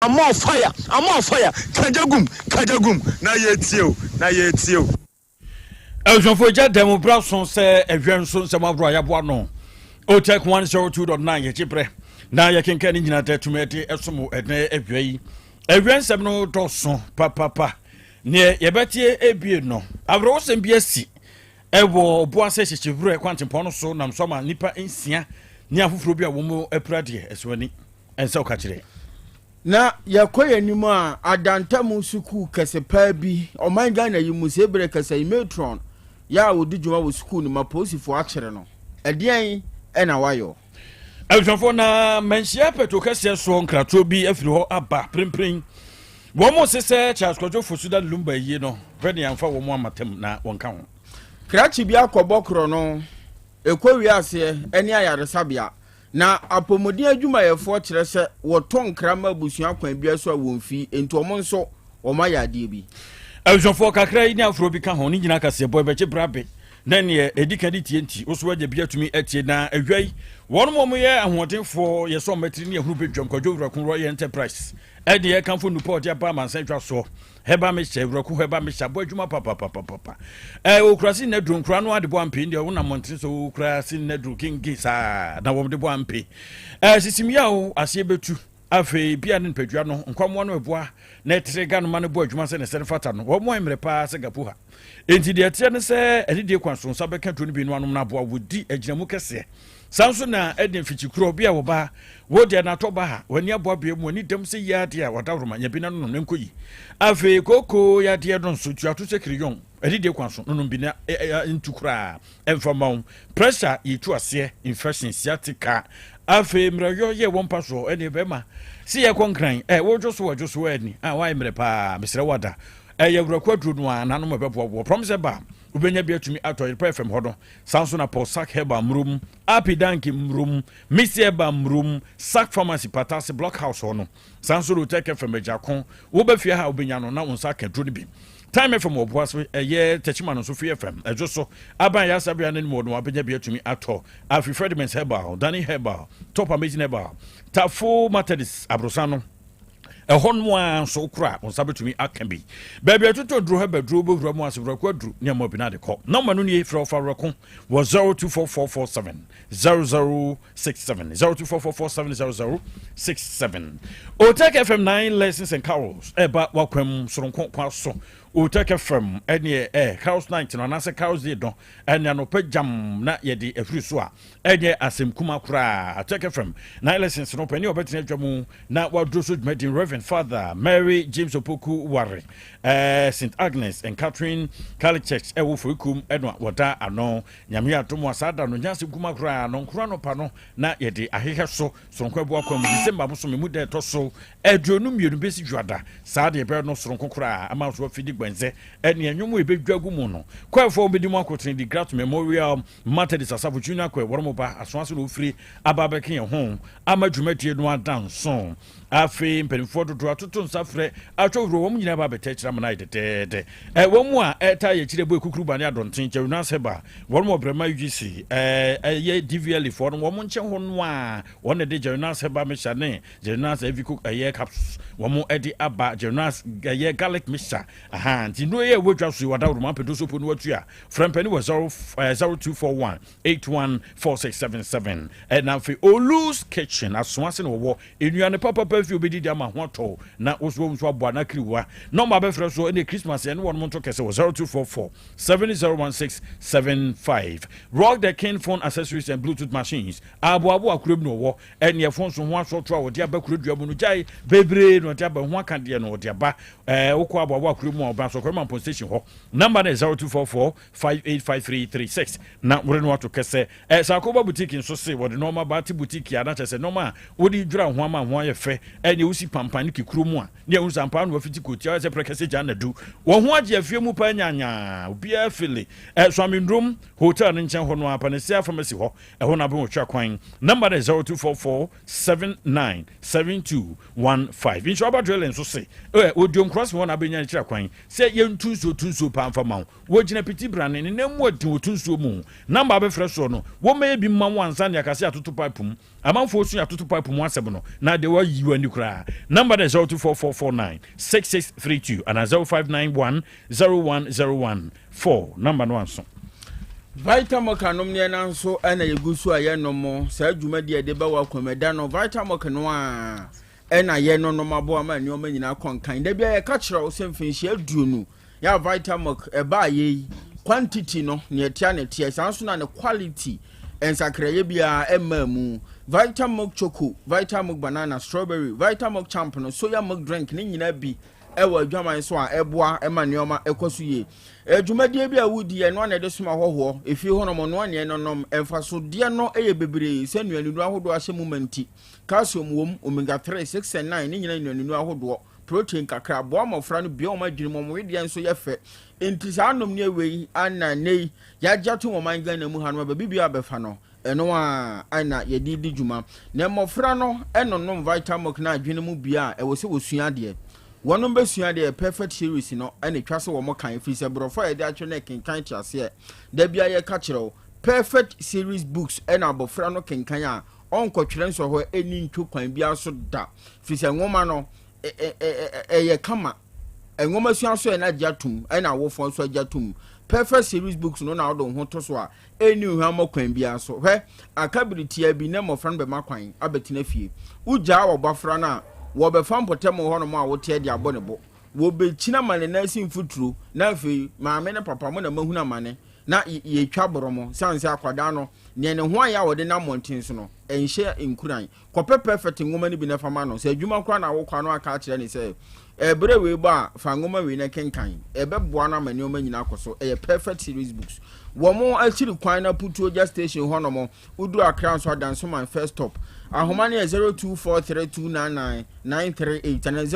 I'm on fire, I'm on fire. Kagya gum, kagya gum. Na yɛtie o, na yɛtie o. Abusuafo, gya dɛm bra so sɛ ɛhwɛ nso nsɛm ahorow a yɛaboa no. Otec 102.9, yɛgye berɛ na yɛkenka ne nyinaa da tumi ɛde ɛsom ɛnɛ awia yi. Awia nsɛm no dɔso papapa. Neɛ yɛbɛtie ebie no, awerɛwosɛm bi asi ɛwɔ Ɔboase Hyehyewurɛ kwantempɔn no so, nam so ama nnipa 6 ne afoforɔ bi a wɔn apira deɛ ɛso ani ɛnsɛ woka kyerɛ. Na yɛkɔ yɛn anim a, Adantamu sukuu kɛse paa bi ɔman Ghana yi mu sɛ ebere kɛse yi, matron yɛ a wɔdi dwuma wɔ sukuu no ma polisifoɔ akyere no. Ɛdeɛn ɛna wayɔ? Abusuafoɔ, na Manhyia pɛto kɛseɛ soɔ nkratoɔ bi afiri hɔ aba prempren. Wɔn mo se sɛ Charles Kwadwo Fosu Daddy Lumba yie no pɛ ne yɛmfa wɔn amatam na wɔnka ho. Krakye bi akɔbɔ korɔ no ɛkɔ wiaseɛ ne ayaresabea, na apɔmuden adwumayɛfoɔ kyerɛ sɛ wɔtɔ nkra ma abusua kwan bia so a wɔmfi, nti wɔn nso wɔn ayɛ adeɛ bi. Abusuafoɔ, kakra yi ne aforɔ bi ka ho ne nyinaa kaseɛ bɔ ɛbɛgye brabe na neɛ ɛdi ka de tie, nti wo so agya bi atumi atie. Na awia yi, wɔn mo yɛ ahoɔdenfoɔ yɛ sɛ ɔmmatiri ne ahunu bɛdwam Kwadwo Wurako Royal Enterprise ɛde yɛkamfo nnupa ɔde aba amansan adwa soɔ. Herbal mixture, Wurako herbal mixture abɔ adwuma papapapapa. Okura si nnaduro nkura no ade bɔ ampe deɛ wonam mmɔntene so, okura si nnaduro kenke saa na wɔn de bɔ ampe. Sisim yaw aseɛ bɛtu. Afei bia ne nipadua no nkwamoa no ɛboa na ɛtere ga no ma no bɔ adwuma sɛ ne sɛ no fata no. Wɔn mo mmerɛ paa sɛ gapo ha, enti deɛ ɛteɛ ne sɛ ɛdedie kwan so nsa bɛka duro no bi no anom no aboa wɔdi agyinamu kɛseɛ. Saa nso na ɛde mfikyikorɔ bi a wɔba wo deɛ natɔ ba ha w'ani aboa bea mu ani dɛm sɛ yie adeɛ a wɔdaworoma nya bi na nonom ne nkɔ yi. Afei kooko yadeɛ no nso tuato sɛ kiriyɔn, ɛdedie kwan so nonom bi na ntu koraa ɛmfa ma wo pressure yɛtu aseɛ, infection, sciatica. Afei mmerɛyɔ yɛ wɔ mpa soɔ ɛne bɛrima si yɛkɔ Nkran ɛ wodwo so wɔdwo so ani a wayɛ mmerɛ paa, mesrɛ wada ɛyɛ Wurako aduro no a nanom ɛbɛboa wɔ Promise ba wobɛnya bi atumi atɔ Yerepɛ FM hɔ no. Saa nso na Paul Sack Herbal Mmurom, Api Danke Mmurom, Missy Herbal Mmurom, Sack Pharmacy Patase Block House hɔ no. Saa nso Rotek FM Agyako, wobɛfie ha a wobɛnya no na wo nsa aka aduro no bi. Time FM wɔ Boase, ɛyɛ Tachima no nso Free FM ɛdwo so aban yɛ asabea no anim wɔ no wabɛnya bi atumi atɔ. Afei Frediments Herbal, Danny Herbal, Top Amazing Herbal, Tafo Methodist aborosan no ɛhɔ no a nso kora wo nsa bɛtumi aka bi. Baabi a ɛtotɔ duro hɛ bɛduro bɛwura mu ase Wurako aduru ne ɛmɔ bi no ade kɔ. Nɔmba no nie, frɛ ɔfa Wurako wɔ 024447 0067, 024447 0067. Otec FM 9 Lessons and Carols ɛba wakwam soronko kwa so. Otec FM ɛneɛ carols night no anaasɛ carols day no ɛne anɔpa gyam na yɛde afiri so a ɛnyɛ asɛm kuma koraa. Otec FM 9 Lessons no, panin a ɔbɛtena adwa mu na waduro so dwumadin, Reverend Father Mary James Opoku Ware, St Agnes and Catherine Catholic Church ɛwɔ Forikum ɛno a wɔda ano. Nyame adom a, saa da no nyɛ asɛm kuma koraa no nkora no pa no na yɛde ahehɛ so soronko ɛboa kwan mu. December bosome mu da ɛtɔ so 22 bɛsi Dwoada, saa deɛ ɛbɛyɛ no soronko koraa ama so afidi gbɛnzɛ ɛne ɛnwom a ɛbɛdwa gu mu no. Kɔɛfoɔ wɔbɛdi mu akotene de Grat Memorial Methodist Asafo Junior Kɔɛ wɔn mo ba aso ase na ofiri aba abɛka yɛn ho ama dwumadie no ada nso. Afei mpanimfoɔ dodoɔ atoto nsa frɛ atwa wuro wɔn nyinaa ba abɛtɛ akyire ama no ayɛ dɛdɛɛdɛ. Wɔn mu a ɛta yɛ akyire bɔ ekukuru ba ne adɔnten Kyɛwunas Heba wɔn wɔ Brɛma UGC ɛyɛ DVL foɔ no wɔn nkyɛn hɔ no a wɔn na de Gyerinas Heba mixture ne Gyerinas Eviko ɛyɛ capsules wɔn ɛde aba, Gyerinas ɛyɛ garlic mixture aha. Nti nnuro yɛ ɛwɔ dwa so yi, wadaworo ma apɛdo so po no watua. Frɛ mpɛni wɔ 0241 814677. Ɛna afei Olus Kitchen aso ase na wɔwɔ nnuane papapa fi obɛdidi ama ho atɔ na woso wɔn nso aboa na akiriwa. Nɔmba bɛfrɛ so ɛne Christmas ɛne wɔn nto kɛse wɔ 0244 701675. Rock the King Phone Accessories and Bluetooth Machines, aboaboa kuro bi na ɔwɔ ɛne ɛfon so ho asɔto a wɔde aba kuro dua mu no gyae bebree na ɔde aba ho aka deɛ no ɔde aba. Wokɔ aboaboa kuro mu a, ɔba Sɔkɔrɔ Mampɔn station hɔ. Nɔmba no yɛ 0244 585336 na wore no ato kɛsɛ. Sakoba Boutique nso se wɔde nɔɔma ba te boutique a na kyerɛ sɛ nɔɔma a wode dwira ho ama ho ayɛ fɛ, ɛne wosi pampan ne kekuro mu a ne ɛhu sɛ ampa no wafiti kootia sɛ prɛ kɛsɛ gya na du wɔn ho agye afie mu paa nyanyaa obiara fele. Swamindrom Hotel no nkyɛn hɔ no a, Panacea Pharmacy hɔ ɛhɔ na abɛn wɔtwa kwan. Nɔmba no yɛ 0244 797215. Nhyiraba Drilling nso se wɔdio nkorase hɔ na abɛnya ne kyerɛ kwan sɛ yɛntu nsuo tu nsuo paa mfa ma wo. Wɔgyina piti brane ne nan mu ɔden wɔtu nsuo mu. Namba abɛfrɛ soɔ no, wɔmmɛyɛ bi mma wo ansa ne akase atoto pipe mu. Amanfoɔ sua atoto pipe mu asɛm no na deɛ wayi w'ani. ni koraa. Number no yɛ 024449 6632 anaa 0591 0101 4. Number no anso. Vitamilk anom ne ɛna nso na yɛgu so a yɛnom saa dwumadi a yɛde ba wɔ akwamada no. Vitamilk no a ɛna yɛnonom aboa ma nneɛma nyinaa kɔ nkan. Da biara yɛka kyerɛ wo sɛ mfinhyia aduonu yɛ a Vitamilk ɛbaa yɛ yi, quantity no nea ɛteɛ na ɛteɛ, saa nso na ne quality nsakraeɛ biara ɛmmaa mu. Vitamilk Choco, Vitamilk Banana, Strawberry, Vitamilk Champ no, Soya Milk Drink ne nyinaa bi ɛwɔ adwaman so a ɛboa ma nneɛma ɛkɔ so yie. Dwumadie bi a wodi ɛno na ɛde soma hɔhoɔ efie hɔnom ɔnoa nea ɛnonom. Mfasodeɛ no yɛ bebree sɛ nnuanennuro ahodoɔ ahyɛ mu ma nti. Calcium wom, omega 3, 6 and 9 ne nyinaa nnuanennuro ahodoɔ, protein kakra, boa mmɔfra no bue wɔn adwene mu, wɔn wedeɛ nso yɛ fɛ. Enti saa nom ne wei ana nnɛ yi yɛagye atom wɔ ɔman Ghana mu hanom a baabi biara bɛfa no ɛno ara na yɛde di dwuma. Na mmɔfra no nonom Vitamilk no adwene mu bue a ɛwɔ sɛ wɔsua adeɛ. Wɔnom bɛsua adeɛ Perfect Series no na ɛtwa sɛ wɔn kan ɛfiri sɛ borɔfo a yɛde atwerɛ no ɛkenkan te aseɛ. Da biara yɛka kyerɛ wo Perfect Series books na abɔfra no kenkan a ɔnkɔtwerɛ nsɔhwɛ ɛnni ntwo kwan biara so da firi sɛ nwoma no ɛyɛ kama. Nwoma sua so ɛna agye atom ɛna awofoɔ nso agye atom. Perfect Series books no na wode wo ho to so a ɛnni hwammɔ kwan biara so. Hwɛ, aka bere tiaa bi na mmɔfra no bɛma kwan abɛtena fie. Wogyaa w'abɔfra no a, wɔbɛfa mpɔtam hɔnom a woteɛ de abɔ ne bo. Wɔbɛkyini ama ne nan ase mfuturo, na afei maame ne papa, mo na moahunu amane, na yɛtwa borɔ mo. Sane sɛ akwadaa no, deɛ ne ho ayɛ a ɔde nam mmɔnten so no, ɛnhyɛ nkuran. Kɔpɛ Perfect nwoma no bi na fa ma no. Sɛ adwuma koraa na wokɔ a na waka akyerɛ no sɛ, Ɛberɛ wei bɔ a, fa nwoma wei na kenkan. Ɛbɛboa no ama nneɛma nyinaa akɔ so. Ɛyɛ Perfect Series Books. Wɔn akyiri kwan no Aputuogya Station hɔnom. Woduru Accra nso a, Dansoman First Stop. Ahoma no yɛ 0243299938 anaa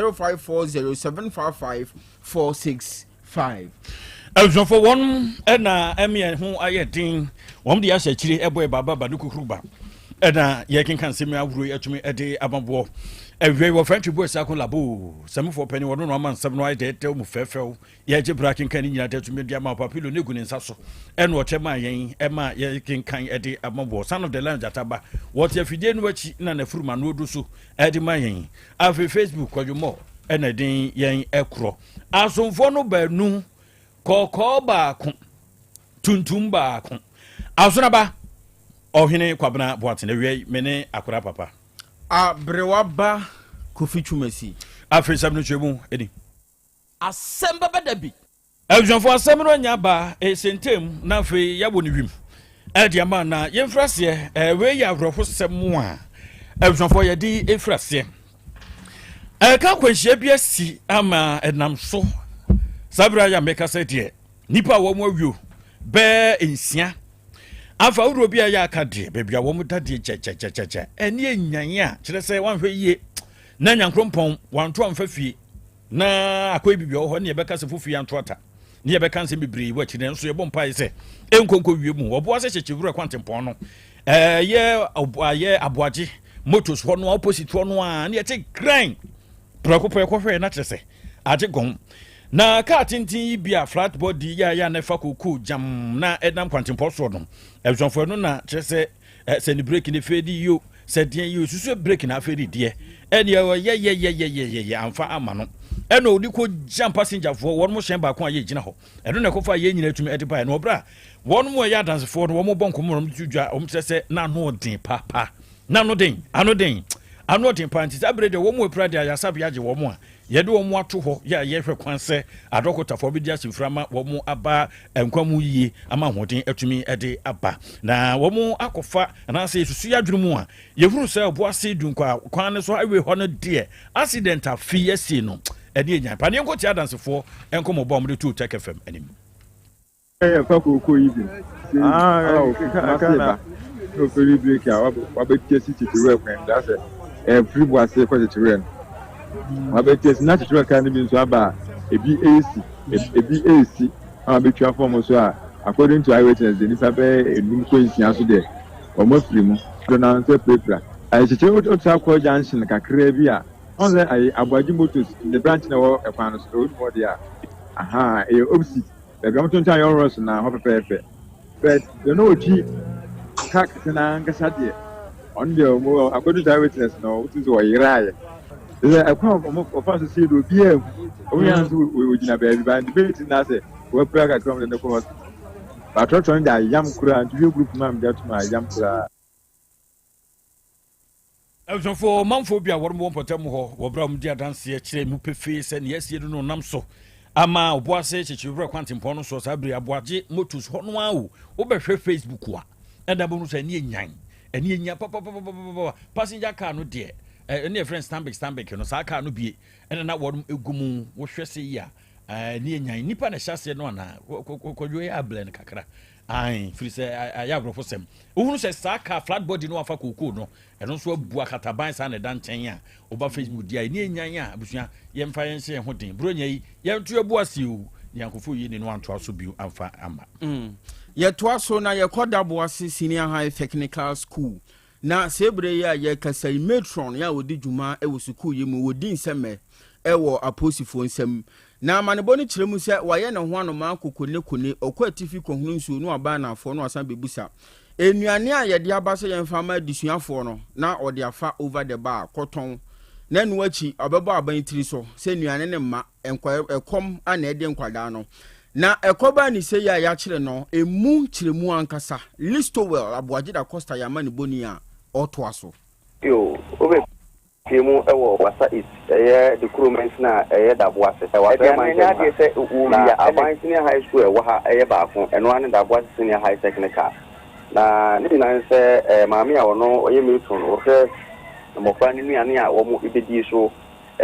0540755465. Abusuafoɔ wɔn na ɛme yɛn ho ayɛ den, wɔn de ahyɛ akyire ɛbɔ ɛba ba ba ne kukuru ba ɛna yɛkenka nsɛm ahorow yi atumi ɛde amaboɔ ɛwia yi wɔfrɛ ntwe bu ɛsɛ labo sɛmefoɔ pɛni wɔn no ama nsɛm no ayɛ dɛɛdɛw mu fɛɛfɛw yɛgye bra kenkan ne nyinaa de atumi de ama papilo ne gu ne nsa so ɛna ɔkyɛ maa yɛn ɛma yɛkenkan ɛde amaboɔ son of the lion gyata ba wɔte afidie no akyi na n'afurum ano odu so ɛde ma yɛn afei facebook kwadwomɔ ɛna ɛden yɛn ɛkorɔ Asomfoɔ no baanu, kɔkɔɔ baako, tuntum baako. Asonaba, Ɔhene Kwabena Boateng, awia yi, me ne akwadaa papa. Aberewa ba Kofi Twumasi. Afei nsɛm no nkyerɛmu ni. Asɛm bɛba da bi. Abusuafoɔ asɛm no anya aba ɛsɛntɛm na afei yɛabɔ no wim ɛde ama na yɛmfiri aseɛ. Wei yɛ awerɛhosɛm a abusuafoɔ yɛde ɛfiri aseɛ. Ɛka akwanhyia bi asi ama ɛnam so saa berɛ a yɛ meka sɛ deɛ nnipa a wɔn awuo bɛɛ nsia afa ahodoɔ bi a yɛ aka deɛ baabi a wɔn da deɛ kyɛkyɛkyɛkyɛ ɛne enyan a kyerɛ sɛ wɔanhwɛ yie na nyankrompɔn wanto amfa fie na akɔyɛ biribi wɔ hɔ ne yɛbɛka sɛ fofie anto ata ne yɛbɛka nsɛm bebree wɔ akyiri nanso yɛbɔ mpae sɛ ɛnkonko wie mu ɔboa sɛ kyekye wura kwantempɔn no ɛyɛ ayɛ aboagye motos hɔ no opposite hɔ no a ne yɛte kran prɛko pɛ kɔhwɛ na kyerɛ sɛ agye gɔn na kaa tenten yi bi a flat body yɛ a yɛ a na ɛfa kookoo gyam na ɛnam kwantempɔn soɔ no abusuafoɔ no na kyerɛ sɛ sɛ ne breki ne fɛ di yio sɛ deɛ yio susu breki na afei deɛ ɛne ɛyɛyɛyɛyɛyɛ amfa ama no ɛna ɔde kɔ gyam pasengyafoɔ wɔn mo hyɛn baako a yɛgyina hɔ ɛno na ɛkɔfa yɛn nyinaa tumi ɛde baeɛ no ɔbrɛ a wɔn mo ɛyɛ adansefoɔ no wɔn bɔ nkɔmmɔ wɔn to dwa wɔn kyerɛ sɛ n'ano ɔden papa n'ano den ano den ano ɔden paa nti saa bere deɛ wɔn mo apira deɛ ayasabea agye wɔn a Yɛde wɔn ato hɔ yɛ a yɛhwɛ kwan sɛ adɔkotafoɔ bɛdi asɛmfiri ama wɔn aba nkwa mu yie ama ahoɔden atumi de aba. Na wɔn akɔfa anaasɛ yɛsusu yɛ adwene mu a yɛhunu sɛ Ɔboase Dunkwa kwan no so highway hɔ no deɛ accident afe yi asie no ɛne ɛnyan pa. Ne yɛnkɔtie adansefoɔ nkɔmmɔbɔ a wɔde too Tech FM anim. Yɛfa kookoo yi bi ah aka na ofiri break a wabɛti asi kyekyerɛ kwan mu sɛ ɛfiri bo ase kɔ kyekyerɛ no wabɛti asi na kyekyerɛ kaa no bi nso aba a ebi esi ebi esi a wabɛtwa fam so a according to eyewitness de nipa bɛyɛ enum kɔ nsia so deɛ wɔn afiri mu do na nso apirapira kyekyerɛ wotra kɔ junction kakraa bi a ɔn sɛ ayi aboagye motors ne branch na ɛwɔ ɛkwan no so na onim hɔ deɛ a aha ɛyɛ opposite. Baabi a wɔtontɔn ayɔnworɔ so na hɔ pɛpɛɛpɛ. But deɛ na ɔtwi kaa kɛse no ankasa deɛ, ɔno deɛ ɔmo according to eyewitness no, wotumi sɛ ɔyeraeɛ. Sɛ ɛkwan a wɔn wɔfa so sie no obiara nhu. Wɔn nyinaa nso wɔgyina baabi ba nti bɛyɛ ti na asɛ wɔapira kakra wɔn de no kɔ hospital. Ba trɔtrɔ no de ayam koraa nti wie group mu a mede ato mu ayam koraa. Abusuafoɔ, ɔmanfoɔ bi a wɔnom wɔ mpɔtam hɔ wɔ berɛ a wɔdi adanseɛ kyerɛ mu pefee sɛ nea asie no no nam so ama Obuase Kyekyerewerɛ kwantempɔn no soɔ saa bere Aboagye Motors hɔ no ara o. Wobɛhwɛ Facebook a ɛna bɛhunu sɛ ɛne ɛnyan ɛne ɛnya papapapapapa passenger car no deɛ ɛne ɛfrɛ no Stanbic Stanbic no saa car no bie ɛna na wɔnom ɛgu mu wohwɛ sɛ yi a ɛne ɛnyan nipa na ɛhyɛ aseɛ no anaa kɔdwo yɛ ablɛ no kakra ae firi sɛ ayɛ aborɔfo sɛm wohunu sɛ saa car flat body no afa kookoo no Ɛno nso abu akataban saa na ɛda nkyɛn a woba Facebook di a ɛni enyan a abusua yɛmfa yɛn hyɛ yɛn ho den buronya yi yɛnto yɛbo ase o ne yankofo yi ne no antoa so bio amfa amma. Yɛtoa so na yɛkɔ Daboase Senior High Technical School. Na see berɛ yi a yɛrekasa yi, matron a ɔdi dwuma wɔ sukuu yi mu, wɔdi nsɛmmɛ wɔ apolisifoɔ nsam. Na amanebɔ no kyerɛ mu sɛ wayɛ ne ho anomaa kokonekone, ɔkɔ atifi kɔhono nsuo na waba anafoɔ na wasan bɛbusa nnuane a yɛde aba sɛ yɛmfa mma adesuafoɔ no na ɔde afa over the bar kɔtɔn na ɛno akyi ɔbɛbɔ aban tiri so sɛ nnuane no mma, nkwa ɛkɔm a na ɛde nkwadaa no. Na ɛkɔbaa ne sei a yɛakyere no, ɛmu nkyerɛmu ankasa, Listowel Aboagye Da Costa yɛ amanebɔni a ɔtoa so. Yo, wobɛ Pue mu wɔ Wassa East, ɛyɛ Dukuru mansini a ɛyɛ Daboase, wɔ Atɔeɛ Mantam ha. Na Aban Senior High School a ɛwɔ ha yɛ baako, ɛno ara ne Daboase Senior High Technical. Na ne nyinaa ne sɛ ɛyɛ maame a ɔno ɔyɛ matron, ɔhwɛ mmɔfra no nnuane a wɔbɛdi so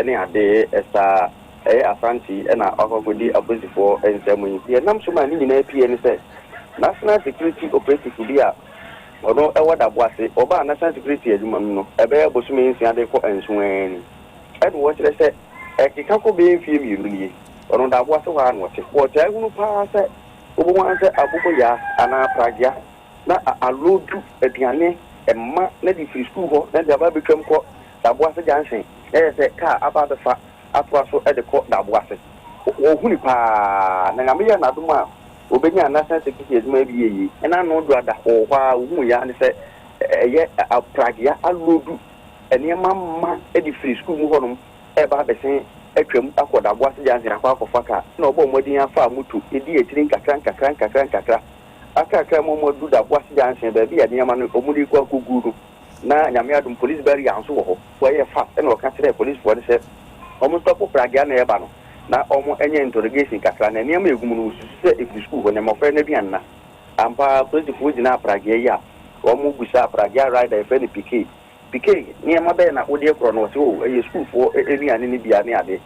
ne ade. Saa ɛyɛ Asante na wakɔ akɔdi apolisifoɔ nsam yi. Deɛ ɛnam so maa ne nyinaa pue ne sɛ, National Security Operative bi a Ɔno wɔ Daboase. Ɔbaa National Security adwuma mu no, ɛbɛyɛ bosome nsia de rekɔ nson ara ni. Ɛna ɔkyerɛ sɛ ɛkeka kɔ bɛyɛ mfeɛ mmienu nie, ɔno Daboase hɔ ara na ɔte. Wɔtaa hunu pa ara sɛ wobɛhu ara sɛ aboboyaa anaa pragea na aloodu aduane ma na de firi sukuu hɔ na de aba abɛtwam kɔ Daboase junction na ɛyɛ sɛ kaa aba abɛfa atoa so de kɔ Daboase. Wɔhunu pa ara na Nyame yɛɛ no adom a Obenyaa National Security adwuma bi yɛ yie. Ɛna ano do ada wɔ hɔ ara wohuu yɛ ara ne sɛ ɛyɛ pragea aloodu nneɛma ma de firi sukuu mu hɔnom reba abɛsen atwam akɔ Daboase Junction akɔ akɔfa kaa. Ɛna ɔbɔɔ mmɔden ara faa moto dii akyire nkakra nkakra nkakra nkakra akrakra ma wɔadu Daboase Junction baabi a nneɛma no wɔde rekɔ akɔgu no. Na Nyame adom police barrier nso wɔ hɔ. Wɔyɛɛ fast ɛna ɔka kyerɛɛ policefoɔ no sɛ wɔn stop pragea no a ɛreba no na wɔn nyɛ interrogation kakra na nneɛma a ɛgu mu no wɔsusu sɛ ɛfiri sukuu hɔ na mmɔfra no aduane na ampa ara polisifoɔ gyinaa pragea yi a wɔn bisaa pragea rider yɛfrɛ no PK PK nneɛma bɛn na wode rekorɔ no ɔse oh ɛyɛ sukuufoɔ nnuane no bia ne adeɛ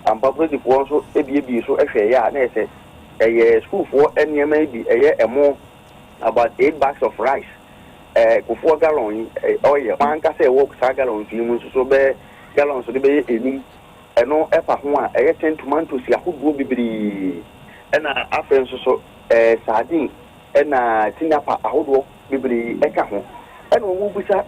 ampa polisifoɔ nso biebie so hwɛeɛ a na ɛyɛ sɛ ɛyɛ sukuufoɔ nneɛma yi bi ɛyɛ ɛmo about 8 bags of rice eh, kofoɔ gallon yi eh, oil wɔn ankasa ɛwɔ saa gallons yi mu nso so bɛyɛ gallons no bɛyɛ enum ɛno ɛfa ho a ɛyɛ tin tomatoes ahodoɔ bebree ɛna afei nso so eh, sardine ɛna tinapa ahodoɔ bebree ɛka ho ɛna wɔn bisa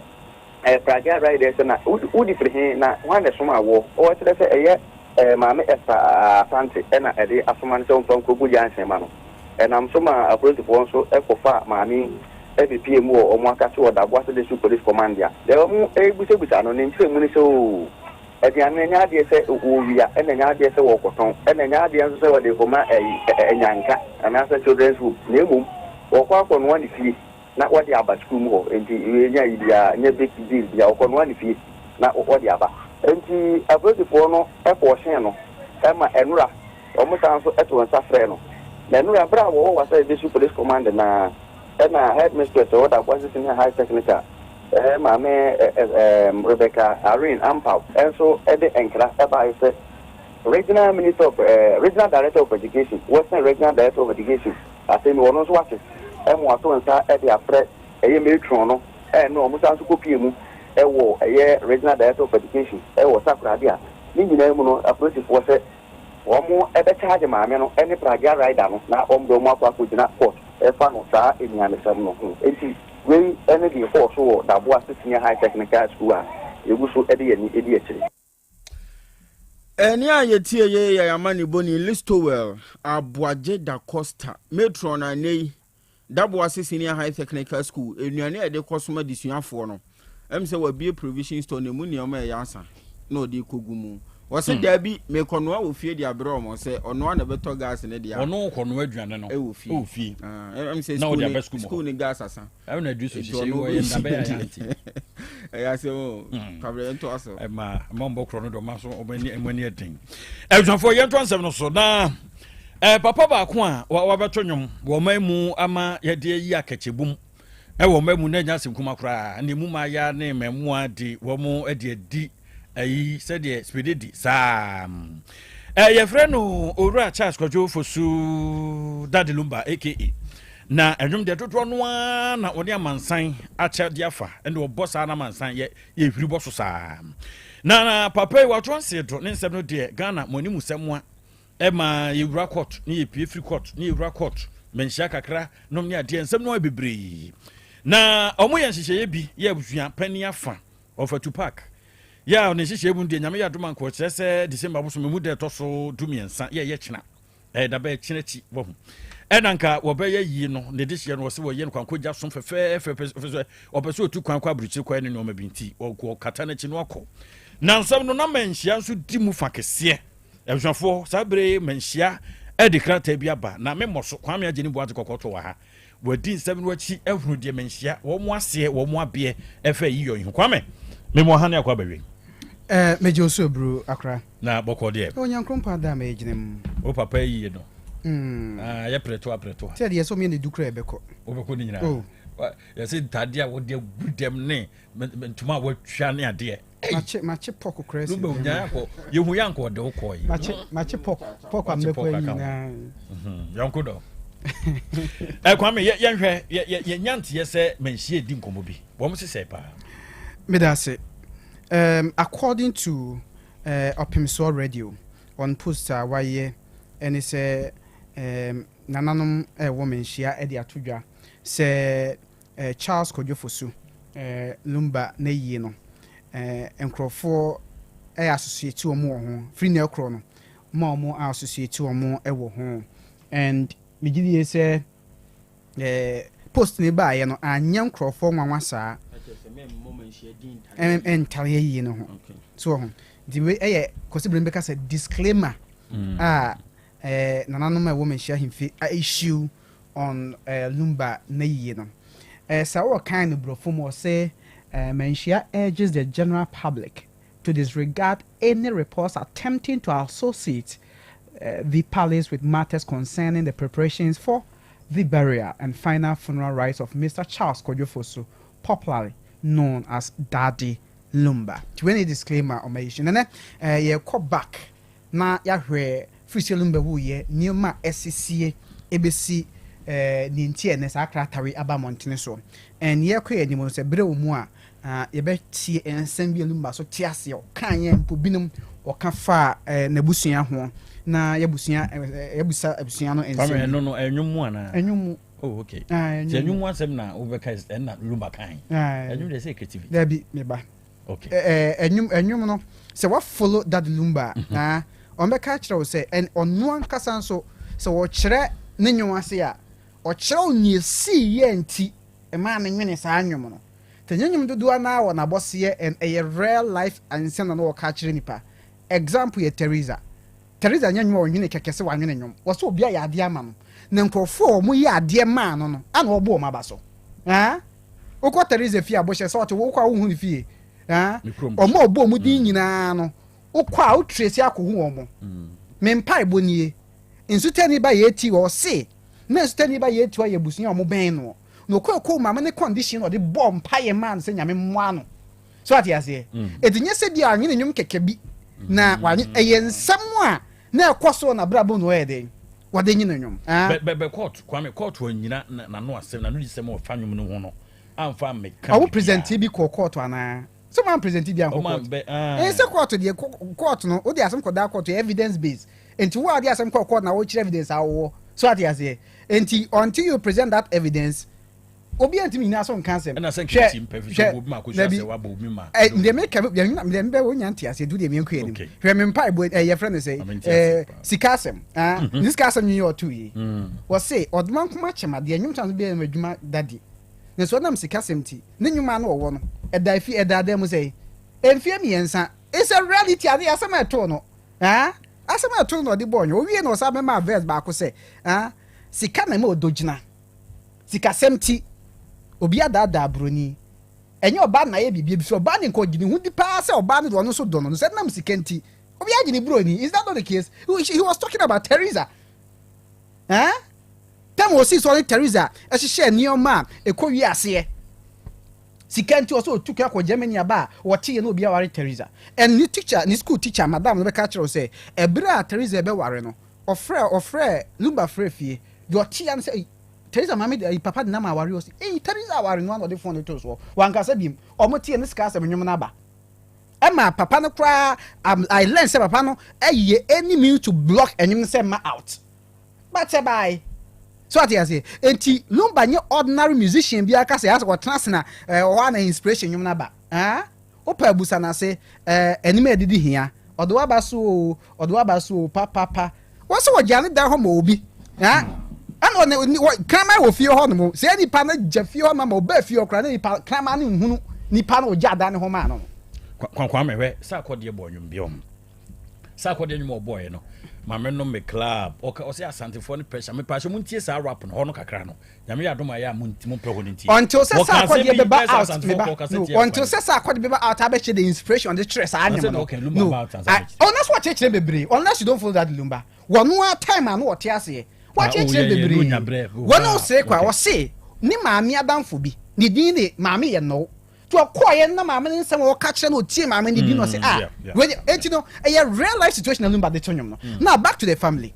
eh, pragea rider sɛ na wodi firi he na hwan na ɛsoma woɔ ɔkyerɛ sɛ ɛyɛ eh, maame Esther Asante ɛna ɛde asoma no sɛ ɔmfa nkɔgu junction ma no ɛnam so ma apolisifoɔ nso ɛkɔfa maame yi ɛbɛpie mu wɔ wɔn akase wɔ Daboase District Police Command a deɛ wɔn ɛrebisabisa no ne nkyerɛmu ne sɛ oo aduane no ɛnyɛ adeɛ sɛ wɔwia ɛna ɛnyɛ adeɛ sɛ wɔkɔtɔn ɛna ɛnyɛ adeɛ nso sɛ wɔde kɔma ɛyi anyanka anaasɛ children's home na mmom wɔkɔ akɔnoa ne fie na wɔde aba sukuu mu hɔ nti wei nyɛ ayi biara nyɛ big deal biara wɔkɔnoa ne fie na wɔde aba nti apolisifoɔ no kɔɔ hyɛn no ma ɛnora wɔn san nso too nsa frɛɛ no na ɛnora berɛ a wɔwɔ Wassa District Police Command no ara ɛna headmistress ɛwɔ Daboase Senior High Technical maame Rebecca Irene Ampaw nso de nkra baeɛ sɛ Regional Minister of Regional Director of Education, Western Regional Director of Education Afei no ɔno nso wate ma wato nsa de afrɛ ɛyɛ matron no ɛne wɔn san nso kɔpie mu wɔ ɛyɛ Regional Director of Education wɔ Takoradi a ne nyinaa mu no apolisifoɔ sɛ wɔn bɛ charge maame no ne pragea rider no na wɔn de wɔn akɔ akɔgyina court ɛfa no saa nnuanesɛm no ho. Enti wei ne deɛ ɛkɔɔ so wɔ Daboase Senior High Technical School a yɛgu so de yɛn ani di akyire. Ɛnne a yɛtie yei yɛ amanebɔni Listowel Aboagye Da Costa, matron a nnɛ yi Daboase Senior High Technical School, nnuane a yɛde kɔsom adesuafoɔ no, ɛm sɛ wabue provision store na emu nneɛma a ɛyɛ asa. na ɔde rekɔgu mu. Ɔse daabi, merekɔnoa wɔ fie de abrɛ wɔn, sɛ ɔnoa na ɛbɛtɔ gas no deɛ a. Ɔno rekɔnoa aduane no wɔ fie. Wɔ fie. Ah, ɛm sɛ Na ɔde school ne aba sukuu mu hɔ. school ne gas asa. Ɛna aduru so Nti hyehyɛ yi ɔno wɔ yɛn ɔbɛsi dabɛn a deɛ. yɛante. Ɛyɛ asɛm o. Kwabrɛ yɛntoa so. Ɛma ɛma mbɔ korɔ no dɔ ma so ɔmo ani ɛmo ani ɛden. Abusuafoɔ yɛntoa nsɛm no so na ɛɛ papa baako a wabɛto nnwom wɔ ɔman mu ama yɛde ayi akɛkyɛbum ɛwɔ ɔman mu na ɛnyɛ asɛm kuma koraa na emu mmaaya ne mmaamua de wɔn de adi ayi sɛdeɛ spede di saa. Ɛɛ yɛfrɛ no Owura Charles Kwadwo Fosu Daddy Lumba aka na ɛnwom deɛ dodoɔ no ara na ɔne amansan akyɛ de afa ɛna ɔbɔ saa na amansan yɛ yɛhwiri bɔ so saa na papa yi wato ase do ne nsɛm no deɛ Ghana mo anim sɛm a Ɛma yɛwura court ne yɛpue firi court ne yɛwura court manhyia kakra nom ne adeɛ nsɛm no ayɛ bebree na ɔmo yɛ nhyehyɛeɛ bi yɛ abusua panin afa ɔfa Tupac yɛ a ne nhyehyɛeɛ mu deɛ nyame yɛ adom anka ɔkyerɛ sɛ December bosom mu da ɛtɔ so du mmiɛnsa yɛ ɛyɛ kyena ɛyɛ da bɛyɛ kyena akyi wahu ɛna nka wɔbɛyɛ yie no ne de hyeɛ no wɔsɛ wɔyɛ no kwankɔgya som fɛfɛɛfɛ sɛ ɔpɛ sɛ ɔtu kwan kɔ aburukyiri kɔɛ ne nneɛma bi nti ɔkata n'akyi no akɔ na nsɛm no na manhyia nso di mu fa kɛseɛ Abusuafoɔ, saa berɛ yi manhyia de krataa bi aba na me mmɔ so. Kwame Agyeni Boadze Kɔkɔɔ to wɔ ha. Wadi nsɛm no akyi ahunu deɛ manhyia wɔn aseɛ wɔn abeɛ ɛfa ayiyɔ yi ho. Kwame, me mu aha ne akɔ aba wiem. Eh, megye wo so aburu akora. Na bɔkɔɔ deɛ. Oh, Nyankrompɔn ada a mɛyɛ gyina mu. Wo papa ayie no. Mm. Ah, yɛ prɛto aprɛto a. Sɛ deɛ sɛ ɔmyɛ ne du kora ɛbɛkɔ. Wobɛkɔ ne nyinaa. Oh. Yɛsɛ ntadeɛ a wɔde agu dɛm ne ntoma a wɔatwa ne adeɛ. Makye makye pɔk koraa si. Lumba onya akɔ yehu ya nkɔ ɔde wokɔ yi. Makye makye pɔk pɔk a mbɛkɔ yi nyinaa. Mhm, yɔnko dɔ. Ɛ Kwame yɛ yɛnhwɛ yɛ yɛ yɛ nyanteɛ sɛ manhyia di nkɔmɔ bi. Wɔn sesɛ paa. Meda ase. Um, according to uh, Ɔpemsoɔ Radio on post a wayɛ ɛne sɛ um, nananom ɛwɔ manhyia de ato dwa sɛ Charles Kwadwo Fosu Lumba n'ayie no, nkorɔfoɔ associate wɔn wɔ ho, firi nnɛ korɔ no, ma wɔn associate wɔn wɔ ho. And megye die sɛ post no baeɛ no, anyɛ nkorɔfoɔ nwanwa saa ɛntare ayie no ho. So wɔ ho. Nti wei ɛyɛ Kwasi Broni bɛka sɛ disclaimer a nananom a ɛwɔ Manhyia Ahemfie a issue on Lumba n'ayie no. Sɛ wɔkan no borɔfo mu ɔse Manhyia urges the general public to disregard any reports attempting to associate the palace with matters concerning the preparations for the burial and final funeral rites of Mister Charles Kwadwo Fosu, popularly known as Daddy Lumba. Nti wei ne disclaimer a ɔma issue. Nɛnɛ yɛkɔ back na yɛahwɛ firi sɛ Lumba wuiɛ, nneɛma a asisie ɛbɛsi nea nti a ɛnnɛ saa krataa wei aba mmɔntene soɔ. And yɛrekɔ yɛn anim no, sɛ berɛ wɔ mu a, yɛbɛtie nsɛm bi a Lumba so te aseɛ, ɔkaeɛ mpo binom ɔka faa n'abusua ho, na yɛabusua, yɛabusa abusua no nsɛm Kwame, bi. ɛno no, ɛnwom mu anaa? Ɛnwom mu. Oh, okay. Ah, Sɛ ɛnwom ɛnwom mu. mu asɛm na wobɛka, ɛnna Lumba kae. Ah, Ɛnwom deɛ sɛ creativity. Dabi, meba. Okay. Ɛɛ ɛnwom ɛnwom no sɛ wa follow Daddy Lumba a mhm. na ɔmbɛka akyerɛ wo sɛ ɛn ɔno ankasa nso sɛ ɔkyerɛ ne nnwom ase a ɔkyerɛ wo nea esii yɛ nti ɛmaa ne nwene saa nnwom no. Te nye nnwom dodoɔ naa wɔ n'abɔseɛ and ɛyɛ real life nsɛm na na ɔka akyerɛ nipa. Example yɛ Teresa. Teresa nyɛ nnwom a ɔnwene kɛkɛ sɛ wanwene nnwom. Wɔsɛ obi ayɛ adeɛ ama no na nkurɔfoɔ a wɔyɛ adeɛ maa no no ana ɔbɔ wɔn aba so. Ah? Wokɔ Teresa fie a bɔhyɛ sɛ ɔte wokɔ a wohu ne fie. Ah, wɔn a ɔbɔ wɔn din mm. nyinaa no, wokɔ a wotrace akɔhu wɔn. Mm. Me mpaebɔ nie. Nsutani ba yɛ ti wɔ ɔse na nsutani ba yɛ ti wɔ yɛ abusua a wɔn bɛn no. Na ɔkɔ ɛkɔ maame ne condition ɔde bɔ mpaeɛ maa no sɛ nyame mmoa no. So ate aseɛ. Ɛti mm. nyɛ sɛ bi a anwene nnwom kɛkɛ bi na wanye ɛyɛ nsɛm a na ɛkɔ so na abrabɔ mu ɔyɛ den wɔde nye no nnwom. Bɛ bɛ bɛ court Kwame court anyina n'ano asɛm n'ano disɛm a ɔfa nnwom no ho no amfa ammɛka Ɔmo biribiara. presentee bi kɔɔ court anaa? Sɛ ɔmo an presentee bi ankɔ Ɔmo court. ambɛ Ɛɛ aah. sɛ court deɛ court no wode asɛm kɔdaa court yɛ evidence based. Nti wo a wode asɛm kɔɔ court na wokyerɛ evidence a wowɔ. So ate aseɛ? Nti until you present that evidence Obiara ntumi nnyina so nka asɛm. Ɛna sɛ Hwɛ, nka ti mpɛ fi sɛ hwɛ, ɔbɔ obi ma akosua dabi. sɛ wabɔ obi ma. Ɛ, deɛ meka, deɛ meka, deɛ mebɛ wonya nte aseɛ, nti wodeɛ meɛnkɔ yɛn anim. Okay. Hwɛ me mpaebɔ, ɛ, yɛfrɛ no sɛ, Ma mente ɛ, aseɛ paa. sika asɛm. Ah, ne sika asɛm nyi ɔto yi. Wɔse, ɔdoma nkoma kyɛm adeɛ, nnwom tan so bɛyɛ no adwuma dade. Nanso ɔnam sika asɛm nti, ne nnwuma no ɔwɔ no, ɛda efi, ɛda adan mu sɛ, mfie mmiɛnsa. It's a reality ade asɛm a ɛtoo no. Ah, asɛm a ɛtoo no na ɔde bɔɔ nnwom. Owie na ɔsan bɛmaa verse baako sɛ, ah, sika na ɛma ɔdɔ gyina. Sikasɛm ti, obi adaadaa buroni. Ɛnyɛ ɔbaa no na ayɛ biribi, efisɛ ɔbaa no nka ɔgye ne ho di paa sɛ ɔbaa no de ɔno nso dɔ no, no sɛ ɛnam sika nti, obi agye ne buroni. Is that not the case? He was talking about Teresa. Eh? Tam a osii so ɔne Teresa hyehyɛɛ nneɛma a ɛkɔ wie aseɛ. Sika nti ɔsɛ ɔtu kwan kɔ Germany aba a wɔteeɛ na obi aware Teresa. And ne teacher, ne school teacher, madam no bɛka akyerɛ wo sɛ ɛberɛ a Teresa rebɛware no, ɔfrɛɛ, ɔfrɛɛ, Lumba frɛɛ fie. Deɛ ɔteeɛ ara ne sɛ, ei, Teresa maame de, ei, papa de nam aware ɔse, ei, Teresa aware no ara na ɔde phone no too soɔ. Wankasa biom. Wɔteeɛ ne sika asɛm nnwom no aba. Ɛma papa no koraa, I learned sɛ papa no yɛ any means to block nnwom no sɛ mma out. But sɛ bye. So ate aseɛ? Enti Lumba nyɛ ordinary musician biara ka sɛ asɛ ɔtena ase na eh, ɔhɔ a na inspiration nnwom no aba. Ah, wopɛ abusa no ase eh, anim a ɛdidi hia. Ɔde waba so o, ɔde waba so o, pa pa pa. Wọ́n sɛ wɔgya ne dan hɔ ma obi. Ah, ɛna ɔne wɔ kraman wɔ fie hɔ nom. Sɛ nipa no gya fie hɔ ma ma ɔbaa fie hɔ koraa na nipa kraman no nhunu nipa no ɔgya dan ne ho maa no no. Kwame hwɛ sɛ akɔdeɛ bɔ nnwom bi ɔmo. Saa akɔdeɛ nnwom a ɔbɔɔɛ no, ma me nom me club. Ɔka ɔsɛ Asantefoɔ ne pressure. Me pakyɛ montie saa rap no hɔ no kakra no. Nyame yɛ adom a ɛyɛ a mo mpɛ hɔ no ntie. Until sɛ Wɔka saa asɛm akɔdeɛ bi bɛba ɛsɛ out Asantefoɔ me ba kɔ ɔkasa no tia until kwan. sɛ saa akɔdeɛ bɛba out abɛkyerɛ the inspiration ɔde kyerɛ saa Ɔsɛ nnwom na no ɔka Lumba no ba out ansa I bɛkyerɛ. ɔno nso ɔkyerɛkyerɛ bebree unless you don't follow that Lumba wɔno ara time a na ɔte aseɛ Ah, oh, wakyerɛkyerɛ yeah, yeah, no bebree nya brɛ. Oh, wɔne ah, ɔsere kwa okay. ɔse ne maame adamfo bi ne din ne maame yɛ nnɔw Nti ɔkɔɔeɛ no na maame no nsɛm a ɔka kyerɛ no ɔtie maame no di no ɔse ah wei deɛ enti no ɛyɛ real life situation na Lumba de to nnwom no. Now back to the family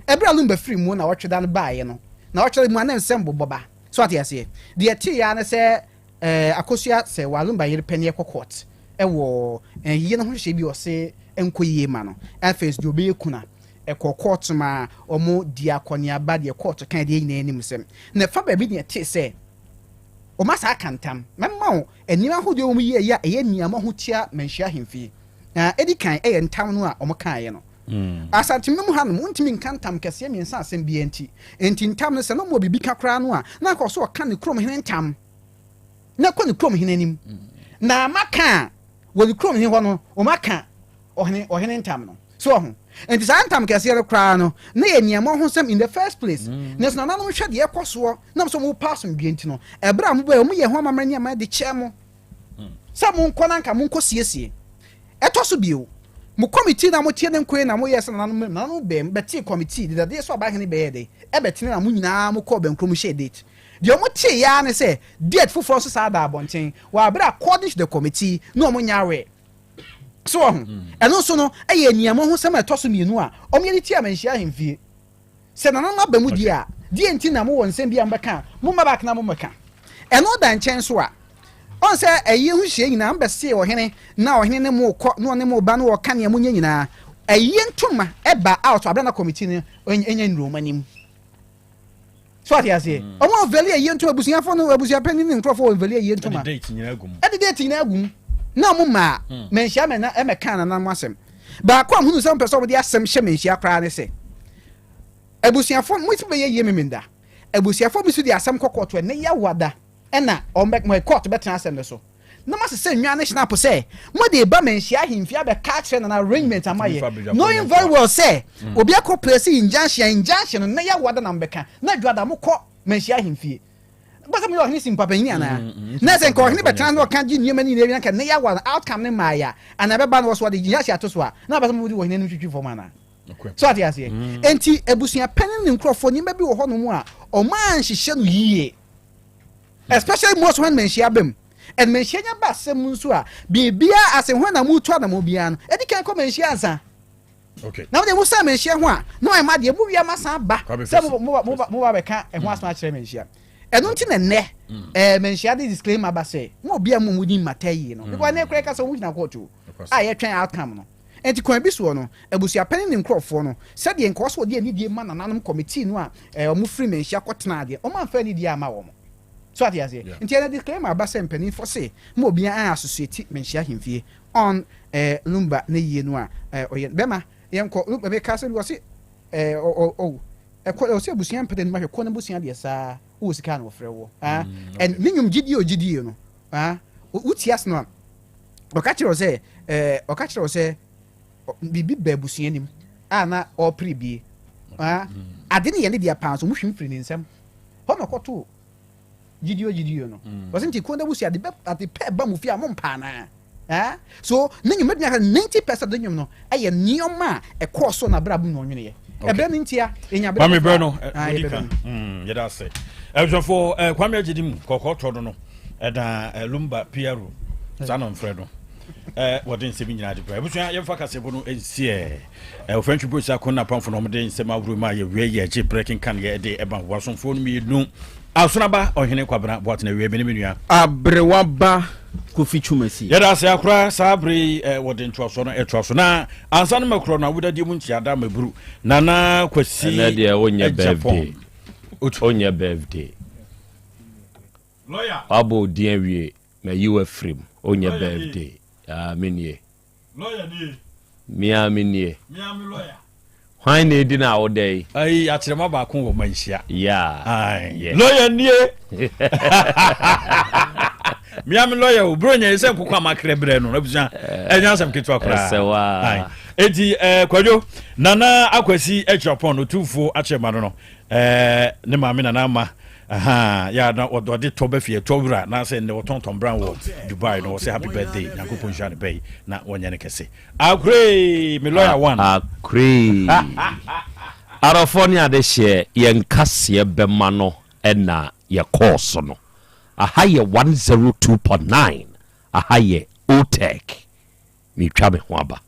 ɛberɛ a Lumba firi mu na ɔtwe da no baeɛ no na ɔtwe mu a na nsɛm bobɔ ba so ate aseɛ deɛ ɛteeɛ ara ne sɛ eh, Akosua sɛ wa Lumba yere pɛ ne ɛkɔ court ɛwɔ eh, yie no ho nhyehyɛeɛ bi ɔse ɛnkɔ yie ma no afei nso deɛ ɔbɛyɛ kuna ɛkɔ court ma ɔmo di akɔneaba deɛ court kan deɛ nyinaa anim sɛm na ɛfa baabi deɛ ɛtee sɛ Wɔma saa ka ntam. Mɛma wo nneɛma ahodoɔ a wɔn yɛeɛ a ɛyɛ nneɛma ho tia Manhyia Ahemfie. Na ɛdi kan ɛyɛ ntam no a wɔkaeɛ no. Asanteman mu hanom, wontumi nka ntam kɛseɛ mmiɛnsa asɛm biara nti. Enti ntam no, sɛ na wɔwɔ biribi ka koraa no a, na anka ɔsɛ ɔka ne kurom hene ntam na ɛkɔ ne kurom hene anim. Na maka a, wɔ ne kurom hene hɔ no, wɔaka ɔhene ɔhene ntam no. So ɔho? Nti saa ntam kɛseɛ no koraa no, na yɛ nneɛma ho nsɛm in the first place. Mm. Nanso nananom hwɛ deɛ ɛkɔ soɔ, nam sɛ wɔn pa asomdwoeɛ nti no, ɛberɛ a mobɛɛ, wɔn yɛ ho amammerɛ ne amanneɛ de kyɛɛ mo mm. sɛ monkɔ na anka monkɔ siesie. Ɛtɔ so bio, mo kɔmitii na moteɛ ne nkoe na moyɛɛ sɛ nananom nananom bɛm bɛtee kɔmitii dedadeɛ so abahene bɛyɛɛ dɛ ɛbɛtene na mo nyinaa mokɔɔ bɛnkurom hyɛɛ date. Deɛ wɔn tee ya ne sɛ date foforɔ nso saa da abɔnten wɔ abere according to the committee na wɔn nyɛ aware. So wɔ ho? Ɛno nso no, ɛyɛ aniammɔhosɛm a ɛtɔ so mmienu a wɔyɛ de tia Manhyia Ahemfie. Sɛ nananom aba mu deɛ a, deɛ nti na mowɔ nsɛm bi a mobɛka a, momma back na mommɛka. Ɛno da nkyɛn nso a, ɔn sɛ ayie ho nhyehyɛeɛ nyinaa, mobɛsee ɔhene na ɔhene ne mo rekɔ na ɔne mo reba na ɔreka nea monyɛ nyinaa. Ayie ntoma ba out wɔ berɛ a na committee no anya nnuru wɔn anim. So ate aseɛ? Mm. Ɔmo unveil ayie ntoma abusuafo no abusuapanyin ne nkurɔfoɔ unveil ayie ntoma. Ɛde date nyinaa gu mu. Ɛde date nyinaa gu mu. Na ɔmo maa mm. manhyia mɛ na ɛmɛ kan nananom asɛm. Baako a mhunu sɛ ɔmo pɛ sɛ ɔmo de asɛm hyɛ manhyia koraa ne sɛ abusuafo mo si bɛyɛ yie memenda. Abusuafo bi so de asɛm kɔ kɔɔto ɛnɛ yawada ɛna ɔmo bɛ kɔɔto bɛtena asɛm no so. Na moasesa nnwan ne hynapo sɛ mode reba manhyia ahemfie abɛka akyerɛ Nana arrangement a moayɛ knowing very well sɛ obi akɔ place injunction a injunction no nnɛ Yawoada na mobɛka na Dwoada mokɔ manhyia ahemfie. Mopɛ sɛ moyɛ ɔhene simpa panyin anaa? Na sɛ nka ɔhene bɛtena na ɔka gye nneɛma no nyinaa wie na nka nnɛ Yawoada outcome no mmaeɛ a anaa ɛbɛba no wɔso wɔde injunction ato so a na mopɛ sɛ mode ɔhene anim twitwi fam anaa? So ate aseɛ? Enti abusua panin ne nkurɔfoɔ nneɛma bi wɔ hɔnom a wɔanhyehyɛ no yie. Especially most when manhyia ba mu. And manhyia nya ba asɛm mu nso a, biribiara ase hwan na mutu anamɔ biara no, ɛdi kan kɔ manhyia ansa. Okay. Na mo deɛ mo sɛ manhyia ho a, na ɔyɛ ma deɛ mo wia ma san ba sɛ mo mo mo mo ba bɛka ɛho asɛm akyerɛ manhyia. Ɛno nti na nnɛ mm. ɛɛ manhyia de disclaimer ba sɛ mo obi a mo mu di mmata yie no. Mm. Because ɛnɛ kura ɛka sɛ wɔn gyina court o a yɛtwɛn outcome no. Nti kwan bi soɔ no, abusuapanin ne nkorɔfoɔ no, sɛdeɛ nka ɔsɛ wɔde anidie ma nananom committee no a eh, wɔn firi Manhyia kɔtenaa deɛ, wɔn amfa anidie amma wɔn. So ate aseɛ? Yeah. Nti ɛnɛ disclaimer aba sɛ mpanimfoɔ se ma obiara an associate Manhyia ahemfie on eh, Lumba ne yie no a eh, ɔyɛ bɛma yɛnkɔ Lumba meka sɛ bi wɔse eh, ɔ, ɔ, ɔ, ɛkɔ ɔsɛ abusua mpɛ n'anim ahwɛ kɔ n'abusua deɛ saa wowɔ sika na wɔfrɛ woɔ ah, Mm, and okay. ne nnwom gyidie a ɔgyidie no ah, wotie ase no a ɔka kyerɛ wo sɛ Ɔka kyerɛ wo sɛ biribi ba abusua nim a na ɔrepere bie. Ah, ade no yɛ ne dea paa nso wɔhwim firi ne nsam. Hɔ na ɔkɔtoo Gidio Gidio no. Ɔsɛ nti kɔn da wusu ade bɛ ade pɛ ba mu fie a mo mpa anaa? Ah, so ne nnwom mɛtumi aka 90% de nnwom no ɛyɛ nneɛma a ɛkɔɔ so na abrabɔ mu na ɔnweneɛ. Ɛbrɛ no ntia ɛnya berɛ Kwame brɛ no Ah, wodi yɛbɛbɛ ka no. Yɛda ase abusuafoɔ. Kwame agye di mu kɔkɔɔ tɔ no ɛda Lumba PRO saa na ɔmfrɛ no. Wɔde nsɛm nyinaa de brɛ abusua. Yɛmfa kasɛbɔ no nsiɛ ɔfɛntwi bosi ako na pamfo no ɔmde nsɛm ahorow mu a yɛwie yɛ gye brɛ kenkan yɛ de ɛma wasomfoɔ no mmienu Asonaba Ɔhene Kwabena Boatena wie me ne me nua Aberewa ba Kofi Twumasi. Yɛda ase akora saa bere yi. Wɔde ntoasoɔ no ɛtoa so na ansa no makorɔ no awodadeɛ mu nkyia da maburu Nana Kwasi Ɛnɛ deɛ wonyɛ Japan birthday. Wonyɛ birthday. Lawyer. Wabɔ wo din awie. Mayi wo afiri mu. Wonyɛ Lawyer nie. birthday. Ah, me nie. Lawyer nie. Me ara me nie. Me ara me lawyer. Hwan na edi na awoda yi? Ayi akyerɛma baako wɔ manhyia. Yeah. Aye. Yeah. Lawyer nie. Me ara me lawyer o. Bro nya sɛ nkokɔ amakrɛ brɛ no. Abusua. Ɛnyɛ asɛm ketewa koraa. Ɛsɛ wa. Aye. Eti Kwadwo Nana Akwasi Akyerɛpɔn otumfuo akyerɛma no no. Ne maame Nana Ama. Aha, ya na ɔde tɔ bɛ fie tɔ wura na sɛ nnɛ ɔtɔntɔn bran wɔ Dubai no ɔsɛ happy birthday. Nyankopɔn nhyira ne bɛyi na wɔnyɛ ne kɛse. Akoree, me lawyer one. Akoree. Arɔfoɔ ne adehyeɛ, yɛn nkaseɛ bɛma no na yɛkɔɔ so no. Aha yɛ 102.9, aha yɛ OTEC. Meretwa me ho aba.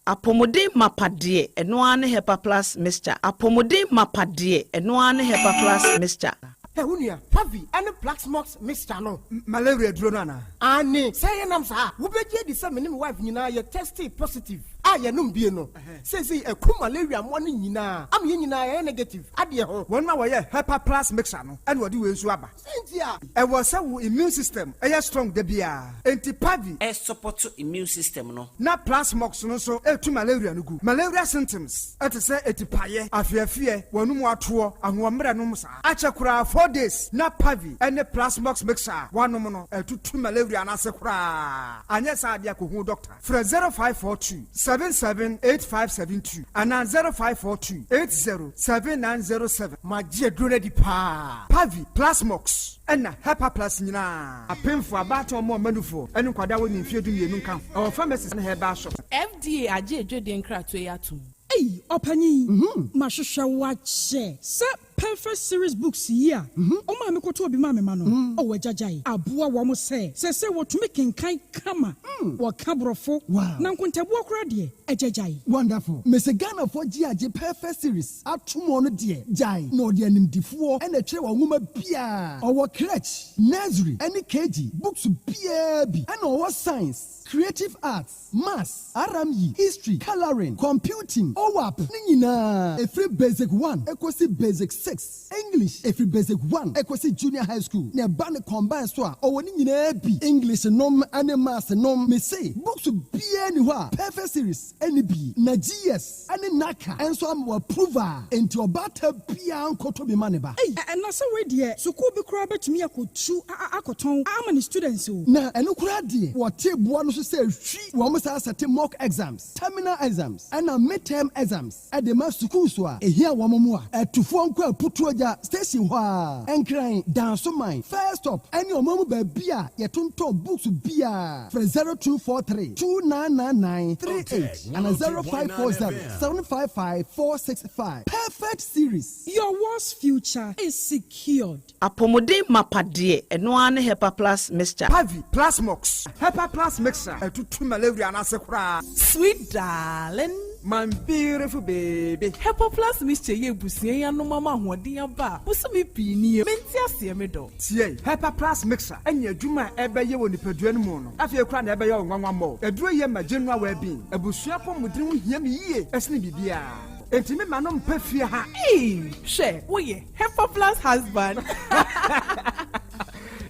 Apɔmuden mapa deɛ, ɛno ara ne Hepa Plus Mixture. Apɔmuden mapa deɛ, ɛno ara ne Hepa Plus Mixture. Hɛ, wo nua, Pavi ne Plaxmox mixture no, malaria duro no anaa? Aane, sɛ yɛnam saa a, wobɛgye adi sɛ me ne me wife nyinaa yɛ testee positive a yɛnom bie no. Seesei ɛku malaria mmoa no nyinaa ama yɛn nyinaa yɛayɛ negative adeɛ ho. Wɔn a wɔyɛ Hepa Plus mixture no na wɔde wei nso aba. Sɛ nti a. Ɛwɔ sɛ wo immune system yɛ strong da biara. Enti Pavi. Ɛsupɔto immune system no. Na Plasmox no nso tu malaria no gu. Malaria symptoms te sɛ atipaeɛ, afeafeɛ, w'anum atoɔ, ahoɔmmerɛ nom saa. Akyɛ koraa 4 days na Pavi ne Plasmox mixture a woanom no atutu malaria no ase koraa. Anyɛ saa adeɛ a kɔhu doctor. Frɛ 0542 778572 anaa 0542 80 7907. Magye aduro no adi paa. Pavi, Plasmox ɛna Hepa Plus nyinaa. Apemfo, abaatan, ɔmo ɔmanufoɔ ne nkwadaa a wɔnni mfeɛ 12 nka ho. Ɛwɔ pharmacies ne herbal shops. FDA agye adwadie nkratoɔ yi atom. Ei, ɔpanyin, mahwehwɛ wo akyɛ. Sɛ Perfect Series books yi a ɔmaa me kɔtɔɔ bi maa me ma no, ɔwɔ agyagyae aboa wɔn sɛ seesei wɔtumi kenkan kama, wɔka Borɔfo, na nkontabuo koraa deɛ, agyagyae. Wonderful. Mese Ghanafoɔ gye agye Perfect Series ato mu ɔno deɛ gyae na ɔde animdifoɔ na ɛtwerɛ wɔn nwoma biaa. Ɔwɔ crèche, nursery ɛne KG books biaa bi ɛna ɔwɔ science, creative arts, maths, RME, history, colouring, computing, OAP ne nyinaa ɛfiri basic 1 ɛkɔsi basic 6, English ɛfiri basic 1 ɛkɔsi junior high school na ɛba ne combine so a ɔwɔ ne nyinaa bi, English nom ne maths nom. Mese books biaa ni hɔ a Perfect Series ɛne bi na GS ɛne NaCCA ɛnso ama wɔ approve a enti ɔbaata biaa nkɔtɔ bi ma ne ba. Ei, ɛna sɛ wei deɛ, sukuu bi koraa bɛtumi akɔtu akɔtɔn ama ne students o. Na ɛno koraa deɛ, wɔte boa no so sɛ hwi wɔn saa sɛte mock exams, terminal exams ɛna midterm exams ɛde ma sukuu so a ehia wɔn mu a ɛtufoɔ nkɔ Aputuogya station hɔ a Nkran Dansoman first stop ɛne ɔman mu baabi a yɛtontɔn books biara. Frɛ 0243 2999 38 ana 0540 755 465. Perfect Series. Your world's future is secured. Apɔmuden mapa deɛ, ɛno ara ne Hepa Plus Mixture. Pavi, Plasmox, Hepa Plus mixture ɛtutu malaria no ase koraa. Sweet darling. My beautiful baby. Hepa Plus Mixture yɛ abusua yi anom ama ahoɔden aba a bosome pii nie. Mente aseɛ, me dɔ. Tie, Hepa Plus mixture ɛnyɛ adwuma a ɛbɛyɛ wɔ nipadua no mu no. Afei koraa na ɛbɛyɛ wo nwanwa mmɔ. Aduro yɛ ma general well-being. Abusua pɔmuden ho hia me yie ɛsene biribiara. Enti me ma no mpɛ fie ha. Ee, hwɛ, woyɛ Hepa Plus husband.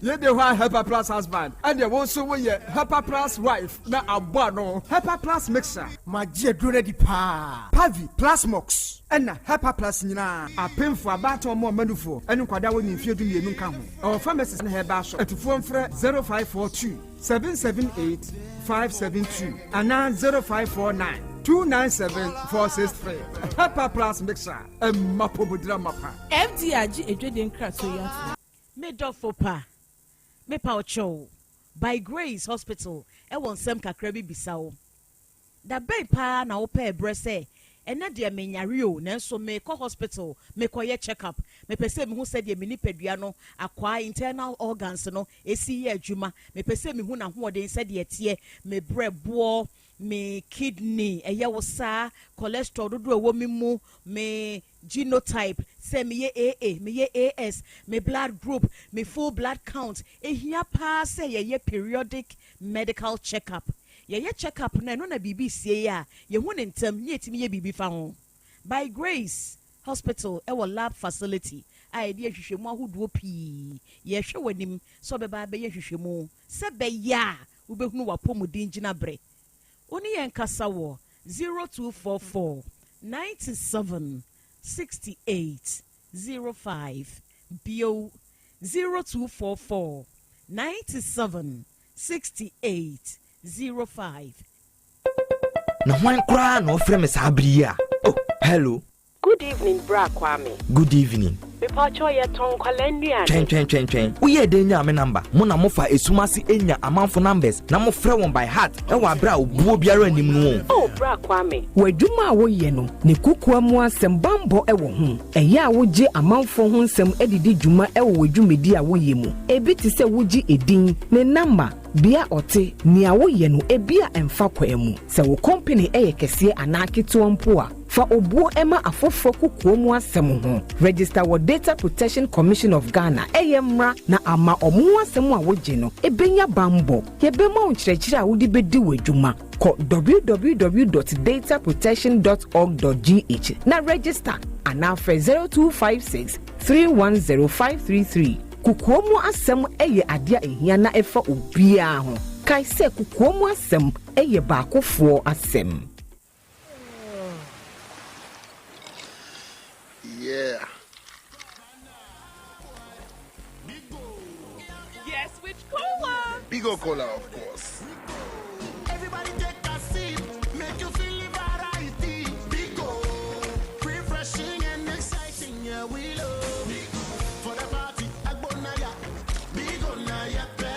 Yei de hɔ a Hepa Plus husband, ɛnneɛ wo nso woyɛ Hepa Plus wife na abɔ ano. Hepa Plus mixture. Magye aduro no adi paa. Pavi, Plasmox, ɛna Hepa Plus nyinaa. Apemfoɔ, abaatan, wɔn a wɔma nufoɔ, ne nkwadaa a wɔnnii mfeɛ dumienu nka ho. Ɛwɔ pharmacies ne herbal shop. Atufoɔ mfrɛ 0542 778 572 anaa 0549 297 463. Hepa Plus mixture, ɛma apɔmuden amapa. FDA agye adwadie nkratoɔ yi atom. Me dɔfo pa, mepa wo kyɛw, By Grace Hospital wɔ nsɛm kakra bi bisa wo. Da bɛn paa na wopɛɛ berɛ sɛ, ɛnnɛ deɛ menyare o, nanso merekɔ hospital mekɔyɛ check up, mepɛ sɛ mehu sɛdeɛ me nipadua no akwaa, internal organs, no si yɛ adwuma, mepɛ sɛ mehu n'ahoɔden sɛdeɛ ɛteɛ, me berɛboɔ, me kidney, ɛyɛ wo saa, cholesterol dodoɔ a ɛwɔ me mu, me genotype, sɛ meyɛ AA, meyɛ AS, me blood group, me full blood count. Ɛhia paa sɛ yɛyɛ periodic medical check up. Yɛyɛ check up no a, ɛno na biribi sie a, yɛhu no ntɛm na yɛtumi yɛ biribi fa ho. By Grace Hospital wɔ lab facility a yɛde nhwehwɛmu ahodoɔ pii. Yɛrehwɛ w'anim sɛ wobɛba abɛyɛ nhwehwɛmu sɛ ɛbɛyɛ a wobɛhunu w'apɔmuden gyinaberɛ. Wo ne yɛn nkasa wɔ 0244 97 68 05, bio 0244 97 68 05. Na hwan koraa na ɔfrɛ me saa bere yi a? Oh, hello. Good evening bra Kwame. Good evening. Mepakyɛw yɛ tɔn nkwadaa nnuane. Twɛn twɛn twɛn twɛn. Woyɛɛ dɛn nyaa me number? Mo na mofa esum ase nya amanfo numbers na mofrɛ wɔn by heart wɔ abere a obuo biara nnim no o. Oh bra Kwame. W'adwuma a woyɛ no ne kokoa mu asɛm bammɔ wɔ ho. Ɛyɛ a wogye amanfoɔ ho nsɛm de di dwuma wɔ w'adwumadi a woyɛ mu. Ebi te sɛ wogye edin, ne namba, bea ɔte, nea woyɛ no ebia ɛmfa kwan mu. Sɛ wo kɔmpene yɛ kɛseɛ anaa ketewa mpo a, fa obuo ma afoforɔ kokoa mu asɛm ho. Register wɔ Data Protection Commission of Ghana, ɛyɛ mmra na ama wɔn ho asɛm a wogye no bɛnya bammɔ. Yɛbɛma wo nkyerɛkyerɛ a wode bɛdi w'adwuma. Kɔ www dot dataprotection dot org dot gh na register anaa frɛ 0256 310 533. Kokoa mu asɛm yɛ adeɛ a ɛhia na ɛfa obiara ho. Kae sɛ kokoa mu asɛm yɛ baakofoɔ asɛm. Yeah. Guess which cola? Bigo Cola, of course. Everybody take a sip, make you feel the variety. Bigo, refreshing and exciting, yeah, we love. Bigo, for the party, Agbonaya. Bigo na ya pe,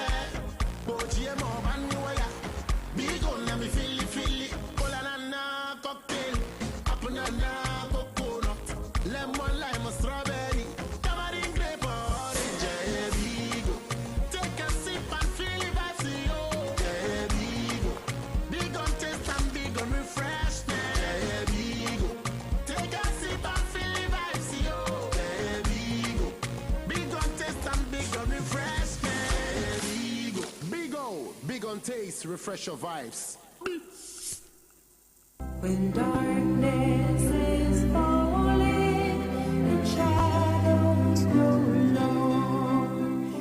Boji mo baniwaya. Bigo na mi feel feel cola na na cocktail, apple na na coconut, lemon lime strawberry, tamarind grape orange. Yeah, Bigo, take a sip and feel the vibes, yo. Yeah, Bigo, big on taste and big on refreshment. Yeah, Bigo, take a sip and feel the vibes, yo. Yeah, Bigo, big on taste and big on refreshment. Yeah, Bigo, big on, big on taste, refresh your vibes. When darkness is falling and shadows grow long.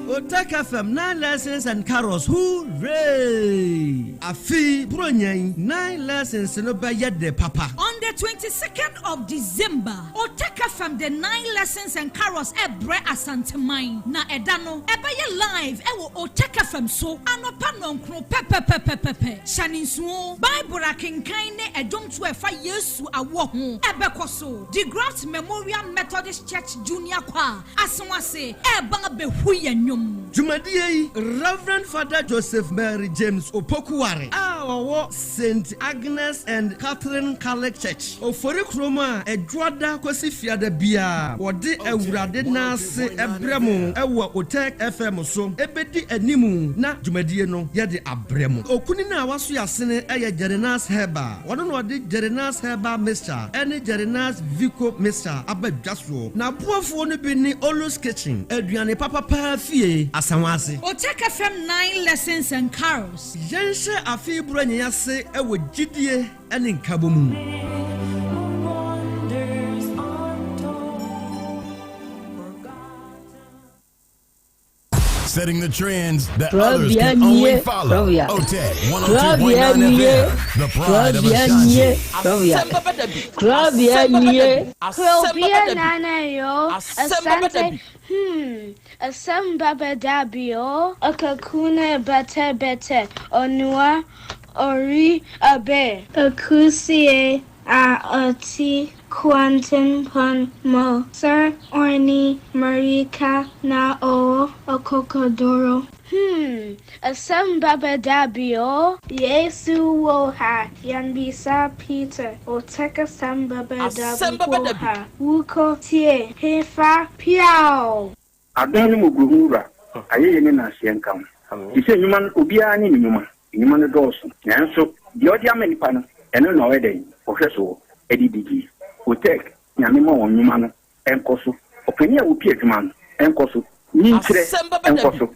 Otec FM 9 Lessons and Carols Hooray! Afe yi Buronya yi 9 Lessons no bɛyɛ dɛ papa. On the 22nd of December, Otec FM de 9 Lessons and Carols rebrɛ Asanteman, na ɛda no ɛbɛyɛ live wɔ Otec FM so anɔpa nnɔnkron pɛpɛpɛpɛpɛ. Hyɛ no nsow, Bible akenkan ne ɛdwomtoɔ a ɛfa Yesu awoɔ ho bɛkɔ so. De Graft Memorial Methodist Church Junior Choir Asawase reba abɛhu yɛn nnwom. Dwumadie yi, Rev. Father Joseph Mary James Opoku-Ware a ɔwɔ Saint Agnes and Catherine Catholic Church, Ofori kurom a Ɛdwoada kɔsi Fiada biara wɔde Awurade nan ase brɛ mo wɔ Otec FM so bɛdi anim na dwumadie no yɛde abrɛ mo. Okunini a waso yɛasene yɛ Jerinas Herbal. Ɔno na ɔde Jerinas Herbal Mixture ne Jerinas Vico Mixture aba dwa soɔ. N'aboafoɔ no bi ne Olu's Kitchen, aduane papa paa fie, Asawase. Otec FM 9 Lessons and Carols. Yɛnhyɛ afe yi Buronya yi ase wɔ gyidie ne nkabom mu. Setting the trends that others can only follow. OTEC 102.9 FM, the pride of Ashanti. Krobia nana yo, asante, asem baba dabio, akakuna bete bete, onua, ori abe, akusie a oti kwantenpon mo, sir orni marika na o okokodoro. Asem baba dabio, Yesu woha, yanbisa Peter, oteka sem baba dabi woha, wuko tie, hefa piao. Adom ne mmɔborɔhunu Wura, ayɛyie ne nnaaseɛ nka wo. Te sɛ nnwuma no, obiara ne ne nnwuma. Nnwuma no dɔɔso, nanso deɛ ɔde ama nnipa no, ɛno na ɔyɛ dɛn? Ɔhwɛ soɔ de di die. Otec, Nyame ma wɔn nnwuma no nkɔ so. Ɔpanin a ɔpie adwuma no nkɔ so. Nyinkyerɛ nkɔ so.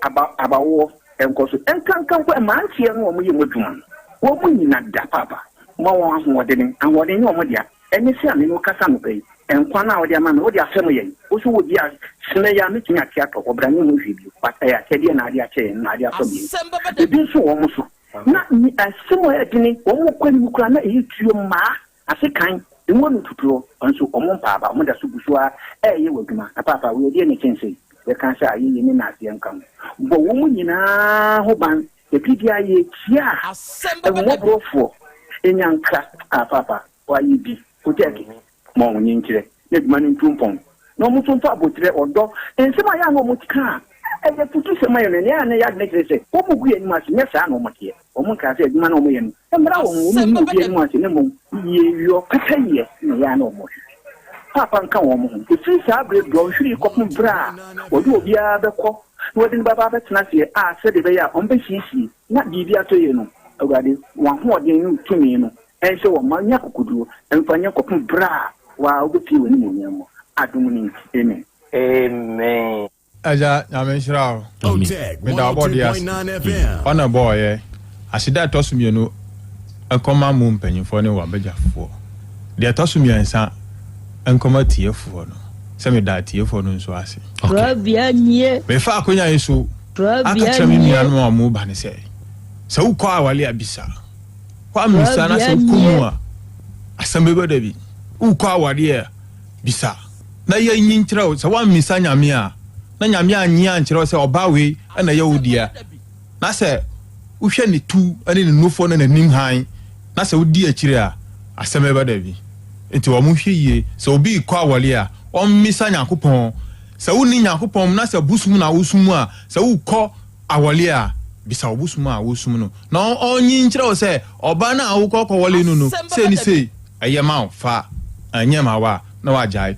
Aba, abawoɔ nkɔ so. Nkanka mpo mmeranteɛ no a wɔyɛ mu adwuma no, wɔn nyina da paapa. Ma wɔn ahoɔdene. Ahoɔden nyɛ wɔn dea. Ɛne sɛ a me ne wo kasa anɔpa yi, nkwa no a wode ama me, wode afɛm yɛn. Wo nso wɔ bi a, sene yi a mɛtumi ate atɔ, ɔbra nyɛ ho hwee bio. But ɛyɛ akyɛdeɛ na ade akyɛ yɛn, na ade afɛm yɛn. Ebi nso wɔ wɔn so. Na asɛm a ɛyɛ dene, wɔn kɔ anim koraa na ɛyɛ tuo mmaa, ase kan, emu ano tutuo, nso wɔn mpa aba, wɔn da so gu so ara ɛreyɛ wɔ adwuma. Na paapa, wei ɛdeɛn na ɛkyɛn sei? Yɛka sɛ ayɛyie ne naaseɛ nka ho. Bɔ wɔn nyinaa ho ban. Ɛbere biara yɛkyia ahummɔborɔfoɔ, nyankra, ah paapa. Wɔayɛ bi, Kotɛɛke, ma wɔn nkyerɛ na adwuma no ntu mpɔn, na wɔn nso mfa aboterɛ, ɔdɔ, nsɛm a ɛyɛ a na wɔka a ɛyɛ afutusɛm ayɛ no, nea na ɛyɛ adwene kyerɛ sɛ wɔgu yɛn anim ase, nyɛ saa na wɔteɛ. Wɔnkaa sɛ adwuma no a wɔyɛ no mmra wɔn ho, wɔnni obi anim ase, na mmom yieyɔ, pɛpɛyɛ na ɛyɛ a na wɔhwehwɛ. Paapa nka wɔn ho. Ɛfiri saa berɛ dɔnhwere yi kɔpem berɛ a wɔde obiara bɛkɔ na wɔde no bɛba abɛtena aseɛ a sɛdeɛ ɛbɛyɛ a wɔbɛsiesie na biribi atɔ yie no, Awurade, w'ahoɔden ne wo tumi no Ɛnhyɛ wɔn mma nnya akokoduro mfa nyɛ kɔpem berɛ a wo ara wobɛpue w'animuonyam mu. Adom no nti, amen. Amen. Agya Nyame nhyira wo. Meda ɔbɔdeɛ ase. Ɔna ɛbɔɔ yɛ. Aseda a ɛtɔ so mienu nkɔma mo mpanyinfoɔ ne w'abagyafoɔ. Deɛ ɛtɔ so miɛnsa nkɔma atiefoɔ no, sɛ meda atiefoɔ no nso ase. Mefa akonya yi so aka kyerɛ me nuanom a wɔn ba no sɛ, sɛ wokɔ awale a bisa. Woammisa na sɛ wokɔ mu a, asɛm bɛba da bi. Wokɔ awadeɛ a, bisa na yɛnyi nkyerɛ wo. Sɛ woammisa Nyame a, na Nyame annye ankyerɛ wo sɛ ɔbaa wei na ɛyɛ wo dea, na sɛ wohwɛ ne tu ne ne nufoɔ ne n'anim hann, na sɛ wodi akyire a, asɛm bɛba da bi. Nti wɔn hwɛ yie, sɛ obi rekɔ awɔre a, ɔmmisa Nyankopɔn. Sɛ wonni Nyankopɔn mu na sɛ bosom na wosom a, sɛ wokɔ awɔle a, bisa wo bosom a wosom no na ɔnyi nkyerɛ wo sɛ ɔbaa no a wokɔ kɔwɔle no no sei ne sei, ɛyɛ ma wo, fa, ɛnyɛ ma wo a, na wagyae.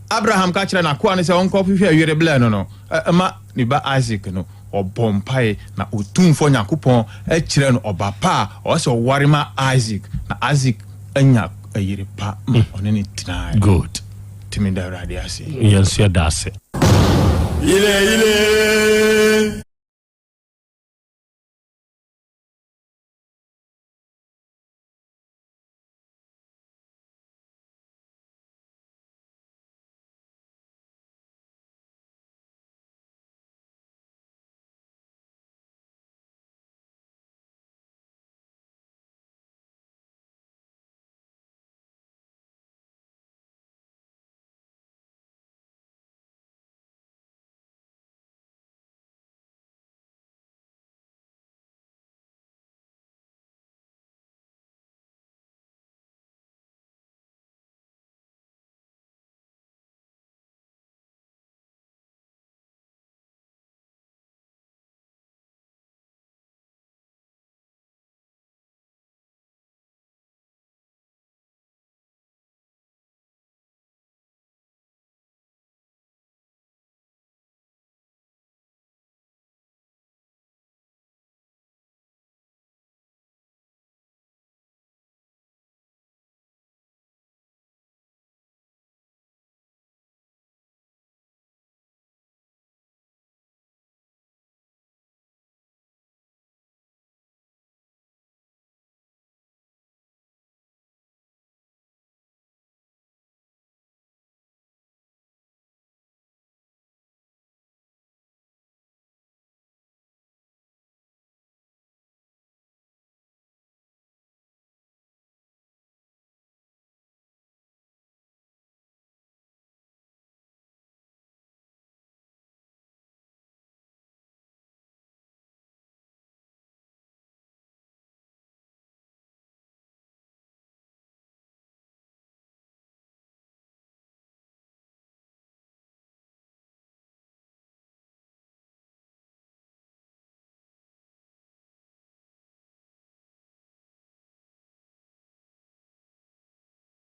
Abraham ka kyerɛɛ n'akoa no sɛ ɔnkɔhwehwɛ yere blɛ no no ma ne ba Isak no, ɔbɔɔ mpae na Otumfoɔ Nyankopɔn kyerɛɛ no ɔba pa a ɔwɔ sɛ ɔware ma Isak, na Isak anya yere pa ma ɔne no tenae. Good. Nti meda Awurade ase. Yɛn nso yɛda ase. Yile yile.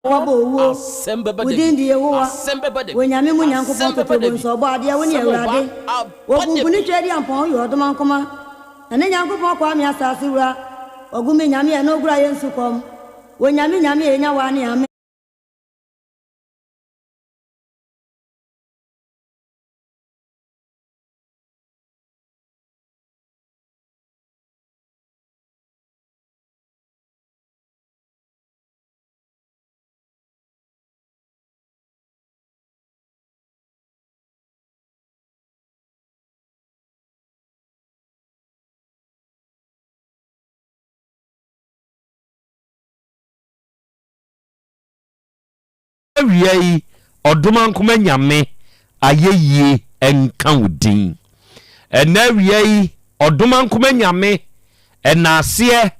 Wɔbɔ owuo. Wo din de Yehowa, wo Nyame mu Nyankopɔn totorobo nso Ɔbɔadeɛ, wo ne Awurade. Wɔ pumpuni Tweaduampɔn, woyɛ ɔdomankoma. Na ne Nyankopɔn Kwame Asase Wura, Ɔgu me Nyame a ɛno ogura yɛn sukɔm. Wo Nyame Nyame a yɛnya wo ane amen. Awia yi, Ɔdomankoma Nyame ayɛyie nka wo din. Ɛnɛ awia yi, Ɔdomankoma Nyame ɛnaaseɛ,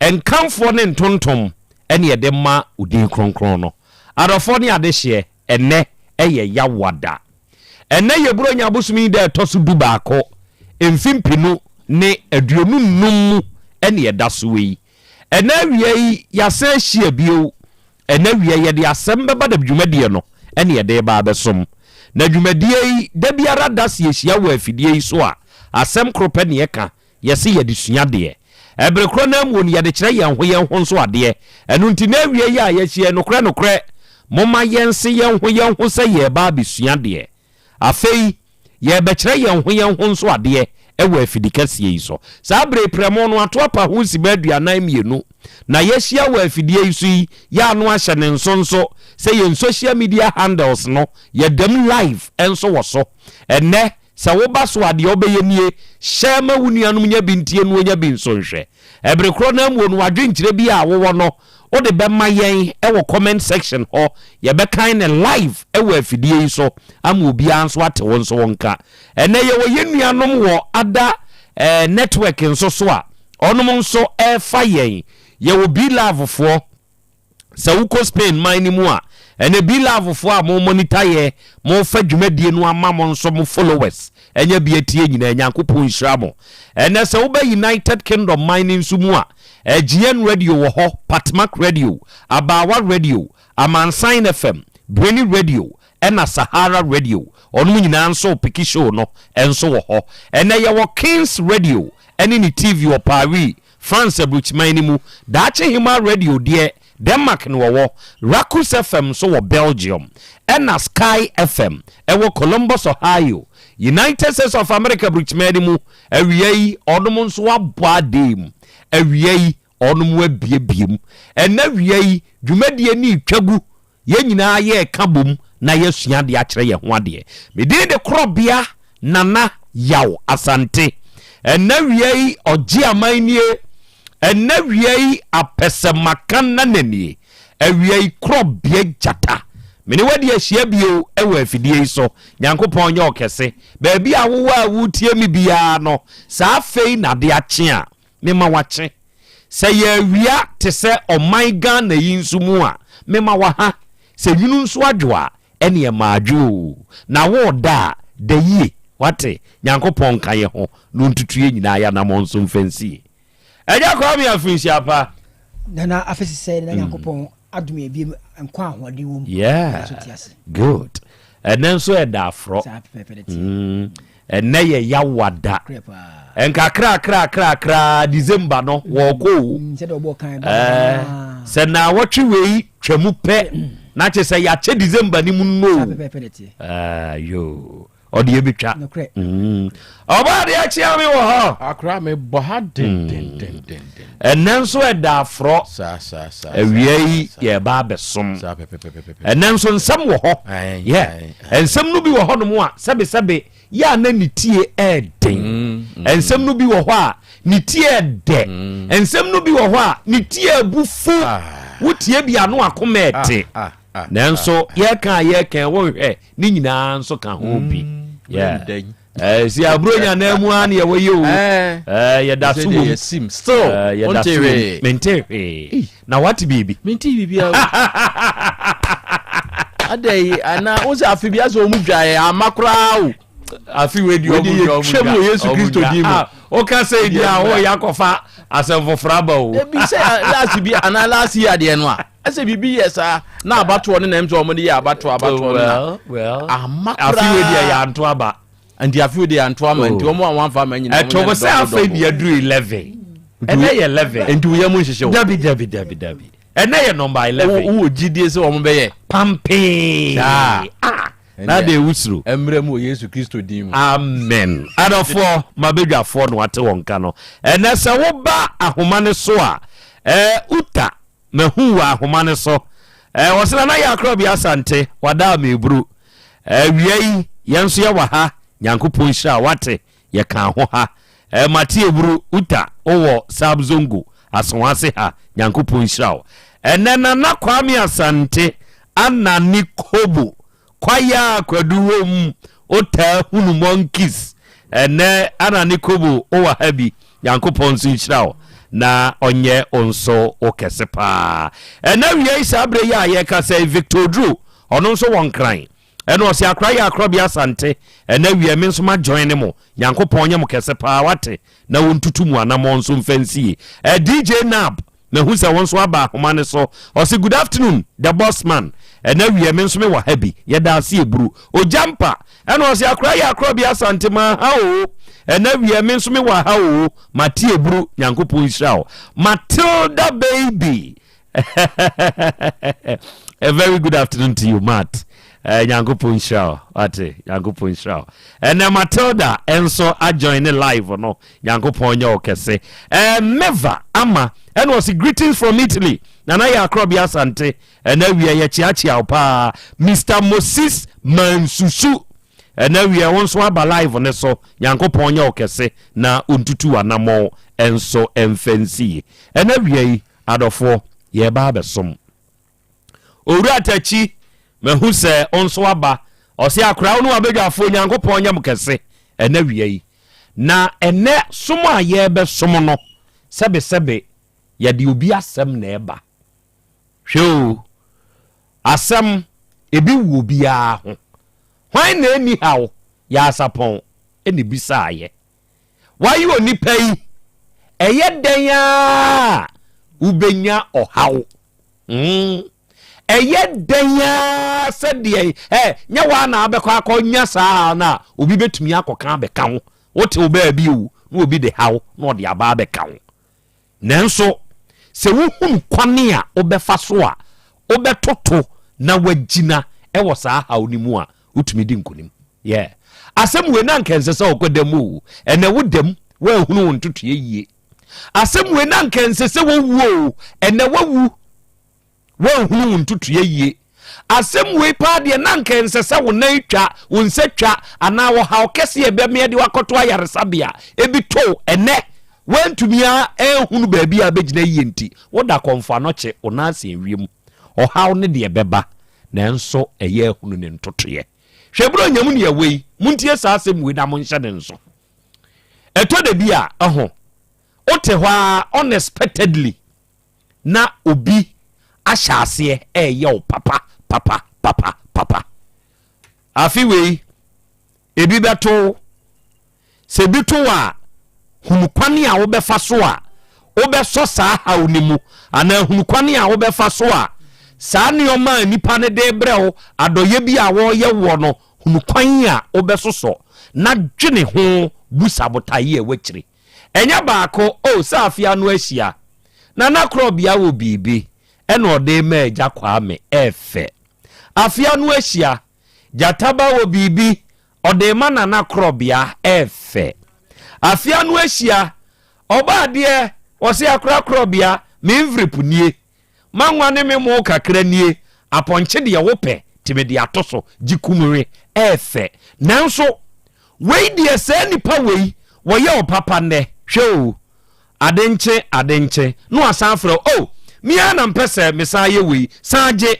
nkamfoɔ ne ntontom ɛne yɛde ma wo din kronkron no. Adɔfoɔ ne adehyeɛ, ɛnɛ ɛyɛ Yawada. Ɛnɛ yɛ Buronya bosome yi da ɛtɔ so dubaako, mfe mpenu ne 25 mu ɛne ɛda soɔ yi. Ɛnnɛ awia yi, yɛasan ahyia bio. Ɛnnɛ awia yi, yɛde asɛm bɛba da dwumadie no ɛne yɛde reba abɛsom. Na dwumadie yi, da biara da sɛ yɛhyia wɔ afidie yi so a, asɛm koro pɛ ne yɛka, yɛse yɛde sua adeɛ. Ɛbere korɔ no ara mu no, yɛde kyerɛ yɛn ho yɛn ho nso adeɛ. Ɛno nti, nnɛ awia yi a yɛahyia yi, nokorɛ nokorɛ, momma yɛnse yɛn ho yɛn ho sɛ yɛreba abɛsua adeɛ. Afei, yɛrebɛkyerɛ yɛn ho yɛn ho nso adeɛ wɔ afidikɛseɛ yi so. Saa berɛ yi, prɛmo no ato apa ho simma 42, na yɛahyia wɔ afidie yi so yi, yɛ ano ahyɛ ne nso nso sɛ yɛn social media handles no, yɛda mu live nso wɔ so. Ɛnnɛ, sɛ woba so a, deɛ wobɛyɛ nie, share ma wo nuanom nya bi ntie na wɔnya bi nso nhwɛ. Ɛbere korɔ no ara mu no, w'adwenkyerɛ bi a wowɔ no, wode bɛma yɛn wɔ comment section hɔ. Yɛbɛkan no live wɔ afidie yi so ama obiara nso ate wo nso wo nka. Ɛnnɛ yɛwɔ yɛn nuanom wɔ ada eh, network nso so a ɔnom nso ɛrefa yɛn. Yɛwɔ B-Love foɔ. Sɛ wokɔ Spain man no mu a, ɛnɛ B-Love foɔ a mo monitor yɛ, mo fa dwumadie no ama mo nso mo followers ɛnyɛ bi atie nyinaa, Nyankopɔn nhyira mo. Ɛnɛ sɛ woba United Kingdom man no nso mu a, GN Radio wɔ hɔ, Patmak Radio, Abaawa Radio, Amansan FM, Breni Radio, ɛna Sahara Radio, ɔnom nyinaa nso piki show no nso wɔ hɔ. Ɛnɛ yɛwɔ Kings Radio ɛne ne TV wɔ Paris, France aburokyiman no mu, Daakye Hemaa Radio deɛ Denmark na wɔwɔ, Rakus FM nso wɔ Belgium, ɛna Sky FM ɛwɔ Columbus, Ohio, United States of America aburokyiman no mu. Awia yi ɔnom nso abɔ adee mu. Awia yi ɔnom abiebie mu. Ɛnɛ awia yi dwumadie no retwa gu. Yɛn nyinaa yɛreka bom na yɛasua adeɛ akyerɛ yɛn ho adeɛ. Me din de Korɔbea Nana Yaw Asante. Ɛnnɛ awia yi ɔgye aman nie. Ɛnnɛ awia yi apɛsɛmaka nana nie. Awia yi Korɔbea Gyata. Me ne wadi ahyia bio wɔ afidie yi so. Nyankopɔn nyɛ ɔkɛse. Baabi a wowɔ a woretie me biara no, saa afei na ade akye a, mema wakye. Sɛ yɛ awia te sɛ ɔman Ghana yi nso mu a, mema waha. Sɛ nwunu nso adwo a, ɛneɛ ma adwo oo. Na wo da a, da yie, wate? Nyankopɔn nka yɛ ho na ɔntutu yɛ nyinaa yɛ anamɔn so mfa nsie. Agya Kwame Afinhyia pa. Nana afe sesɛɛ na Nyankopɔn adom yɛn bio nkwa a ahoɔden wɔ mu. Yeah, good. Ɛnɛ nso ɛda aforɔ. Mm. Ɛnɛ yɛ yawa da. Nkakrakrakrakra December no wɔkɔ o. Mm, eh, sɛ na wɔtwe wei twa mu pɛ na kyɛ sɛ yɛakyɛ December no mu no. Eh, yo. Ɔde yɛbɛtwa. Mm. Ɔbaa deɛ akyea me wɔ hɔ. Akora me bɔ ha dendendenden. Ɛnɛ nso ɛda aforɔ. Awia yi yɛba abɛsom. Ɛnɛ nso nsɛm wɔ hɔ. Yɛ nsɛm no bi wɔ hɔnom a sɛbesɛbe yɛ a na ne tie ɛɛden. Mm, mm. Nsɛm no bi wɔ hɔ a ne tie ɛdɛ. Mm. Nsɛm no bi wɔ hɔ a ne tie abu fu. Ah. Wotie bi ano akoma ɛte. Ah, ah, Nanso yɛka a yɛka wɔnhwɛ ne nyinaa nso ka ho bi. Yeah. Eh, si aburo nya na mu a ne yɛwɔ yi o eh, yɛda so wom still eh, yɛda so wom mente hwee na wate biribi mente biribi a adɛ ana wo sɛ afe bi asɛ ɔmu dwaeɛ ama koraa o afe wei deɛ ɔmu dwa ɔmu dwa wɔ Yesu Kristo din mu ah, woka sɛ di a woyɛ akɔfa asɛm foforɔ aba o ebi sɛ last bi anaa last year deɛ no a. Ɛsɛ biribi yɛ saa na abatoɔ no na ɛm sɛ wɔn de yɛ abatoɔ abatoɔ no na well ama koraa. Afe wei deɛ yɛanto aba. Nti afe wei deɛ yɛanto ama nti wɔn a wɔamfa ama nyinaa Ɛto bo sɛ afei deɛ aduru 11. Ɛnɛ yɛ 11. Nti wo yam nhyehye wo. Dabi dabi dabi dabi. Ɛnɛ yɛ number 11. Wowɔ gyidie sɛ wɔn bɛyɛ. Pampee. Saa. Ah. Na de wusuro. Mmerɛ mu wɔ Yesu Kristo din mu. Amen. Adɔfoɔ, mabadwafoɔ na wate wɔn nka no. Ɛnɛ sɛ woba ahoma no so a, ɛɛ Uta, mahu wɔ ahoma no so. Ɛɛ wɔsɛ Nana Yakorɔbea Asante, wada ameburu. Awia yi, yɛn nso yɛwɔ ha. Nyankopɔn nhyira wo, wate? Yɛka ho ha. Ɛɛ mate eburu, Uta, wowɔ Sab Zongo, Asawase ha. Nyankopɔn nhyira wo. Ɛnɛ Nana Kwame Asante, Anane Kobo, Kwaeɛ a kwadu wɔ mu, wotaa hunu monkeys. Ɛnɛ Anane Kobo wowɔ ha bi, Nyankopɔn nso nhyira wo na ɔnyɛ wo nso wo kɛse paa. Ɛnɛ awia yi saa berɛ yi a yɛkasa yi, Victor Oduro, ɔno nso wɔ Nkran. Ɛna ɔse akora yɛ akorɔbea Asante, ɛnɛ awia me nso ma join ne mo. Nyankopɔn nyɛ mo kɛse paa wate, na wɔntutu mo anamɔn nso mfa nsie. Ɛ DJ Nab, Mahu sɛ wo nso aba ahoma no so. Ɔse good afternoon the boss man. Ɛnɛ wiɛ me nso me wɔ ha bi. Yɛda ase eburu. Ogyampa ɛna ɔse akora yɛ akorɔ bi Asante ma ha oo. Ɛnɛ wiɛ me nso me wɔ ha oo. Mate eburu Nyankopɔn nhyira wo. Matilda baby. A very good afternoon to you Matt. Eh, Nyankopɔn nhyira wo. Wate, Nyankopɔn nhyira wo. Ɛnɛ Matilda nso ajoin ne live no. Nyankopɔn nyɛ wo kɛse. Eh, Meva Ama ɛna ɔse greetings from Italy. Nana yɛ akorɔbea Asante. Ɛna awia yɛkyeakyea wo paa. Mr. Moses Mansusu. Ɛna awia wo nso aba live ne so. Nyankopɔn nyɛ wo kɛse na ontutu w'anammɔn nso mfa nsie. Ɛna awia yi adɔfoɔ yɛreba abɛsom. Owura Takyi, mahu sɛ wo nso aba. Ɔse akora wo ne w'abadwafoɔ Nyankopɔn nyɛ mo kɛse ɛnɛ awia yi. Na ɛnɛ som a yɛrebɛsom no, sɛbesɛbe yɛde obi asɛm na ɛba. Hwɛ o, asɛm ebi wɔ obiara ho. Hwan na ɛnni haw? Yaasapɔn na ebisaeɛ. Wayɛ onipa yi, ɛyɛ dɛn ara a wobɛnya ɔhaw. Mm. Ɛyɛ dɛn ara sɛdeɛ ɛ nyɛ waa na abɛkɔ akɔnya saa haw no a obi bɛtumi akɔka abɛka ho. Wote wo baabi o, na obi de haw na ɔde aba abɛka ho. Nanso sɛ wohunu kwane a wobɛfa so a wobɛtoto na wagyina wɔ saa haw no mu a, wotumi di nkonim. Yeah. Asɛm wei na anka ɛnsɛ sɛ ɔkɔ dam o. Ɛnɛ wo dam, woanhunu wo ntotoeɛ yie. Asɛm wei na anka ɛnsɛ sɛ wowu o. Ɛnɛ wawu, woanhunu wo ntotoeɛ yie. Asɛm wei paa deɛ na anka ɛnsɛ sɛ wo nan twa, wo nsa twa, anaa ɔhaw kɛse a ɛbɛmea de wakɔto ayaresabea ebi to ɛnɛ woantumi anhunu baabi a bɛgyina yie nti woda kɔmfo anɔkye wo nan ase wiem. Ɔhaw ne deɛ bɛba nanso ɛyɛ ahunu ne ntotoeɛ. Hwɛ berɛ ɔnya mu ne ɛwɔ yi, montie saa asɛm wei na monhyɛ ne nso. Ɛtɔ da bi a, ɛho, wote hɔ ara unexpectedly na obi ahyɛ aseɛ ɛreyɛ wo papa papa papa papa. Afe wei, ebi bɛto wo. Sɛ ebi to wo a, hunu kwan a wobɛfa so a wobɛsɔ saa haw no mu, anaa hunu kwan a wobɛfa so a saa nneɛma a nnipa no de rebrɛ wo, adɔeɛ bi a wɔreyɛ woɔ no, hunu kwan a wobɛsosɔ na dwene ho bu sabotaeɛ a ɛwɔ akyire. Ɛnyɛ baako, oh, sɛ afe ano ahyia, Nana Korɔbea wɔ biribi ɛna ɔde rema Agya Kwame, ɛfɛ. Afe ano ahyia, Gyataba wɔ biribi Ɔde rema Nana Korɔbea ɛɛfɛ. Afe ano ahyia, ɔba adeɛ, ɔse akora Korɔbea, me nvrip nie, m'anwa ne me mo kakra nie, apɔnkye deɛ wopɛ nti mede ato so, gye kum we, ɛɛfɛ. Nanso wei deɛ saa nipa wei wɔyɛ wo papa nnɛ, hwɛ o, ade nkye ade nkye na wasan afrɛ wo, oh, me ara na mpɛ sɛ mesan yɛ wei, san gye.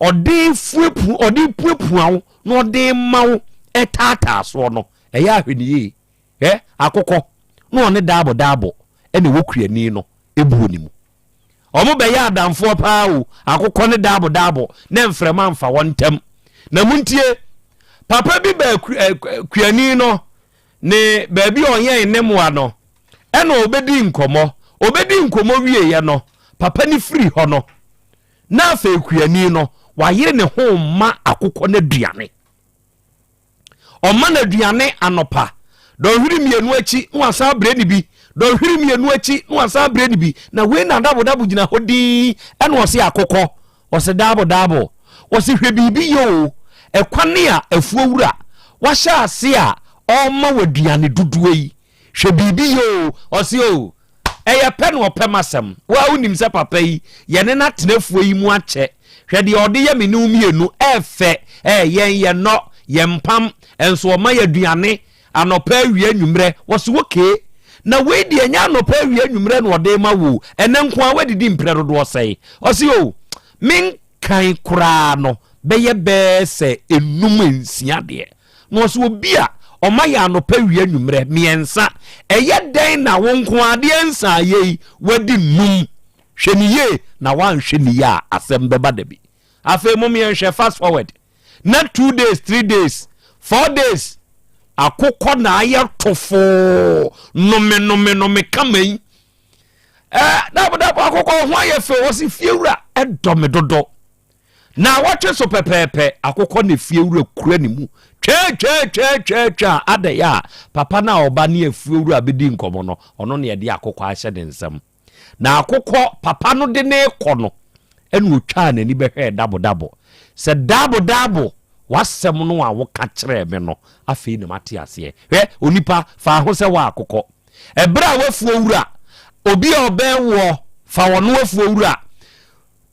Ɔde fuapu, ɔde puapua wo na ɔde ma wo ɛtaataa soɔ no, ɛyɛ ahwɛniyie. Hwɛ, akokɔ na ɔne daabo daabo ɛna ɛwɔ kuani no ebuo ne mu. Wɔn bɛyɛ adamfoɔ paa o, akokɔ ne daabo daabo na mframa mfa wɔn ntam. Na montie, papa bi baa kuani no ne baabi a ɔyɛn ne mmoa no, ɛna ɔbɛdi nkɔmmɔ. Ɔbɛdi nkɔmmɔ wieeɛ no, papa no firi hɔ no, Na afei kuani no, wayere ne ho rema akokɔ no aduane. Ɔma no aduane anɔpa, dɔnhwere mmienu akyi na wasan abrɛ ne bi, dɔnhwere mmienu akyi na wasan abrɛ ne bi. Na wei na dabodabo gyina hɔ dinn, ɛna ɔse akokɔ, ɔse daabo daabo, ɔse hwɛ biribi yɛ o, ɛkwane a afuo wura wahyɛ ase a ɔrema wo aduane dodoɔ yi, hwɛ biribi yɛ o, ɔse o, Ɛyɛ pɛ na ɔpɛ m'asɛm. Wo ara wonim sɛ papa yi, yɛne no atena afuo yi mu akyɛ. Hwɛ deɛ ɔde yɛ me ne wo mmienu, ɛɛfɛ, ɛɛ, yɛn yɛnnɔ, yɛmpam, nso ɔma yɛ aduane anɔpa, awia, anwummerɛ. Wɔse okay. Na wei deɛ ɛnyɛ anɔpa, awia, anwummerɛ na ɔde rema wo o, ɛnnɛ nko ara woadidi mprɛ dodoɔ sɛn? Ɔse oh, menkan koraa no, bɛyɛ bɛɛ sɛ nnum, nsia deɛ. Na ɔsɛ obi a ɔma yɛ anɔpa wia nwummerɛ mmiɛnsa ɛyɛ dɛn na wo nko adeɛ nsa ayɛ yi wadi num hwɛ ne yie na woanhwɛ ne yie a asɛm bɛba da bi. Afei mom yɛnhwɛ fast forward na 2 days 3 days 4 days akokɔ na ayɛ tofoo nome nome nome kama yi. Eh, dabo dabo akokɔ ho ayɛ fɛ ɔsi fiewura ɛdɔ me dodo. Naawɔtwe so pɛpɛɛpɛ, akokɔ na efiewura kura ne mu twɛɛtwɛɛtwɛɛtwɛɛtwɛ a adɛn a papa no a ɔba ne afiewura bɛdi nkɔmmɔ no, ɔno na yɛde akokɔ ahyɛ ne nsam. Na akokɔ papa no de no rekɔ no, ɛna ɔtwaa n'ani bɛhwɛɛ Dabodabo sɛ, Dabodabo, w'asɛm no a woka kyerɛɛ me no, afei na mate aseɛ. Hwɛ, onipa, fa ho sɛ woakokɔ. Ɛberɛ a w'afuo wura, obi a ɔbɛn woɔ, fa ɔno afuo wura.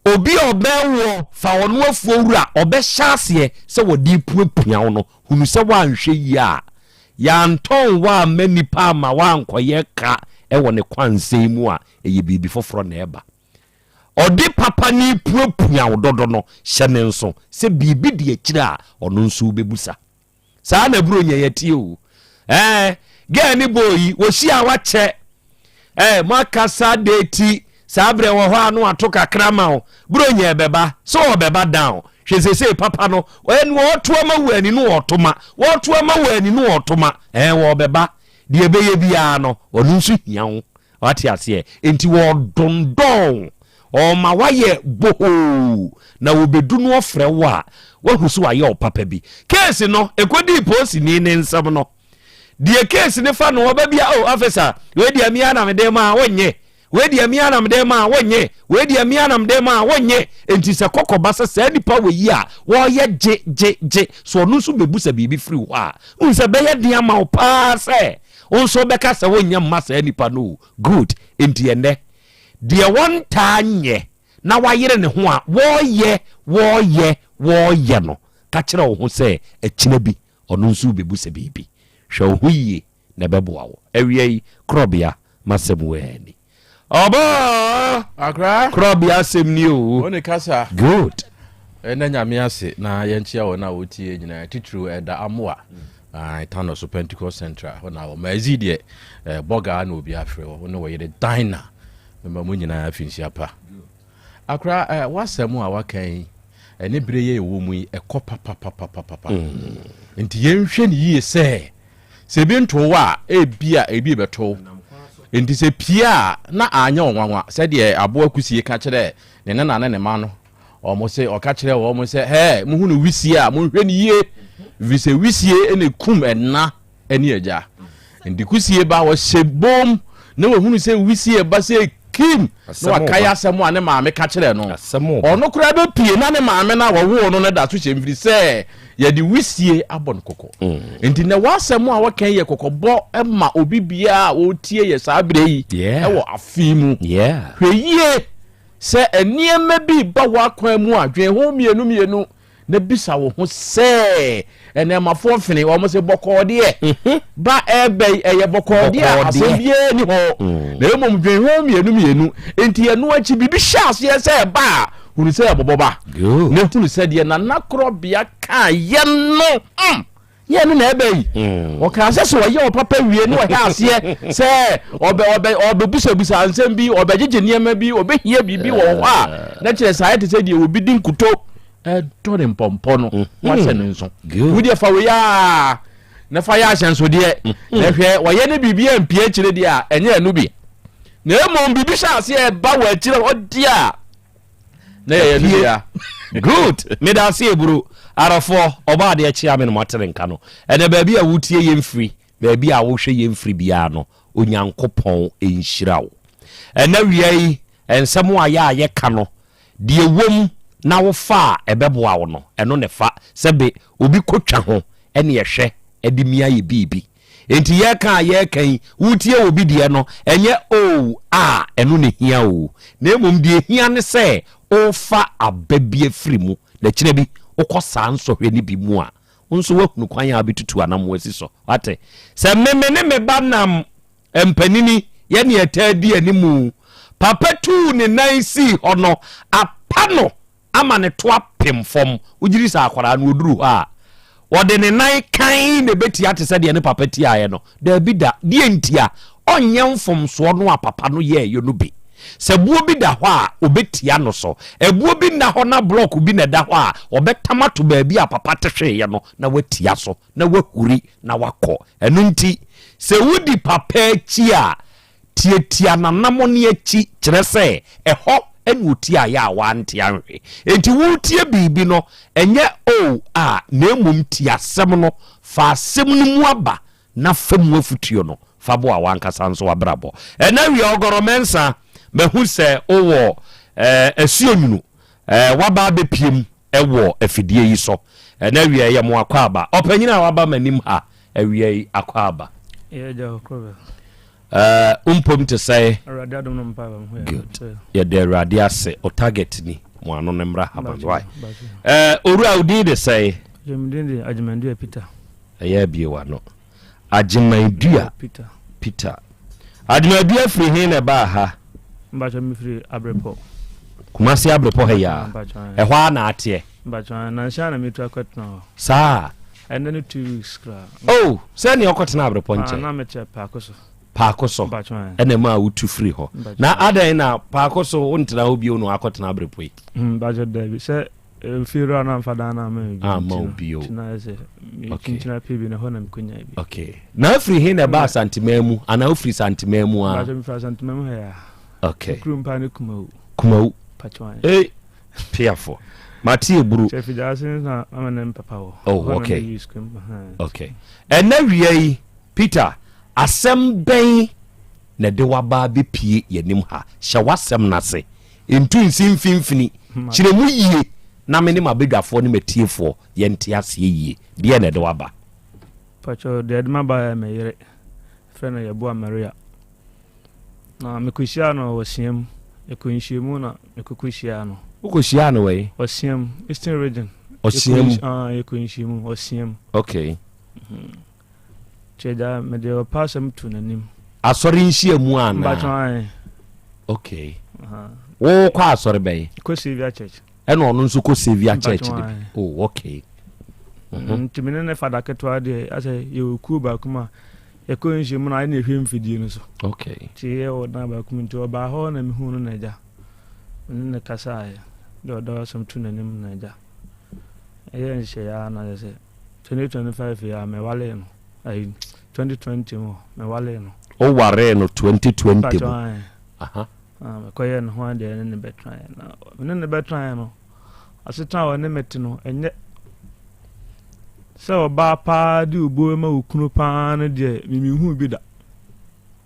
Obi a ɔbɛn woɔ, fa ɔno afuo wura, ɔbɛhyɛ aseɛ sɛ wɔde repuapua wo no, hunu sɛ woanhwɛ yie a, yɛantɔn wo amma nnipa amma woankɔyɛ ka wɔ ne kwansɛn mu a, ɛyɛ biribi foforɔ na ɛba. Ɔde papa no repuapua wo dodo no, hyɛ no nso sɛ biribi di akyire a, ɔno nso wobɛbusa. Saa na Buronya yɛ tie o. Ɛɛ gɛɛ ne bɔɔ yi wɔhyia a wakyɛ. Ɛɛ mo akasa deeti saa berɛ wɔ hɔ a no ato kakra ma wo. Buronya ɛbɛba sɛ ɔbɛba down. Hwɛ sesei papa no ɛn wɔɔto ama wo ani no wɔɔto ma wɔɔto ama wo ani no wɔɔto ma ɛɛ wɔɔbɛba deɛ ɛbɛyɛ biara no ɔno nso hia wo. Wate aseɛ? Enti wɔdondɔn, wɔma woayɛ bohoo, na wɔbɛdu no ɔfrɛ wo a, woahu sɛ wayɛ wo papa bi. Keesi no, ɛkɔdii polisini ne nsam no, deɛ keesi no fa no, ɔba bi a, oh, officer, wei deɛ me ara na mede ma a, wonnye. Wei deɛ me ara na mede ma a, wonnye. Wei deɛ me ara na mede ma a, wonnye. Enti sɛ kɔkɔba sɛ saa nipa wei yi a wɔreyɛ gye, gye, gye, so ɔno nso bɛbusa biribi firi hɔ a, wohu sɛ ɛbɛyɛ den ama wo paa sɛ Wo nso wobɛka sɛ wonyɛ mma saa nipa no o. Good. Enti ɛnnɛ, deɛ wɔntaa nyɛ na wayere ne ho a wɔreyɛ, wɔreyɛ, wɔreyɛ no, ka kyerɛ wo ho sɛ akyina bi ɔno nso rebɛbusa biribi. Hwɛ wo ho yie na ɛbɛboa wo. Awia yi, korɔbea, m'asɛm wɔ ani. Ɔbaa! Akra. Korɔbea asɛm ni o. Wo ne kasa. Good. Ɛnɛ Nyame ase na yɛnkyea wɔn a wɔtie nyinaa titiriw Ɛda Amoa mm. Tano so Pentecost Central hɔ na wɔ Mazi deɛ eh, bɔgaa na obi afrɛ wɔ wo ne wɔ yere Dina mema mu nyinaa afi nhyia pa. Akra eh, w'asɛm a waka yi ɛne bere yɛ ɛwɔ mu yi ɛkɔ papapapapapa mm. nti yɛnhwɛ ne yie sɛ Sɛ ebi ntoo wo a, ebia ebi rebɛto wo. Enti sɛ pie a, na anyɛ wo nwanwa sɛdeɛ aboa kusie ka kyerɛɛ ne nana ne ne mma no. Wɔn se, ɔka kyerɛɛ wɔn sɛ, Hɛɛ, mohunu wisie a, monhwɛ no yie, ɛfiri sɛ wisie na ɛkum ɛna ne agya. Enti kusie ba, ɔhyɛ bom na wahunu sɛ wisie ba sɛ kim, na wakae asɛm a ne maame ka kyerɛɛ no. Ɔno koraa bɛpie na ne maame no a wɔwoo no no da so hyɛ mfiri sɛ yɛde wisie abɔ no kɔkɔ. Mm. Nti na w'asɛm a wɔka yɛ kɔkɔbɔ ma obi biara a ɔretie yɛ saa berɛ yi ɛwɔ afe mu. Hwɛ yie sɛ nneɛma bi ba w'akwan mu a dwen ho mmienu mmienu na bisa wo ho sɛ ɛnɛɛmafoɔ mfene wɔn sɛ bɔkɔɔ deɛ mhm. ba ɛbɛ yi ɛyɛ bɔkɔɔ deɛ a asɛm biara ni hɔ mm. na mmom dwen ho mmienu mmienu nti ɛno akyi biribi hyɛ aseɛ sɛ ɛba a hunu sɛ ɛbɔbɔ ba na hunu sɛ deɛ nana korɔbea kaa yɛ no mm. Yɛ no na ɛbɛ yi. Mm. Ɔkaa sɛ sɛ ɔyɛ ɔpapa wie ne ɔhɛ aseɛ sɛ ɔbɛ ɔbɛ ɔbɛbusabusa nsɛm bi ɔbɛgyegye nneɛma bi ɔbɛhia biribi wɔ hɔ a na kyerɛ saa ɛte sɛ deɛ obi di nkuto ɛdɔ ne mpɔmpɔ no mm-hmm. wahyɛ no nso. Wodeɛ fa wei a na fa yɛ ahyɛnsodeɛ mm-hmm. na hwɛ wɔyɛ ne biribi a mpie akyire deɛ a ɛnyɛ ɛno bi na mmom biribi hyɛ aseɛ ɛba wɔ akyire hɔ deɛ a. Na yɛyɛ no bia. Good. Meda ase eburu. Arɔfoɔ, ɔbɔ adeɛ kyea me na moate ne nka no. Ɛnɛ baabi a wotie yɛn firi, baabi a wohwɛ yɛn firi biara no, Onyankopɔn nhyira wo. Ɛnɛ wia yi, nsɛm a yɛ a yɛka no, deɛ ɛwom na wofa a ɛbɛboa wo no, ɛno na ɛfa. Sɛbe obi kɔtwa ho ɛne ɛhwɛ de mia yɛ biribi. Enti yɛreka a yɛreka yi, woretie obi deɛ no, ɛnyɛ oo a ɛno na ɛhia oo, na mmom deɛ ɛhia ne sɛ worefa aba bi afiri mu, na kyena bi wokɔ saa nsɔhwɛ no bi mu a, wo nso woahunu kwan a wobɛtutu anammɔn asi so. Woate? Sɛ me me ne me ba nam mpanini, yɛne ɛtaa di animu, papa tuu ne nan sii hɔ no, apa no ama ne to apem fam. Wogye di sɛ akwadaa no ɔduru hɔ a, ɔde ne nan kann na ɛbɛtia te sɛ deɛ ne papa tiaeɛ no? Daabi da. Deɛ ntia? Ɔnyɛ mfomsoɔ no a papa no yɛeɛ no bi. Sɛ buo bi da hɔ a, ɔbɛtia no so. Ɛbuo bi nna hɔ na blɔk bi na ɛda hɔ a, ɔbɛtam ato baabi a papa te hweeɛ no na watia so, na wahuri na wakɔ. Ɛno nti, sɛ wodi papa akyi a, Tiatia n'anamɔne akyi, kyerɛ sɛ, ɛhɔ na ɔtiaeɛ a wante anhwe. Enti woretie biribi no, ɛnyɛ oh a, na mmom tie asɛm no, fa asɛm no mu aba na fa mu afotuo no fa boa w'ankasa nso w'abrabɔ. Ɛnnɛ awia, Ɔgɔrɔ Mensah, mahu sɛ wowɔ eh, Asuonwunu, eh, w'aba abɛpiem wɔ afidie yi so. Ɛnnɛ awia yi, yɛ mo akwaaba. Ɔpanyin a waba m'anim ha awia yi, akwaaba. Yɛ agya wɔ korɔ bɛ. Eh, wo mpom te sɛe? Awurade adom no mpa ba ho yɛ. Good. Yɛda Awurade ase. O target ni. Mo ano no mmra ha ma me. Why? Eh, owura wo din de sɛe? Me din de Agyeman Peter. Ɛyɛ abie w'ano. Agyeman-Dua Peter. Peter. Agyeman-Dua firi he na ɛbaa ha? Mpakyɛ me firi Abrepɔ. Kumasi Abrepɔ ha yi ara? Mpakyɛ. Ɛhɔ ara na ateɛ? Mpakyɛ nansa na metu akɔtena hɔ. Saa? Ɛnɛ ne 2 weeks koraa. Oh, sɛ nea ɔkɔtena Abrepɔ nkyɛn? Ah, na mekyɛ Paako so. Paako so. Mpakyɛ. Ɛna ɛmaa wotu firi hɔ. Mpakyɛ. Na adɛn na Paako so wontena hɔ bio na wakɔtena Abrepɔ yi? Mpakyɛ dabi sɛ Mfeɛ no amfa dan no amma me bio Amma nti wo no, bio. nti na ayɛ sɛ Okay. mekyinkyini apɛ bi na ɛhɔ na mekɔnyaa bi. Okay. Na afiri he na ɛbaa Asanteman mu anaa wofiri Santeman mu a? Mpakyɛ mefiri Asanteman mu ha yi a. Okay. Me kurom paa ne Kumawu. Kumawu. Mpakyɛ wan. Ei, piafo. Mate eburu. Kyɛ Fidaase nso na mama ne mpapa wɔ. Oh, Ɛhɔ na okay. mewie sukuu mu. Ahaa. Okay. Ɛnɛ wia yi, Peter, asɛm bɛn na ɛde w'aba abɛpue yɛnim ha? Hyɛ w'asɛm no ase. Ntu nsi mfimfini. Kyerɛ mu yie na me ne m'abadwafoɔ ne m'atiefoɔ yɛnte aseɛ yie. Deɛn na ɛde wo aba? Pakyɛw, deɛ ɛde m'aba yɛ me yere. Yɛfrɛ no Yeboah Maria. Na mekɔhyiaa no wɔ Siam. Yɛkɔ nhyiamu na mekɔkɔhyiaa no. Wokɔhyiaa no wɔ he? Ɔsiam, Eastern Region. Ɔsiam? Yɛkɔ nhyiamu, Ɔsiam. Okay. Nti agya mede ɔpɛ asɛm to n'anim. Asɔre nhyiamu anaa? Mpatsɔ ae. Okay. Wo kɔ asɔre bɛn? Kɔ Saviour Church. Ɛna ɔno nso kɔ Saviour Church de bi. Oh okay. Mhm. Nti me ne ne fada ketewa deɛ asɛ yɛwɔ kuo baako mu a yɛkɔ nhyiamu no ayɛ na yɛhwɛ mfidie no so. Okay. Nti yɛwɔ dan baako mu nti ɔbaa hɔ na mehu no na agya me ne ne kasaeɛ de ɔdɔ asɛm to n'anim na agya ɛyɛ nhyehyɛeɛ ara na ayɛ sɛ 2025 yi a mewaree no ayi 2020 mu mewaree no. O waree no 2020 mu. Aha. Ah, mekɔyɛ ne ho adeɛ ne ne bɛtraeɛ na me ne ne bɛtraeɛ no asetena a ɔne me te no ɛnyɛ sɛ ɔbaa paa de obuo ma wo kunu paa no deɛ memehu bi da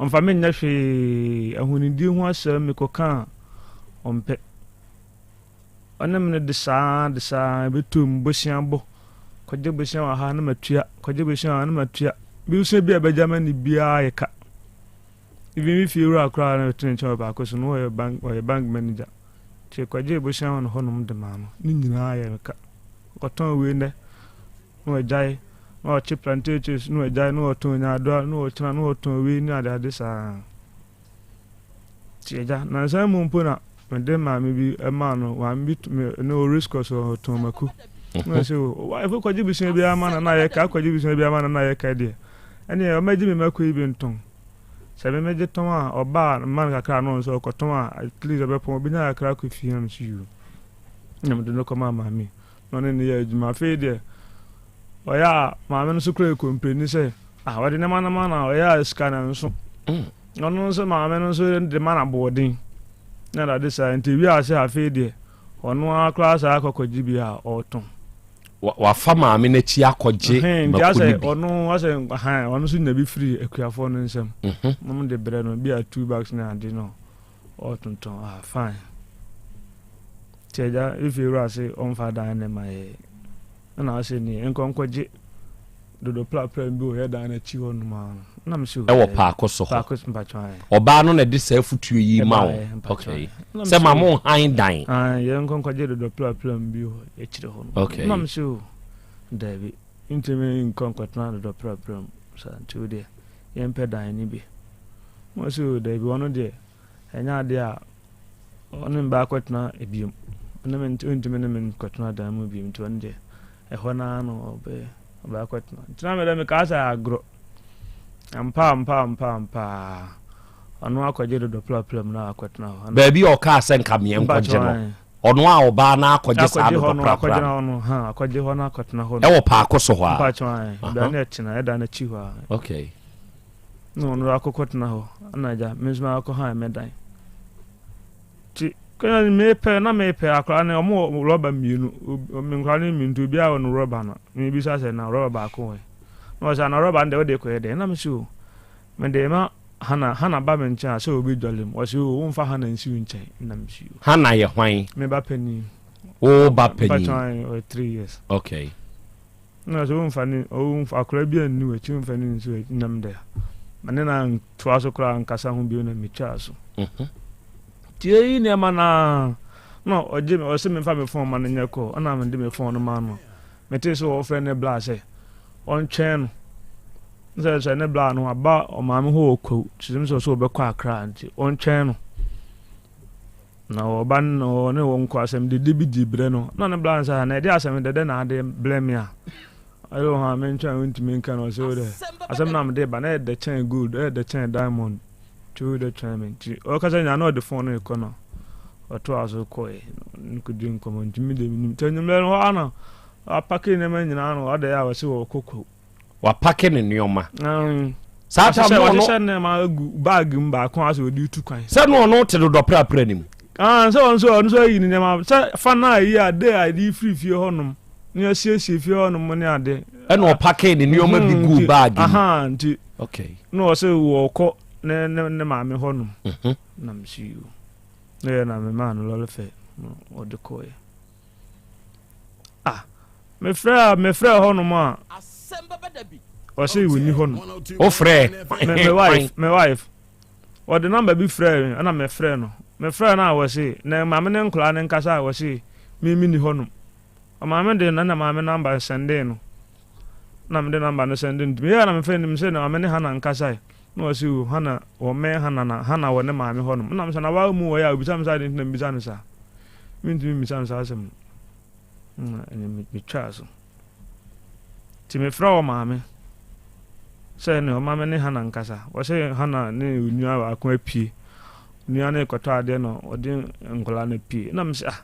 ɔmfa menyɛ hwee ahonidie ho asɛm mekɔka a ɔmpɛ Ɔne me no de saa ara de saa ara, ɛbɛtɔ mu, bosea bɔ, kɔgye bosea wɔ ha na matua, kɔgye bosea wɔ ha na matua. Bosea bi a ɛbɛgya m'ani biara yɛ ka. Even me fie wura koraa na ɔte ne nkyɛn wɔ baako so no, ɔyɛ bank, ɔyɛ bank manager. Nti kɔgye bosea wɔ ne hɔnom de maa no, ne nyinaa yɛ me ka. Ɔkɔtɔn wei nnɛ, na wagyae, na ɔkye plantain chips, na wagyae, na ɔtɔn nyaadoa, na ɔkyena, na ɔtɔn wei ne adeade saa. Nti agya, nnansa yi mu mpo na mede maame bi maa no, maame bi me ne wɔ race course hɔ ɔtɔn mako. Na ɔsɛ o, wife kɔgye busua biara ma na na yɛ ka, akɔgye busua biara ma na na yɛ ka deɛ. Ɛneɛ ɔmɛgye me mako yi bi ntɔn. Sɛ me megye tɔn a, ɔba a mma no kakra na ɔno nso ɔkɔtɔn a, at least ɔbɛpɔn, ɔbɛnya kakra akɔ fie na mese yoo. Na mede no kɔmaa maame. na ɔne no yɛ adwuma. Afei deɛ, ɔyɛ a maame no nso kura kɔmpleni sɛ, ah, ɔde nneɛma no ma no a, ɔyɛ a sika no nso. Na ɔno nso maame no nso de ma no aboɔden. Na dade saa nti ewie ase afei deɛ, Ɔno ara koraa saa akɔkɔgye bi a ɔretɔn. Wafa maame no akyi akɔgye mako no bi. Ɔno asɛ ɔno nso nya bi firi akuafoɔ no nsam. Wɔn de brɛ no bi a two bags ne ade no ɔretontɔn ah fine. Nti agya efi wura se ɔmfa dan ne ma yɛ. Ɛna ɔse nie nkɔ nkɔgye dodo prapra bi wɔ yɛ dan no akyi hɔ nom ara no. Na me se Ɛwɔ paako so hɔ. Paako so mpakyɛw ae. Ɔbaa no na ɛde saa afutuo yi ma wo. Okay. Sɛ ma mo nhan dan. Ae yɛn nkɔ nkɔgye dodo prapra bi wɔ akyire hɔ nom. Okay. Na me se o daabi ntumi nkɔ nkɔtena dodo prapra mu saa nti wo deɛ yɛmpɛ dan no bi. Na ɔse o daabi ɔno deɛ ɛnyɛ adeɛ a Ɔne me bɛakɔtena bio. Ɔne me ɔntumi ne me nkɔtena dan mu bio nti ɔno deɛ ɛhɔ no ara na ɔbɛ ɔbɛakɔtena. Nti na mede mekaa sɛ agorɔ. Ampa ampa ampa ampa ɔno akɔgye dodɔ prapra mu na akɔtena hɔ. Baabi a ɔkaa sɛ nka meɛ nkɔgye no ɔno a ɔbaa no akɔgye saa dodɔ prapra no. Akɔgye hɔ no akɔtena hɔ. Ɛwɔ paako so hɔ a. Mpakyɛ ae. Ɛda no ɛtena ɛda no akyi hɔ a. Okay. Na ɔno akɔkɔtena hɔ na agya me nso makɔ han me dan. Nti kanya mepɛ na mepɛ akwadaa no ɔmo wɔ rɔba mmienu me nkwadaa no mmienu nti obiara wɔ no rɔba no mebisa sɛ na rɔba baako wɔ he na ɔsɛ na rɔba no deɛ wode kɔyɛ dɛn na me sɛ o mede ma Hana Hana ba me nkyɛn a sɛ obi dwale mu ɔsɛ o womfa Hana nsi wo nkyɛn na me sɛ o Hana yɛ hwan? Me ba panin. Wo ba panin. Mpakyɛw ɔyɛ 3 years. Okay. Na sɛ womfa ne womfa akwadaa bi anni w'akyi womfa ne nsi w'akyi nam dɛ ma ne na ntoa so koraa nkasa ho bio na metwaa so. Nti eyi nneɛma no ara na ɔgye me ɔse memfa me fon ma no nyɛ kɔɔ ɛna mede me fon no maa no. Metee sɛ wɔfrɛ ne bla sɛ ɔntwɛn no sɛ sɛ ne bla no aba ɔmaame hɔ wɔ Kwawu nti sɛ sɛ ɔbɛkɔ Accra nti ɔntwɛn no. Na ɔba no na ɔne wɔn kɔ asɛm dede bi di brɛ no. Na ne bla nsa na ɛde asɛm dede na ade blɛ me a. Ɛyɛ wɔn a mentwɛn wontumi nka no ɔsɛ wo dɛ asɛm na mede ba na ɛyɛ dɛ kyɛn gold ɛyɛ dɛ kyɛn diamond nti wo dɛ twɛn me nti ɔkasa nyinaa na ɔde phone no rekɔ no ɔtoa so kɔɛ ne kɔdi nkɔmmɔ nti me deɛ menim nti anwummerɛ no hɔ ara na wapake nneɛma nyinaa no ɔde a wɔse wɔkɔ kwawu Wapake ne nneɛma. Saa tam no ɔno. Wahyehyɛ nneɛma agu baagi mu baako asɛ ɔde tu kwan. Sɛ no ɔno te dodɔ prapra ne mu. Ah, sɛ ɔno nso ɔno nso ayi ne nneɛma sɛ fa no a yi a de a yɛde firi fie hɔnom ne asiesie fie hɔnom ne ade. Ɛna ɔpake ne nneɛma bi guu baagi mu. Aha nti. Okay. Na ɔsɛ wɔkɔ ne ne ne maame hɔnom. Mhm. Na mesi yi o. Na yɛ na me maa no lɔre fɛ na ɔde kɔɛ. Ah, mefrɛ a mefrɛ hɔnom a ɔse wɔnni hɔnom. Wofrɛ me me wife me wife ɔde namba bi frɛ me ɛna mefrɛ no mefrɛ no a wɔse na maame ne nkwadaa ne nkasa a wɔse me me ni hɔnom ɔmaame de na na maame namba sɛndee no na mede namba no sɛndee no nti meyɛ na mefrɛ no sɛ na maame ne Hana nkasae na wɔse o Hana wɔmmɛn Hana na Hana wɔ ne maame hɔnom na mesɛ na waa mu wɔ yɛ a obisa me saa de nti na mebisa no saa Mentumi mmisa no saa asɛm no. Na ɛnna metwaa so. Nti mefrɛ wɔ maame sɛ ne ɔma me ne Hana nkasa. Wɔsɛ Hana ne onua baako apue. Onua no rekɔtɔ adeɛ na ɔde nkwadaa no apue. Na mesɛ ah,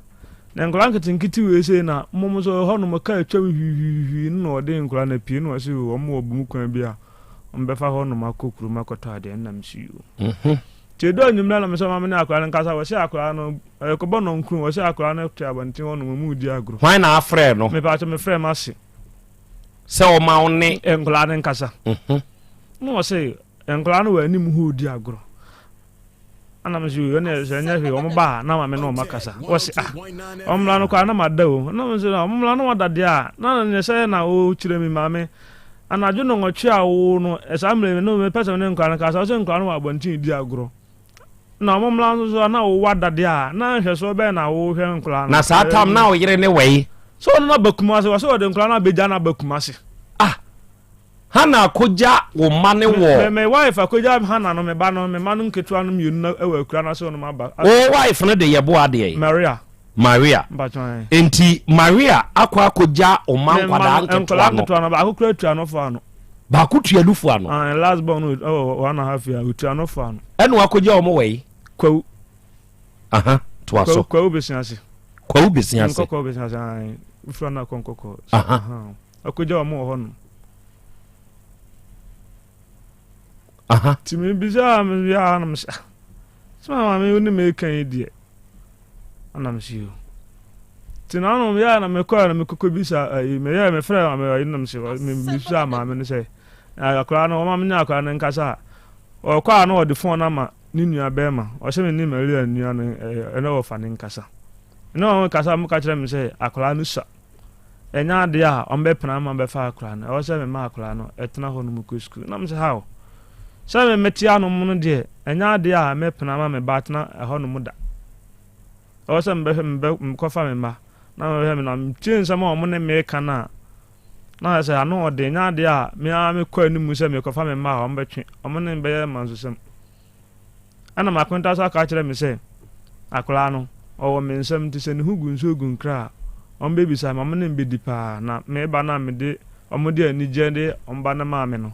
na nkwadaa nketenkete wei sei na mmom nso hɔnom kaa atwam hwihwihwii no na ɔde nkwadaa no apue. Na wɔsɛ wɔn wɔ bum kwan bi a wɔbɛfa hɔnom akɔ kurom akɔtɔ adeɛ. Na mesɛ yoo. Mhm. Nti ɛdɔ anwummerɛ na mesɛ maame ne akwadaa no nkasa. Wɔsɛ akwadaa no Ɛrekɔbɔ nnɔnkron, wɔse akwadaa no te abɔnten hɔ nom, wɔn redi agorɔ. Hwan na afrɛ no? Mepaakyɛ mefrɛ m'ase. Sɛ ɔma wo ne. Nkwadaa no nkasa. Mhm. Na wɔse nkwadaa no wɔ anim hɔ redi agorɔ. Ɛna me sɛ ɛne sɛ ɛnyɛ hwee wɔn ba a na maame ne wɔn akasa. Wɔse ah wɔn mmra no koraa na mada o. Na me sɛ wɔn mmra no wɔda deɛ a na ne sɛ na wɔkyerɛ mi maame anadwo nnɔnwɔtwe a wo no saa mmerɛ no mepɛ sɛ me ne nkwadaa no kasa. Wɔse nkwadaa no wɔ abɔnten redi agorɔ. Na wɔn mmra nso so a na wowɔ adade a na nhwɛsoɔ bɛn na wohwɛ nkwadaa no. Na saa tam na wo yere ne wɛyi. Sɛ ɔno no aba Kumase wɔ sɛ ɔde nkwadaa no abɛgya no aba Kumase. Ah Hana akɔgya wo mma ne wɔ. Me me wife akɔgya Hana no me ba no me mma no nketewa no mmienu no wɔ akura no ase wɔnom aba. Wo wife no de yɛ boa deɛ. Maria. Maria. Mpakyɛw. Nti Maria akɔ akɔgya wo mma nkwadaa nketewa no. Nkwadaa nketewa no baako kura tua no fo ano. Baako tua nufu ano. Ah, last born no ɛwɔ one and a half year otua nufu ano. Ɛna wakɔgya wɔn wɔ yi. Kwawu. Aha, toa so. Kwawu besi ase. Kwawu besi ase. Nkɔkɔ besi ase ayi ofura na akɔ nkɔkɔ. Aha. Akɔgya wɔn wɔ hɔ nom. Aha. Tìmí bisa mi bi a na mi sɛ, sɛ maame wo ne mi ka yi deɛ, ɛna mi si o. Nti nanom yɛɛ na mekɔɛ na mekɔkɔ bisa ayi meyɛɛ mefrɛ maame ayi nam se mebisa maame no sɛ akwadaa no ɔma me ne akwadaa no nkasa a ɔkɔ a na ɔde fon no ama ne nua bɛrima ɔsɛ me ne Maria nua no ɛna ɔfa ne nkasa ɛna wɔn kasa wɔn ka kyerɛ me sɛ akwadaa no sua ɛnyɛ adeɛ a wɔn bɛpena ama bɛfa akwadaa no ɛwɔ sɛ mema akwadaa no ɛtena hɔ no mu kɔ sukuu na mo sɛ how sɛ me mete anom no deɛ ɛnyɛ adeɛ a mɛpena ama me ba atena ɛhɔ nom da Ɛwɔ sɛ mebɛhwɛ mebɛ mekɔfa me mma na mebɛhwɛ me na metie nsɛm a wɔn ne me reka no a, na ayɛ sɛ ano ɔden nyɛ adeɛ a me ara mekɔ anim sɛ mekɔfa me mma a wɔbɛtwe wɔn ne me bɛyɛ mansosɛm. Ɛna m'akonta nso aka akyerɛ me sɛ akwadaa no ɔwɔ me nsam nti sɛ ne ho gu nsuo gu nkra a wɔbɛbisa me wɔn ne me bɛdi paa na me ba no a mede wɔde anigyeɛ de wɔn ba no maa me no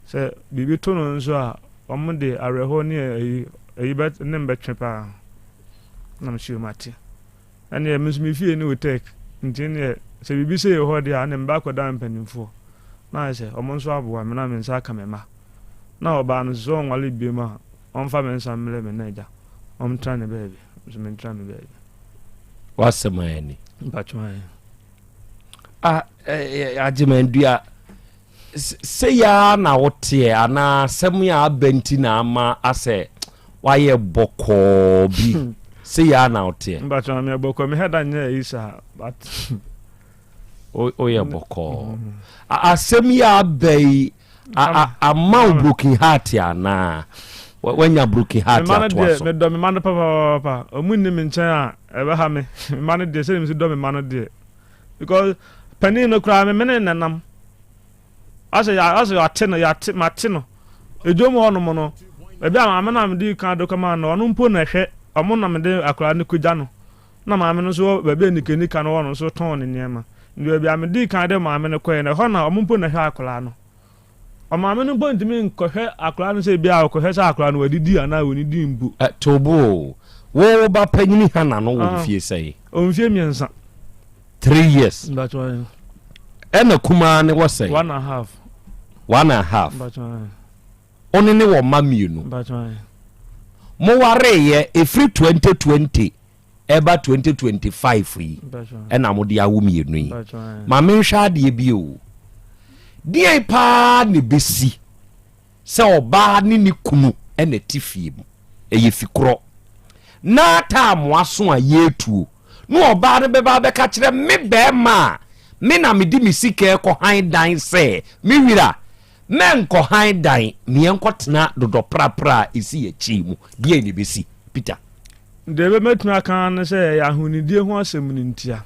Sɛ biribi to no nso a, wɔde awerɛhoɔ ne ayi ayi bɛ ne me bɛtwe paa. Na me sɛ mate. Ɛnneɛ me nso me fie ne Otek, nti ɛnneɛ sɛ biribi sei wɔ hɔ deɛ a, ɛnneɛ mebɛ akɔda mpanimfoɔ. Na ayɛ sɛ wɔn nso aboa me na me nsa aka me mma. Na ɔbaa no nso sɛ ɔnwale biom a, ɔmfa me nsa mmrɛ me na agya, ɔntra ne baabi, me nso mentra me baabi. W'asɛm ayɛ ni. Mpatwɔ ayɛ. Ah, eh, eh, Agyemandua, Sei ara na woteɛ anaa asɛm a aba nti na ama asɛ woayɛ bɔkɔɔ bi? Sei ara na woteɛ? Mpakyɛ meyɛ bɔkɔɔ me head anyɛ ayi saa but. Woyɛ bɔkɔɔ. Asɛm yi a aba yi ama wo broken heart anaa? Woanya broken heart atoa so? Medɔ me mma no papaapa. Ɔmo nni me nkyɛn a ɛbɛha me. Me mma no deɛ sɛdeɛ mesi dɔ me mma no deɛ. Because panin no koraa me mene ne nam. Asɛ ya asɛ yɛate no yɛate mate no. Edwom hɔ nom no baabi a maame no a mede kan de kɔma no ɔno mpo na ɛhwɛ ɔmo na mede akwadaa no kɔgya no. Na maame no nso wɔ baabi a nikanika no wɔ no nso tɔn ne nneɛma. Nti baabi a mede kan de maame no kɔɛ no ɛhɔ na ɔmo mpo na ɛhwɛ akwadaa no. Ɔmaame no mpo ntumi nkɔhwɛ akwadaa no sɛ ebia ɔkɔhwɛ sɛ akwadaa no wadidi anaa ɔnnidi mpo. Ɛ, to bo o. Wo wo ba panyini Hannah no wɔ mfie sɛn? Ɔwɔ mfie mmiɛnsa. Three years. Mpakyɛ. Ɛna kumaa no wɔ sɛn? One and half. One and half. Mpakyɛ. Wo ne ne wɔ mma mmienu. Mpakyɛ. Mowareeɛ ɛfiri 2020 ɛba 2025 yi ɛna mode awo mmienu yi. Ma menhwɛ adeɛ bi o. Deɛn paa na ɛbɛsi sɛ ɔbaa ne ne kunu ɛna ɛte fie mu? Ɛyɛ fi korɔ. Na taamoa so a yɛretuo na ɔbaa no bɛba abɛka kyerɛ me bɛrima a me na mede me sika ɛkɔ han dan sɛ me wira mɛnkɔ han dan meɛnkɔtena dodɔprapra a ɛsi akyi mu. Deɛn na ɛbɛsi Peter? Deɛ mɛtumi aka ara ne sɛ ɛyɛ ahonidie ho asɛm no ntia.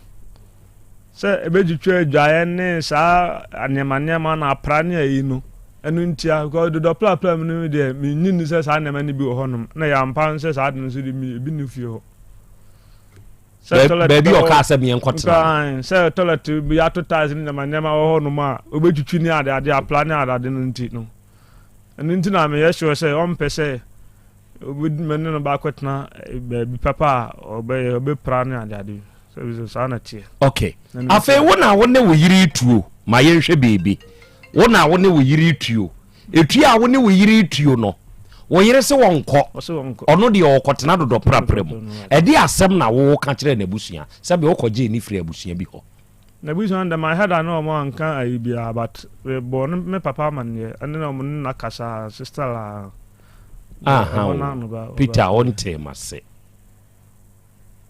Sɛ ɛbɛtwitwa adwaeɛ ne saa nneɛma nneɛma na apra ne ayi no, ɛno ntia. Because dodɔ prapra mu no deɛ mennye nni sɛ saa nneɛma no bi wɔ hɔnom. Na ɛyɛ ampa nso sɛ saa ade no nso de ebi nni fie hɔ. Sɛ toilet baabi a ɔkaa sɛ meɛ nkɔtena. Sɛ toilet bi ato tiles ne nneɛma nneɛma wɔ hɔnom a wobɛtwitwi ne ade ade apra ne ade ade no nti no. Ɛno nti na meyɛ sure sɛ ɔmpɛ sɛ Obi me ne no baakɔtena baabi papa a ɔbɛyɛ ɔbɛpira ne adeade sɛ saa na teɛ. Ok afei wo na wo ne wo yere tuo ma yɛnhwɛ biribi wo na wo ne wo yere tuo etuo a wo ne wo yere tuo no wo yere se wɔnkɔ ɔno deɛ ɔkɔtena dodɔ prapra mu ɛde asɛm na wo ka kyerɛ n'abusua sɛbi wokɔgyee ne firi abusua bi hɔ. N'abusua no dɛ my head a na ɔmo anka ayi biara but mebɔɔ no me papa amaneɛ ɛne na ɔmo ne no akasa sister la. Aha o, Peter wontee m'ase.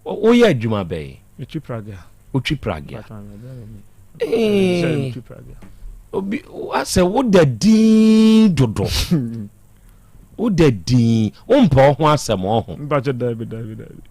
Woyɛ adwuma bɛn? Metwi pragea. Wotwi pragea. Ee, obi asɛ woda din dodo. Woda din, wompɛ wo ho asɛm ɔho. Mpakyɛ dabi dabi dabi.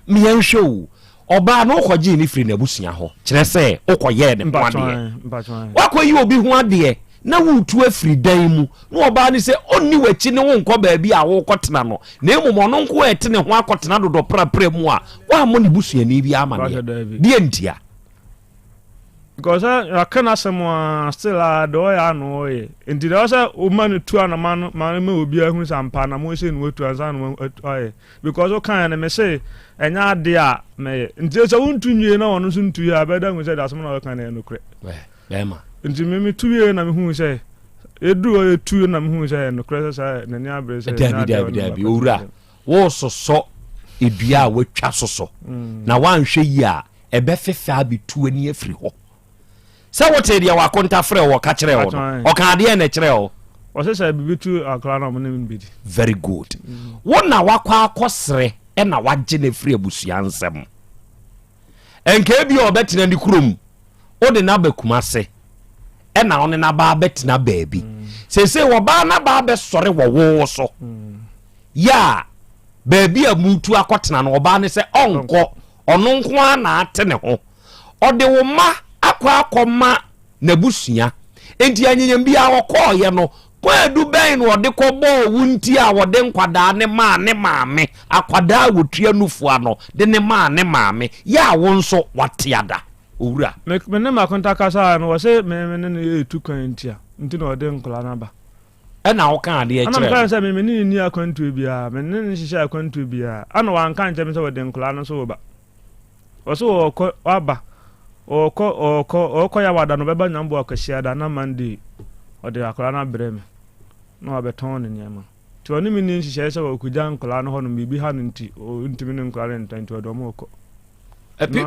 Meyɛnhwɛ o. Ɔbaa no wokɔgyee no firii n'abusua hɔ, kyerɛ sɛ wokɔyɛɛ ne ho adeɛ. Woakɔyi obi ho adeɛ na woretu afiri dan mu na ɔbaa no sɛ ɔnni w'akyi ne wo nkɔ baabi a worekɔtena no, na mmom ɔno nko ara rete ne ho akɔtena dodɔprapra mu a, woammɔ ne busuani biara amaneɛ. Deɛ ntia? Because sɛ waka n'asɛm a still a deɛ ɔyɛ a na ɔyɛ nti deɛ ɔsɛ woma no tu anama no ma no ma obiara hu sɛ ampa anamɔ sei na watu ansa na wayɛ because wokaeɛ no mese ɛnyɛ adeɛ a mɛyɛ nti sɛ wontu nwie na ɔno nso ntu yɛ a bɛda hu sɛ deɛ asɛm na ɔka no ɛyɛ nokorɛ bɛrima nti me metu wie na mehu sɛ yɛduru hɔ yɛtu na mehu sɛ ɛyɛ nokorɛ sɛ saa n'ani abere sɛ dabi dabi dabi owura wososɔ. edua a watwa so so na woanhwɛ yie a ɛbɛfefɛ abɛtu ani afiri hɔ. Sɛ wotee deɛ w'akonta frɛɛ wo ɔka kyerɛɛ wo no, ɔkaa deɛn na ɛkyerɛɛ wo? Ɔse sɛ biribi tu akwadaa no a ɔmo ne no bɛdi. Very good. Wo na wakɔ akɔsrɛ ɛna wagye no afiri abusua nsam. Nka ebia ɔbɛtena ne kurom, wode no aba Kumase ɛna wo ne no aba abɛtena baabi. Seesei ɔbaa no aba abɛsɔre wɔ wo so. Yɛ a baabi a mutu akɔtena no ɔbaa no sɛ ɔnkɔ, ɔno nko ara na ate ne ho. Ɔde wo mma akɔ akɔma n'abusua. Enti anyanyam biara ɔkɔeɛ no, kwaadu bɛn na ɔde kɔbɔɔ wo nti a ɔde nkwadaa no maa ne maame, akwadaa a wɔtua nufoɔ ano de no maa ne maame, yɛ a wo nso woate ada, owura? Me me ne Makonta kasaeɛ no, ɔse me me ne no retu kwan nti a, nti na ɔde nkwadaa no aba. Ɛna wokaa adeɛ Ɛna kyerɛɛ meka no? sɛ me me ne no nni akwantuo biara, me ne no nhyehyɛɛ akwantuo biara. Ɛna wanka ankyerɛ me sɛ ɔde nkwadaa no nso reba. Ɔse ɔɔkɔ ɔaba ɔɔkɔ ɔɔkɔ ɔɔkɔ Yawada no ɔbɛba Nyamboa Kwasiada na Monday ɔde akwadaa no abrɛ me na wabɛtɔn ne nneɛma. Nti ɔne me nni nhyehyɛeɛ sɛ ɔkɔgya nkwadaa no hɔnom biribi ha no nti ɔntumi ne nkwadaa no ntena nti ɔde wɔn rekɔ.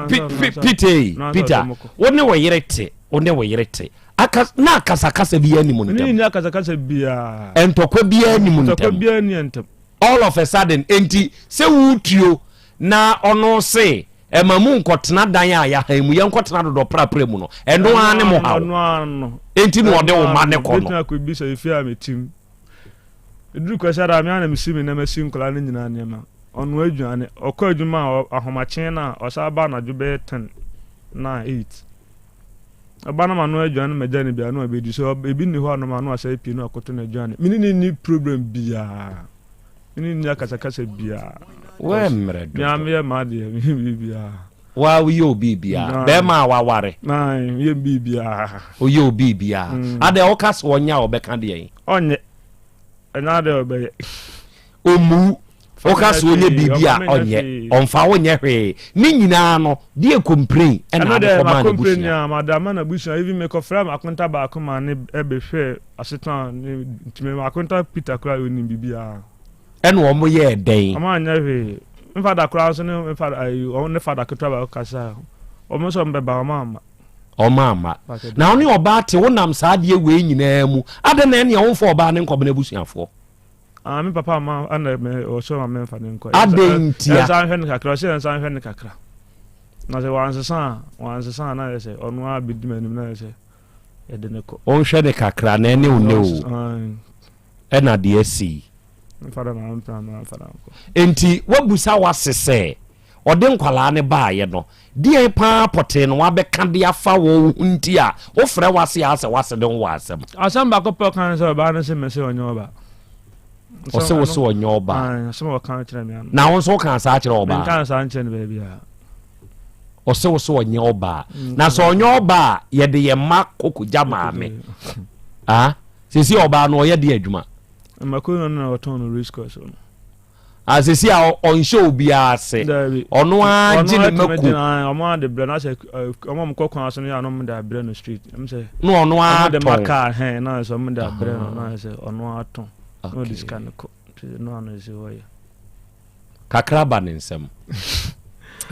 Peter Peter wo ne wo yere te wo ne wo yere te aka na akasakasa biara ni mu ntɛm. Ne ni akasakasa biara. Ntɔkwa biara ni mu ntɛm. Ntɔkwa biara ni ntɛm. All of a sudden enti sɛ wotuo na ɔno se ɛma mu nkɔtena dan a yɛahan mu yɛnkɔtena dodɔ prapra mu no ɛno ara ne mo haw enti na ɔde wo mma ne kɔ no. Bɛtumi akɔbisa efie a metim ɛduru Kwasiada a me ara na mesi me nneɛma si nkwadaa no nyinaa nneɛma ɔnoa aduane ɔkɔ adwuma a ahomakye no a ɔsan ba anadwo bɛyɛ 10 9 8 Ɔba na manoa aduane ma gya no bi a na wabɛdi so ebi nni hɔ a na manoa asɛe pii na wakoto no aduane me ne no nni problem biara me ne no nni akasakasa biara Woammrɛ dodo. Me ara meyɛ m'adeɛ meyɛ biribiara. Woa woyɛ wo biribiara. Bɛrima a waware. Meyɛ biribiara. Woyɛ wo biribiara. Adɛn woka sɛ ɔnyɛ a ɔbɛka deɛn? Ɔnyɛ. Ɛnyɛ adeɛ a ɔbɛyɛ. Ɔmmu. Woka sɛ ɔnyɛ biribi a ɔnyɛ. Ɔmfa wo nyɛ hwee. Ne nyinaa no, deɛ complain ɛna ade kɔmaa n'abusua. Ɛno deɛ made ama n'abusua. Even mekɔfrɛɛ m'akonta baako maa ne bɛhwɛɛ asetena ne nti me m'akonta Peter koraa ɔnim biribiara. Ɛna wɔn yɛɛ dɛn? Wɔn anyɛ hwee. Me fada koraa nso ne me fada ayi wɔn ne fada ketewa baako kasa. Wɔn nso wɔn bɛba wɔn amma. Wɔn amma. Na wɔne ɔbaa te wonam saa adeɛ wei nyinaa mu. Adɛn na ɛnea wɔmfa ɔbaa no nkɔmena abusuafoɔ? Ah, me papa ama ɛna me ɔsɛ ma memfa no nkɔ. Adɛn ntia? Yɛnsa nhwɛ no kakra, ɔsɛ yɛnsa nhwɛ no kakra. Na sɛ wansesa a, wansesa a na yɛ sɛ ɔno ara bɛdi m'anim na yɛ sɛ yɛde no kɔ. Ɔnhwɛ no kakra na ɛne wo nɛ o. Ɛna deɛ asi yi. Enti woabusa w'ase sɛ, ɔde nkwadaa no baeɛ no, deɛn paa pɔtee na wabɛka de afa wo ho nti a wofrɛ w'ase a asɛ w'ase de ho wɔ asɛm? Asɛm baako pɛ ɔka ne sɛ ɔbaa no se mese ɔnyɛ ɔbaa. Ɔse wo se ɔnyɛ ɔbaa. Asɛm a ɔka kyerɛ me ano. Na wo nso wokaa saa kyerɛ ɔbaa? Menkaa saa nkyerɛ no baabiara. Ɔse wo se ɔnyɛ ɔbaa. Na sɛ ɔnyɛ ɔbaa a, yɛde yɛn mma kɔkɔgya maame. Ah? Sɛsi a ɔbaa no ɔyɛ deɛ adwuma? Mako no na ɔtɔn no race course no. Ah sɛsi a ɔnhyɛ obiara ase. Ɔno ara gye ne mako. Ɔmo ade brɛ no asɛ ɔmo ɔmo kɔ kwan so no yɛ ɔmo de abrɛ no street. Ɛm sɛ. Na ɔno ara tɔn. Ɔmo de maka hɛn na sɛ ɔmo de abrɛ no na sɛ ɔno ara tɔn. Na ɔde sika no kɔ. Nti no ano sɛ ɔyɛ. Kakra ba ne nsam.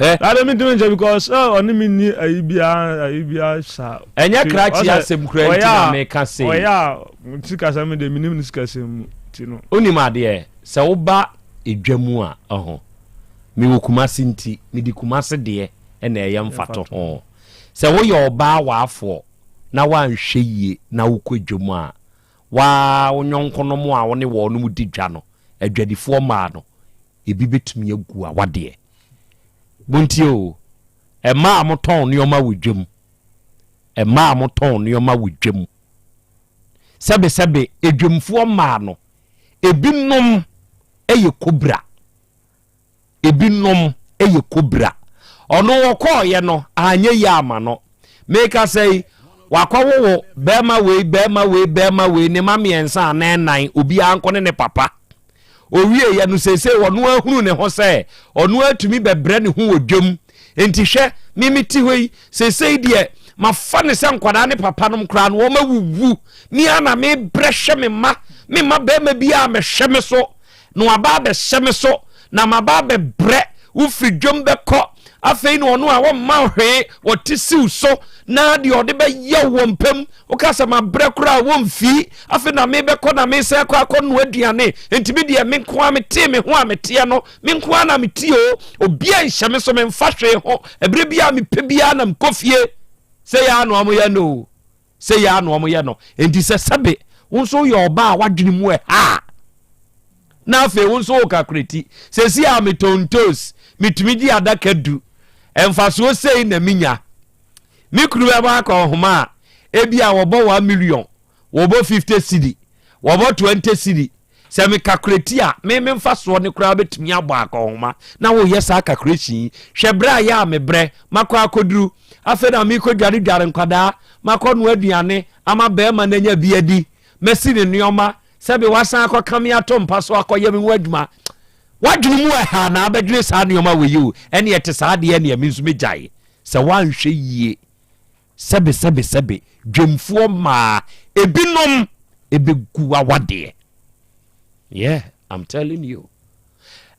Eh. Ade mi ntumi nkyɛ because sɛ eh, ɔne mi ni ayi biara ayi biara saa. Ɛnyɛ krakye asɛm kura nti na meka sei. Ɔyɛ a sikasɛm de menim ne sikasɛm mu ti no. Onim adeɛ sɛ woba edwa mu a ɔho mewɔ Kumasi nti mede Kumasi deɛ ɛna ɛyɛ mfato ho sɛ woyɛ ɔbaa waafoɔ na woanhwɛ yie na wokɔ edwa mu a waa wo nyɔnkonom a wo ne wɔnom di dwa no adwadifoɔ mmaa no ebi bɛtumi agu awadeɛ. Montie o, mmaa a motɔn nneɛma wɔ dwam, mmaa a motɔn nneɛma wɔ dwam, sɛbesɛbe edwamfoɔ mmaa no, ebinom yɛ kobra. Ebinom yɛ kobra. Ɔno ɔkɔɔeɛ no, anyɛ yie ama no. Mekasa yi, wakɔwowo bɛrima wei, bɛrima wei, bɛrima wei, ne mma mmiɛnsa anaa nnan, obiara nko ne ne papa. Owieeɛ no, seesei ɔno ahunu ne ho sɛ ɔno atumi bɛbrɛ ne ho wɔ dwam. Enti hwɛ, me mete hɔ yi, seesei deɛ mafa ne sɛ nkwadaa ne papa nom koraa no wɔn awuwu. Me ara na mebrɛ hwɛ me mma, me mma bɛrima biara mɛhwɛ me so. na waba abɛhyɛ me so. Na maba abɛbrɛ wo firi dwam bɛkɔ. Afei na ɔno a wɔmma wo hwee, wɔte siw so, na deɛ ɔde bɛyɛ wo wɔ mpa mu. Woka sɛ mabrɛ koraa a, wɔmfii. Afei na mebɛkɔ na mesan akɔ akɔnoa aduane. Enti me deɛ, me nko ara metee me ho a meteɛ no, me nko ara na mete o. Obiara nhyɛ me so, memfa hwee ho. Ɛberɛ biara a mepɛ biara na mekɔ fie. Sei ara na wɔyɛ no o. Sei ara na wɔyɛ no. Enti sɛ sɛbe wo nso woyɛ ɔbaa a w'adwene mu ɛha a, na afei wo nso woka koreti. Seesei a metɔn ntoos, metumi gye adaka du. Mfasoɔ sei na menya. Me kunu bɛbɔ akɔ nhoma a, ebia wɔbɔ 1 million, wɔbɔ 50 cedi, wɔbɔ 20 cedi. Sɛ me calculate a, me me mfasoɔ no koraa bɛtumi abɔ akɔnhoma. Na woyɛ saa calculation yi. Hwɛ berɛ a yɛ a mebrɛ, makɔ akɔduru. Afei na merekɔdwaredware nkwadaa, makɔnoa aduane ama barima no anya bi adi, masi ne nneɛma, sɛbe wasan akɔka me ato mpa so akɔyɛ me ho adwuma. W'adwene mu ɛha na abɛdwene saa nneɛma wei o, ɛne ɛte saa deɛ ɛneɛ me nso mɛgyae. Sɛ woanhwɛ yie. Sɛbe sɛbe sɛbe dwamfoɔ mmaa ebinom ɛbɛgu w'awadeɛ. Yeah, I'm telling you.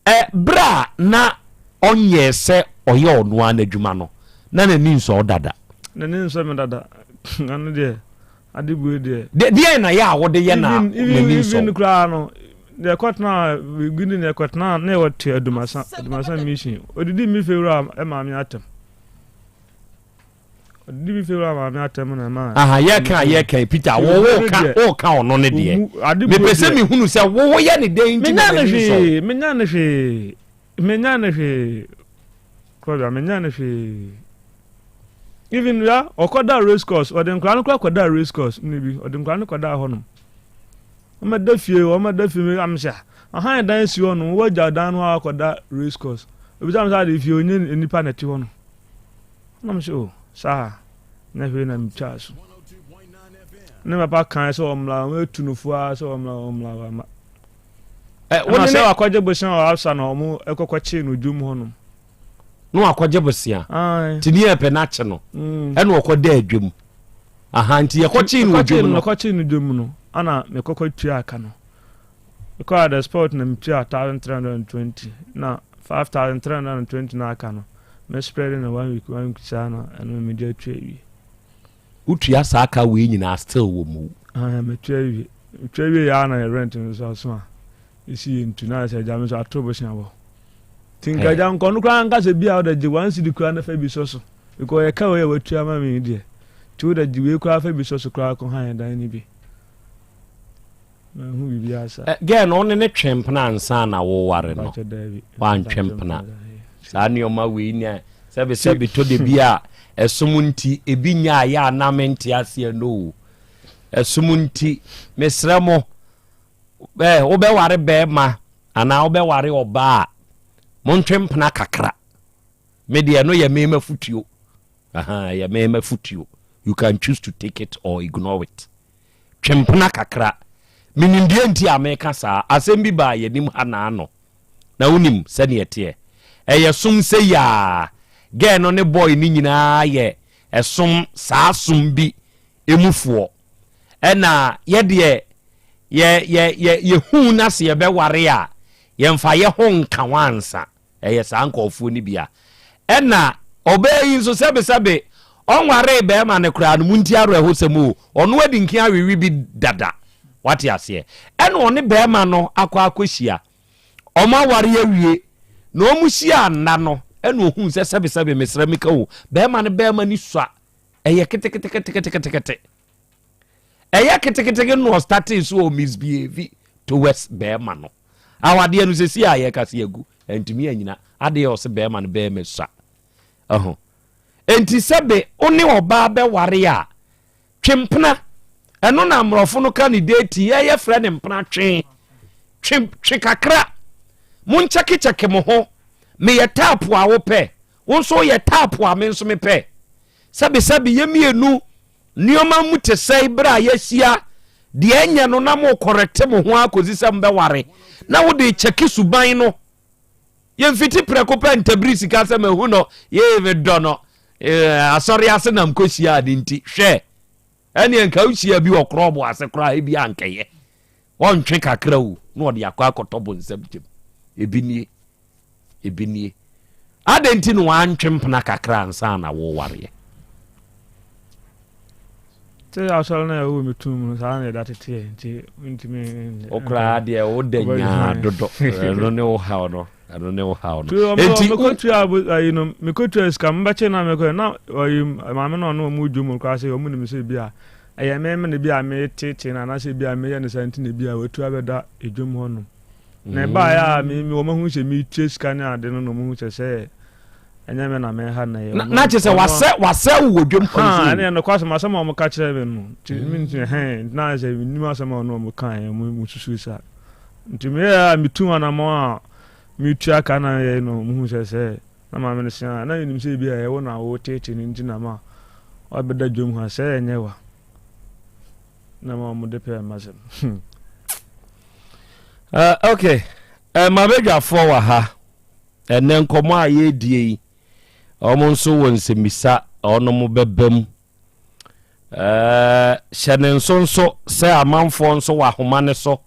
Ɛ berɛ a na ɔnyɛɛ sɛ ɔyɛ ɔno ara n'adwuma no, na n'ani nsɔ wo dada. N'ani nsɔ me dada. Ɛno deɛ, ade bue deɛ. De, deɛn na yɛ a wode yɛ na n'ani nsɔ Even koraa no, deɛ ɛkɔtena Guinea na ɛkɔtena na yɛwɔ te Adumasa, Adumasa mission. Odidi me fie wura maame atɛm. Ɔdidi bi fewura maame atɛm na ɛma. Aha yɛ kan yɛ kan Peter wo wo ka wo ka ɔno ne deɛ. Mepɛ sɛ mehunu sɛ wo wo yɛ ne dɛn nti na n'ani sɔ. Menya ne hwee menya ne hwee kɔbea menya ne hwee. Even ya ɔkɔda race course ɔde nkwadaa no kora kɔda race course ne bi ɔde nkwadaa no kɔda hɔnom. Wɔn da fie wɔn da fie mi sɛ ahan dan si hɔ no wɔagya dan no akɔda race course. Obisa mi sɛ ade fie onye nipa na ɛte hɔ no. Na me sɛ, oh, saa na hwee na metwaa so. Ne papa kan sɛ ɔmmra, wɔatu no fo ara sɛ ɔmmra, ɔmmra, wamma. Ɛna sɛ wakɔgye bosea wɔ Absa na wɔn ɛkɔkɔkyee no dwom hɔnom. Na wakɔgye bosea. Nti ne yɛpɛ n'akye no. Mm. Ɛna ɔkɔda adwam. Aha nti yɛkɔkyee no dwom no. Yɛkɔkyee no dwom no, ɛna mekɔkɔ tua aka no. Mekɔɔ at the spot na metuaa 1320 na 5320 no aka no me spread no one week one week saa na ɛno mede atua awie. Wotua saa ka wei nyinaa still wɔ mu? Ah, metua awie. Metua awie yɛ na rent no so aso a ɛsi yɛ ntu na sɛ agya me so ato bosea bɔ. Nti nka agya nkɔ no koraa nka sɛ bi a wode gye one cedi koraa na fa bi sɔ so. Because ɛka wei a watua ma me deɛ. Nti wode gye wei koraa fa bi sɔ so koraa kɔ han dan no bi. Manhu biribiara saa. Eh, girl no wo ne ne twe mpena ansa na woware no? Wantwe mpena. Saa nneɛma wei ne sɛbe sɛbe tɔ de bi a ɛsom nti ebi nya ayɛ a na mente aseɛ no o. Ɛsom nti mesrɛ mo eh, wobɛware bɛrima anaa wobɛware ɔbaa a montwe mpena kakra. Me deɛ ɛno yɛ me mafutuo. Aha, ɛyɛ me mafutuo. You can choose to take it or ignore it. Twe mpena kakra. Menim deɛ nti a meka saa. Asɛm bi baa yɛn anim ha naano. Na wonim sɛdeɛ ɛteɛ. Ɛyɛ som sei a, girl no ne boy no nyinaa yɛ ɛsom, saa som bi mufoɔ. Ɛna yɛdeɛ yɛ, yɛ, yɛ, yɛhu na sɛ yɛbɛware a, yɛmfa yɛ ho nka ho ansa. Ɛyɛ saa nkurɔfoɔ no bi a. Ɛna ɔbaa yi nso sɛbesɛbe ɔnwaree barima no koraa no, monti awerɛhosɛm o, ɔno adi nkin awewe bi dada. Wate aseɛ? Ɛna ɔne barima no akɔ akɔhyia. Wɔn aware awie, na wɔn hyia nna no, ɛna ohuu sɛ sɛbesɛbe mesrɛ meka o, barima no barima no sua, ɛyɛ keteketeketeketekete. Ɛyɛ keteketeke na ɔstartee so ɔ misbehave towards barima no. Awadeɛ no sɛsi a yɛka sɛ yɛagu ɛntumi anyina adeɛ ɔse bɛrima no bɛrima sua ɛho enti sɛbe wo ne ɔbaa bɛware a twe mpena ɛno na mmorɔfo no ka ne dating yɛyɛ frɛ ne mpena twe twe twe kakra monkyɛkekyɛke mo ho meyɛ taapo a wopɛ wo nso woyɛ taapo a me nso mepɛ sɛbesɛbe yɛ mmienu Nneɛma mu te sɛe bere a yɛahyia deɛ ɛnyɛ no na mo kɔrɛkte mo ho ara kɔsi sɛ mobɛware na wode kyɛke suban no. Yɛmfiti prɛko pɛ ntabiri sika sɛ mahu no yee medɔ no asɔre ase na mkɔhyiaa ne nti hwɛ ɛneɛ nka wohyia bi wɔ korɔbo ase koraa ebi ankɛyɛ ɔntwe kakra o na ɔde akɔ akɔtɔ bonsam gyam ebi nie. Ebi nie. Adɛn nti na wantwe mpena kakra ansa na wowareɛ? Sɛ asɔre no a ɛwɔ me tum no saa na ɛda teteɛ nti ntumi. Wo koraa deɛ wo da nyaa dodo ɛno ne wo haw no ɛno ne wo haw no. Enti mekotua ayi no mekotua sika mbɛkye na mekɔ na ɔyi maame na ɔno ɔmo dwom koraa sɛ ɔmo nim sɛ bi a ɛyɛ me me na bi a metete na anaasɛ bi a meyɛ ne saa nti na bi a watu abɛda edwom hɔ nom. Na ɛbaeɛ a me me wɔn ahu sɛ metua sika ne ade no na wɔn hu sɛ sɛ ɛnyɛ me na meha na ɛyɛ. Na kyerɛ sɛ wasɛ wasɛ wo wɔ dwam kwan so. Ɛne ɛnokɔ asɛm asɛm a wɔn ka kyerɛ me no nti me nti ɛhɛn na sɛ menim asɛm a ɔno wɔn ka yɛ wɔn mu susu sa nti meyɛ a metu anamɔ a metua ka na yɛ no wɔn hu sɛ sɛ na maame no sea na yɛnim sɛ ebi a ɛwɔ na wɔtetee no nti na ma wabɛda dwam ha sɛ ɛnyɛ wa na ma wɔn de pɛɛ m'asɛm. Uh, okay. Uh, mabadwafoɔ wɔ ha. Ɛnɛ nkɔmmɔ a yɛredie yi, wɔn nso wɔ nsɛmmisa wɔn bɛba mu. Uh, hyɛ ne nso nso sɛ amanfoɔ nso wɔ ahoma ne so.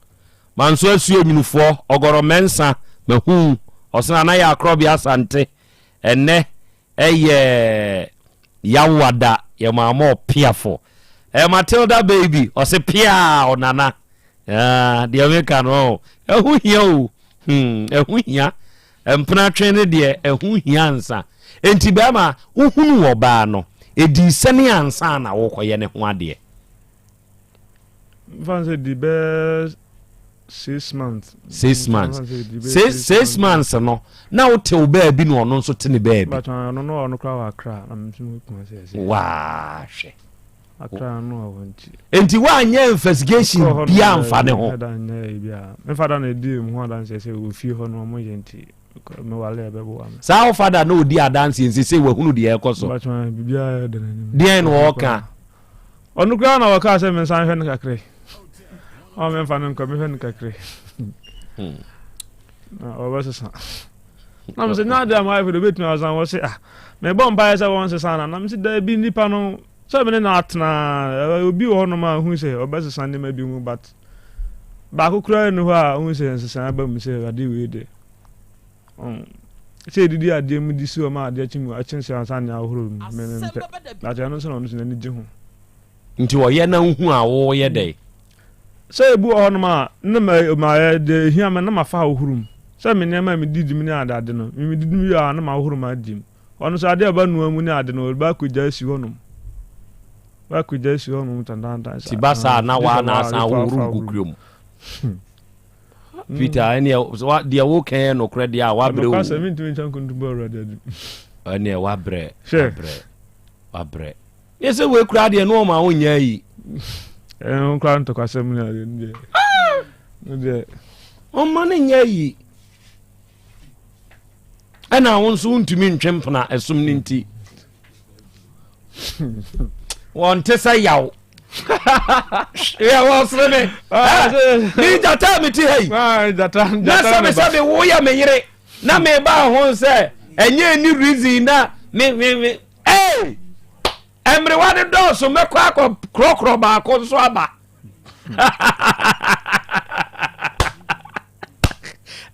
Manso asuo nwunufoɔ, ɔgɔrɔ mɛnsa, mahu, ɔsena na yɛ akorɔbea asante. Ɛnɛ Ɛyɛ Yawada yɛ maama ɔpeafo. Ɛyɛ Matilda baby ɔse peaa ɔnana. Ah, deɛ meka no ɔn ɛho hia o. Hmm, ɛho hia. Mpena twe ne deɛ ɛho hia ansa. Enti bɛrima wohunu ɔbaa no ɛdii sɛne ansa na wokɔyɛ ne ho adeɛ. Mfa sɛ di bɛɛ 6 months. 6 months. 6 months no na wote wo baabi na ɔno nso te ne baabi. Ɔno no ɔno koraa wɔ Accra na me nso mekuma sɛ ɛsɛ. Waahwɛ. Accra no wɔ nti. Nti woanyɛ investigation bia mfa ne ho. Me fada na edi mu ho adanseɛ sɛ wɔ fie hɔ no ɔmo yɛ nti mewale ɛbɛboa me. Saa wo fada na odi adanseɛ nti sɛ wahunu deɛ ɛkɔ so. Deɛn na ɔka? Ɔno koraa na ɔkaa sɛ mensan hwɛ no kakra yi. Ɔma memfa no nkɔ mehwɛ no kakra yi. Hmm. Na ɔbɛsesa. Na mesɛ nya adeɛ a mayɛ fɛ de obɛtumi asan wɔ se ah mebɔ mpaeɛ sɛ wɔnsesa na na mesɛ daabi nnipa no sɛ mene no atena obi wɔ hɔnom a hu sɛ ɔbɛsesa nneɛma bi mu but baako koraa nni hɔ a hu sɛ nsesa aba mu sɛ ade wei de Sɛ yɛdidi adeɛ mu de si hɔ ma adeɛ kye mu akye sɛ ansa nea ahohoro mu me mempɛ. But ɛno nso na ɔno nso n'ani gye ho. Nti ɔyɛ na wohu a woyɛ dɛn? Sɛ ebi wɔ hɔnom a na ma ma deɛ ehia me na mafa ahohoro mu. Sɛ me nneɛma a medidi mu ne ade ade no, me medidi mu wie a na mahohoro m'adeɛ mu. Ɔno nso adeɛ a ɔba noa mu ne ade no ɔba akɔgya asi hɔnom. Ɔba akɔgya asi hɔnom tantantan saa. Ti ba saa na waa na asan ahohoro nkukuo mu. Peter ɛneɛ deɛ woka yɛ nokorɛ deɛ a wabrɛ o. Nokwasɛm mentumi ntwa nkontompo Awurade anim. Ɛneɛ wabrɛ wabrɛ wabrɛ. Yɛ sɛ wei koraa deɛ no ɔma wonyɛ ayi. Ɛno koraa ntɔkwasɛm ne adeɛ no deɛ. No deɛ. Ɔma no nyɛ ayi. Ɛna wo nso wontumi ntwe mpena ɛsom no nti. Wɔnte sɛ yaw. yɛ wɔsere me ah, me gyata a mete ha yi ah, na sɛbesɛbe woyɛ me yere na meba ho sɛ ɛnyɛ ni reason na me me me ee mmerewa no dɔɔso mɛkɔ akɔ korɔkorɔ baako nso aba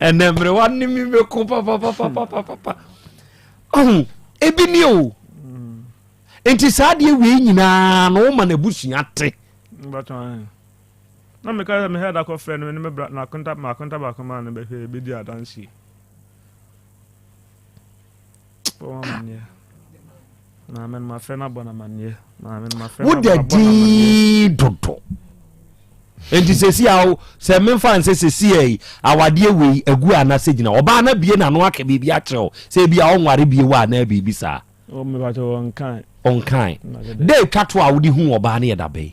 ɛnɛ mmerewa ne mi bɛko papapapapapa ɔho ebi ni o. Nti saa adeɛ wei nyinaa no woma n'abusua te. Na meka sɛ mehɛ da kɔfrɛ no ne me bra na akonta ma akonta baako maa no bɛhwɛ ebedi adanseɛ. Bɔ wɔn amaneɛ. Maame no mafrɛ no abɔ no amaneɛ. Maame no mafrɛ no abɔ no amaneɛ. Woda din dodo. Nti sɛsi a wo sɛ memfa nsɛ sɛsi a yi awadeɛ wei agu anasɛ gyina ɔbaa no abie n'ano aka biribi akyerɛ wo sɛ ebi a ɔnware bie wɔ anaa biribi saa. Oh, mepakyɛ wɔnkae. Ɔnkae. Da etwa to a wode hu ɔbaa no yɛ da bɛn?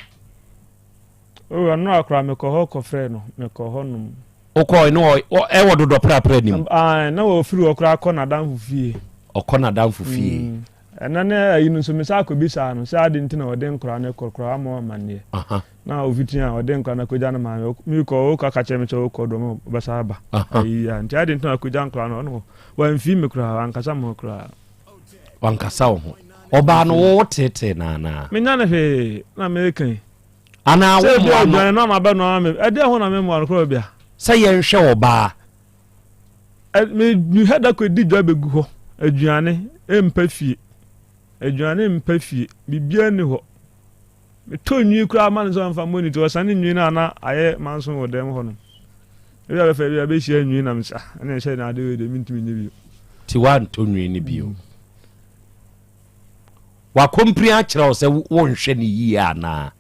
Oh, ɛno akora mekɔ hɔ kɔfrɛ no, mekɔ hɔ nom. Wokɔe no ɛwɔ dodɔ prapra nim? Ah, na wɔfiri hɔ koraa kɔ n'adamfo fie. Ɔkɔ n'adamfo fie. Mm. Ɛna ne ayi no nso mesa akɔbisaa no sɛ ade nti na ɔde nkora no kɔ koraa ama amanneɛ. Na ofiti a ɔde nkora no akɔgya no maame. Mekɔ wokɔ aka kyerɛ me sɛ wokɔ dɔm ɔbɛsa aba. Ayi ya nti ade nti na akɔgya nkora no ɔno wamfi me koraa wankasa me ho koraa. Wankasa wo ho. Ɔbaa no wo teetee no anaa? Menya no hwee na meka yi. Anaa wo mmoa no? Sɛ ebi aduane no ama bɛ no ama me. Ɛdeɛ ho na me mmoa no koraa bia. Sɛ yɛnhwɛ ɔbaa. Me mehwɛ da kɔ di dwa bɛgu hɔ. Aduane mpa fie. Aduane mpa fie. Biribiara nni hɔ. Metɔ nwi koraa ma no sɛ ɔmfa mmɔ ne ti. Ɔsane nwi no a na ayɛ manso wɔ dɛm hɔ nom. Ebi a bɛfa ebi a bɛhyia nwi na mesɛ ah ɛna ɛhyɛ na ade wei deɛ mentumi nyɛ bio. Nti woantɔ nwi no bio. Wakompiri akyerɛ wo sɛ wonhwɛ no yie anaa?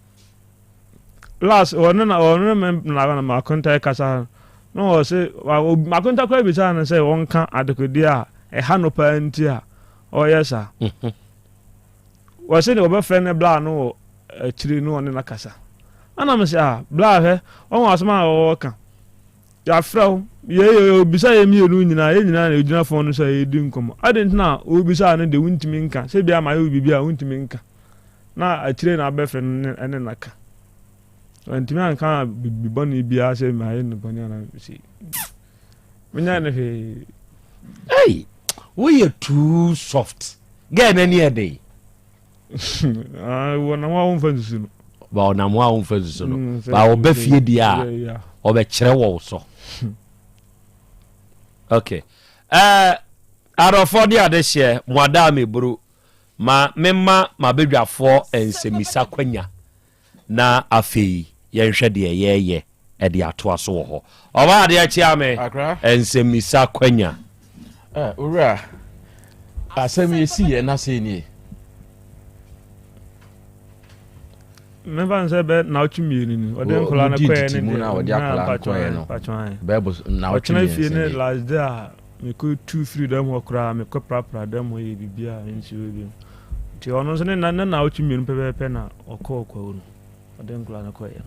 Last ɔno na ɔno me na na makonta kasa na ɔse makonta koraa bisaa no sɛ ɔnka adekodeɛ a ɛha no paa nti a ɔyɛ saa. Mhm. Wɔse ne wɔbɛfrɛ ne bla no wɔ akyire no ɔne no akasa. Ana me sɛ ah bla hwɛ ɔho asɛm a ɔka. Yɛafrɛ wo yɛ obisa yɛ mmienu nyinaa yɛ nyinaa na ɛgyina fon no so a yɛdi nkɔmmɔ. Adɛn nti na wobisa no deɛ wontumi nka sɛ bia mayɛ wo biribi a wontumi nka. Na akyire na abɛfrɛ no ne ɛne no aka. Wantumi anka biribi bɔne biara sɛ mayɛ no bɔne anaa sei. Menyɛ no hwee. Hey, woyɛ too soft. Girl n'ani yɛ den. Wɔnam a womfa nsusu no. Ba ɔnam a womfa nsusu no. Mm, ba ɔbɛ fie deɛ a ɔbɛkyerɛ wɔ wo so. Okay. Uh, adɔfoɔ ne adehyeɛ mo adaa meburu Ma memma m'abadwafoɔ nsɛmmisa kwanya na afei yɛnhwɛ deɛ yɛreyɛ de atoa so wɔ hɔ. Ɔbaa adeɛ kyea me nsɛmmisa kwanya. Eh, owura, asɛm yi si yɛ na sei nie. Mɛfa no sɛ bɛ naawɔtwe mmienu ni ɔde nkɔla no kɔɛ ne deɛ ɔde akɔla no kɔɛ no bɛɛ naawɔtwe mmiɛnsa fie ne last day a Mekɔ tu firi dɛm hɔ koraa, mekɔ prapra dɛm hɔ yɛ biribiara a ɛnsi hɔ bio. Nti ɔno nso ne na ne naawɔtwe mmienu pɛpɛɛpɛ na ɔkɔɔ kwawu no, ɔde nkwadaa no kɔeɛ no.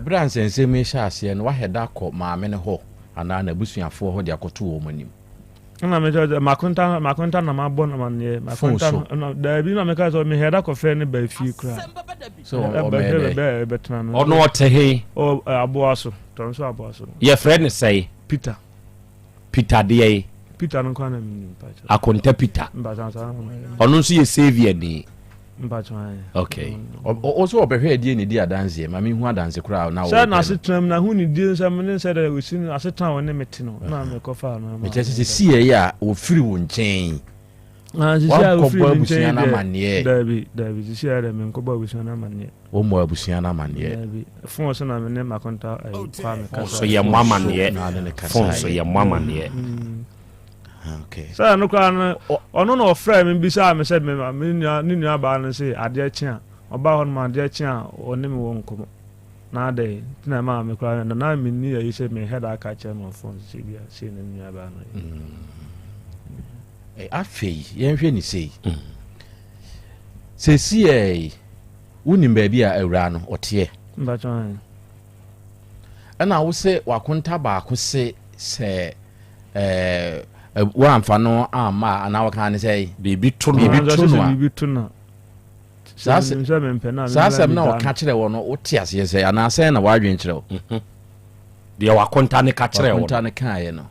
Ɛberɛ a nsɛnsɛm yi hyɛɛ aseɛ no, woahɛ da akɔ maame no hɔ anaa n'abusuafoɔ hɔ de akɔto wɔn anim? Ɛna mekyerɛ sɛ makonta makonta na mabɔ no amaneɛ. Phone Makonta so? no daabi na meka sɛ mehɛ da kɔfrɛ ne baa fie koraa. Sɛ ɔmmɛyɛ dɛ? Bɛtena no. Ɔno ɔte he? Ɔ aboa so, tɔn so aboa so. Yɛfrɛ no sɛe? Peter. Peter deɛ? Peter no nkoa na menim mpakyɛw. Akonta Peter. Mpakyɛw saa na ɔyɛ. Ɔno nso yɛ Saviour ni. Mpakyɛw ayɛ. Okay. Ɔ sɛ ɔbɛhwɛ adie na edi adanseɛ ma mehu adanse koraa na Sɛ wɔpɛ no. n'asetena mu n'ahonidie nsɛm ne sɛdeɛ ɔsi no asetena a ɔne me te no na mekɔfaa no maa Mekyerɛ sɛ sɛsi ɛyɛ a ɔfiri wo nkyɛn. Ah, sisi a Wankɔbɔ ɔfiri me abusua nkyɛn no deɛ amanneɛ. daabi daabi sisi a deɛ menkɔbɔ abusua no amanneɛ. Wommɔ abusua no amanneɛ. Daabi fon so na me ne Makonta ayi Kwame Fon so kasaeɛ. yɛ mmɔ Fon so amanneɛ. na ne ne Fon so kasaeɛ. yɛ mmɔ amanneɛ. Okay. Sɛ ɛno koraa no ɔno na ɔfrɛɛ me bisaa me sɛ me me nua ne nua baa no se adeɛ kye a ɔbaa hɔ nom adeɛ kye a ɔne me wɔ nkɔmmɔ na adɛn nti na ɛmaa me koraa na na menni ayi sɛ me head aka kyerɛ no wɔ fon so sɛ bia sei na me nua baa no yɛ. Afei yɛnhwɛ ne sei. Seesei wonim baabi a awuraa no ɔteɛ. Ɛna wo se wakonta baako se sɛ ɛɛ woamfa no amma a anaa wɔka ne sɛ biribi to no biribi to no a biribi to no saa asɛm na ɔka kyerɛ wɔ no wote aseɛ sɛ anaa sɛn na w'adwene kyerɛ wo mhm. deɛ wakonta ne ka kyerɛ wɔ wakonta ne kaeɛ no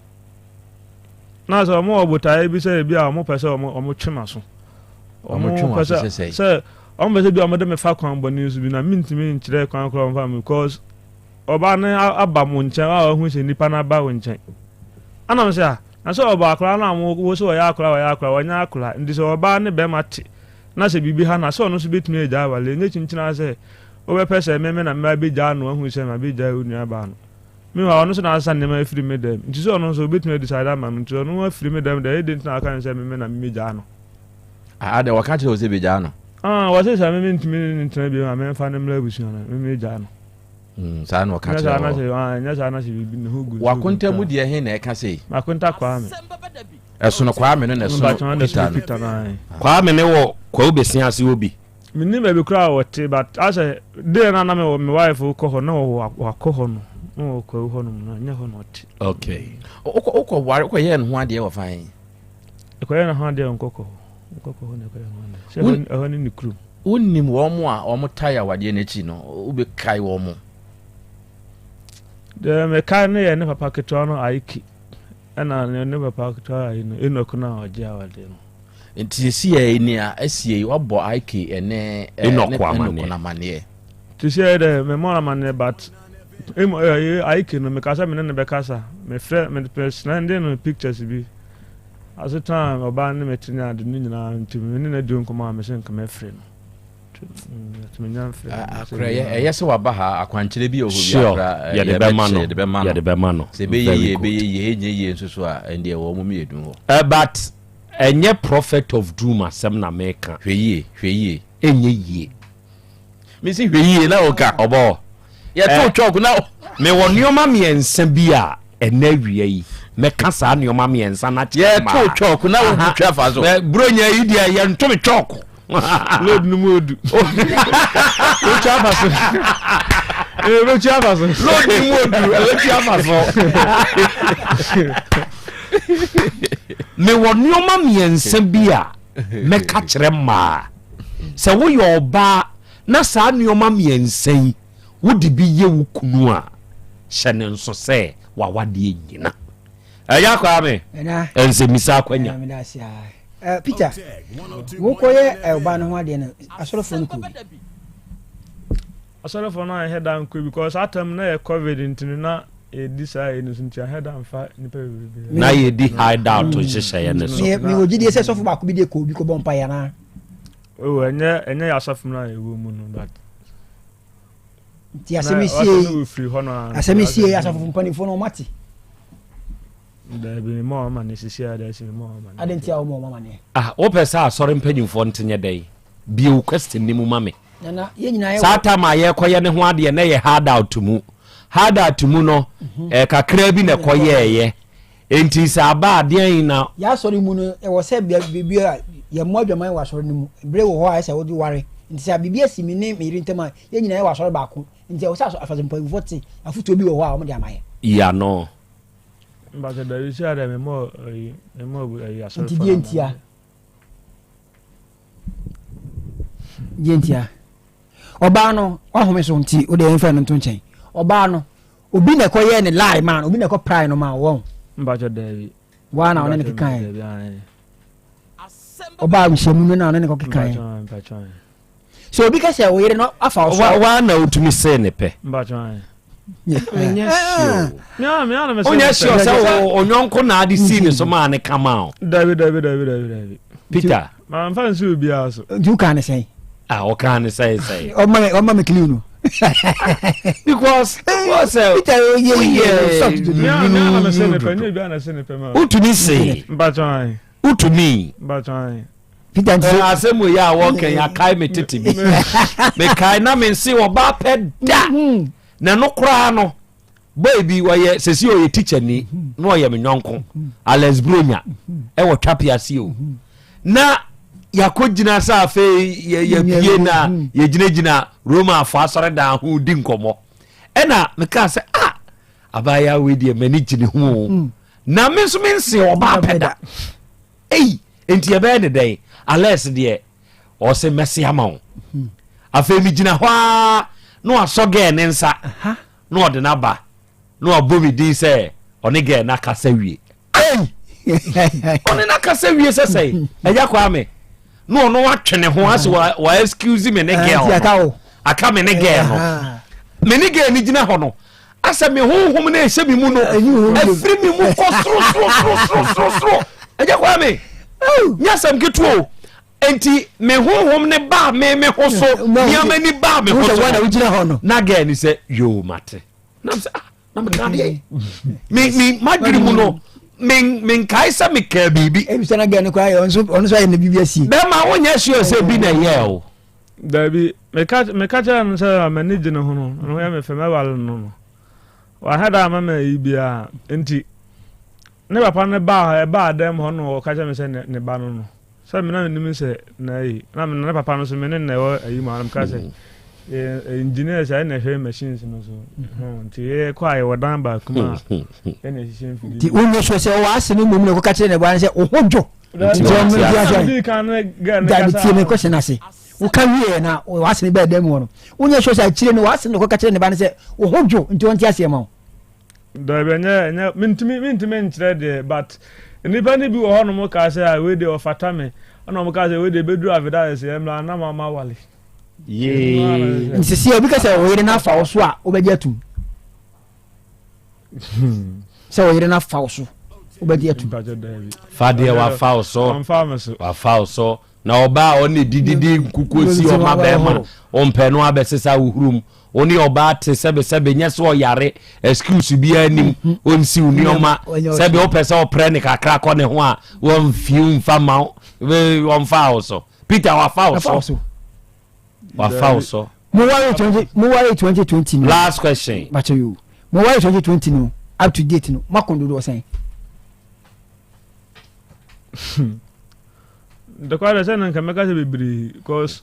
na sɛ wɔn wɔ botaeɛ bi sɛ ebi a wɔn pɛ sɛ wɔn wɔn twe ma so wɔn twe wɔn aso sɛ sɛ sɛ wɔn pɛ sɛ bi a wɔn de me fa kwan bɔne so bi na mintumi nkyerɛ kwan korɔ wɔn fa mi because ɔbaa no aba mo nkyɛn a ɔho sɛ nipa no aba wo nkyɛn ɛna mo sɛ a na sɛ ɔbɔ akora no a mo wo sɛ ɔyɛ akora ɔyɛ akora ɔnyɛ akora nti sɛ ɔbaa ne bɛrima te na sɛ biribi ha na sɛ ɔno nso bɛtumi agya awale ɛnyɛ kyinkyina sɛ wobɛpɛ sɛ meme na mema bɛgyaa no ahu sɛ ma bɛgyaa wo nua baa no Meanwhile, ɔno nso na asesa nneɛma afiri me dɛm. Nti sɛ ɔno nso obetumi adecide ama me. Nti ɔno afiri me dɛm deɛ, ɛyɛ dɛn nti na waka ne sɛ me me na megyaa no? Ah, adɛn wɔka kyerɛ wo sɛ begyaa no? Ah, wɔse sɛ me mentumi ne no ntena bio a, memfa no mmra abusua no, me megyaa no. Mm, saa na wɔka Nyɛ saa kyerɛ na wɔ. sɛ, ah, nyɛ saa na sɛ biribi ne ho gu nsuo gu W'akonta mu nka. deɛ he na ɛka sei? M'akonta Kwame. Ɛsono Kwame no na ɛsono Mpakyɛ, ɔno na Peter ɛsono no. Peter no, ae. Kwame ne wɔ Kwawu Besia ase hɔ bi. Mennim baabi koraa a wɔte but asɛ day no a na me me wife kɔ hɔ na wakɔ hɔ no na ɔwɔ kwawu hɔ nom na nyɛ hɔ na ɔte. Okay. Wokɔ wokɔ ware wokɔ yɛ ne ho adeɛ wɔ fan. Ɛkɔyɛ ne ho adeɛ nkɔkɔ hɔ nkɔkɔ hɔ na ɛkɔyɛ ho adeɛ sɛ ɛhɔ ne ne kurom. Wonim wɔn a wɔn tae awadeɛ n'akyi no wobɛkae wɔn mo. Deɛ mekae no yɛ ne papa ketewa no Aiki ɛna ne papa ketewa ayi no Enoch no a ɔgye awadeɛ no. Nti sesei nea asie yi wabɔ IK ne Enoch Enoch amaneɛ. no amaneɛ. Sesei dɛ memmɔ no amaneɛ but. Emu ɛyɛ Aike no meka sɛ me ne no bɛkasa. Mefrɛ me sɛnde no pictures bi. Asetena a ɔbaa ne me te ne ade no nyinaa nti me ne no adi nkɔmmɔ a mese nka mɛfrɛ no. Akorɛ ɛyɛ sɛ waba ha akwankyerɛ bi wɔ hɔ bi akora yɛde bɛma no yɛde bɛma no sɛ ɛbɛyɛ yie ɛbɛyɛ yie ɛnyɛ yie nso so a ɛndeɛ wɔ mo mmienu hɔ. Eh, but ɛnyɛ prophet of doom asɛm na meka. Hwɛ yie hwɛ yie. Ɛnyɛ yie. Mesi hwɛ yie na ɔka. Ɔbɔ. Yɛto eh, chalk na. Mewɔ nneɛma mmiɛnsa bi a ɛnɛ awia yi mɛka saa nneɛma mmiɛnsa no akyerɛ maa. Yɛto chalk na wotwa fa so. Buronya yi deɛ yɛnto me chalk. Load no mu odu. Wotwa afa so. Wotwa afa so. Load no mu odu. Wotwa afa so. Mewɔ nneɛma mmiɛnsa bi a mɛka kyerɛ mmaa. Sɛ woyɛ ɔbaa na saa nneɛma mmiɛnsa yi wode bi yɛ wo kunu a, hyɛ ne nso sɛ w'awadeɛ nyina. Ɛyɛ akwaa me nsɛmmisa akwanya. Eh, Peter, wokɔyɛ ɔbaa no ho adeɛ no, asɔrefoɔ no kɔɔ bi? Asɔrefoɔ no anhɛ da nkɔ because saa tam na yɛ covid nti no na yɛdi saa yɛ no so nti anhɛ da mfa nnipa bebrebe. Na yɛdi hideout nhyehyɛeɛ no so. Mewɔ gyidie sɛ sɔfo baako bi deɛ kɔɔ bi kɔbɔ mpaeɛ anaa? Oh, ɛnyɛ ɛnyɛ yɛ asafo no a yɛwɔ mu no but. Nti asɛm esie asɛm esie asafo mpanimfoɔ no wɔn ate. Dabi mema wɔn amane sisi a dɛ si mema wɔn amane. Adɛn nti a wɔma wɔn amaneɛ? Ah, wopɛ sɛ asɔre mpanyimfoɔ nte nyɛ dɛn? Bue wo question no mu ma me. Nana, yɛn nyinaa yɛ Saa tam a yɛrekɔyɛ ne ho adeɛ na ɛyɛ hard out mu. Hard out mu no, mhm. eh, kakraa bi na ɛkɔyɛɛyɛ. Enti sɛ aba adeɛn na. Yɛ asɔre mu no, ɛwɔ sɛ biribi a yɛmmɔ adwaman wɔ asɔre no mu. Bere wɔ hɔ a ɛsɛ wode ware. Nti sɛ biribi asi me ne me yere ntam a, yɛn nyinaa yɛwɔ asɔre baako. Nti ɛwɔ sɛ asafo mpanyimfoɔ te afotuo bi wɔ hɔ a wɔde ama yɛn. Yi ano. Mpatsɔ dabi si adɛ memmɔ ayi memmɔ ayi asɔre Nti deɛ ntia? Deɛ ntia? Ɔbaa no wahome so nti wode yɛmfa no nto nkyɛn. Ɔbaa no obi na ɛkɔyɛɛ ne lie maa no obi na ɛkɔ prae no maa wɔn. Mpatsɔ dabi. Waa na ɔne ne kekaeɛ. Ɔbaa nhyiamu no na ɔne ne kɔkekaeɛ. Sɛ obi ka sɛ wo yere no afa wo so. Waa na otumi see ne pɛ. Wonyɛ sure sɛ onyɔnko na ade sii ne so maa ne kama o. Dabi dabi dabi dabi dabi. Peter. Maa nfa nsi obiara so. Nti wokaa ne sɛn? Ah, ɔkaa ne sɛn sɛn. Ɔma ɔma me clean no. Because because eh, Peter oyɛ yɛ soft dodo. Mi a mi a na me se ne pɛ, nye obiara na se ne pɛ ma. Wotumi se. Mpatsɔ Wotumi. Mpatsɔ ayi. Peter nti. Eh, asɛm wei a wɔka yi akae me tete bi. Mekae na mense ɔbaa pɛ da. Mm-hmm. Na ɛno koraa no, boy bi wɔyɛ sɛsi ɔyɛ teacher ni mm-hmm. na ɔyɛ me nyɔnko mm-hmm. Alex Bronya ɛwɔ Twape ase o. Na yɛakɔgyina sɛ afei yɛpie na yɛgyinagyina Roma afɔ asɔredan ho di nkɔmmɔ. Ɛna mekaa sɛ ah abaayewa wei deɛ m'ani gye ne ho o. Mm. Na me nso mense ɔbaa pɛ da. Ei, enti ɛbɛyɛ ne dɛn? Alex deɛ ɔse mɛse ama wo. Afei megyina hɔ ara na wasɔ gɛɛ ne nsa na ɔde no aba na wabɔ me din sɛ ɔne gɛɛ no akasa wie. Ei! Ɔne no akasa wie sɛ sɛe? Agya Kwame, na ɔno watwe ne ho ase wa wa excuse me ne girl no. Aka me ne girl no. Me ne girl no gyina hɔ no, asɛ me honhom no ɛhyɛ me mu no ɛfiri me mu kɔ soro soro soro soro soro soro ɛgya kwaa me nyɛ asɛm ketewa o nti me honhom ne baa me me ho so nneɛma ni baa me ho so no na gɛɛ ni sɛ yoo mate na sɛ ah na meka adeɛ me me madwene mu no menkae sɛ mekaa biribi ebisa na gɛɛ no koraa yɛ ɔno nso ayɛ ne biribi asie bɛma wonyɛ sure sɛ bi na ɛyɛ o Dabi, meka meka kyerɛɛ no sɛ m'ani gye ne ho no, ne ho yɛ me fɛ, mɛware no no. Wahɛ da ama me ayi biara. Nti, ne papa no baa hɔ, ɛbaa dɛm hɔ no ɔka kyerɛ me sɛ ne, ne ba no no. Sɛ me na menim sɛ na ayi. Na me ne papa no so me ne na ɛwɔ ayi mu a, na meka sɛ yɛ engineers a ɛna ɛhwɛ machines no so. Nti yɛkɔ a yɛwɔ dan baako mu a ɛna ɛhyehyɛ mfidie. Nti wonyɛ sure sɛ ɔwɔ ase no mmom na ɛkɔka kyerɛ ne ba no sɛ wo ho dwo. Nti ɔmo ti ase dabi tie me question ase woka wie na w'asene bɛɛ dɛm wɔ no wonyɛ sure sɛ akyire no w'asene na ɔkɔka kyerɛ ne ba no sɛ wo ho dwo nti ɔnte aseɛ ma wo. Dabi ɛnyɛ ɛnyɛ mintumi mintumi nkyerɛ deɛ but nnipa no bi wɔ hɔ nom kaa sɛ ah wei deɛ ɔfata me ɛna ɔmo kaa sɛ wei deɛ ebeduru afeda ayɛ sɛ ɛmla na ma ma wale. Yee. Nti sɛ obi ka sɛ wo yere no afa wo so a wobɛgye atum. Sɛ ɔyere no afa wo so wobɛgye atum. Fa deɛ wafa wo so. Wafa wo so. Na ɔbaa a ɔne dididi nkukuo si ɔma bɛrima ɔmpɛ no abɛsesa wo hurum. Wo ne ɔbaa te sɛbesɛbe nyɛ sɛ ɔyare excuse biara nim ɔnsiw nneɛma sɛbe wopɛ sɛ ɔprɛ ne kakra kɔ ne ho a wɔmfiw mfa ma wo wɔmfa wo so. Peter wafa wo so. Wafa wo so. Mo ware 20 mo ware 2020 no. Last question. Bakyɛ yo. Mo ware 2020 no up to date no mo akɔn dodoɔ sɛn? Ntɔkwa dɛ sɛ na nka mɛka sɛ bebree cause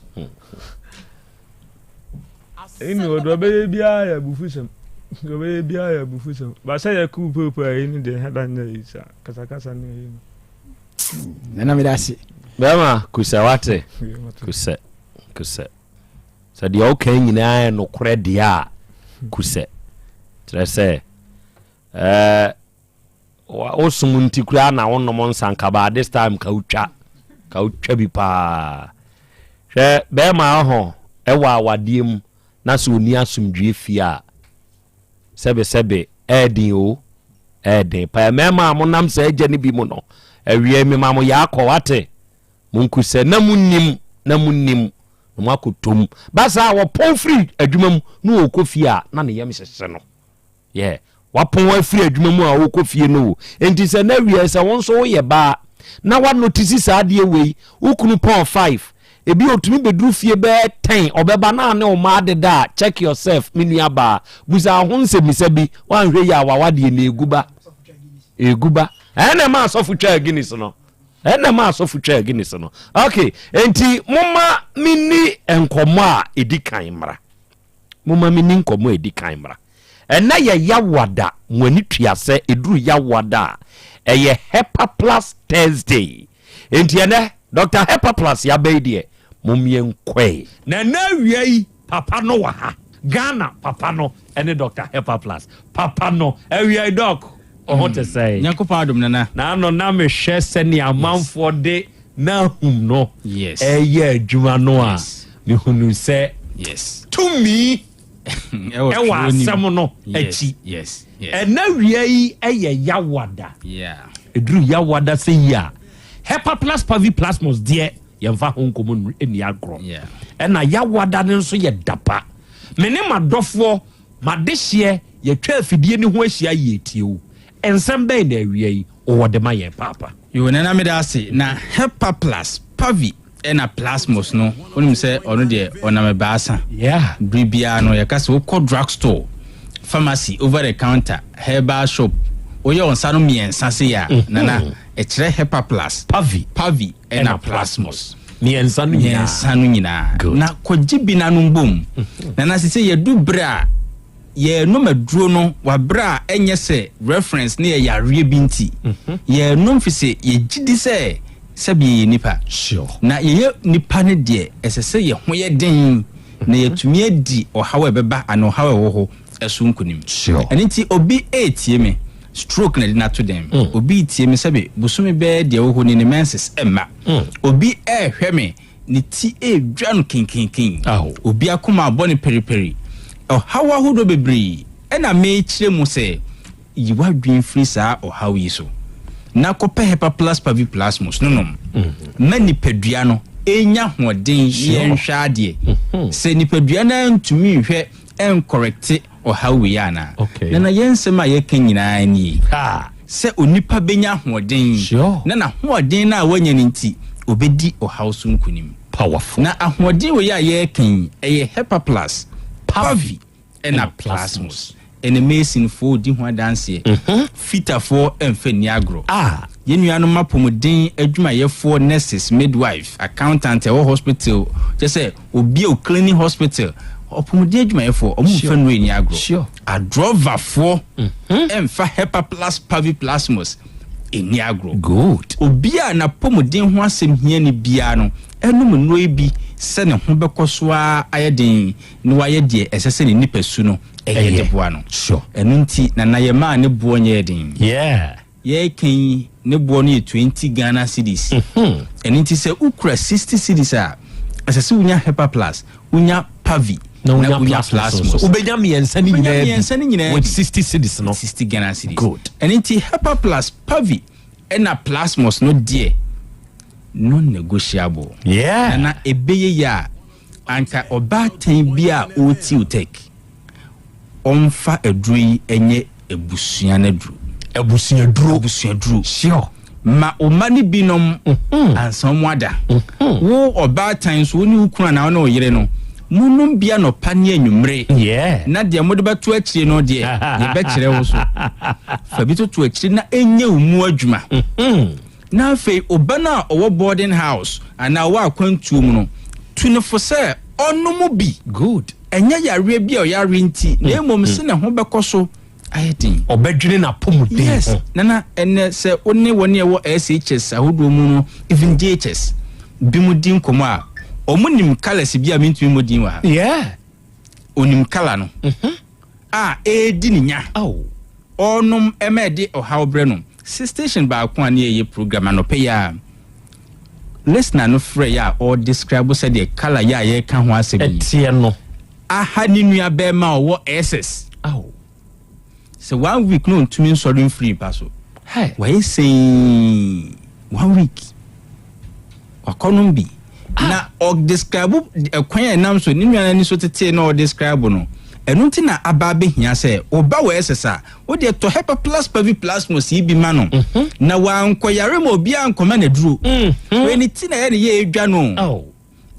ɛni wɔ deɛ ɔbɛyɛ biara yɛ abufusɛm deɛ ɔbɛyɛ biara yɛ abufusɛm ba sɛ yɛ kuu puepue a ɛyi ne deɛ ɛhɛ da nyɛ yi sa kasakasa ne ɛyi no. Nana meda ase. Bɛrima kusɛ wate kusɛ kusɛ sɛ deɛ woka nyinaa yɛ nokorɛ deɛ a kusɛ kyerɛ sɛ ɛɛ wosom nti koraa na wonom nsa nka baa this time ka wotwa ka wotwa bi paa hwɛ bɛrima ho ɛwɔ awadeɛ mu na sɛ ɔni asomdwie fie a sɛbesɛbe ɛɛden o ɛɛden paa mmarima a monam saa agya no bi mu no awie mema mo yɛ akɔ wate monku sɛ na monnim na monnim na moakɔtom ba saa wɔpɔn firi adwuma mu na wɔkɔ fie a na ne yam hyehye no Yeah. Wapɔn afiri adwuma mu a wokɔ fie no o. Enti sɛ na wiɛ sɛ wo nso woyɛ baa na wanotisi saa adeɛ wei, wo kunu pɔn 5, ebi otumi bɛduru fie bɛyɛ 10, ɔbɛba na ne wo mma adeda a, check yourself me nua baa. Busa wo ho nsɛmmisa bi, woanhwɛ yie a w'awadeɛ no ɛgu ba. Ɛgu ba. Ɛna ɛma asɔfo twaa Guinness no. Ɛna ɛma asɔfo twaa Guinness no. Okay, enti momma menni nkɔmmɔ a ɛdi kan mmra. Momma menni nkɔmmɔ a ɛdi kan mmra. Ɛnnɛ yɛ Yawoada, mo ani tua sɛ ɛduru Yawoada a, ɛyɛ Hepaplus Thursday. Enti ɛnnɛ, Dɔkta Hepaplus yɛaba yi deɛ, mom yɛnkɔe. Na ɛnnɛ awia yi, papa no wɔ ha. Ghana papa no ne Dɔkta Hepaplus. Papa no, awia yi Dɔk, wo ho te sɛn? Nyankopɔn adom, Nana. Naano na mehwɛ sɛnea amanfoɔ de Nahum no reyɛ adwuma no a, mehunuu sɛ tumi wɔ asɛm no akyi. Ɛna wia yi yɛ Yawada. Ɛduru Yawada sɛ yi a, Hepaplus paviplasmus deɛ yɛmfa ho nkɔmmɔ nni agorɔ. Ɛna Yawada no nso yɛ dapa. Me ne m'adɔfoɔ, m'adehyeɛ, yɛtwa afidie no ho ahyia yɛretie wo. Nsɛm bɛn na awia yi wowɔ de ma yɛn paapa? Yoo Nana meda ase na Hepaplus, Pavi ɛna Plasmos no wonim sɛ ɔno deɛ ɔnam ɛbaasa. Yeah. Bere biara no yɛka sɛ wokɔ drug store, pharmacy, over the counter, herbal shop woyɛ wo nsa no mmiɛnsa sei a mm-hmm. Nana ɛkyerɛ Hepaplus, Pavi, Pavi ɛna Plasmos. Mmiɛnsa no nyinaa. Mmiɛnsa no nyinaa. Na kɔgye bi nanom bom. Mm-hmm. Nana sɛ yɛdu bere a Yɛrenom aduro no wɔ berɛ a ɛnyɛ sɛ reference no yɛ yareɛ bi nti. Yɛrenom firi sɛ yɛgye di sɛ sɛbe yɛyɛ nnipa. Na yɛyɛ nnipa no deɛ, ɛsɛ sɛ yɛn ho yɛ den na yɛatumi adi ɔhaw a ɛbɛba anaa ɔhaw a ɛwɔ hɔ so nkonim. Ɛno nti obi retie me, stroke na ɛde no ato dɛm. Obi retie me, sɛbe bosome bɛyɛ deɛ ɛwɔ hɔ ni ne menses mma. Obi rehwɛ me, Ne ti redwa no kenkenken. Obi akoma abɔ no periperi. Ɔhaw ahodoɔ bebree na merekyerɛ mu sɛ yi w'adwene firi saa ɔhaw yi so na kɔpɛ Hepaplus Paviplasmus no nom ma nipadua no ɛnya ahoɔden na yɛnhwɛ adeɛ. Sɛ nipadua no ara ntumi nhwɛ ɛnkɔrɛkte ɔhaw wei anaa? Nana, yɛn nsɛm a yɛka nyinaa nie, sɛ onipa bɛnya ahoɔden, na n'ahoɔden no a wanya no nti, ɔbɛdi ɔhaw so nkonim. Na ahoɔden wei a yɛreka yi, ɛyɛ Hepaplus, Pavi, ɛna Plasmos. Ɛnɛ Masonfoɔ redi ho adanseɛ. Fitafoɔ mfa nni agorɔ. Yɛn nuanom apɔmuden adwumayɛfoɔ, nurses, midwife, accountant ɛwɔ hospital, kyerɛ sɛ obi a ɔcleani hospital, ɔpɔmuden adwumayɛfoɔ, wɔn mfa nnuro nni agorɔ. Adrɔvafoɔ mfa Hepaplus paviplasmus nni agorɔ. Good. Obi a n'apɔmuden ho asɛm hia no biara no, ɛnom nnuro yi bi sɛ ne ho bɛkɔ so ara ayɛ den na wayɛ deɛ ɛsɛ sɛ ne nipasu no yɛ de boa no. Ɛno nti na na yɛmaa ne boɔ nyɛɛ den. Yɛreka yi, ne boɔ no yɛ 20 Ghana cedis. Ɛno nti sɛ wokura 60 cedis a, ɛsɛ sɛ wonya Hepa Plus, wonya Pavi. Na wonya plasmos nso. Wobɛnya mmiɛnsa no Wobɛnya nyinaa mmiɛnsa no bi nyinaa with bi. 60 cedis no. 60 Ghana cedis. Good. Ɛno nti Hepa Plus, Pavi ɛna Plasmos no deɛ non negotiable. Yeah. Nana ɛbɛyɛ yie a anka ɔbaatan bi a ɔretie Otec ɔmfa aduro yi nyɛ abusua no aduro. Abusuaduro. Abusuaduro. Sure. Ma wo mma no bi nom ansa wɔn ada. Wo ɔbaatan nso, wo ne wo kunu anaa wo ne wo yere no, monom bi anɔpa ne anwummere. Yeah. Na deɛ mode bɛto akyire no deɛ, yɛbɛkyerɛ wo so. Fa bi toto akyire na ɛnyɛ wo mu adwuma. Na afei wo ba no a ɔwɔ boarding house anaa ɔwɔ akwantuo mu no, tu no fo sɛ ɔnom bi. Good. Ɛnyɛ yareɛ bi a ɔyare nti, na mmom sɛ ne ho bɛkɔ so ayɛ den. Ɔbɛdwene n'apɔmuden Yes, ho. Nana, ɛnnɛ sɛ wo ne wɔn a ɛwɔ SHS ahodoɔ mu no, even JHS, binom di nkɔmmɔ a, wɔnim colours bi a mentumi mmɔ din wɔ ha. Yeah. Ɔnim colour no a ɛredi ne nya. Oh. Ɔrenom ma ɛde ɔhaw brɛ no. Se station baako a ne yɛyɛ program anɔpa yi a, listener no frɛeɛ a ɔredescribe sɛdeɛ colour yi a yɛreka ho asɛm yi Ɛteɛ no. aha ne nua bɛrima a ɔwɔ SS. Aw. Sɛ one week na ɔntumi nsɔre mfiri mpa so. Hey. Wayɛ sei one week. Wakɔnom bi. Na ɔdescribe ɛkwan a ɛnam so ne nua no ani so tetee na ɔdescribe no. Ɛno nti na aba abɛhia sɛ ɔba wɔ SS a, wo deɛ tɔ Hepa Plus Pavi Plasmos yi bi ma no. Na wankɔyare ma obiara ankɔma no aduro. Wei ne ti na ɛyɛ ne yɛ ɛdwa no. Aw.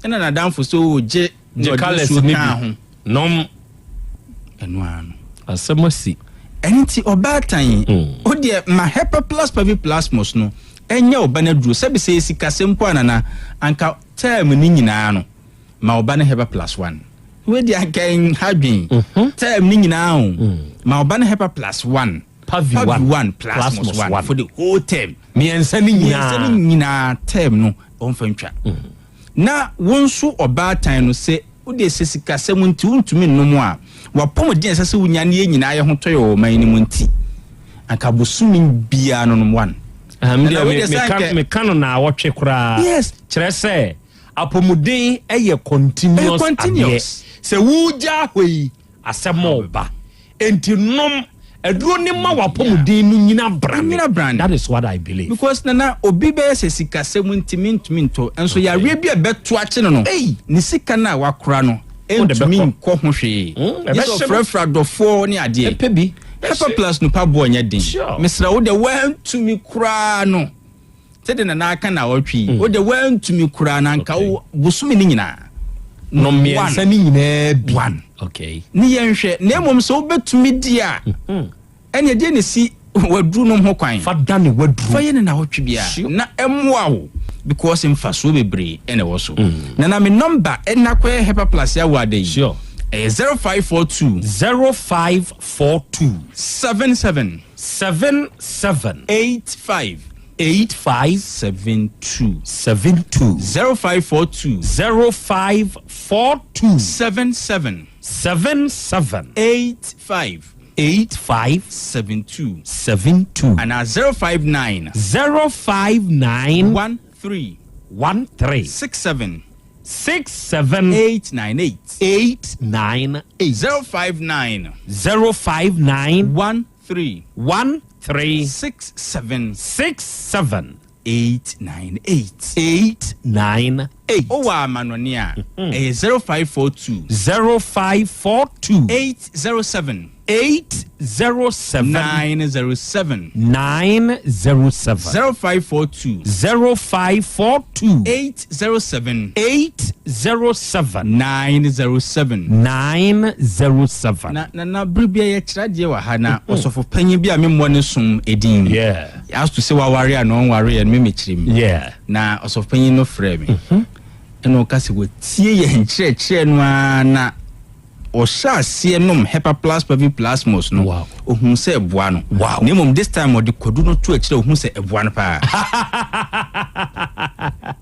Ɛna n'adamfo sɛ o gye na Gye ɔde colours nsuo no kaa bi ho. nom. Ɛno ara no. Asɛm asi. Ɛno nti ɔbaatan, wo deɛ ma Hepa Plus Pavi Plasmos no ɛnyɛ wo ba no aduro. Sɛbi sɛ ɛyɛ sikasɛm mpo a Nana, anka term no nyinaa no, ma wo ba no Hepa Plus One. Wei deɛ anka ɛnha dwen. Term no nyinaa o, ma wo ba no Hepa Plus One, Pavi Pavi One, One, Plasmos Plasmos One One. for the whole term. Mmiɛnsa no nyinaa. Mmiɛnsa no nyinaa term no ɔmfa ntwa. Na wo nso ɔbaatan no, sɛ wode sɛ sikasɛm nti wontumi nnom a, w'apɔmuden a ɛsɛ sɛ wonya ne yɛn nyinaa yɛ ho tɔ yɛ wɔ ɔman no mu nti, anka bosome biara no nom one. Ɛm Ɛna deɛ wei me deɛ sɛ meka anka meka no naawɔtwe koraa. Yes. Kyerɛ sɛ apɔmuden yɛ continuous Ɛyɛ adeɛ. continuous. Sɛ wogya hɔ yi asɛm ɔba. Enti nom aduro ne ma w'apɔmuden no nyina brane. Nyina brane. That is what I believe. Because nana obi bɛyɛ sɛ sikasɛm nti mentumi ntɔ nso yareɛ bi a ɛbɛto akye no no ne sika no a wakora no Wode ɛntumi bɛkɔ. nkɔ ho hwee. Mm, Gye sɛ ɛbɛhye no. ɔfrɛfrɛ adɔfoɔ ne adeɛ. Ɛpɛ bi. Hepa Plus no pa boɔ nyɛ den. Sure. Mesrɛ wo deɛ woantumi koraa no sɛdeɛ nana aka na ɔtwe yi wo deɛ woantumi koraa no anka wo bosome no nyinaa Nom mmiɛnsa One. no nyinaa bi. One. Okay. Ne yɛnhwɛ na mmom sɛ wobɛtumi di a ɛne ɛdeɛ na si waduru nom ho kwan. Fa dane waduru. Fa yɛ ne nawɔtwe biara Sure. na ɛmmoa wo because mfasoɔ bebree ɛna ɛwɔ so. Na na me number ɛna kɔyɛ Hepa Plus yɛ ada yi. Sure. Ɛyɛ 0542 0542 77 77 85 85 72 72 0542 0542 77 77 85 85 72 72 anaa 059 059 13 13 67 67 898 898 059 059 13 13 67 67 898 898 Owɔ amanɔne a ɛyɛ 0542 0542 807 807 907 907 0542 0542 807 807 907 907 na na na bere bi a yɛkyerɛ adeɛ wɔ ha na ɔsɔfo panyin bi a memmɔ ne som edin Yeah. as to sɛ waware a na ɔnware yɛ no memekyerɛ mu Yeah. na ɔsɔfo panyin no frɛ me ɛna ɔka sɛ wɔtie yɛn nkyerɛkyerɛ no ara na ɔhyɛ aseɛ nom Hepa Plus Pavi Plasmos no Wow. ohun sɛ ɛboa no Wow. na mmom this time ɔde kwadu no to akyerɛ ohun sɛ ɛboa no paa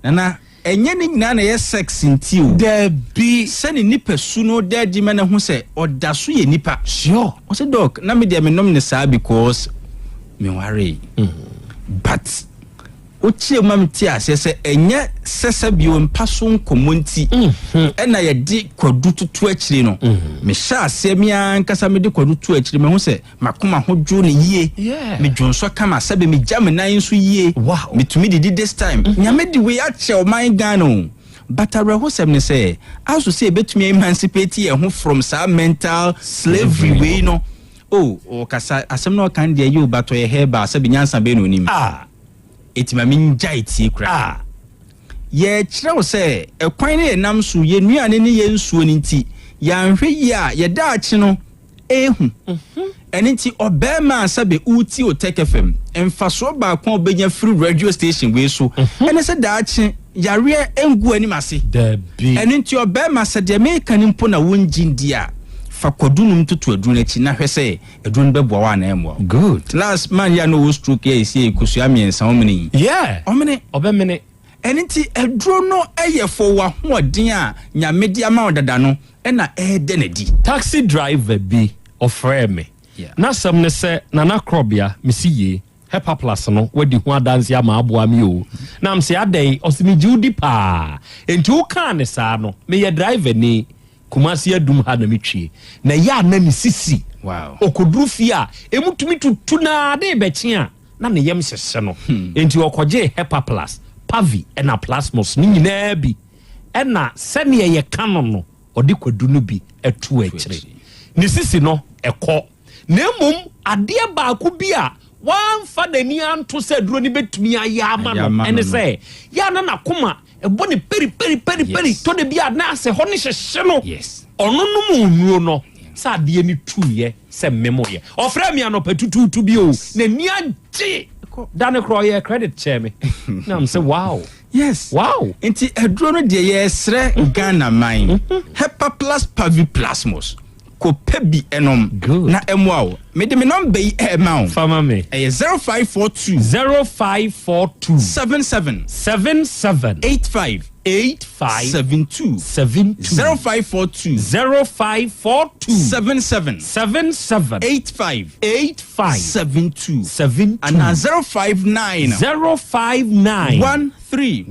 nana ɛnyɛ ne nyinaa na ɛyɛ sex nti o Dabi. sɛ ne nipa su no da adi ma ne ho sɛ ɔda so yɛ nipa Sure. ɔsɛ doc na me deɛ menom ne saa because menwaree but Wokyerɛ mu ma metee aseɛ sɛ ɛnyɛ sɛ sɛbio mpa so nkɔmmɔ nti ɛna yɛde kwadu toto akyire no. Mehyɛ aseɛ me ara ankasa mede kwadu to akyire, mahu sɛ m'akoma ho dwo no yie, me dwonsɔ kama, sɛbe megya me nan nso yie, metumi didi this time. Nyame de wei akyɛ ɔman Ghana o. But awerɛhosɛm ne sɛ, aso sɛ yɛbɛtumi a emancipate yɛn ho from saa mental slavery wei no. Oh, ɔkasa, asɛm no a ɔka no deɛ ɛyɛ o, but ɔyɛ herbal, sɛbe nyansa bɛn na ɔnim? Enti ma mengyae tie koraa. Yɛrekyerɛ wo sɛ ɛkwan no yɛnam so, yɛn nnuane ne yɛn nsuo no nti, yɛanhwɛ yie a, yɛn daakye no ɛyɛ hu. Ɛno nti, ɔbarima a sɛbe woretie Otec FM, mfasoɔ baako a wobɛnya firi radio station wei so ne sɛ daakye yareɛ ngu w'anim ase. Ɛno nti, ɔbarima, sɛ deɛ mereka no mpo na wongye ndi a, fa kwadu nom toto aduro no akyi na hwɛ sɛ Aduro no bɛboa wo anaa ɛmmoa wo. Good. Last man yi a na ɔwɔ stroke yi a ɛsi kosua mmiɛnsa ɔmene yi. Yeah. Ɔmene. Ɔbɛmene. Ɛno nti aduro no yɛ for w'ahoɔden a Nyame de ama wo dada no na ɛreda no adi. Taxi driver bi ɔfrɛɛ me. Yeah. N'asɛm ne sɛ, Nana Krɔbea, mese yie, Hepaplus no wadi ho adanse ama aboa me o. Na mese adɛn? Ɔse megye wo di paa. Enti wokaa no saa no, meyɛ driver ni. Kumasi Adum ha na me twie. Na ɛyɛ a na ne sisi. Ɔkɔduru fie a, ɛmu tumi tutu na ade rebɛkye a, na ne yam hyehye no. Enti ɔkɔgyee Hepaplus, Pavi ɛna Plasmos no nyinaa bi. Ɛna sɛdeɛ yɛka no no, ɔde kwadu no bi to akyire. Ne sisi no, ɛkɔ. Na mmom adeɛ baako bi a wamfa n'ani anto sɛ aduro no bɛtumi ayɛ ama no ɛne sɛ, yɛ a na n'akoma ɛbɔ ne peri peri peri peri tɔ da bi a na asɛ hɔ ne hyehye no. Ɔno nom nnuro no sɛ adeɛ no tuiɛ sɛ memoyɛ. Ɔfrɛɛ me anɔpa tutuutu bi o, n'ani agye. Da no koraa ɔyɛɛ credit kyɛɛ me. Na mese wow. Yes. Wow. Nti aduro no deɛ yɛsrɛ Ghana man. Hepaplus paviplasmus. Kɔ pɛ bi nom na ɛmoa wo. Mede me nɔmba yi rema wo. Fa ma me. Ɛyɛ 0542. 0542. 77. 77. 85. 85. 72. 72. 0542. 0542. 77. 77. 85. 85. 72. 72. Anaa 059. 059. 13.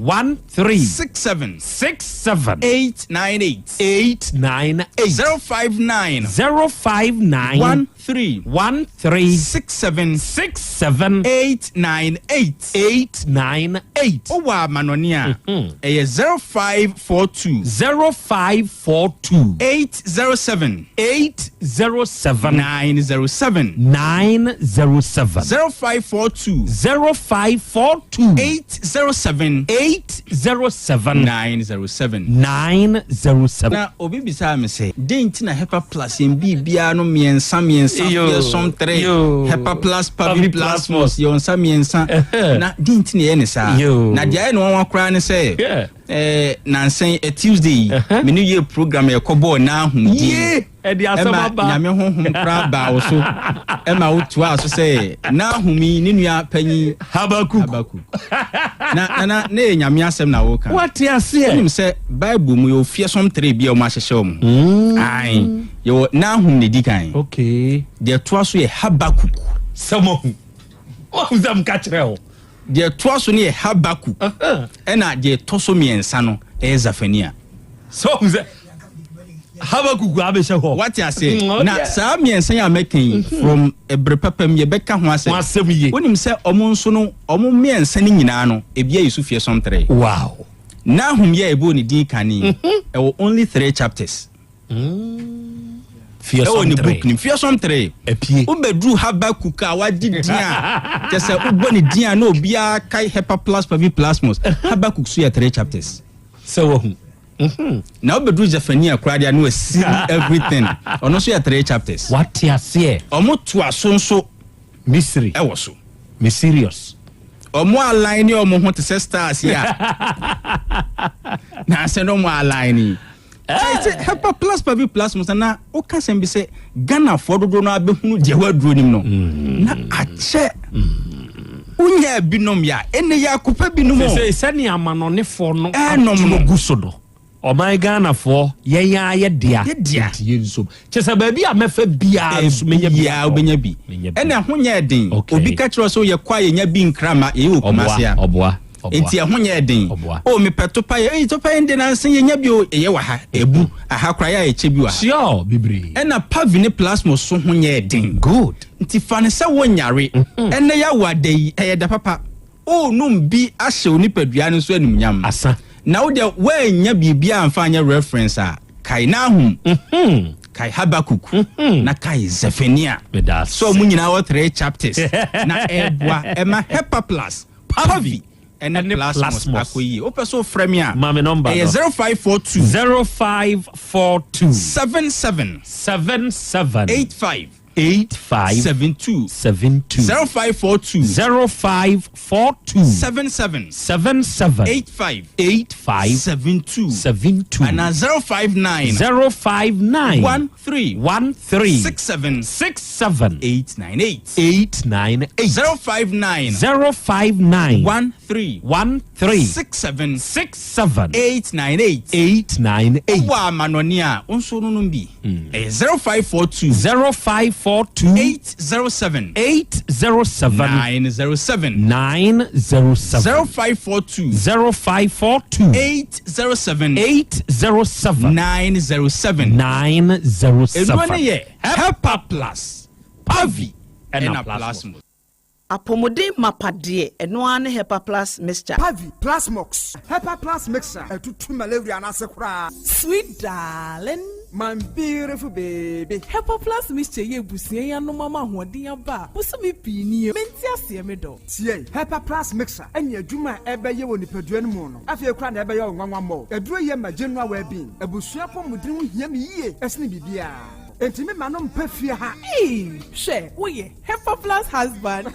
13. 67. 67. 898. 898. 059. 059. 13. 13. 67. 67. 898. 898. Wowɔ amanɔne a, ɛyɛ 0542. 0542. 807. 807. 907. 907. 0542. 0542. 807. 807. 907. 907. Na obi bisaa me sɛ, dɛn nti na Hepa Plus yɛn biribiara no mmiɛnsa mmiɛnsa, fearsome 3, Hepa Plus, Pavi Plasmos, yɛwɔ nsa mmiɛnsa. Na dɛn nti na yɛyɛ ne saa? Na deɛ ayɛ no nwanwa koraa ne sɛ, eh, nansa yi, eh, Tuesday yi, me ne yɛ program a yɛkɔbɔɔ Nahum din. Ɛde asɛm Ɛma aba. Nyame honhom koraa baa wo so ɛma wotoaa so sɛ Nahum yi ne nua panyin Habakuk. Habakuk. Na na na na ɛyɛ Nyame asɛm na woka. Wate aseɛ. Wonim sɛ Bible mu yɛwɔ fearsome tree bi a wɔn ahyehyɛ wɔn. Ae, yɛwɔ Nahum na edi kan. Okay. Deɛ ɛtoa so yɛ Habakuk. Sɛ moahu. Woahu sɛ meka kyerɛ wo. Deɛ ɛtoa so no yɛ Habakuk, ɛna deɛ ɛtɔ so mmiɛnsa no ɛyɛ Zafania. So woahu sɛ Habakuk abɛhyɛ hɔ. Wate aseɛ? Mm, Na saa mmiɛnsa yi a mɛka yi, mhm. from ɛberɛ papa mu yɛbɛka ho asɛm. Ho asɛm yie. Wonim sɛ ɔmo nso no, ɔmo mmiɛnsa no nyinaa no, ebi ayi so fearsome tree. Wow. Nahum yɛ ɛbɔɔ ne din kane yi, mhm. ɛwɔ only three chapters. Ɛwɔ ne book nim fearsome tree. Apie. Wobɛduru Habakuk a wagye din a kyɛ sɛ wobɔ ne din a na obiara kae Hepaplas Paviplasmos. Habakuk so yɛ three chapters. Sɛ wahu. Mhm. Na wobɛduru Zephaniah koraa deɛ na wasi everything. Ɔno nso yɛ three chapters. Wate aseɛ. Ɔmo toa so nso. Misiri. Ɛwɔ so. Me serious. Ɔmo align ne ɔmo ho te sɛ stars yi a. Na asɛ na ɔmo align yi. Sɛ hepa plus pa bi plus mu sɛ na woka sɛm bi sɛ Ghanafoɔ dodoɔ no abɛhunu deɛ waduro nim no mm. na akyɛ wonya binom yɛ a ɛnɛ yɛ akopɛ binom o. Sɛ sɛnea amanɔnefoɔ no ɛnom no gu so no. Ɔman Ghanafoɔ, yɛn ara yɛ dea. Yɛ dea. Nti yɛn nsom. Kyerɛ sɛ baabi a mɛfa biara nso menya bi Biara atɔ. wobɛnya bi. Menya bi. Ɛna ɛho nyɛɛ den. Okay. Obi ka kyerɛ wo sɛ woyɛ kɔ a yɛnya bi nkra ma yɛyɛ wɔ Ɔboa, Kumasi a. ɔboa, ɔboa. Nti ɛho nyɛɛ den. Ɔboa. Oh mepɛ topa yɛ, ei topa yɛ nde nansa yɛnya bi o, ɛyɛ wɔ ha, ɛbu, aha koraa yɛ a yɛkyɛ bi wɔ ha. Sure, bebree. Ɛna Pavi ne Plasmos so ho nyɛɛ den. Good. Nti fa no sɛ wonyare. Ɛnnɛ yɛawo ada yi, ɛyɛ da papa. Worenom bi ahyɛ wo nipadua no nso animuonyam. Asa. Na wo deɛ woannya biribiara amfa anyɛ reference a, kae Nahum, kae Habakuk, na kae Zephania. Meda ase. Sɛ wɔn nyinaa wɔ thre chapters na ɛreboa ɛma Hepaplus, Pavi, ɛne Plasmos akɔ yie. Wopɛ sɛ wofrɛ me a, Ma me number ɛyɛ no. 0542. 0542. 77. 77. 85. 85 72. 72. 0542. 0542. 77. 77. 85. 85. 72. 72. Anaa 059. 059. 13. 13. 67. 67. 898. 898. 059. 059. 13. 13. 67. 67. 898. 898. Wowɔ amanɔne a, wo nso wononom bi. Ɛyɛ 0542. 0542. 807. 807. 907. 907. 0542. 0542. 807. 807. 907. 907. Nnuro no yɛ Hepa Plus, Pavi, ɛna Plasmos. Apɔmuden mapa deɛ, ɛno ara ne Hepa Plus Mixture. Pavi, Plasmox, Hepa Plus Mixture, ɛtutu malaria no ase koraa. Sweet darling. My beautiful baby. Hepa Plus Mixture yi abusua yi anom ama ahoɔden aba a bosome pii nie. Mente aseɛ me dɔ. Tie, Hepa Plus Mixture ɛne adwuma a ɛbɛyɛ wɔ nipadua no mu no, afei koraa na ɛbɛyɛ wo nwanwa mmɔ. Aduro yi yɛ ma general well-being. Abusua apɔmuden ho hia me yie ɛsene biribiara. Enti me ma no mpɛ fie ha. Eii hwɛ woyɛ Hepa plus husband.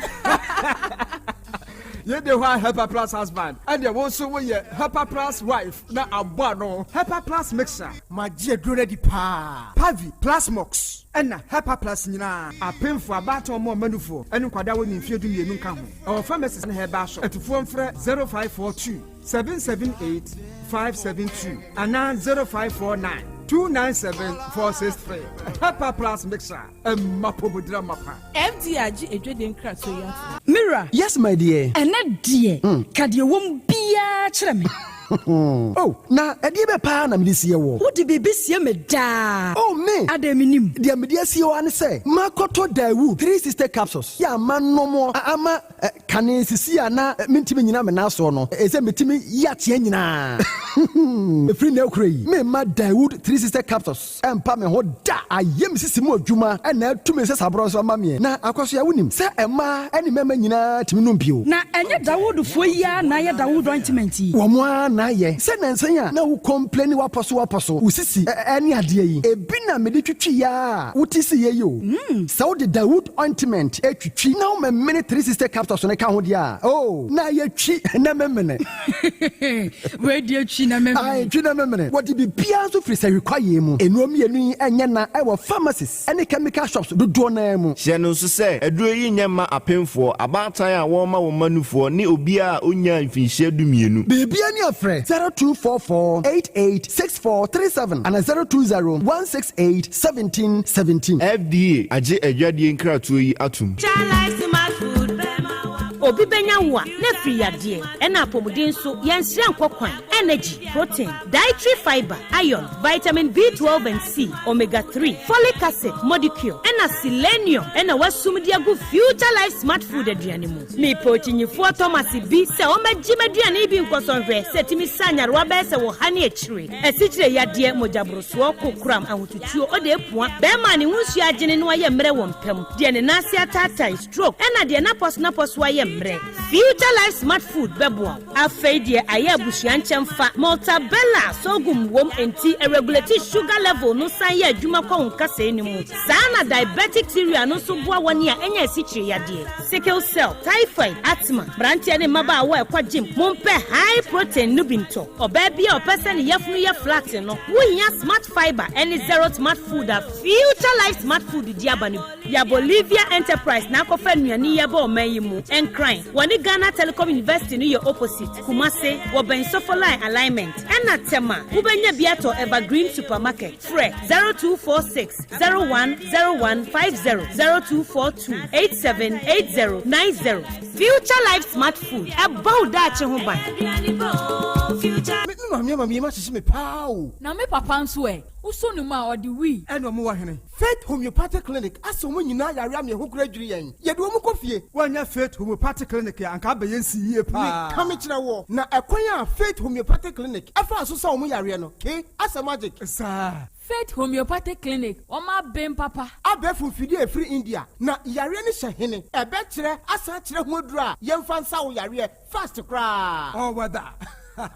Yei de hɔ a Hepa plus husband ɛneɛ wo nso woyɛ Hepa plus wife na abɔ ano. Hepa plus mixer. Magye aduro no adi paa. Pavi, Plasmox ɛna Hepa plus nyinaa. Apemfoɔ, abaatan ɔmo ɔma nufoɔ ɛne nkwadaa a wɔnni mfeɛ 12 nka ho. Ɛwɔ pharmacies ne herbal shop. Atufoɔ mfrɛ 0542 778 572 anaa 0549 297 463. Hepa plus mixer. Ɛmma pomodira mapa. FDA agye adwadie nkratoɔ yi atom. Me wura. Yes my dear. Ɛnnɛ deɛ, ka deɛ ɛwɔ mu biara kyerɛ me. Oh, na ɛdeɛ bɛ paa na mede sie woɔ? Wode biribi sie me daa. Oh, me! Adɛn mennim? Deɛ mede asie wo ara ne sɛ, makɔtɔ Daewoo 360 capsules yi a manom a ama kane sisi a na mentumi nnyina me nan soɔ no, ɛsɛ metumi yi ateɛ nyinaa. Ɛfiri nnɛ rekora yi, meremma Daewoo 360 capsules. Ɛmpa me ho da. Ayɛ me sisi mu adwuma na atu me nsasaborɔ nso ama meɛ. Na Akwasoa, wonim sɛ mmaa ne mmarima nyinaa tumi nom bio. Na ɛnyɛ Dawoodfoɔ yi ara na ayɛ Dawood ointment yi? Wɔn ara na ayɛ. Sɛ nnansa yi a na wo complaini w'apɔso w'apɔso, wo sisi ne adeɛ yi, ebi na mede twitwiiɛ ara a wote siiɛ yi o. Sɛ wode Dawood ointment twitwi na womemene 360 capsules no ka ho deɛ a, oh, na ayɛ twi na memene. Wei deɛ twi na memene. Ae, twi na memene. Wɔde biribiara nso firi sahwi kwaeɛ mu. Nnuro mmienu yi nyɛ na wɔ pharmacies ne chemical shops dodoɔ no ara mu. Hyɛ no nso sɛ, aduro yi nyɛ mma apemfoɔ, abaatan a wɔrema wɔn mma nufoɔ, ne obiara a ɔnnyaa mfinhyia dumienu. Biribiara ni a frɛ 0244 88 6437 anaa 020 168 1717. FDA agye adwadie nkratoɔ yi atom. Obi bɛnya wo a, na afiri yadeɛ, ɛna apɔmuden nso, yɛnsrɛ nkɔ kwan, energy, protein, dietary fibre, iron, vitamin B12 and C, omega 3, folic acid, modicure, ɛna selenium ɛna wasum de agu Future Life Smart Food aduane mu. Mepɛ okyinyifoɔ Thomas bi sɛ ɔmmɛgye m'aduane yi bi nkɔsɔ nhwɛ sɛ ɛtumi sa nyarewa bɛyɛ sɛ wɔ ha ne akyire, asikyire yadeɛ, mogyaborosoɔ, kokoram, ahotutuo, ɔde apua, bɛrima a ne ho nsuo agyene na wayɛ mmerɛ wɔ mpa mu, deɛ ne nan ase ataatae, stroke, ɛna deɛ n'apɔso-n'apɔso ayɛ mmerɛ. Future Life Smart Food bɛboa wo. Afei deɛ ayɛ abusua nkyɛmfa, Maltabella sorghum wom enti ɛregulate sugar level no san yɛ adwuma kɔ wo nkasɛɛ no mu. Saa ara na diabetic cereal no nso boa wɔn a anya asikyire yadeɛ, sickle cell, typhoid, asthma. Mmeranteɛ ne mmabaawa a ɛkɔ gym, mompɛ high protein no bi ntɔ. Ɔbaa bi a ɔpɛ sɛ ne yafunu yɛ flat no, wohia Smart Fibre ne Zero Smart Food a Future Life Smart Food de aba no bi. Yabolivia Enterprise na akɔfa nnuane yi aba ɔman yi mu. Nkran, wɔne Ghana Telecom University no yɛ opposite. Kumase, wɔbɛn Sofoline Alignment. Ɛna Tema, wobɛnya bi atɔ Evergreen Supermarket. Frɛ 0246 010150, 0242 878090. Future Life Smart Food, ɛbɔ wo daakye ho ban. Me maame ama me yam ahyehye me paa o. Na me papa nso ɛ? Wosɔ ne mu a, ɔde wii. Ɛna ɔmo wɔ hene? Faith Homeopathic Clinic asɛ wɔn nyinaa yare ama ɛho kora dwiri yɛn. Yɛde wɔn kɔ fie. Woannya Faith Homeopathic Clinic a, anka abɛyɛ nsi yie paa. Meka mekyerɛ woɔ, na ɛkwan a Faith Homeopathic Clinic faa so sa wɔn yareɛ no, ke, asɛ magic. Saa. Faith Homeopathic Clinic, wɔn aben papa. Abɛɛfo mfidie a ɛfiri India, na yareɛ no hyɛ hene? Ɛbɛkyerɛ asan akyerɛ ho aduro a yɛmfa nsa wo yareɛ fast koraa. All weather.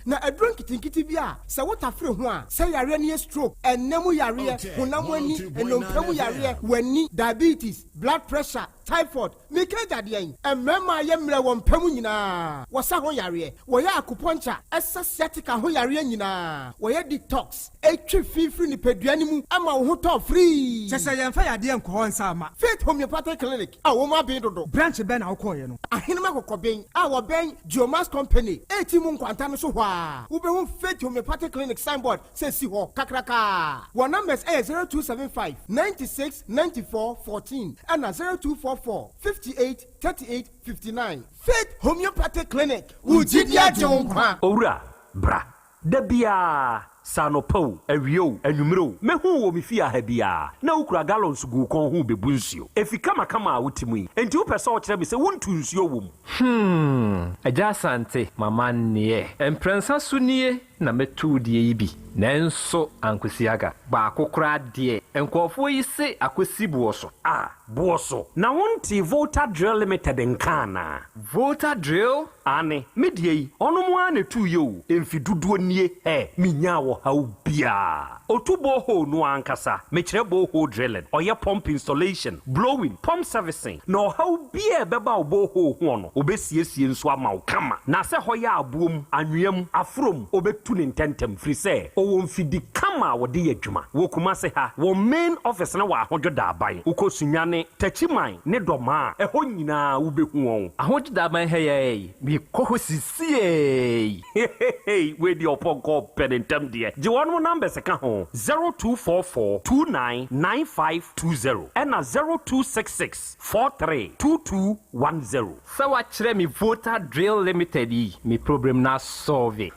Na aduro nketenkete bi a sɛ wotafere ho a, sɛ yareɛ no yɛ stroke, ɛnna mu yareɛ, honam ani, nnompe mu yareɛ, w'ani, diabetes, blood pressure, typhoid, meka agya deɛn? Mmarima a yɛ mmerɛ wɔ mpa mu nyinaa, wɔsa ho yareɛ, wɔyɛ acupuncture, ɛsa sciatica ho yareɛ nyinaa, wɔyɛ detox, ɛtwe fi firi nipadua no mu ma wo ho tɔ firii. Kyerɛ sɛ yɛmfa yadeɛ nkɔ hɔ nsa mma. Faith Homeopathic Clinic a wɔn aben dodo. Branch bɛn na wokɔeɛ no? Ahenem Akokɔben a wɔbɛn Geomax Company reti mu nkwanta no so hɔ ara, wobɛhu Faith Homeopathic Clinic signboard sɛ si hɔ kakrakaa. Wɔn numbers yɛ 0275 96 94 14 ɛna 0244 58 38 59. Faith Homeopathic Clinic, wo gyidi agye wo nkwa. Owura, bra. Da biara, sɛ anɔpa o, awia o, anwummere o, mehu wo wɔ me fie ha biara, na wokura gallons gu wo kɔn ho rebebu nsuo. Efi kamakama a wote mu yi, enti wopɛ sɛ wokyerɛ me sɛ wontu nsuo wɔ mu? Hmm, Agya Asante, m'amanneɛ. Mprɛnsa so nie na mɛtu wo deɛ yi bi, nanso ankosi aga. Baako koraa deɛ, nkurɔfoɔ yi se akɔsi boɔ so. Ah, boɔ so? Na wontee Volta Drill Limited nka anaa? Volta Drill? Aane, me deɛ yi, ɔnom ara na ɛtuiɛ o, mfe dodoɔ nie, hɛ, menyaa ɔhaw biara. Ɔtu borehole no ara ankasa, mekyerɛ borehole drilling, ɔyɛ pump installation, blowing, pump servicing, na ɔhaw biara a ɛbɛba wo borehole hoɔ no, ɔbɛsiesie nso ama wo kama. Na sɛ hɔ yɛ aboɔ mu, anwea mu, aforɔ mu, ɔbɛtu no ntɛntɛm, firi sɛ ɔwɔ mfidi kama a wɔde yɛ adwuma. Wɔ Kumase ha, wɔn main office no wɔ Ahodwo Daaban. Wokɔ Sunyani, Techiman ne Dɔmaa a, ɛhɔ nyinaa wobɛhu wɔn. Ahodwo Daaban ha yi ara yi, mekɔ hɔ sisiei. Heheheey wei deɛ ɔpɔnkɔ ɔpɛ ne ntɛm deɛ. Gye wɔnom numbers ka ho, 0244 29 9520 ɛna 0266 43 2210. Sɛ wakyerɛ me Volta Drill Limited yi, me problem no asɔlve.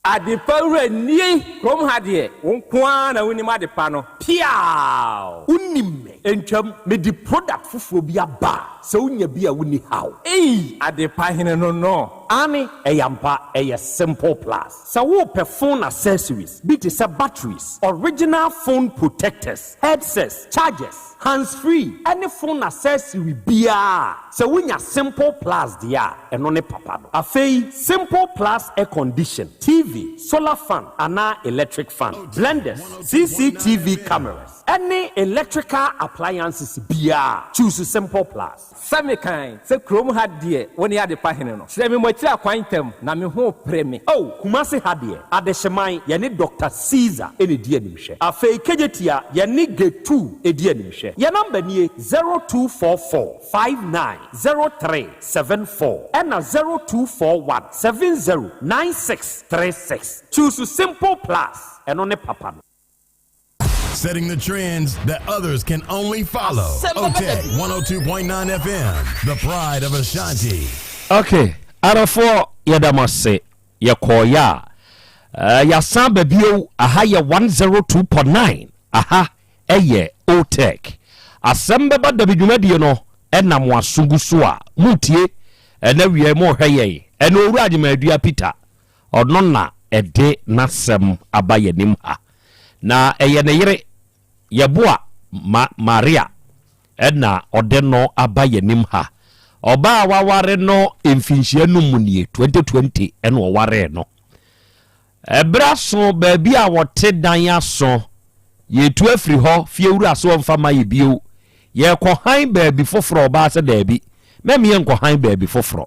Adepa wura nie! Kurom ha deɛ, wo nko ara na wonim adepa no. Piaaw! Wonim me. Ntwam, mede product foforɔ bi aba a, sɛ wonya bi a wonni haw. Ei! Adepa hene no no. Aane, ɛyɛ ampa, ɛyɛ Simple Plus. Sɛ worepɛ phone accessories bi te sɛ batteries, original phone protectors, headsets, chargers, hands free ɛne phone accessory biara a, sɛ wonya Simple Plus deɛ a, ɛno ne papa no. Afei, Simple Plus air condition, TV, solar fan anaa electric fan, blenders, CCTV cameras, ɛne electrical appliances biara a, choose Simple Plus. Sɛ mekan sɛ kurom ha deɛ wo ne adepa hene no, kyerɛ me mo akyiri akwan ntɛm na me ho repere me. Oh, Kumasi ha deɛ, Adehyeman, yɛne Doctor Caesar na ɛdi animhwɛ. Afei Kejetia, yɛne Getu di animhwɛ. Yɛn number nie, 0244 59 03 74 ɛna 0241 70 96 36. Choose Simple Plus, ɛno ne papa no. Setting the trends that others can only follow. OTEC 102.9 FM, the pride of Ashanti. Ok adɔfoɔ yɛda mo ase yɛkɔɔeɛ a eh, yɛasan ba bio aha yɛ 102.9 aha ɛyɛ OTEC asɛm bɛba dabi dwumadie no ɛna mo aso gu so a motie ɛna wiɛ mohwɛ yɛn ɛna owura Agyeman Peter Ɔno na ɛde n'asɛm aba yɛn anim ha. Na ɛyɛ ne yere, Yɛboa Ma Maria, na ɔde no aba yɛn anim ha. Ɔbaa a waware no mfinhyia num mu nie, 2020 na ɔwaree no. Ɛberɛ aso, baabi a wɔte dan aso, yɛretu afiri hɔ, fiewura so ɔmfa ma yɛ bio. Yɛrekɔ han baabi foforɔ, ɔbaa sɛ daabi, mɛmeɛ nkɔ han baabi foforɔ.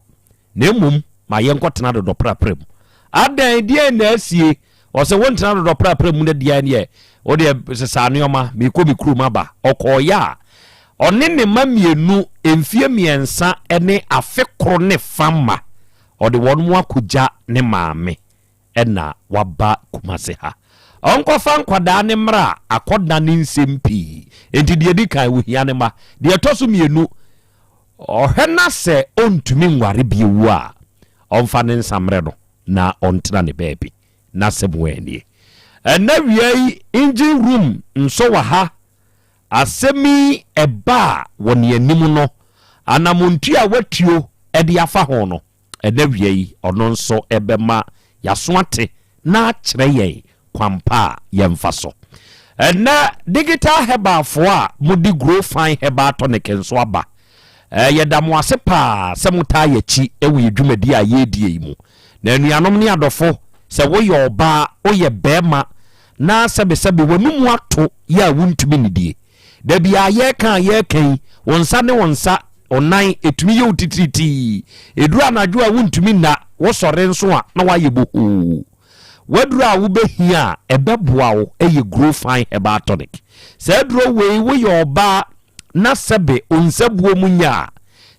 Na mmom ma yɛnkɔtena dodɔprapra mu. Adɛn, deɛn na asie? Ɔsɛ wontena dodɔ prapra mu no deɛ neɛ wodeɛ sesaa nneɛma mekɔ me kurom aba. Ɔkɔɔyɛ a ɔne ne mma mmienu mfie mmiɛnsa ne afe koro ne fa mma ɔde wɔn mo akɔgya ne maame na waba Kumasi ha. Ɔnkɔfa nkwadaa no mmra a akɔda ne nsɛm pii. Enti deɛ ɛdi kan ɔhia ne mma. Deɛ ɛtɔ so mmienu ɔhwɛ na sɛ ɔntumi nware bio a ɔmfa ne nsa mmrɛ no na ɔntena ne baabi. N'asɛm wɔ nie. Ɛnnɛ wia yi engine room nso wɔ ha. Asɛm yi ɛbaa wɔ ne anim no, anamontuo a watuo de afa ho no, ɛnnɛ wia yi ɔno nso bɛma yɛaso ate na akyerɛ yɛn kwan pa a yɛmfa so. Ɛnnɛ Digital Herbalfoɔ a mode Grow Fine Herbal Tonic nso aba. Yɛda mo ase paa sɛ motaa yɛn akyi wɔ yɛn dwumadi a yɛredie yi mu. Na anuanom ne adɔfo, sɛ woyɛ ɔbaa, woyɛ barima, na sɛbesɛbe w'anomu ato yɛ a wuntumi nnidie. Da biara yɛreka a yɛreka yi, wo nsa ne wo nsa, wo nan, ɛtumi yɛ wo titiritii. Ɛduru anadwo a wuntumi nna, wosɔre nso a na woayɛ bohoo. W'aduro a wobɛhia a ɛbɛboa wo yɛ Grow Fine Herbal Tonic. Saa aduro wei woyɛ ɔbaa na sɛbe wo nsabuo mu nyɛ a,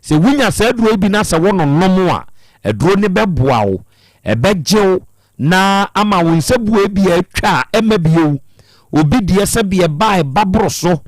sɛ wunya saa aduro yi bi na sɛ wononom a, aduro no bɛboa wo, ɛbɛgye wo na ama wo nsabuo bi a atwa a ɛmma bio. Obi deɛ sɛbe ɛba a ɛba boro so,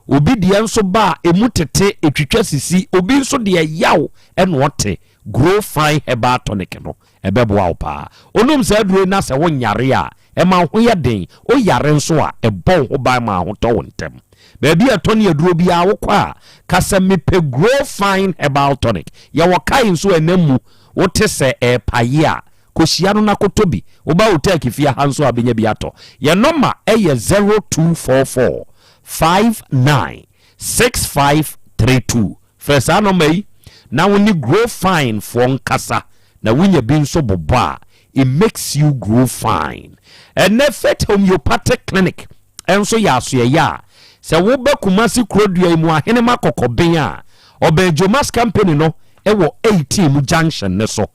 obi deɛ nso ba a emu tete, ɛtwitwa sisi, obi nso deɛ yaw na ɔte. Grow Fine Herbal Tonic no, ɛbɛboa wo paa. Wonom saa aduro yi na sɛ wonyare a, ɛma wo ho yɛ den. Woyare nso a, ɛbɔ wo ho ban ma ahotɔ wo ntɛm. Baabi a ɛtɔne aduro biara wokɔ a, ka sɛ mepɛ Grow Fine Herbal Tonic. Yɛwɔ kae nso a ɛnam mu, wote sɛ ɛrepaye a, kɔhyia no na kɔtɔ bi. Woba Otec fie ha nso a wobɛnya bi atɔ. Yɛn nɔma yɛ 0244 59 6532. Frɛ saa nɔma yi na wo ne Grow Fine foɔ nkasa na wonya bi nso bobɔ a, it makes you grow fine. Ɛnnɛ Faith Homeopathic Clinic nso yɛ asoɛeɛ a sɛ woba Kumasi kurodua yi mu Ahenema Kɔkɔben a, ɔbɛn Jomas Company no wɔ 18 mu junction no so.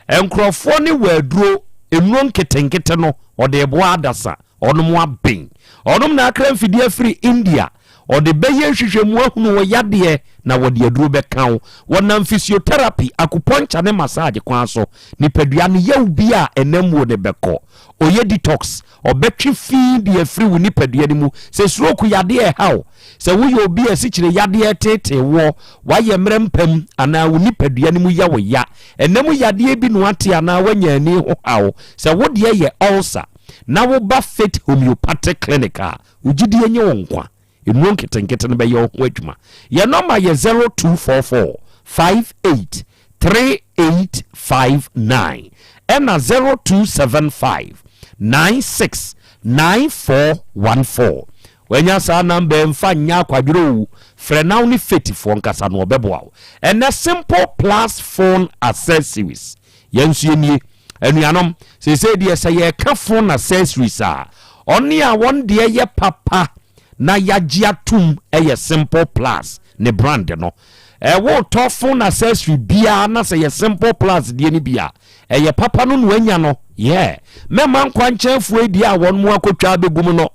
Nkurɔfoɔ ne wɔ aduro, nnuro nketenkete no ɔde reboa adasa, ɔnom aben. Ɔnom na akra mfidie afiri India, ɔde bɛyɛ nhwehwɛmu ahunu wo yadeɛ na wɔde aduro bɛka wo. Wɔnam physiotherapy, acupuncture ne massage kwan so, nipadua no yaw bi a ɛnam wuo no bɛkɔ. Ɔyɛ detox, ɔbɛtwe fi de afiri wo nipadua no mu. Sɛ stroke yadeɛ ɛha wo, Sɛ woyɛ obi a asikyire yadeɛ reteetee woɔ, woayɛ mmerɛ mpam anaa wo nipadua no mu yɛ wo ya, ɛna mu yadeɛ bi na woate anaa woanya ani ho haw, sɛ wo deɛ yɛ ulcer na woba Faith Homeopathic Clinic a, wo gyidie nye wo nkwa. Nnuro nketenkete no bɛyɛ wo ho adwuma. Yɛn nɔma yɛ 0244 58 3859 ɛna 0275 96 9414. Wanya saa number yi mfa nyɛ akwadwerɛ o, frɛ na wo ne Faith foɔ nkasa na ɔbɛboa wo. Ɛnɛ Simple Plus Phone Accessories yɛn nso yɛnie. Anuanom, seesei deɛ sɛ yɛreka phone accessories a, ɔne a wɔn deɛ yɛ papa na yɛagye atum yɛ Simple Plus ne brand no. Wotɔ phone accessory biara na sɛ yɛ Simple Plus deɛ no bi a, ɛyɛ papa no na wanya no. Yeah. Mɛma nkwankyɛnfoɔ yi deɛ a wɔn mu akɔtwa abɛgu mu no,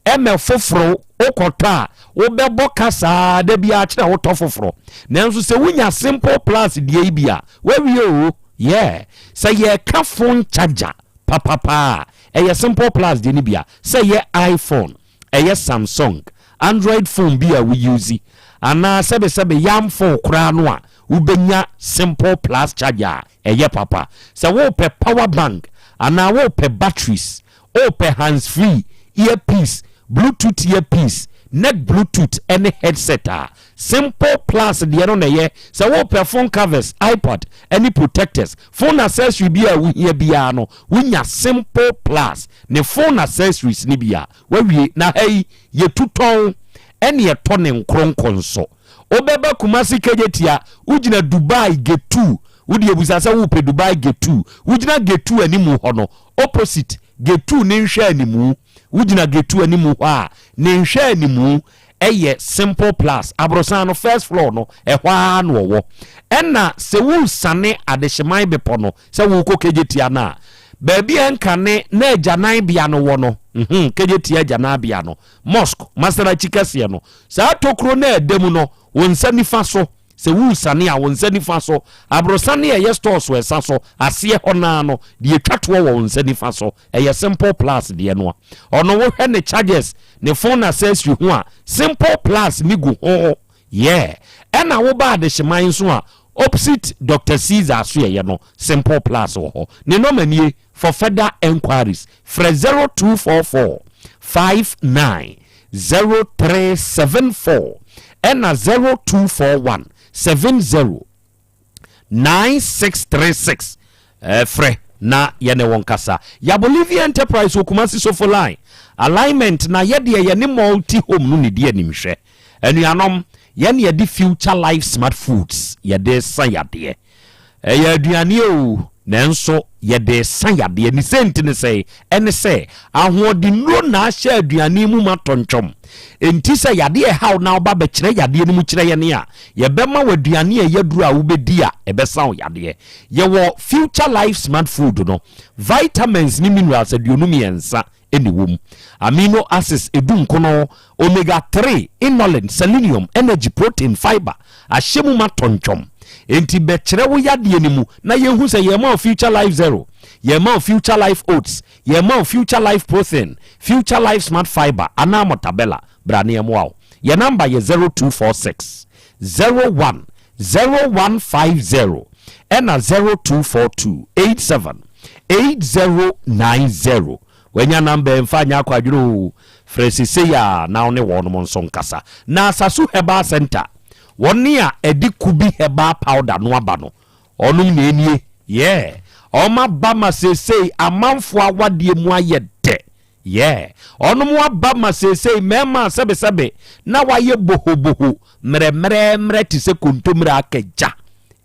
ɛmɛ foforo wokɔtɔ a wobɛbɔ ka saa da biara kyerɛ wotɔ foforo. Nanso sɛ wonya Simple Plus deɛ yi bi a, wawie o. Yeah. Sɛ yɛka phone charger papapa a, ɛyɛ Simple Plus deɛ no bi a, sɛ ɛyɛ iPhone, ɛyɛ Samsung, Android phone bi a wo use, anaa sɛbesɛbe yam phone koraa no a, wobɛnya Simple Plus charger a ɛyɛ papa. Sɛ wopɛ power bank anaa wopɛ batteries, wopɛ hands free, earpiece, Bluetooth earpiece, neck Bluetooth ne headset a, Simple Plus deɛ no na ɛyɛ. Sɛ wopɛ phone covers, iPad ne protectors, phone accessory bi a wohia biara no, wonya Simple Plus ne phone accessories no bi a, wawie. Na ha yi, yɛtu tɔn ɛne ɛtɔ ne nkronkron nso. Wobɛba Kumasi Kejetia, wogyina Dubai Gate 2, wode abusa sɛ wopɛ Dubai Gate 2, wogyina Gate 2 animu hɔ no, opposite Gate 2 ne nhwɛ animu, wogyina Gate 2 animu hɔ a, ne nhwɛ animu ɛyɛ Simple Plus, aborosan no first floor no, ɛhɔ ara na ɔwɔ. Ɛna sɛ woresane Adehyeman bepɔ no, sɛ worekɔ Kejetia no a, Baabi a ɛnkane na agyananbea no wɔ no, mhm, Kejetia agyananbea no, mosque, Masalachi kɛseɛ no, saa tokuro no a ɛda mu no, wo nsa nifa so, sɛ woresiane a, wo nsa nifa so, aborɔsane a ɛyɛ stores ɛsa so, aseɛ hɔ no ara no, deɛ ɛtwa toɔ wɔ wo nsa nifa so, ɛyɛ Simple Plus deɛ no a. Ɔno wohwɛ ne chargers, ne phone accessory ho a, Simple Plus ne gu ho. Yeah. Ɛna woba Adehyeman nso a, opposite Doctor Caesar asoɛeɛ no, Simple Plus wɔ hɔ. Ne nɔma nie, for further enquiries, frɛ 0244 59 0374 ɛna 0241 70 9636 eh, frɛ na yɛne wo nkasa. Ya Bolivia Enterprise wɔ Kumasi Sofo Line alignment na yɛdeɛ yɛne Multi Home no ne di animhwɛ. Anuanom, yɛne yɛde Future Life Smart Foods yɛde sa yadeɛ. Ɛyɛ aduane o, nanso yɛde resa yadeɛ. Ne sɛ nti ne sɛn? Ɛne sɛ, ahoɔdennuro na ahyɛ aduane mu ma tɔntwɔm. Enti sɛ yadeɛ reha wo na woba bɛkyerɛ yadeɛ no mu kyerɛ yɛn a, yɛbɛma wo aduane a ɛyɛ aduro a wobɛdi a ɛbɛsa wo yadeɛ. Yɛwɔ Future Life Smart Food no, vitamins ne minerals 23 na ɛwɔ mu. Amino acids edunkono, omega 3, inulin, selenium, energy, protein, fiber ahyɛ mu ma tɔntwɔm. Enti bɛkyerɛ wo yadeɛ no mu na yɛnhu sɛ yɛrema wo Future Life Zero, yɛrema wo Future Life Oats, yɛrema wo Future Life Protein, Future Life Smart Fiber anaa Mortabella. Bra na yɛmmoa wo. Yɛn namba yɛ 0246 01 0150 ɛna 0242 87 8090. Wanya number yi mfa nyɛ akwadworɔ oo, frɛ sesei ara na wo ne wɔnom nso nkasa. Na Asasu Herbal Centre, wɔne a ɛde Kubi Herbal Powder no aba no, wɔnom na ɛnie, yeah, wɔn aba ma sesei amanfoɔ awadeɛ mu ayɛ dɛ, yeah, wɔnom aba ma sesei mmarima a sɛbesɛbe na wɔayɛ bohoboho, mmerɛmmerɛmmerɛ te sɛ kontommire aka gya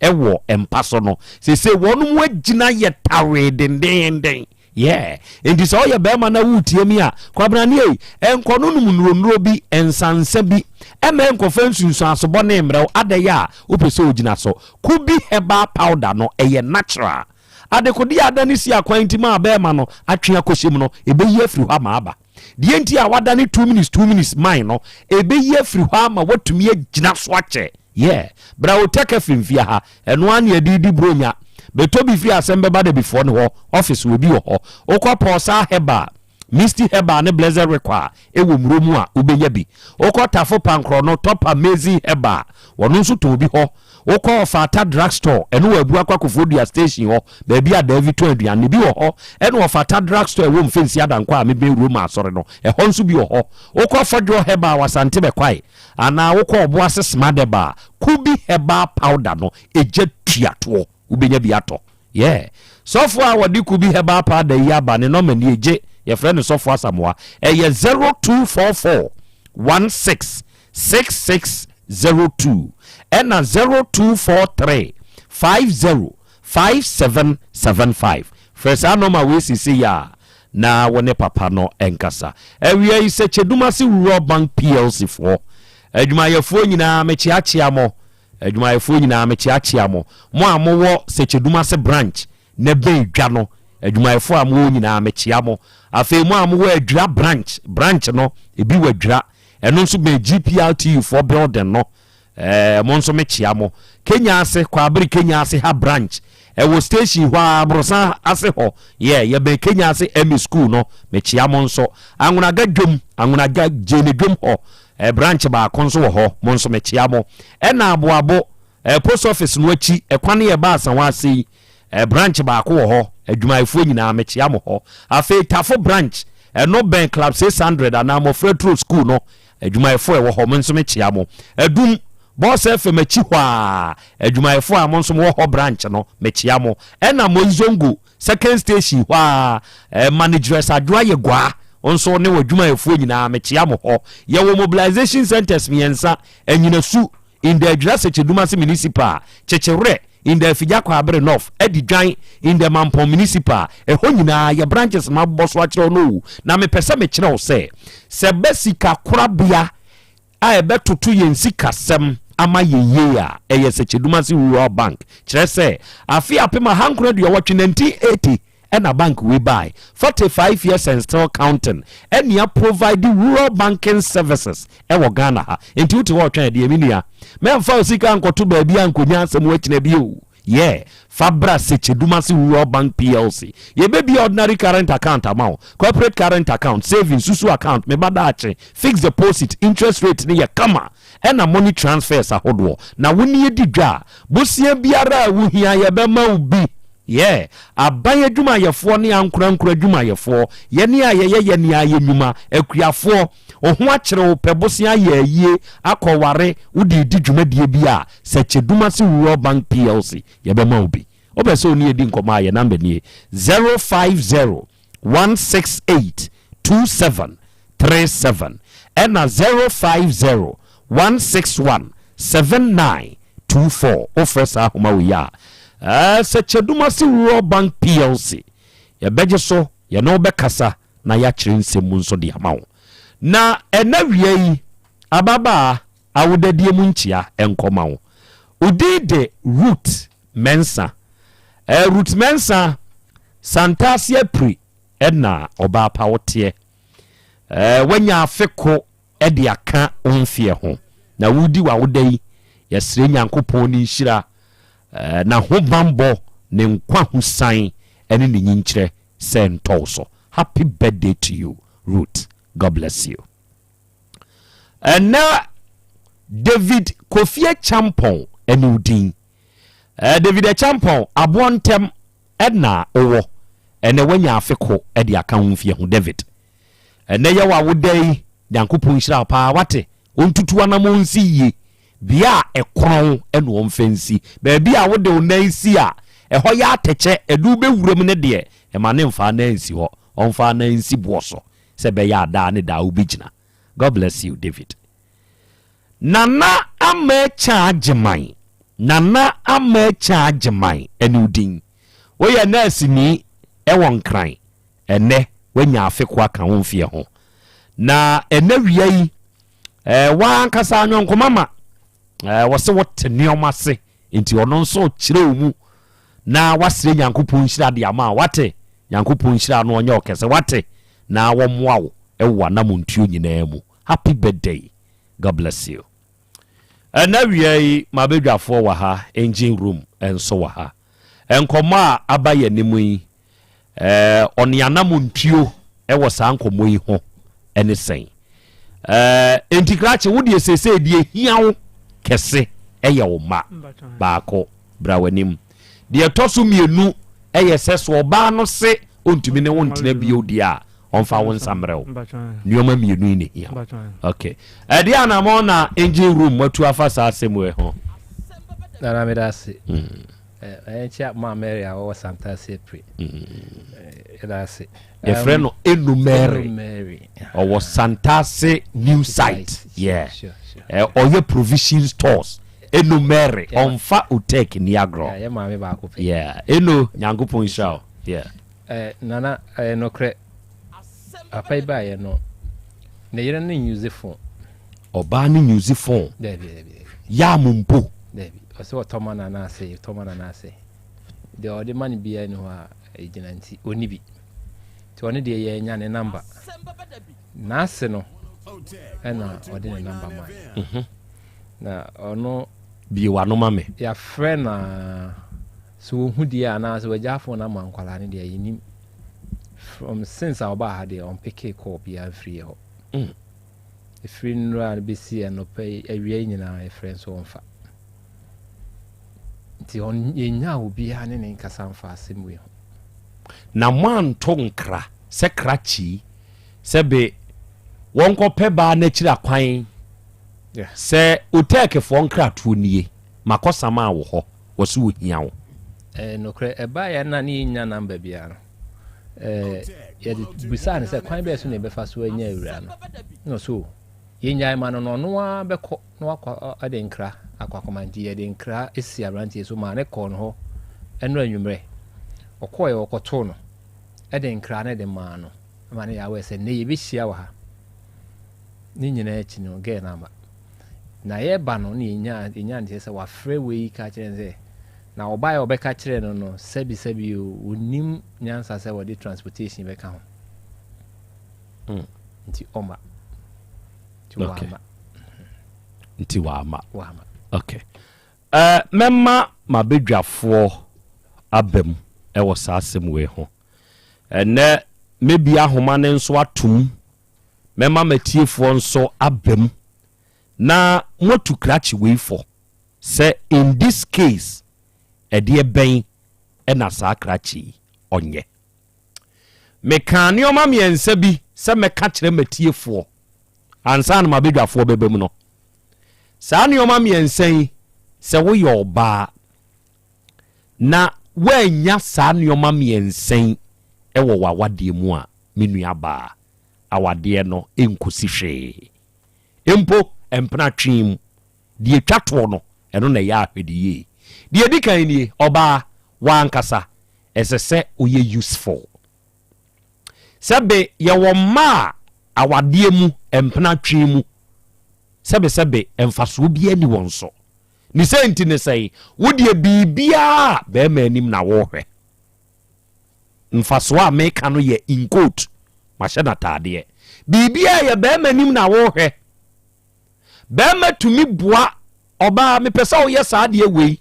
wɔ mpa so no, sesei wɔnom agyina yɛ tawee dendeenden. Yeah. Enti sɛ woyɛ barima na woretie me a, Kwabena nie ei, nkɔnonom nnuronnuro bi, nsansa bi, ɛmma ɛnkɔfa nsunsuanso bɔne mmrɛ wo, adɛn a wopɛ sɛ wogyina so. Kubi herbal powder no, ɛyɛ natural. Adekodeɛ a adane si akwan nti maa barima no atwe akɔhyɛ mu no, ɛbɛyi afiri hɔ ama aba. Deɛ nti a wadane 2 minutes 2 minutes man no, ɛbɛyi afiri hɔ ama woatumi agyina so akyɛ. Yeah. Bra Otec FM fie ha. Ɛno ara na yɛde redi Buronya. Bɛtɔ bi firi Asɛm Bɛba Dabifoɔ no hɔ, office wɔ bi wɔ hɔ. Wokɔ Pɔɔsaa Herbal, Misty Herbal ne Blessed Require wɔ Muro mu a, wobɛnya bi. Wokɔ Tafo Pankorɔ no, Top Amazing Herbal, wɔno nso tɔn bi hɔ. Wokɔ Ɔfata Drug Store, ɛno wɔ Abuakwa Koforidua Station hɔ, baabi a Davi tɔn aduane no, bi wɔ hɔ. Ɛna Ɔfata Drug Store a ɛwɔ Mfensi Adankwa a mebɛn Roma Asɔre no, ɛhɔ nso bi wɔ hɔ. Wokɔ Fɔdwoɔ Herbal wɔ Asante Bɛkwae, anaa wokɔ Ɔboase Smadeba a, Kubi Herbal Powder no, egya tua toɔ, wobɛnya bi atɔ. Yeah. Sɔfoɔ a wɔde Kubi Herbal Powder yi aba, ne nɔma nie, gye, yɛfrɛ no Sɔfoɔ Asamoah, ɛyɛ 0244 16 6602 ɛna 0243 50 5775. Frɛ saa nɔma wei seesei ara na wo ne papa no nkasa. Awia yi sɛ Kyedumase Rural Bank PLC foɔ adwumayɛfoɔ nyinaa mekyeakyea mo, adwumayɛfoɔ nyinaa mekyeakyea mo, mo a mowɔ Sɛkyɛdumase branch na ɛbɛn dwa no, adwumayɛfoɔ a mowɔ nyinaa mekyea mo. Afei mo a mowɔ Adwira branch, branch no ebi wɔ Adwira, ɛno nso bɛn GPRTU foɔ building no, Ɛɛ mo nso me kyea mo. Kenya ase Kwabere Kenya ase ha branch ɛwɔ station hɔ ara aborosan ase hɔ yeah yɛbɛn Kenya ase Emmy school no me kyea mo nso. Anwonaga dwom Anwonaga Gyene dwom hɔ ɛɛ branch baako nso wɔ hɔ mo nso me kyea mo. Ɛna Aboabo ɛɛ post office no akyi ɛkwan yɛ ba Asawa ase yi ɛɛ branch baako wɔ hɔ adwumayɛfoɔ nyinaa me kyea mo hɔ. Afei Tafo branch ɛno bɛn club 600 anaa Mmɔfra Turo school no Adwumayɛfoɔ a ɛwɔ hɔ, mo nso mekyea mo. Adum, Boss FM akyi hɔ ara, adwumayɛfoɔ a mo nso mowɔ hɔ branch no, mekyea mo. Ɛna Moizongo, second station hɔ ara, eh, Manageress Adwoa Yeguaa nso ne w'adwumayɛfoɔ nyinaa, mekyea mo hɔ. Yɛwɔ mobilization centers mmiɛnsa, Anyinasu, in the Adwira Sekyedumase Municipal, Kyekyewerɛ, in the Afigya Kwaabere North, Adidwan, in the Mampong Municipal, ɛhɔ nyinaa yɛ branches no mabobɔ so akyerɛ wo no o. Na mepɛ sɛ mekyerɛ wo sɛ, sɛ ɛba sika korabea a ɛbɛtoto yɛn sikasɛm ama yɛn yie a, ɛyɛ Sekyedumase Rural Bank. Kyerɛ sɛ, afe 1988, ɛna bank wei bae. 45 years and still counting ɛne a provide rural banking services ɛwɔ Ghana ha. Nti wote hɔ ɔtwɛn deɛ me nua, mɛmfa wo sika nkɔto baabi a nkɔnya asɛm akyina bio. Yeah, fa bra Sekyedumase Rural Bank PLC. Yɛbɛbie ordinary current account ama wo, corporate current account, savings, susu account, me ba daakye, fixed deposit, interest rate no yɛ kama, ɛna money transfers ahodoɔ. Na wo ne yɛdi dwa a, bosea biara a wohia yɛbɛma wo bi. Yeah, aban adwumayɛfoɔ ne ankorankoro adwumayɛfoɔ, yɛne a yɛyɛ yɛne a yɛ nnwuma, akuafoɔ, wo ho akyere wo pɛ bosea ayɛ ayie, akɔware, wode redi dwumadie bi a, Sɛkyɛ Dumase Rural Bank PLC, yɛbɛma wo bi. Wopɛ sɛ wo ne yɛdi nkɔmmɔ a, yɛn namba nie, 050 168 2737 ɛna 050 161 7924. Wofrɛ saa ahoma wei a, ɛɛ, Sɛkyɛ Dumase Rural Bank PLC, yɛbɛgye so, yɛne wo bɛkasa na yɛakyerɛ nsɛm mu nso de ama wo. Na ɛna wia yi, ababaa, Awodadie mu nkyea nkɔma wo. Wo din de Ruth Mensah. Eh, Ruth Mensah, Santase Apiri na ɔbaa pa wo teɛ. Eh, woanya afe ko de aka wo mfeɛ ho. Na woredi w'awoda yi, yɛsrɛ Nyankopɔn ne nhyira, eh, n'ahobanbɔ, ne nkwa ho san ne ne nyinkyerɛ sɛ ntɔ wo so. Happy birthday to you, Ruth. God bless you. Ɛnɛ David Kofi Acheampong ɛne wo din. Eh, David Acheampong, aboɔ ntɛm ɛna wowɔ. Ɛnɛ woanya afe ko ɛde aka wo mfie ho David. Ɛnɛ yɛ w'awoda yi, Nyankopɔn nhyira wo paa wate. Ɔntutu anamɔ nsi yie. Bea a ɛkorɔn ɛna ɔmfa nsi. Baabi a wode wo nan si a, ɛhɔ yɛ atɛkyɛ, ɛde wo bɛwura mu no deɛ, ɛma ne mfa nan nsi hɔ. Ɔmfa nan nsi boɔ so. sɛ ɛbɛyɛ a daa ne daa wobɛgyina. God bless you David. Nana Ama Akyang Agyeman Nana Ama Akyang Agyeman ɛne wo din. Woyɛ nɛɛseni ɛwɔ Nkran. Ɛnɛ woanya afe ko aka wo mfeɛ ho. Na ɛnɛ wia yi ɛɛ w'ankasa anyɔnko mama ɛɛ wɔse wote nneɛma ase nti ɔno nso kyerɛ wo mu na wasrɛ Nyankopɔn nhyira de ama wo. Wate? Nyankopɔn nhyira no ɔnyɛ ɔkɛse wate na wɔmmoa wo wɔ w'anamontuo nyinaa mu happy birthday God bless you Ɛnɛ awia yi m'abadwafoɔ wɔ ha engine room nso wɔ ha nkɔmmɔ a aba yɛn anim yi Eh, ɔne anamontuo wɔ saa nkɔmmɔ yi ho ne sɛn? Eh, enti krakye wo deɛ seesei deɛ hia wo kɛse yɛ wo mma baako bra w'anim. Deɛ ɛtɔ so mmienu yɛ sɛ so ɔbaa no se ɔntumi ne wo ntena bio deɛ a ɔmfa wo nsa mmerɛ wo. Nneɛma mmienu yi na hia wo. Okay. Ɛdeɛ anamɔ na engine room matu afa saa asɛm wei ho? Nana meda ase. Mm. Ɛnkyɛ maa Mary a wɔwɔ Santase Apire. Yɛda ase. Yɛfrɛ no Enu Mary. Ɔwɔ Santase New Site. Yeah. Ɔyɛ provision stores. Enu Mary. Ɔnfa Otek ni agorɔ. Yɛ maame baako pɛ. Yeah. Enu Nyankopɔn nhyira wo. Yeah. Nana ɛyɛ nokorɛ. Papa yi baayɛ no ne yere no nyuze phone. Ɔbaa no nyuze phone. Dabi dabi. Yam mpo. Dabi, ɔsɛ ɔtɔ ma no anaasɛ ɔtɔ ma no anaasɛ deɛ ɔde ma no biara ni hɔ a ɛgyina nti ɔnni bi. Nti ɔno deɛ yɛanya ne namba. N'ase no ɛna ɔde ne namba ma yɛ. Mhm. Na ɔno. Bie w'ano ma me. Yɛafrɛ no a sɛ ɔhu deɛ anaasɛ wagya phone ama nkwadaa no deɛ yɛnim. From since a ɔbaa ha deɛ ɔmpekee call biara mfiri yɛ hɔ. Mm. Ɛfiri nnora no bɛsi anɔpa yi, awia yi nyinaa yɛfrɛ nso ɔmfa. Nti yɛnyaa obiara ne ne nkasa mfa asɛm wei ho. Na moanto nkra sɛ krakye sɛ be wɔnkɔpɛ baa no akyiri akwan sɛ Oteɛkefoɔ nkratoɔ nie, makɔsamaa wo hɔ, wɔse wɔhia wo. Ɛyɛ nokorɛ, ɛbaeɛ a na ne yɛnnya number biara no. yɛde bisaa no sɛ kwan bɛɛ so na yɛbɛfa so anya awura no na ɔsɛ o yɛnyae ma no na ɔno ara bɛkɔ na wakɔ de nkra akɔ akɔma nti yɛde nkra si aberanteɛ so maa ne kɔɔ no hɔ ɛno anwummerɛ ɔkɔɔɛ ɔkɔtoo no ɛde nkra no de maa no ma no yɛ awɛ sɛ nnɛ yɛbɛhyia wɔ ha ne nyinaa akyi no gɛɛ no ama na yɛba no ne yɛnya yɛnya nteɛ sɛ wafrɛ wei ka kyerɛ no sɛ Na ɔbaeɛ a ɔbɛka kyerɛɛ no no, sɛbi sɛbi o, ɔnnim nyansa sɛ wɔde transportation bɛka ho. Mm. Nti ɔma. Nti okay. wama. Nti wama. Wama. Okay. Uh, mɛma m'abadwafoɔ aba mu ɛwɔ saa asɛm wei ho. Ɛnɛ mɛbi ahoma no nso atom. Mɛma m'atiefoɔ nso aba mu na moatu krakye wei fɔ sɛ in this case ɛdeɛ bɛn na saa krakye yi ɔnyɛ. Mekaa nneɛma mmiɛnsa bi sɛ mɛka kyerɛ m'atiefoɔ ansa na m'abadwafoɔ bɛba mu no. Saa nneɛma mmiɛnsa yi, sɛ woyɛ ɔbaa na woannya saa nneɛma mmiɛnsa yi wɔ w'awadeɛ mu a, me nuabaa, awadeɛ no nkɔsi hwee. Mpo mpena twe mu. Deɛ ɛtwa toɔ no, ɛno na ɛyɛ ahwɛdiyie. Deɛ ɛdi kan nie, ɔbaa, w'ankasa, ɛsɛ sɛ woyɛ useful. Sɛbe yɛwɔ mma a awadeɛ mu, mpena twe mu, sɛbesɛbe mfasoɔ biara nni wɔn so. Ne sɛ nti ne sɛn? Wo deɛ biribiara a bɛrima anim na worehwɛ. Mfasoɔ a meka no yɛ in quote, mahyɛ no ataadeɛ. Biribiara yɛ bɛrima anim na worehwɛ. Bɛrima tumi boa ɔbaa, mepɛ sɛ woyɛ saa adeɛ wei.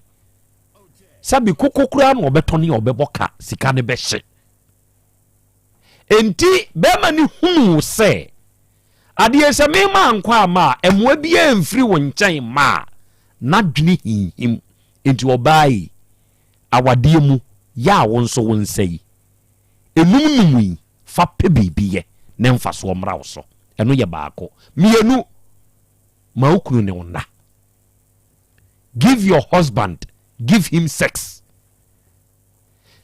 Sɛbi koko koraa na ɔbɛtɔ ne ɔbɛbɔ ka, sika no bɛhye. Enti bɛrima no hunuu sɛ adeɛ sɛ mema ankɔ ama a, mmoa biara mfiri wo nkyɛn mma a, n'adwene hinhim. Enti ɔbaa yi, awadeɛ mu, yɛ a wo nso wo nsa yi, enum num yi, fa pɛ biribi yɛ na mfasoɔ mmra wo so. Ɛno yɛ baako. Mmienu, ma wo kunu ne wo nna. Give your husband, give him sex.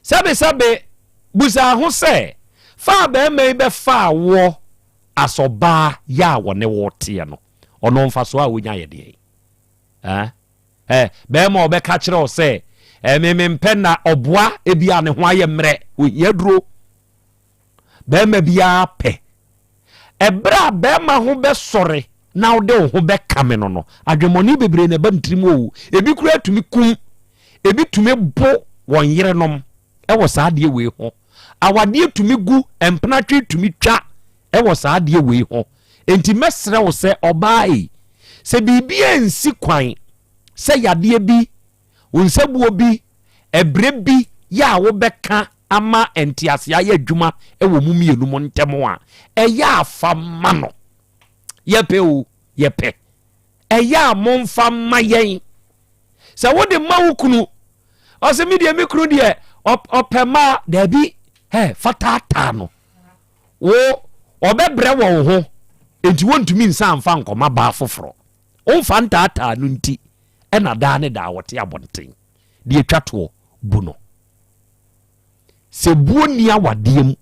Sɛbesɛbe, busa ho sɛ, fa a barima yi bɛfaa woɔ as ɔbaa yɛ a wɔne wo teɛ no, ɔno mfasoɔ a wonya yɛ deɛn? Eh? Eh, bɛrima a ɔbɛka kyerɛ wo sɛ, eh, me mempɛ na ɔboa, ebi a ne ho ayɛ mmerɛ, ohia duro. Bɛrima biara pɛ. Ɛberɛ a bɛrima ho bɛsɔre na wode wo ho bɛkame no no, adwemmɔne bebree na ɛba ne tirim o. Ebi koraa tumi kum, ebi tumi bo wɔn yerenom wɔ saa adeɛ wei ho. Awadeɛ tumi gu, mpenatwe tumi twa wɔ saa adeɛ wei ho. Enti mɛsrɛ wo sɛ ɔbaa ei, sɛ biribi ansi kwan sɛ yadeɛ bi, wo nsabuo bi, ɛberɛ bi yɛ a wobɛka ama nteaseɛ ayɛ adwuma wɔ mo mmienu mo ntam a, ɛyɛ a fa ma no. Yɛpɛ o, yɛpɛ. Ɛyɛ a momfa mma yɛn. Sɛ wode ma wo kunu, ɔsɛ me deɛ me kunu deɛ ɔpɛ maa, daabi, ɛ, fa taataa no. Wo, ɔbɛbrɛ wɔ wo ho, enti wontumi nsan mfa nkɔma baa foforɔ. Womfa ntaataa no nti ɛna daa ne daa wɔte abɔnten. Deɛ ɛtwa toɔ, bu no. Sɛ buo nni awadeɛ mu,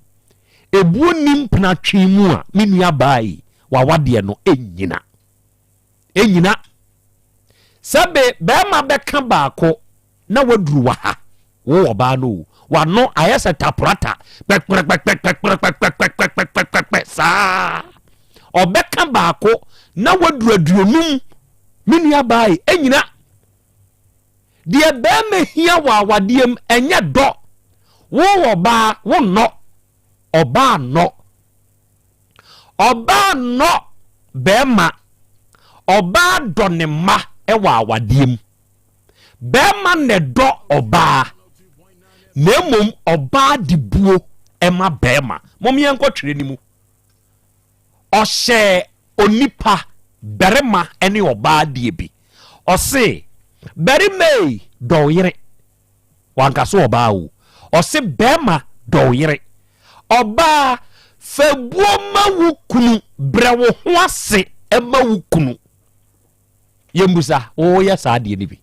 ebuo nni mpenatwe mu a, me nua baa yi, w'awadeɛ no ɛnnyina. Ɛnnyina. Sɛbe bɛrima bɛka baako na waduru waha, wo ɔbaa no o, wano ayɛ sɛ taprata, kpɛkprɛkpɛkpɛkpɛkpɛkpɛkpɛkpɛkpɛ saa. Ɔbɛka baako na waduru aduonum, me nua baa yi, ɛnnyina. Deɛ bɛrima hia wɔ awadeɛ mu ɛnyɛ dɔ. Wo ɔbaa wo nnɔ. Ɔbaa nnɔ. Ɔbaa nnɔ bɛrima. Ɔbaa dɔ ne mma wɔ awadeɛ mu. Bɛrima na ɛdɔ ɔbaa. Na mmom ɔbaa de buo ma bɛrima. Mom yɛnkɔ twerɛ no mu. Ɔhyɛɛ onipa, barima ne ɔbaa deɛ bi. Ɔse, barima ei, dɔ wo yere. Wanka so ɔbaa o. Ɔse, barima dɔ wo yere. Ɔbaa, fa buo ma wo kunu, brɛ wo ho ase ma wo kunu. Yɛmbusa, woyɛ saa adeɛ no bi?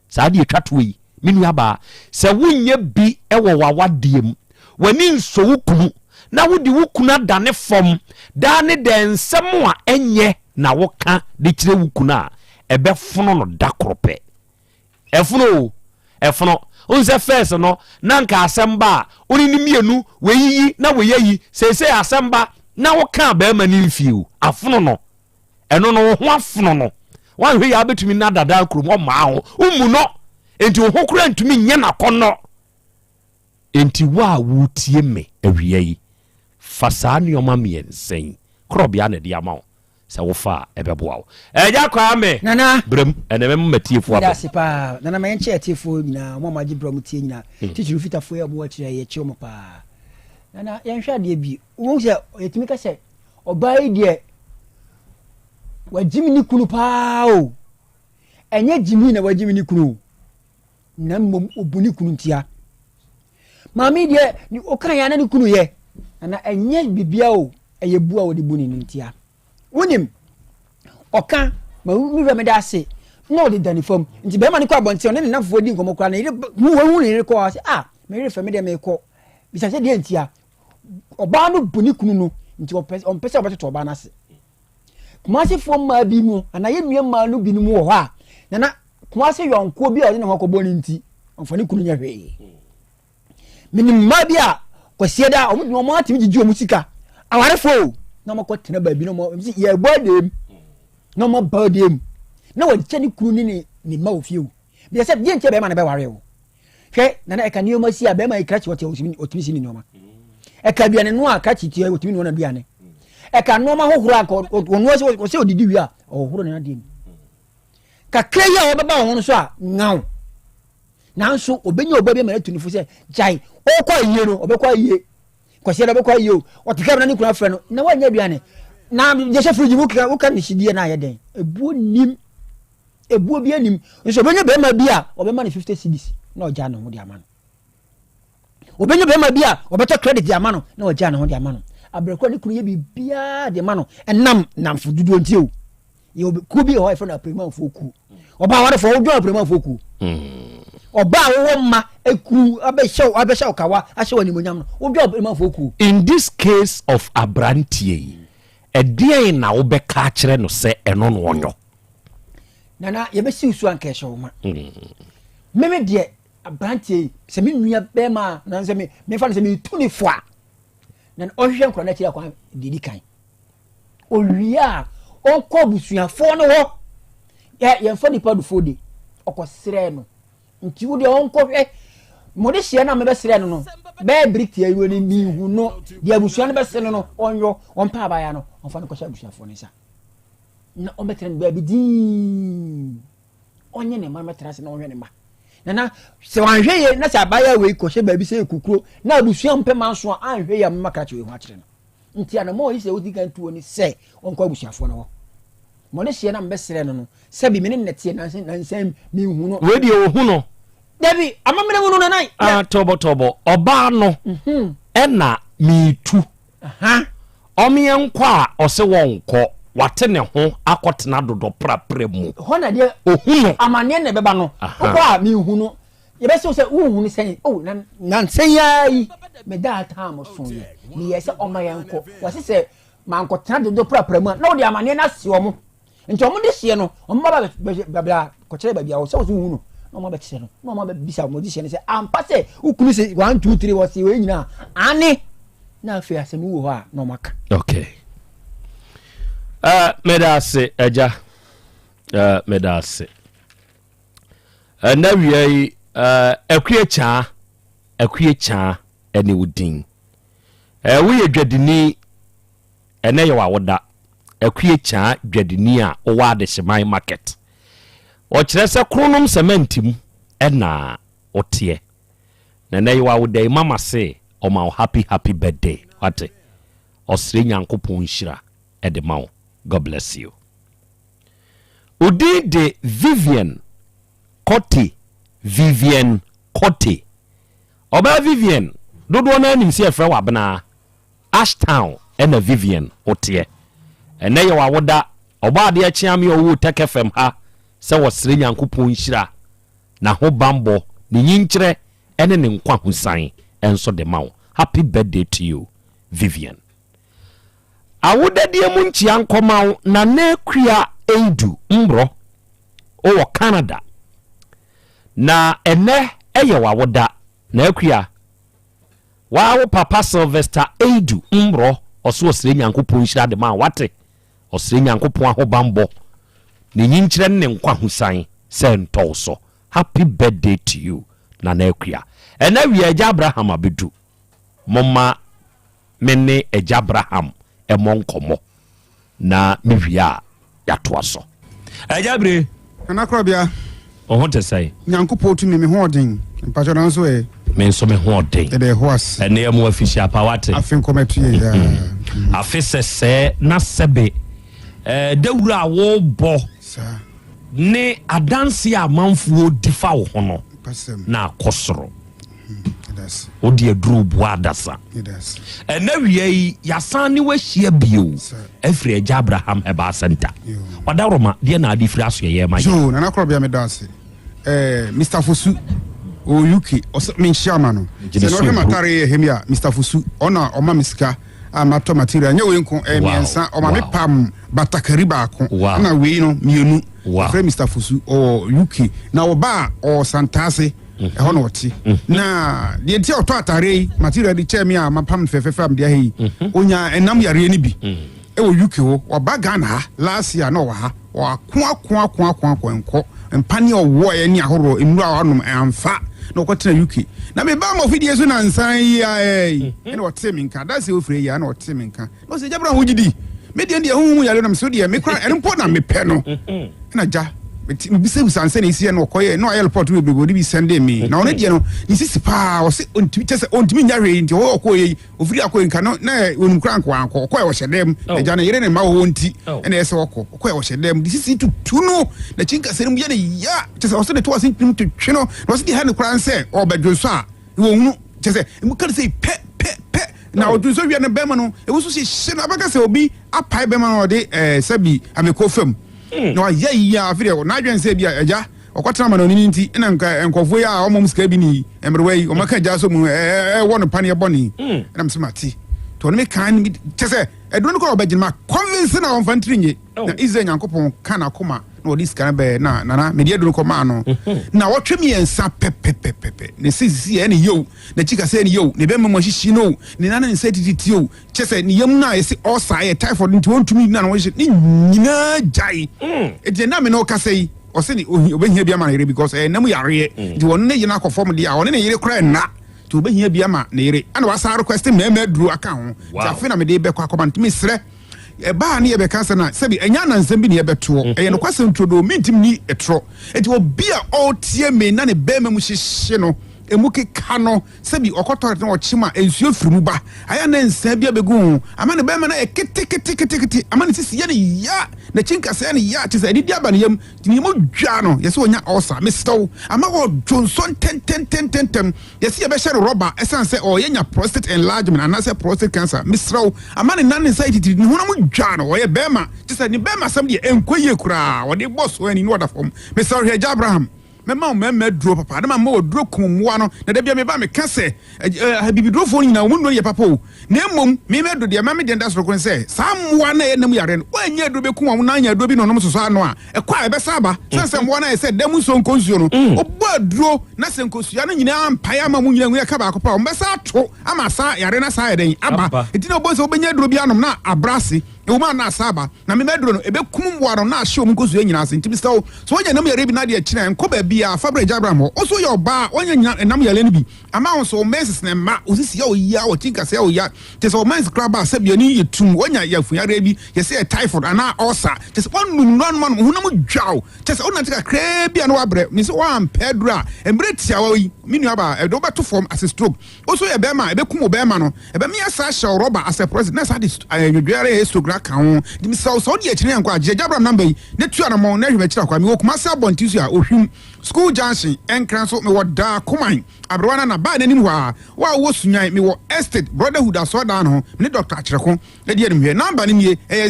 Saa adeɛ twa toɔ yi, me nuabaa, sɛ wonyɛ bi wɔ w'awadeɛ mu, w'ani nsɔ wo kunu, na wode wo kunu adane fam daa ne daa nsɛm a ɛnyɛ na woka de kyerɛ wo kunu a, ɛbɛfono no da koro pɛ. Ɛfono o, ɛfono. Wohu sɛ first no, na nka asɛm ba a, wo ne no mmienu, wɔayiyi na wɔayi. Seesei asɛm ba na woka barima no mfie o, afono no. Ɛno no, wo ho afono no. Woanhwɛ yie a wobɛtumi nna dadaa kurom hɔ mmaa ho. Wommu no. Enti wo ho koraa ntumi nyɛ no akɔnnɔ. Enti wo a woretie me awia yi, fa saa nneɛma mmiɛnsa yi, korɔbea na ɛde ama wo, sɛ wofa a ɛbɛboa wo. Agya Kwame, Nana. brɛ mu, ɛnɛ mɛma m'atiefoɔ Meda aba. ase paa. Nana ma yɛnkyɛ atiefoɔ nyinaa, wɔn a wɔagye berɛ a wɔtie nyinaa. Titiriw Fitafoɔ yi a wɔwɔ akyire yi, yɛkyɛ wɔn paa. Nana, yɛnhwɛ adeɛ bi. Wobɛhu sɛ yɛtumi ka sɛ ɔbaa yi deɛ wagyimi ne kunu paa o. Ɛnyɛ gyimi na wagyimi ne kunu o. Na mmom obu ne kunu ntia. Maame yi deɛ ɔka yɛ na ne kunu yɛ. Nana ɛnyɛ bibia o, ɛyɛ bu a wɔde bu ne no ntia. Wonim, ɔka ma me wura meda ase na ɔde da ne fam. Nti bɛrima no kɔ abɔnten ɔne ne namfofoɔ di nkɔmmɔ koraa ne yere hu wɔhu ne yere kɔ ɔse ah me yere fɛ me deɛ mekɔ. Bisa sɛ deɛ ntia. Ɔbaa no bu ne kunu no nti ɔpɛ ɔmpɛ sɛ ɔbɛtoto ɔbaa no ase. Kumasefoɔ mmaa bi mu anaa yɛn nua mmaa no binom wɔ hɔ a nana Kumase yɔnkoɔ bi a ɔde ne ho akɔbɔ no nti ɔmfa ne kunu nyɛ hwee. Menim mmaa bi a kwasia da wɔn de wɔn atumi gyegye wɔn sika awarefoɔ o na wɔn akɔ tena baabi na wɔn sɛ yɛbɔ adeem na wɔn aba adeem na wɔkyɛ ne kunu ne ne ne mma wɔ fie o bi sɛ deɛ nkyɛn bɛrima na bɛware o hwɛ nana ɛka nneɛma si a bɛrima yi krakye ɔte ɔtumi si ne nneɛma ɛka aduane no a krakye tia ɔtumi noa n'aduane ɛka nneɛma hohoro a ɔnoa sɛ ɔsɛ ɔdidi wie a ɔhohoro ne n'adeɛ mu kakra yi a ɔbɛba wɔn ho no so a nyaw nanso ɔbɛnya ɔba bi ama no atu ne fo sɛ gyae ɔkɔ ayie no ɔbɛkɔ ayie kwasiɛ no ɔbɛkɔ ayie o ɔte kɛm na ne kunu afrɛ no na wanyɛ aduane na deɛ hyɛ firigye mu woka woka ne hyedeɛ no ayɛ dɛn ebuo nim ebuo bi anim nso ɔbɛnya bɛrima bi a ɔbɛma no 50 cedis na ɔgya ne ho de ama no ɔbɛnya bɛrima bi a ɔbɛtɔ credit de ama no na ɔgya ne ho de ama no abrɛkora ne kunu yɛ biribiara de ma no ɛnam namfo dodoɔ nti o yɛ kuo bi wɔ hɔ yɛfrɛ no apirimanfoɔ kuo ɔbaa awarefoɔ wodwɔn apirimanfoɔ kuo ɔbaa wowɔ mma ekuru abɛhyɛ abɛhyɛ ɔkawa ahyɛ wɔ animonyam no wodwɔn apirimanfoɔ kuo. In this case of abranteɛ yi, ɛdeɛn na wobɛka akyerɛ no sɛ ɛno na ɔnyɔ? Nana yɛbɛsiw so anka ɛhyɛ wo ma. Meme deɛ abranteɛ yi sɛ me nua bɛrima a na sɛ me mefa no sɛ metu ne fo a na ɔhwehwɛ nkora no akyiri akwan deɛ di kan. Owie a, ɔnkɔ abusuafoɔ no hɔ. Yɛ yɛmfa nipa dufoɔ de, ɔkɔsrɛ no. Nti wo deɛ ɔnkɔhwɛ. Mode hyeɛ no a mebɛsrɛ no no, bɛyɛ bere tia yi no mehu no. Deɛ abusua no bɛse no no, ɔnyɔ. Ɔmpɛ abaayewa no, ɔmfa no nkɔhyɛ abusuafoɔ no nsa. Na ɔmbɛtena no baabi dinn. Ɔnye ne mma no mɛtena ase na ɔnhwɛ ne mma. Nana, sɛ wanhwɛ yie na sɛ abaayewa wei kɔhyɛ baabi sɛ yɛ kukuro na abusua mpɛ manso a, anhwɛ yie a mɛma krakye wei ho akyerɛ no. Nti anamɔn a ɔyɛ sɛ ɔdi kan tuo ne sɛ ɔnkɔ abusuafoɔ no hɔ. Ma ɔne hyeɛ no a mebɛsrɛ no no, sɛbi me ne no na ɛteɛ nansa nansa yi menhu no. Wei deɛ ɔhu no. Dabi, amammerɛ mu no nana. Ah, tɔbɔtɔbɔ, ɔbaa no ɛna meretu. Ɔmeɛ nkɔ a ɔse wɔnkɔ, wate ne ho akɔtena dodɔprapra mu. Hɔ na deɛ Ɔhu no. amaneɛ na ɛbɛba no. Wokɔ a menhu no. Yɛbɛse wo sɛ wonhu no sɛn? Oh, na nansa yi ara yi, medaa tam soeɛ. Meyɛɛ sɛ ɔmma yɛnkɔ. Wɔse sɛ mankɔtena dodo prapra mu a, na wɔde amaneɛ no ase wɔn. Nti wɔn de hyeɛ no, wɔn ba bɛbla kɔkyerɛ baabi a wɔsɛ wɔsɛ wohu no, na wɔn abɛkyerɛ no, na wɔn abɛbisa wɔn de hyeɛ no sɛ, ampa sɛ wo kunu se 1 2 3 wɔse wei nyinaa, aane. Na afei asɛm wɔ hɔ a, na wɔn aka. Okay. Uh, meda ase, agya. Uh, meda ase. Ɛnɛ wia yi, Akue Kyaa, Akue Kyaa ɛne wo din. Woyɛ dwadini, ɛnɛ yɛ w'awoda. Akue Kyaa dwadini a wowɔ Adehyeman market. Ɔkyerɛ sɛ Kronom sɛmɛnti mu ɛna woteɛ. Na ɛnɛ yɛ w'awoda yi, mama se ɔma wo happy happy birthday. Wate? Ɔsrɛ Nyankopɔn nhyira ɛde ma wo. God bless you. Wo din de Vivian Kortey Vivian Kortey. Ɔbaa Vivian, dodoɔ no ara nim sɛ yɛfrɛ wo Abenaa. Ashtown na Vivian woteɛ. Ɛnnɛ yɛ w'awoda. Ɔbɔadeɛ Kyeame a ɔwɔ Tech FM ha sɛ wɔsrɛ Nyankopɔn nhyira, n'ahobanbɔ, ne nyinkyerɛ ne ne nkwahosan nso de ma wo. Happy birthday to you Vivian. Awodadie mu nkyia nkɔma wo Nana Akua Eidu Mborɔ wowɔ Canada na ɛnɛ ɛyɛ w'awoda Na Akua waa wo papa Sylvester Eidu Mborɔ ɔso ɔsrɛ Nyankopɔn nhyira de ma wo wate ɔsrɛ Nyankopɔn ahobanbɔ ne nyinkyerɛ ne ne nkwahosan sɛ ntɔ wo so. Happy birthday to you Nana Akua. Ɛnɛ awia Agya Abraham abɛdu. Momma me ne Agya Abraham mmɔ nkɔmmɔ na me wie a yɛatoa so. Agya Bire. Nana Korɔbea. Wo ho te sɛn? Nyankopɔn tumi, me ho ɔden. Mpakyɛ na nso ɛ? Me nso me ho ɔden. Yɛda Yehowa ase. Ɛnɛ yɛ mo afihyia pa wate. Afe nkɔmɛto yɛ yaa. Afe sɛsɛɛ na sɛbe eh, dawuro a wobɔ ne adanse a amanfoɔ di fa wo ho no na akɔ soro. Wode aduru boa adasa. Ɛnɛ wia yi yɛasan ne wahyia bio afiri Agya Abraham Herbal Center. Wadaworoma deɛ na ade firi asoɛyɛ ma yɛ. Yoo, Nana Korɔbea meda ase. Eh, Mr. Fosu ɔwɔ UK ɔsɛ menhyia ma no. Sɛ na ɔhwɛ m'atare yɛ hɛm yi a, Mr. Fosu ɔna ɔma me sika a matɔ material. Nyɛ wei nko, ɛyɛ mmiɛnsa. Ɔma me pam batakari baako. Ɛna wei no mmienu. Yɛfrɛ Mr. Fosu ɔwɔ UK. Na ɔba a ɔwɔ Santase. Ɛhɔ na ɔte. Na deɛ nti a ɔtɔ atare yi material de kyɛɛ me a mapam no fɛfɛɛfɛ a mede ahɛ yi, ɔnya ɛnam yareɛ no bi ɛwɔ UK hɔ. Waba Ghana ha last year na ɔwɔ ha. Ɔako ako ako ako ako nkɔ mpaneɛ ɔwɔɛ ne ahoroɔ nnuro a ɔnom amfa na ɔkɔtena UK. Na mebaa mɔfidie so nansan yi ara yi ɛna ɔtee me nka. That's ofiri yi a ɛna ɔtee me nka. Na ɔsɛ gya bra ho gyidi. Me deɛ deɛ honhom yare nam so deɛ me kora ɛno mpo na mepɛ no. Ɛna gya mebisabisa nsɛ na ɛsiɛ no ɔkɔyɛ na ɔayɛ report bebree ɔde bi sɛnde me. Na ɔno deɛ no ne sisi paa ɔse ɔntumi kyɛ sɛ ɔntumi nya hwee nti ɔhɔ ɔkɔyɛ yi ofiri akɔyɛ nka no na ɔnim kora nko ankɔ ɔkɔyɛ ɔhyɛ dɛm Oh. agya ne yere ne mma wɔ hɔ nti Oh. ɛna ɛsɛ ɔkɔ ɔkɔyɛ ɔhyɛ dɛm de sisi tutu no n'akyi nkasɛ no mu yɛ ne ya kyɛ sɛ ɔsɛ ne to ase ntumi twetwe no na ɔsɛ deɛ ha ne koraa nsɛ ɔbɛdwo nso a wɔhunu kyɛ sɛ emu ka no sɛ pɛ pɛ pɛ na Oh. ɔdwo nso wia no bɛrima no ewu so hyehye no abɛka sɛ obi apae bɛrima no ɔde ɛɛ sɛbi ameko fam Hmm. na wayɛ yie a afei deɛ n'adwene sɛ bi a agya ɔkɔtena ama n'ani nti ɛna nka nkurɔfoɔ yi a wɔn sika bi ni mmerewa yi wɔn aka gya so mu ɛwɔ no paneɛ bɔne Hmm. ɛna mesɛ mate nti ɔno me kan bi kyɛ sɛ aduro no kɔ ɔbɛgyina ma convince na ɔmfa ntiri nye Oh. na Israel Nyankopɔn ka n'akoma na ɔde sika no bɛɛ na nana mede aduro kɔ maa no Hmm. na wɔtwe mmiɛnsa pɛpɛpɛpɛ ne sisi ɛne yeo n'akyi kasa ɛne yeo ne bɛma mu ahyehye no ne nan ne nsa tititi o kyɛ sɛ ne yam no a yɛse ɔsa yɛ typhoid nti wɔntumi nyina na wɔhyɛ ne nyinaa gyae ɛti ɛna me ne ɔkasa yi ɔse ne ohi obɛhia bi ama ne yere because ɛyɛ nam yareɛ nti wɔne ne yere akɔ fam deɛ a ɔne ne yere koraa nna nti obɛhia bi ama ne yere ɛna wasan request mmarima aduro aka ho nti Wow. afei na mede bɛkɔ akɔma nti mesrɛ ɛbaa ne yɛbɛka sɛ na sɛbi ɛnyɛ anansɛm bi ne yɛbɛtoɔ ɛyɛ nokwasɛm turodoo mentim ni ɛtorɔ nti obi a ɔretie me na ne bɛrima mu hyehye no emu keka no sɛbi ɔkɔ toilet na ɔkyem a nsuo firi mu ba ayɛ na nsa bi abɛgu ho ama ne bɛrima no ayɛ keteketekete ama ne sisi yɛ ne ya n'akyi nkasɛɛ ne ya kyɛ sɛ adidi aba ne yam nti ne mu dwa no yɛsɛ ɔnya ɔsa mesrɛ wo ama ɔdwo nsɔ ntɛntɛntɛntɛm yɛsɛ yɛbɛhyɛ no rɔba ɛsiane sɛ ɔyɛ nya prostate enlargement anaasɛ prostate cancer mesrɛ wo ama ne nan ne nsa yɛ titiri ne honam dwa no ɔyɛ bɛrima kyɛ sɛ ne bɛrima asɛm deɛ ɛnkɔ yie koraa ɔde bɔ so ani ne ɔda fam mesrɛ wo hwɛ agya Abraham mɛma wo mmarima aduro papa na mama waduro kum mmoa no na da bia meba meka sɛ abibidurofoɔ no nyinaa wɔn nnuro no yɛ papa o na mmom me mɛdo deɛ ma me deɛ da soro koro sɛ saa mmoa no a ɛyɛ nam yare no wɔanyɛ aduro bɛkum wɔn na anya aduro bi na ɔnom sosɔ ano a ɛkɔ a ɛbɛsa aba sɛ sɛ mmoa no ayɛ sɛ dam nsuo nkɔ nsuo no ɔbɔ aduro na sɛ nkosua no nyinaa mpae ama mu nyinaa nwura ka baako pa wɔn bɛsa ato ama saa yare no saa yɛ dɛn aba nti na ɔbɔ sɛ wobɛnya aduro bi anom na abra ase ɛwɔ mu a na asa aba na mema aduro no ɛbɛkum mmoa no na ahye wɔn nkosua nyinaa ase nti mesrɛ wo sɛ wonya nam yareɛ bi na adeɛ kyerɛ nkɔ baabi a fa brɛ agya Abraham hɔ wo nso woyɛ ɔbaa a woanya nya nam yareɛ no bi ama wo nso wo menses na mma wo sisi yɛ ɔya wɔkyi nkasɛɛ ɔya kyɛ sɛ wo menses koraa ba a sɛbi ani yɛ tum woanya yafuyareɛ bi yɛsɛ yɛ typhoid anaa ulcer kyɛ sɛ woanum no anom anom honam dwaw kyɛ sɛ wonante kakraa bi a na woabrɛ me sɛ woampɛ aduro a mmerɛ tiawa yi me nuabaa ɛde wobɛto fam ase stroke Wo nso yɛ bɛrima a, ɛbɛkum wo bɛrima no. Ɛbɛmea saa hyɛ wo rɔba asɛ prɔsit na saa de nwedwe ara yɛ stroke no aka ho. Nti mesrɛ wo, sɛ wode akyiri ankɔ a, gye Agya Abraham namba yi na tu anamɔn na hwɛ m'akyiri akwan. Mewɔ Kumasi abɔnten so a, Ohwim School Junction, Nkran so. Mewɔ Daa Koman, Aberewa Nana baa n'anim hɔ ara. Wo a wowɔ Sunyani, mewɔ Estate Brotherhood Asɔredan no ho. Me ne Dɔkta Akyerɛko di animhwɛ. Namba no nie, ɛyɛ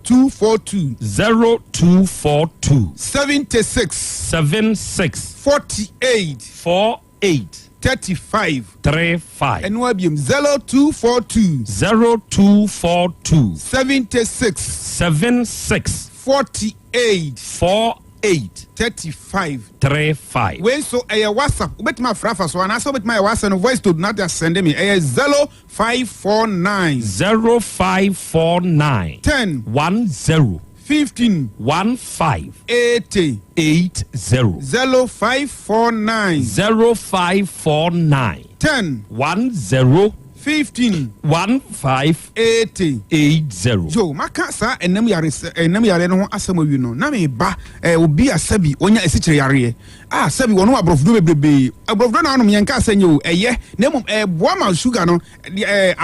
0242. 0242. 76. 76. 48. 48. 35. 35. Ɛno ara biom, 0242. 0242. 76. 76. 48. 48. 35. 35. Wei nso ɛyɛ WhatsApp, wobɛtumi afrɛ afa so anaasɛ wobɛtumi ayɛ WhatsApp no voice note na de asɛnde me. Ɛyɛ 0549. 0549. 10. 10. 15. 15. 80. 80. 0549. 0549. 10. 10. 15. 15. 80. 80. Yo, maka saa ɛnam yare ɛnam yare no ho asɛm awie no, na meba eh, obi a sɛbi onya esikyire yareɛ a sɛbi wɔn aborɔfoduro bebrebe aborɔfoduro na anom yɛn nka sɛ nyɛ o ɛyɛ na mmom ɛboa ma sugar no ɛɛ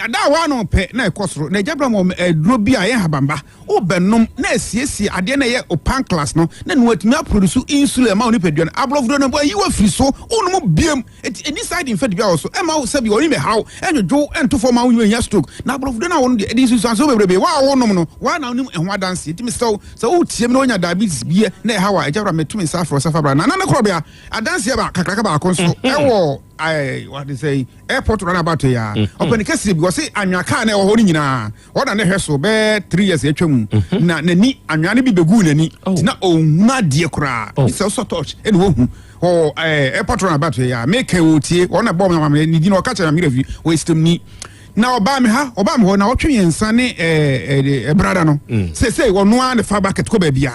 ada a wɔano pɛ na ɛkɔ soro na agya bra wɔ aduro bi a ɛyɛ habamba wobɛnom na asiesie adeɛ na ɛyɛ o pancreas no na no atumi aproduce insulin ma wo nipadua no aborɔfoduro no ayi wafiri so wonom biem Enti ɛnni side effect biara wɔ so, ɛmma wo sɛbi ɔyi mɛhaw, ɛnwodwo, ɛnto fam ma wo nya stroke. Na aborɔfoduro no a wɔnom deɛ, ɛde nsunsuansoɔ bebrebe. Wo a wonom no, wo ara na wonim ɛho adanseɛ. Enti mesrɛ wo, sɛ woretie me na woanya diabetes bi na ɛhaw a, agya bra mɛtu me nsa afrɛ wo sɛ fa bra. Nana ne korɔbea, adanseɛ ba kakraka baako nso ɛwɔ ɛɛ wɔde sɛ airport runabout yi ara. Ɔpɛni kɛseɛ bi, ɔse anwea kaa na ɛwɔ hɔ no nyinaa, ɔna ne hwɛ so bɛyɛ 3 years atwa mu na n'ani anwea no bi bɛguu n'ani nti na ɔnhunu adeɛ koraa. Sɛ ɔsɔ torch ɛna wɔhu hɔ ɛɛ airport runabout yi a meka wɔ tie wɔn na bɔ me amammerɛ ne din ɔka kyerɛ me fi ɔyɛ sitamni na ɔbaa me ha ɔbaa me hɔ na ɔtwe yɛn nsa ne ɛɛ ɛbrada no sese ɔno ara ne fa bucket kɔ baabi a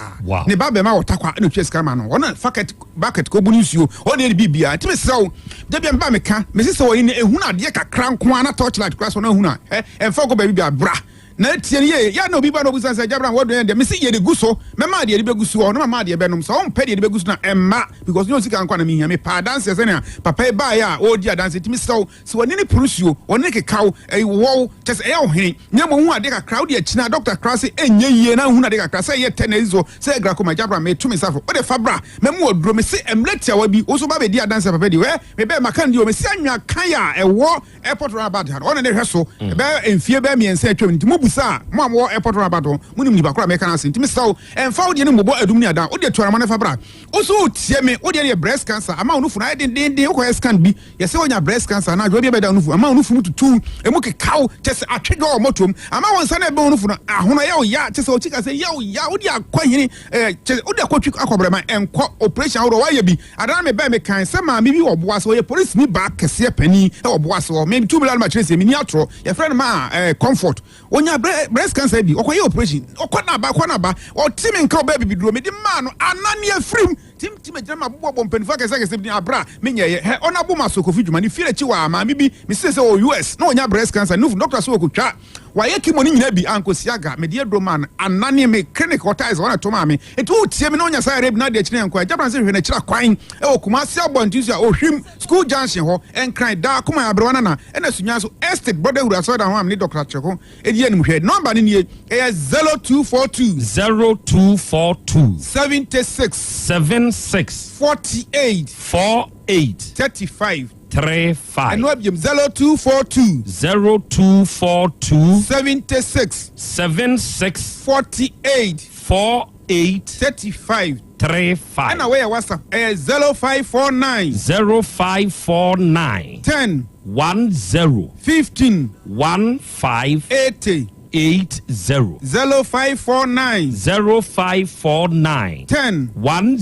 ne ba bɛma wɔ takwa ɛna otwa sika ma no ɔno fa bucket kɔ bu ne nsuo ɔno yɛ ne biribiara nti mesrɛ wo dabi a meba meka mesi sɛ wɔyi ne ehunu adeɛ kakra nko ara na torchlight kora so na ehunu a ɛ ɛnfa kɔ baabi bi a bra na etie no yie yɛ na obi ba na obi san sɛ gyabra wɔdɔ yɛn deɛ mesi yɛ de gu so mɛma adeɛ de bɛgu so ɔno mama adeɛ bɛnom sɛ ɔmpɛ deɛ de bɛgu so na ɛmma because nyɛ osika nkwa na mehia me pa adanseɛ sɛnea papa yi baeɛ a ɔredi adanseɛ nti mesrɛ wo sɛ wɔne ne pono wɔne ne kekaw ɛyi wɔw kyɛ sɛ ɛyɛ ɔhene na mmom hu adeɛ kakra wode akyina dɔkta kra sɛ ɛnyɛ yie na hunu adeɛ kakra sɛ ɛyɛ tɛ na ɛyi so sɛ ɛyɛ glaucoma gyabra meto me nsa fo wode fa bra mɛmu ɔduro mese mmerɛ tiawa bi wo so ba bɛdi adanseɛ papa di wɛ mebɛɛ maka no di o mese anwa kan a ɛwɔ airport runabout ha no ɔna ne hwɛ so ɛbɛyɛ mfie bɛyɛ mmiɛnsa atwam nti mo busa a mo a mowɔ airport runabout hɔ mo nim nipa koro a mɛka no ase nti mesrɛ wo ɛmfa wo deɛ no mmobɔ adum ne adan wo deɛ tu anamɔ no fa bra wo so wotie me wo deɛ no yɛ breast cancer ama wo nufu no ayɛ dendenden wokɔyɛ scan bi yɛsɛ wonya breast cancer anaa adwoa bi abɛda wo nufu ama wo nufu mu tutu emu kekaw kyɛ sɛ atwedwa wɔ mmɔtoam ama wo nsa no ɛbɛn wo nufu no ahono ɛyɛ wo ya kyɛ sɛ ɔkyi ka sɛ yɛ wo ya wode akɔ hene ɛɛ kyɛ wode akɔtwi akɔbrɛma ɛnkɔ operation ahodoɔ wayɛ bi Ada no mebɛn mekae sɛ maame bi wɔ Boase, ɔyɛ polisini baa kɛseɛ panin wɔ Boase hɔ. Me tu bla no makyerɛ sɛ menni atorɔ. Yɛfrɛ no maa eh, Comfort. Ɔnya breast cancer bi, ɔkɔyɛ operation. Ɔkɔ na aba, ɔkɔ na aba. Ɔte me nka ɔbɛɛ bibiduro. Mede maa no anane afirim. Tim tim agyina ma bobɔbɔ mpanimfoɔ akɛseɛ akɛseɛ bi din abra menyɛeɛ. Hɛ, ɔno abo ma so Kofi Dwuma ne fie akyi wɔ a maame bi mese sɛ ɔwɔ US na ɔnya breast cancer. Nufu doctor sɛ ɔkɔtwa. Wayɛ chemo no nyinaa bi ankosi aga. Mede aduro maa no anane me clinic hɔ tiles hɔ na ɛto maa me. Enti wotie me na wonya saa yareɛ bi na ade akyiri nkɔ a, Agya Francis hwehwɛ n'akyiri akwan wɔ Kumasi abɔnten so a Ohwim School Junction hɔ, Nkran, Daa, Kuman, Aberewa Nana, ɛna Sunyani so Estate Brotherhood Asɔredan hɔ a me ne Dɔkta Kyereko di anim hwɛ. Nɔmba no nie, ɛyɛ 0242. 0242. 76. 76. 48. 48. 35. 35. Ɛno abiem 0242. 0242. 76. 76. 48. 48. 35. 35. Ɛna wɔyɛ WhatsApp ɛyɛ 0549. 0549. 10. 10. 15. 15. 80. 80. 0549. 0549. 10. 10.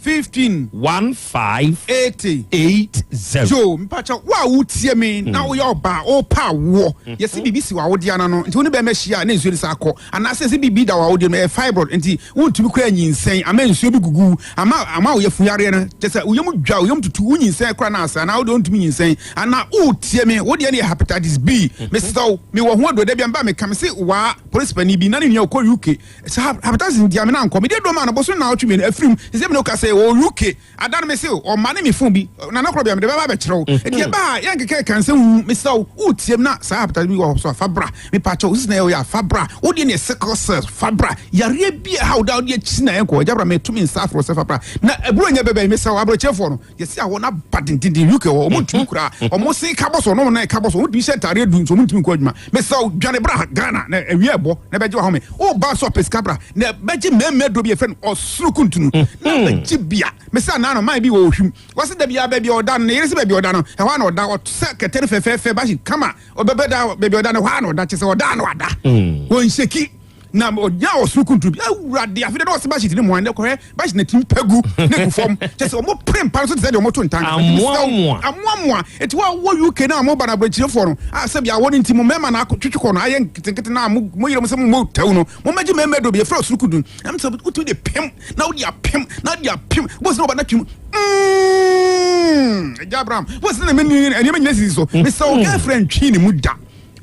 15. 15. 80. 80. Jo, mpakyɛ wo a wotie me na woyɛ ɔbaa wopa awoɔ yɛsi biribi si w'awodeɛ ano no nti wo ne bɛrima hyia a na nsuo no sa akɔ anaasɛ sɛ biribi da w'awodeɛ no ɛyɛ fibroid nti wontumi koraa nyinsɛn ama nsuo bi gugu ama ama wo yafunu yareɛ no kyɛ sɛ wo yam dwa wo yam tutu wo nyinsɛn koraa na asa anaa wodeɛ wontumi nyinsɛn anaa wotie me wodeɛ no yɛ hepatitis B mesrɛ wo mewɔ ho aduro da bi a meba meka me se waa polisi panin bi na ne nua ɔkɔ UK Sɛ hepatitis nti a me na nkɔ. Mede aduro maa no bosome naawɔtwe mmienu afirim. Sɛ me ne wo kasa yi, ɔwɔ UK. Ada no me se ɔma ne me phone bi. Nana Korɔbea mede bɛba abɛkyerɛ wo. Enti ɛba a yɛnkeka ɛka nsɛm huhu. Mesrɛ wo, woretie me na saa hepatitis bi wɔ hɔ so a, fa bra. Mepa kyɛw, wo sisi na ɛyɛ wo ya a, fa bra. Wo deɛ ne yɛ sickle cells, fa bra. Yareɛ bi a ɛha wo daa wode akyi na ɛnkɔ. Agya bra meto me nsa afrɛ wo sɛ fa bra. Na aburo nyɛ bɛbɛn, mesrɛ wo, abrɔkyerɛfoɔ no. Yɛsi a wɔn aba dendenden UK hɔ, wɔn ntumi kura, wɔn se ka bɔ so, wɔn nan ka bɔ so, wɔn ntumi hyɛ ntaadeɛ du nso wɔn ntumi nkɔ adwuma. Mesrɛ wo, dwane bra Ghana na awia ɛbɔ na bɛgye wahome. Wo ba so apɛ sika bra na bɛgye mmarima aduro bi yɛfrɛ no ɔsoro kuntunu na bɛgye bia. Mesrɛ anaa no man bi wɔ ohwim. Wɔse da biara baabi a ɔda no, ne yere se baabi a ɔda no, ɛhɔ a na ɔda, ɔsɛ kɛtɛ no fɛfɛɛfɛ, bahye kama, ɔbɛbɛda baabi a ɔda no, ɛhɔ a na ɔda, kyɛ sɛ ɔda a na wada. Wɔnhyɛki. Na ɔnya ɔsoro kunturu bi. Awurade, afei deɛ na ɔse bedsheet ne mmoa ndɛ kɔhwɛ bedsheet na tumi pɛ gu ne gu fam. Kyɛ sɛ ɔmo pere mpa no so te sɛ deɛ ɔmo to ntanka. Amoamoa. Amoamoa. Eti wo a wowɔ UK na mo ba no abrɛkyirefoɔ no a sɛbi awɔ no nti mo mmarima na akɔ twetwe kɔ no ayɛ nketenkete na mo mo yere mo sɛ mo mmɔ tɛw no, mo mmɛgye mmarima aduro bi yɛfrɛ ɔsoro kunturu. Na mesɛ wotumi de pem na wode apem na wode apem wobɛsi na ɔba no atwam mm Agya Abraham wobɛsi na nneɛma nyina sisi so. Mesɛ wo girlfriend ntwii ne mu da.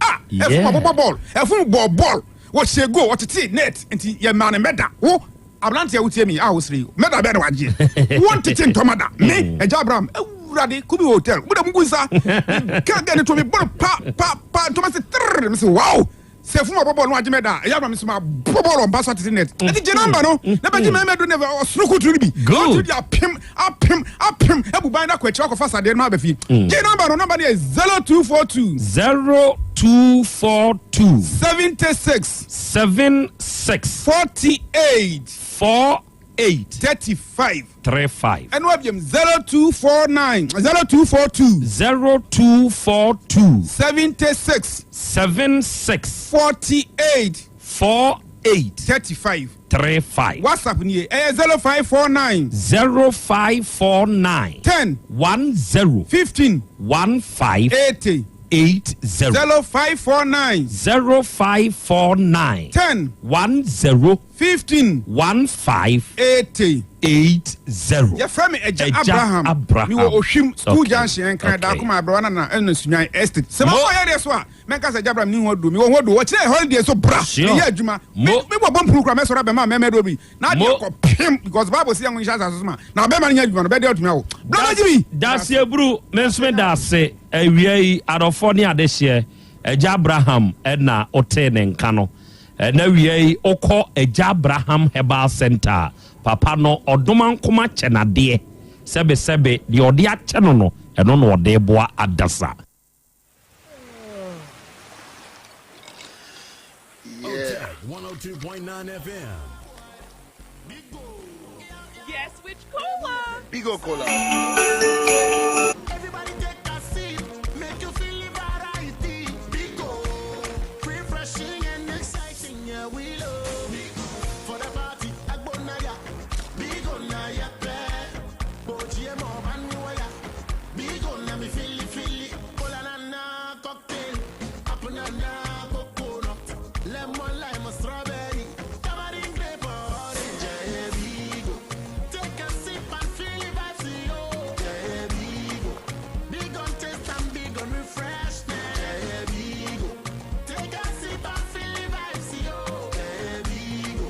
Ah, ɛfom abobɔ bɔɔl, ɛfom bɔɔ bɔɔl. Wɔhyɛɛ goal, wɔtetee net, nti yɛmaa no mɛda. Wo, aberanteɛ a wotie me yi a wosere yi, mɛda bɛn na wagyeɛ? Wontete ntɔma da. Me, Agya Abraham, Awurade, Kubi Hotel, mo da mugu nsa. Meka gɛ ne to me bɔ no pa, pa, pa, ntɔma se trrr, me se wow! Sɛ fum abɔ bɔɔl no wagye mɛda a, ɛyɛ ama me so ma bɔ bɔɔl wɔ mpa so atete net. Ɛti gye namba no, na bɛgye mɛmɛ do ne ɔsoro kuturu no bi. Ɔtiri de apem, apem, apem, abu ban no akɔ akyiri akɔfa sadeɛ no ma aba fie. Gye namba no, namba no yɛ 0242. 0242. 76. 76. 48. 48. 35. 35. Ɛno abiem 0249 0242. 0242. 76. 76. 48. 48. 35. 35. WhatsApp nie, ɛyɛ 0549. 0549. 10. 10. 15. 15. 80. 80. 0549. 0549. 10. 10. 15. 15. 80. 80. Yɛfrɛ me Agya Abraham. Abraham. Mewɔ Ohwim School Okay. Junction, Nkran, Okay. Daakoma, Aberewa Nana, ɛna Sunyani Estate. Sɛ Mo. mabɔ yɛ deɛ so a, Mɛnka sɛ agya bra menni ho aduro mewɔ ho aduro wɔkyerɛ holiday so bra meyɛ adwuma me bɔ bɔ mpunu kora mɛsɔrɔ abɛma mɛmɛ aduro bi na adeɛ kɔ pem because bible sɛ yɛn nhyɛ asase so ma na abɛma no nyɛ adwuma no bɛde atumi awo bra bɛgye bi. Daseɛ buru me nso me da ase awia yi adɔfoɔ ne adehyeɛ agya Abraham na wotee ne nka no ɛna awia yi wokɔ agya Abraham Herbal Center a papa no ɔdomankoma kyɛ nadeɛ sɛbesɛbe deɛ ɔde akyɛ no no ɛno na ɔde boa adasa. Yeah. 102.9 FM. Yes, which cola? Bigo Cola. Everybody take a seat, make you feel the variety. Bigo, refreshing and exciting, yeah we love. Bigo for the party, Agbonaya. Bigo na ya pe, Boji mo baniwaya. Bigo na mi feel feel, cola na na cocktail, apple na na coconut, lemon lime strawberry, tamarind grape orange, yeah Bigo. Take a sip and feel the vibes, yo. Yeah, Bigo. Big on taste and big on refreshment. Yeah, Bigo. Take a sip and feel the vibes, yo. Yeah, Bigo.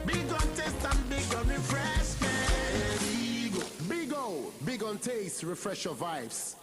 Big on taste and big on refreshment. Yeah, Bigo. Big O, big on taste, refresh your vibes.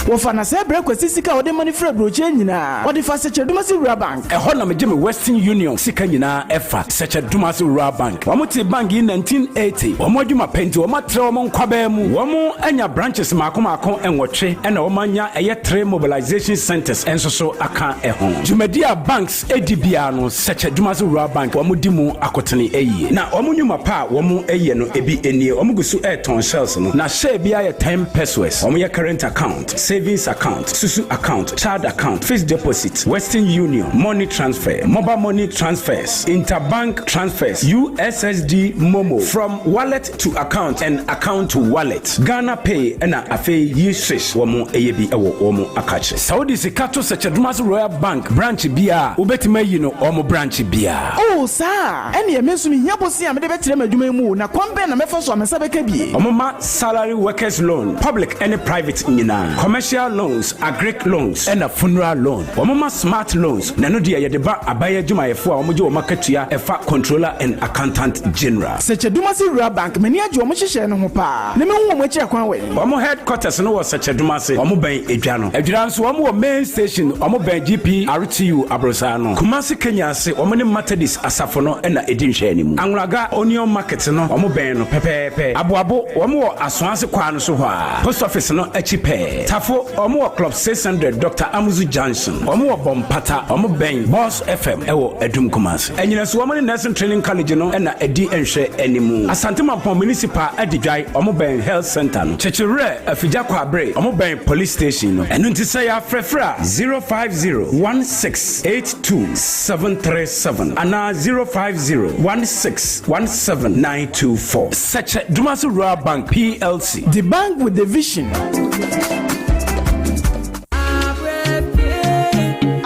Wɔfa na sɛ brɛ Kwasi sika a ɔde ma no firi aburokyire nyinaa, ɔde fa Sɛkyɛ-Dumasi Rural Bank. Ɛhɔ na megye me Western Union sika nyinaa ɛfa, Sɛkyɛ-Dumasi Rural Bank. Wɔn tee bank yi 1980. Wɔn adwuma pɛ nti wɔn atrɛ wɔn nkwabaa mu. Wɔn anya branches mmaako mmaako nwɔtwe ɛna wɔn anya ɛyɛ three mobilization centers nso so aka ɛho. Dwumadi a banks di biara no, Sɛkyɛ-Dumasi Rural Bank wɔn di mu akotene yie. Na wɔn nnwuma pa a wɔn yɛ no ebi nie, wɔn gu so retɔn shells no, na share biara yɛ 10 pesewas. Wɔn yɛ current account, savings account, susu account, child account, fixed deposit, Western Union, money transfer, mobile money transfers, interbank transfers, USSD MoMo, from wallet to account and account to wallet, Ghana Pay ɛna afei yi swish wɔn yɛ bi wɔ wɔn akakyere. Sɛ wode sika to Sɛkyɛdomase Royal Bank branch biara a, wobɛtumi ayi no wɔn branch biara. Oh, saa a? Ɛnneɛ me nso mehia bosea a mede bɛtrɛ m'adwuma yi mu o, na kwan bɛn na mɛfa so a me nsa bɛka bi? Wɔma salary workers loan, public ne private nyinaa, commercial loans, agric loans, ɛna funeral loan. Wɔma smart loans, na ɛno deɛ yɛde ba aban adwumayɛfoɔ a wɔgye wɔn akatua ɛfa Controller and Accountant General. Sɛkyɛdumase Rural Bank, m'ani agye wɔn nhyehyɛe no ho paa, na mehu wɔn akyiri akwan wɛn? Wɔn headquarters no wɔ Sɛkyɛdumase, wɔn bɛn Edwa no. Adwira nso wɔn wɔ main station, wɔn bɛn GPRTU aborosan no. Kumasi Kenya ase, wɔn ne Methodist asafo no na ɛdi nhwɛanimu. Anwraga Onion Market no, wɔn bɛn no pɛpɛɛpɛ. Aboabo, wɔn wɔ Asoase kwaa no so hɔ ara, post office no akyi pɛɛ. Tafo Tafo, wɔn wɔ Club 600 Doctor Amuzu Junction. Wɔn wɔ Bompata, wɔn bɛn Boss FM wɔ Adum Kumasi. Anyinaso wɔn ne Nursing Training College no na ɛdi nhwɛ animu. Asante Mampong Municipal Adidwae, wɔn bɛn Health Centre no. Kyekyewerɛ, Afigya Kwabre, wɔn bɛn Police Station no. Ɛno nti sɛ yɛafrɛfrɛ a, 050 16 82 737 anaa 050 16 17 924. Sɛkyɛ Dumasi Rural Bank PLC. The bank with the vision.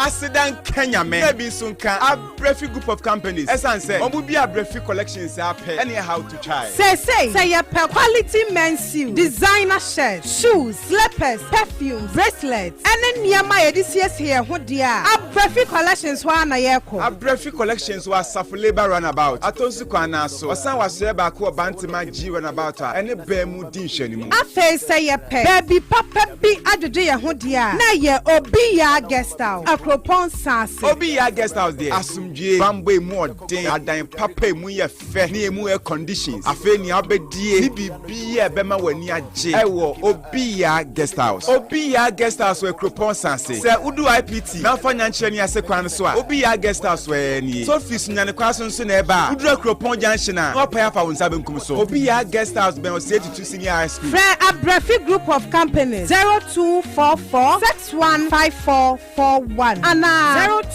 Aseda nka Nyame na ebi nso nka Abrafi Group of Companies ɛsan sɛ wɔn bi Abrafi Collections ara pɛ ɛne ɛhaw to twae. Seesei sɛ yɛpɛ quality men's suit, designer shirt, shoes, slippers, perfumes, bracelets, ɛne nneɛma a yɛde siesie yɛn ho deɛ a, Abrafi Collections hɔ ara na yɛkɔ. Abrafi Collections wɔ Asafo Labour Runabout, Atonsu kwan no ara so. Ɔsan wɔ asoɛeɛ baako wɔ Bantama G Runabout a ɛne bɛn mu di nhwɛanimu. Afei sɛ yɛpɛ baabi papa bi adwodwo yɛn ho deɛ a, na ɛyɛ Obi Yaa Guest House, Akuropɔn Nsaase. Obi Yaa Guest House deɛ, asomdwoeɛ, bammɔ a emu ɔden, adan papa a emu yɛ fɛ ne emu air conditions, afei nea wobɛdie ne biribiara a ɛbɛma w'ani agye wɔ Obi Yaa Guest House. Obi Yaa Guest House wɔ Akuropɔn Nsaase. Sɛ wodu IPT na wofa Nyankyerɛ ne ase kwan no so a, Obi Yaa Guest House hɔ ara nie. Sɛ wofi Sunyani kwan so nso na ɛreba a, woduru Akuropɔn Junction a, na woapae afa wo nsa benkum so. Obi Yaa Guest House bɛn Osei Tutu Senior High School. Frɛ Abrafi Group of Companies 0244 615441 anaa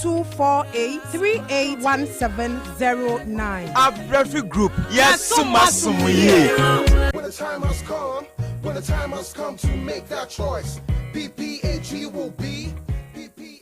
0248 381709. Abrafi Group, yɛsom asom yie. When the time has come, when the time has come to make that choice, PPAG will be.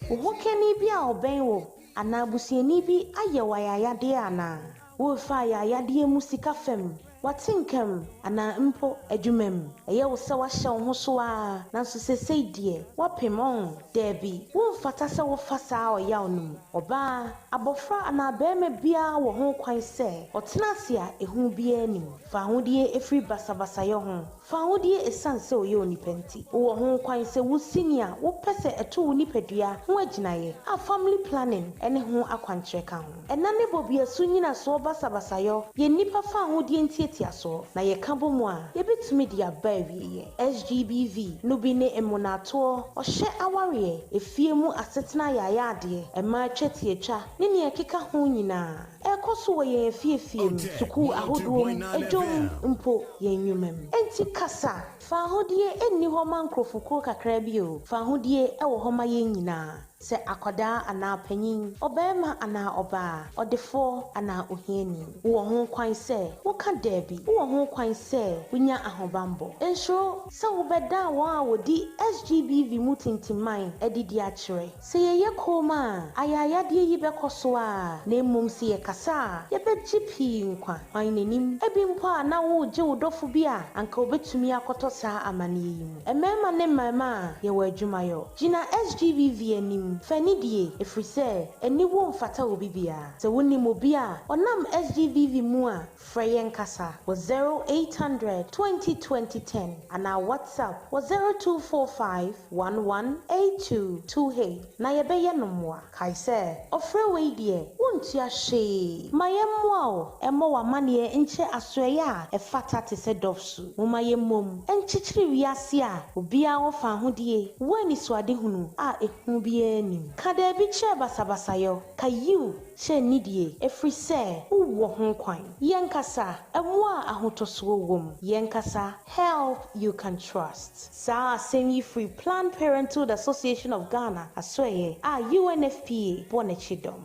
Wo hokani bi a ɔbɛn wo anaa busuani bi ayɛ wo ayayadeɛ anaa? Worefa ayayadeɛ mu sika fam, w'atenka mu, anaa mpo adwuma mu? Ɛyɛ wo sɛ woahyɛ wo ho so ara, nanso seesei deɛ, woapem, ɔn? Dabi, womfata sɛ wofa saa ɔyaw no mu. Ɔbaa, abɔfra anaa barima biara wɔ ho kwan sɛ ɔtena ase a ehu biara nni mu. Fa ahodie firi basabasayɛ ho. Fa ahodie esiane sɛ ɔyɛ onipa nti. Wowɔ ho kwan sɛ wusi nea wopɛ sɛ ɛto wo nipadua ho agyinaeɛ, a family planning ne ho akwankyerɛ ka ho. Ɛna ne bɔbeasu nnyinasoɔ basabasayɔ yɛ nnipa fa ahodie ntiatiasoɔ, na yɛka bɔ mu a, yɛbɛtumi de aba awieɛ. SGBV no bi ne mmonaatoɔ, ɔhyɛ awareɛ, efie mu asetena ayaayadeɛ, mmaa twetiatwa, ne nea ɛkeka ho nyinaa. Ɛrekɔ so wɔ yɛn afiefie mu, sukuu ahodoɔ mu, adwam, mpo yɛn nnwuma mu. Enti kasa! Fa ahodie nni hɔ ma nkurɔfokuo kakra bi o, fa ahodie wɔ hɔ ma yɛn nyinaa. Sɛ akwadaa anaa panin, ɔbarima anaa ɔbaa, ɔdefoɔ anaa ohiani. Wowɔ ho kwan sɛ woka daabi. Wowɔ ho kwan sɛ wonya ahobammɔ. Nsuro sɛ wobɛdan wɔn a wɔdi SGBV mu tintimman adidi akyerɛ. Sɛ yɛyɛ komm a, ayaayadeɛ yi bɛkɔ so ara, na mmom sɛ yɛkasa a, yɛbɛgye pii nkwa. Hwan na nim? Ebi mpo a na woregye wo dɔfo bi a anka obetumi akɔtɔ saa amanneɛ yi mu. Mmarima ne mmarimaa, yɛwɔ adwumayɔ. Gyina SGBV anim, fa anidie, ɛfiri sɛ aniwuo mfata obi biara. Sɛ wonim obi a ɔnam SGBV mu a, frɛ yɛn kasa wɔ 0800 20 20 10 anaa WhatsApp wɔ 0245 11 82 28 na yɛbɛyɛ no mmoa. Kae sɛ, ɔfrɛ wei deɛ, wontua hwee. Ma yɛmmoa wo mmɔ w'amanneɛ nkyerɛ asoɛeɛ a ɛfata te sɛ Dɔfsu. Momma yɛmmom nkyekyere wiase a obiara wɔ fawohodie wɔ anisoadehunu a ehu biara nnim. Ka daabi kyerɛ basabasayɔ, ka yiw kyerɛ nidie, ɛfiri sɛ wowɔ ho kwan. Yɛnkasa, mmoa a ahotɔsoɔ wom. Yɛnkasa, help you can trust. Saa asɛm yi firi Planned Parenthood Association of Ghana asoɛeɛ a UNFPA bɔ n'akyi dɔm.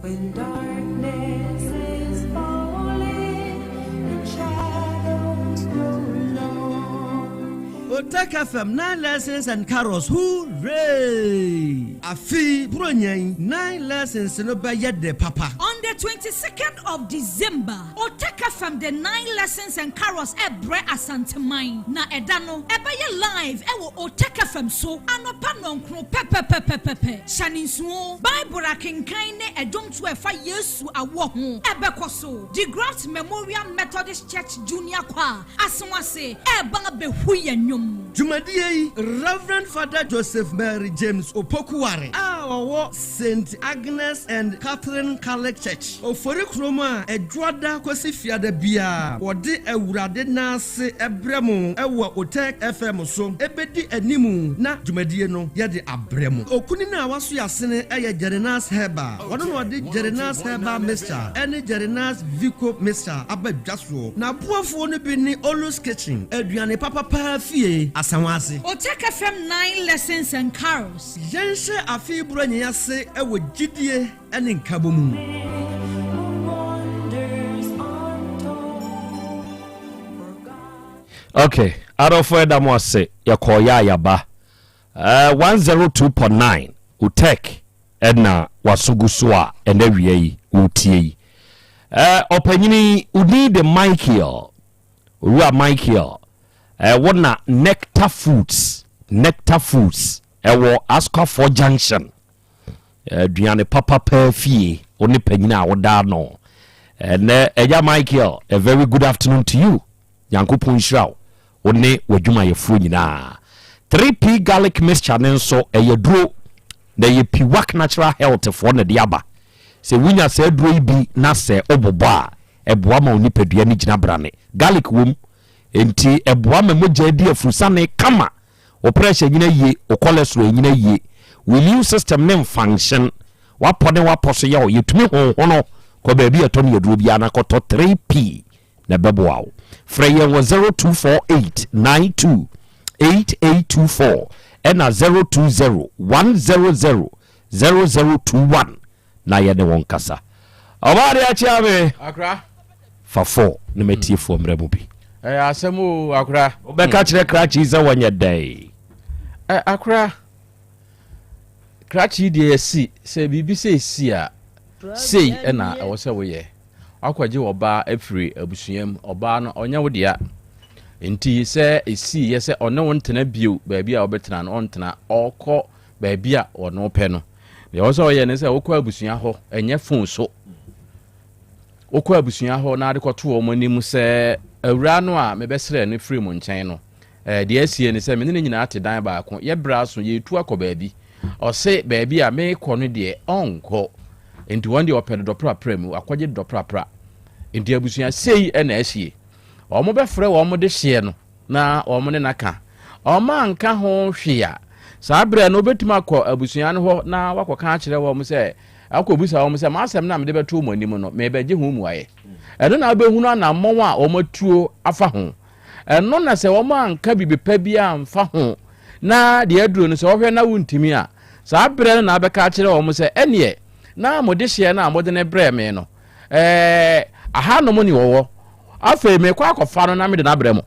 When darkness is falling and shadows grow long. Otec FM 9 Lessons and Carols Hooray! Afe yi Buronya yi 9 Lessons no bɛyɛ dɛ papa. On the 22nd of December, Otec FM de 9 Lessons and Carols rebrɛ Asanteman, na ɛda no ɛbɛyɛ live wɔ Otec FM so anɔpa nnɔnkron pɛpɛpɛpɛpɛ. Hyɛ no nsow, Bible akenkan ne ɛdwomtoɔ a ɛfa Yesu awoɔ ho bɛkɔ so. De Graft Memorial Methodist Church Junior Choir aso ase reba abɛhu yɛn nnwom. Dwumadie yi, Rev. Father Joseph Mary James Opoku-Ware a ɔwɔ Saint Agnes and Catherine Catholic Church, Ofori kurom a Ɛdwoada kɔsi Fiada biara wɔde Awurade nan ase brɛ mo wɔ Otec FM so bɛdi anim na dwumadie no yɛde abrɛ mo. Okunini a waso yɛasene yɛ Jerinas Herbal. Ɔno na ɔde Jerinas Herbal Mixture ne Jerinas Vico Mixture aba dwa soɔ. N'aboafoɔ no bi ne Olu's Kitchen, aduane papa paa fie, Asawase. Otec FM 9 Lessons and Carols. Yɛnhyɛ afe yi Buronya yi ase wɔ gyidie ne nkabɔ mu. Ok, adɔfo yɛda mo ase, yɛkɔɔ yɛ a yɛaba. Uh, 102.9 Utec ɛna waso gu so a ɛnɛ wia yi wotie yi. Uh, ɔpanyini wo din de Michael, Owura Michael, uh, wo na Nectar Foods, Nectar Foods ɛwɔ Asukwafoɔ Junction. Aduane papa paa fie, wo ne panyin a woda ano. Ɛnɛ ɛgya Michael, a very good afternoon to you. Nyankopɔn nhyira wo, wo ne w'adwumayɛfoɔ nyinaa. 3P garlic mixture ne nso ɛyɛ duro na ɛyɛ Piwak Natural Health foɔ na ɛde aba. Sɛ wonya saa duro yi bi na sɛ wobobɔ a, ɛboa ma wo nipadua no gyina brane. Garlic wom, enti ɛboa ma mogya di afurusane kama. Wo pressure nyina yie, wo cholesterol nyina yie, wo immune system ne nfunction, w'apɔ ne w'apɔ so yɛ wo, yɛtumi honhono kɔ baabi a ɛtɔ ne aduro biara na kɔtɔ 3P na ɛbɛboa wo. Frɛ yɛn wɔ 0248 92 8824 ɛna 020 100 0021 na yɛne wo nkasa. Ɔbaa de akyea me. Akra. Fa fɔ ne matiefoɔ mmerɛ mu bi. Ɛyɛ asɛm o akora. Wobɛka kyerɛ krakye sɛ wɔnyɛ dɛn? Ɛ akora, krakye deɛ yɛsi sɛ biribi sɛ esi a, sei ɛna ɛwɔ sɛ woyɛ. Wakɔgye ɔbaa afiri abusua mu, ɔbaa no ɔnyɛ wo dea. Nti sɛ esi yɛ sɛ ɔne wo ntena bio baabi a ɔbɛtena no ɔntena, ɔkɔ baabi a ɔno pɛ no. Deɛ ɛwɔ sɛ ɔyɛ ne sɛ wokɔ abusua hɔ, ɛnyɛ fon so. Wokɔ abusua hɔ na ade kɔto wɔn anim sɛ, Awuraa no a mebɛsrɛɛ no firii mo nkyɛn no, deɛ asie ne sɛ me ne no nyinaa te dan baako, yɛbrɛ aso, yɛretu akɔ baabi. Ɔse baabi a merekɔ no deɛ, ɔnkɔ. Enti wɔn deɛ wɔpɛ dodɔprapra mu, wakɔgye dodɔprapra. Enti abusua sei na asie. Wɔbɛfrɛ wɔn dehyeɛ no. na wɔn ne no aka. Wɔanka ho hwee a, saa berɛ no wobɛtumi akɔ abusua no hɔ na wakɔka akyerɛ wɔn sɛ, akɔbisa wɔn sɛ, m'asɛm no a mede bɛto mo anim no, merebɛgye ho mmuaeɛ. Ɛno na wobɛhunu anammɔn a wɔatuo afa ho. Ɛno na sɛ wɔanka biribi pa biara amfa ho na deɛ aduro no sɛ wɔhwɛ na wontumi a, saa berɛ no na wobɛka akyerɛ wɔn sɛ, ɛneɛ na mo dehyeɛ no a mode no brɛɛ me no, ɛɛ ahanom ne wɔwɔ. Afei mekɔ akɔfa no na mede no abrɛ mo.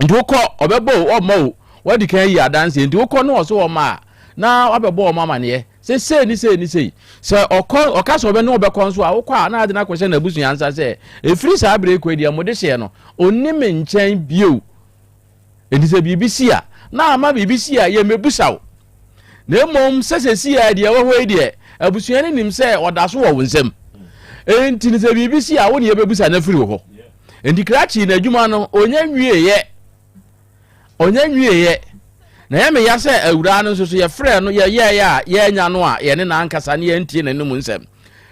Nti wokɔ, ɔbɛbɔ o, ɔmma o, wadi kan ayi adanseɛ. Nti wokɔ ne ɔso ɔma a, na wabɛbɔ wɔn amaneɛ sɛ sei ne sei ne sei. Sɛ ɔkɔ, ɔka sɛ ɔbɛ ne ɔbɛkɔ nso a, wokɔ a na ade no akɔhyɛ n'abusua nsa sɛ, ɛfiri saa berɛ yi kɔ yi deɛ, mo dehyeɛ no, ɔnni me nkyɛn bio. Enti sɛ biribi si a, na ama biribi si a, yɛmmɛbusa wo. Na mmom sɛ sɛsi a deɛ ɛwɔ hɔ yi deɛ, abusua no nim sɛ ɔda so wɔ wo nsam. Enti no sɛ biribi si a, wo ne yɛbɛbusa no afiri wo hɔ. Enti krakye n'adwuma no, ɔnya nwieeɛ. Ɔnya nwieeɛ. Na ɛyɛ me ya sɛ awuraa no nso so yɛfrɛɛ no yɛyɛeɛ a yɛanya no a yɛne no ankasa ne yɛantie n'anom nsɛm.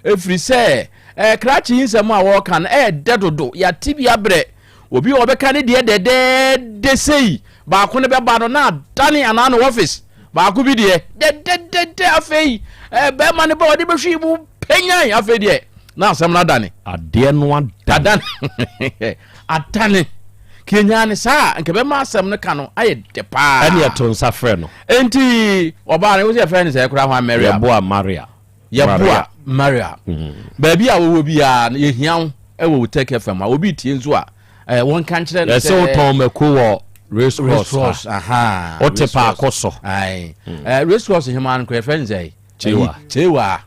Ɛfiri sɛ eh, krakye yi nsɛm a wɔreka no ɛyɛ dɛ dodo, yɛate bi abrɛ. Obi a ɔbɛka ne deɛ dɛdɛɛdɛ sei, baako no bɛba no na adane anaa no office baako bi deɛ dɛdɛdɛdɛ afei eh, bɛrima no ba ɔde bɛhwe mu penyan afei deɛ na asɛm no adane. Adeɛ no adane. Adane. Kenyaa ne saa nka bɛma asɛm no ka no ayɛ dɛ paa. Ɛne ɛto nsa frɛ no. Enti ɔbaa no wo sɛ yɛfrɛ no sɛ koraa ho Maria. Yɛboa Maria. Yɛboa Maria. Mm. Baabi a wɔwɔ biara no yɛhia wo ɛwɔ wo Tech FM a obi tie nso a eh, wɔnka nkyerɛ no sɛ wotɔn mako wɔ race cross ha. Wote paako so. Ae. Mm. Eh, race cross hema no kɔ yɛfrɛ no sɛ Chewa. Chewa.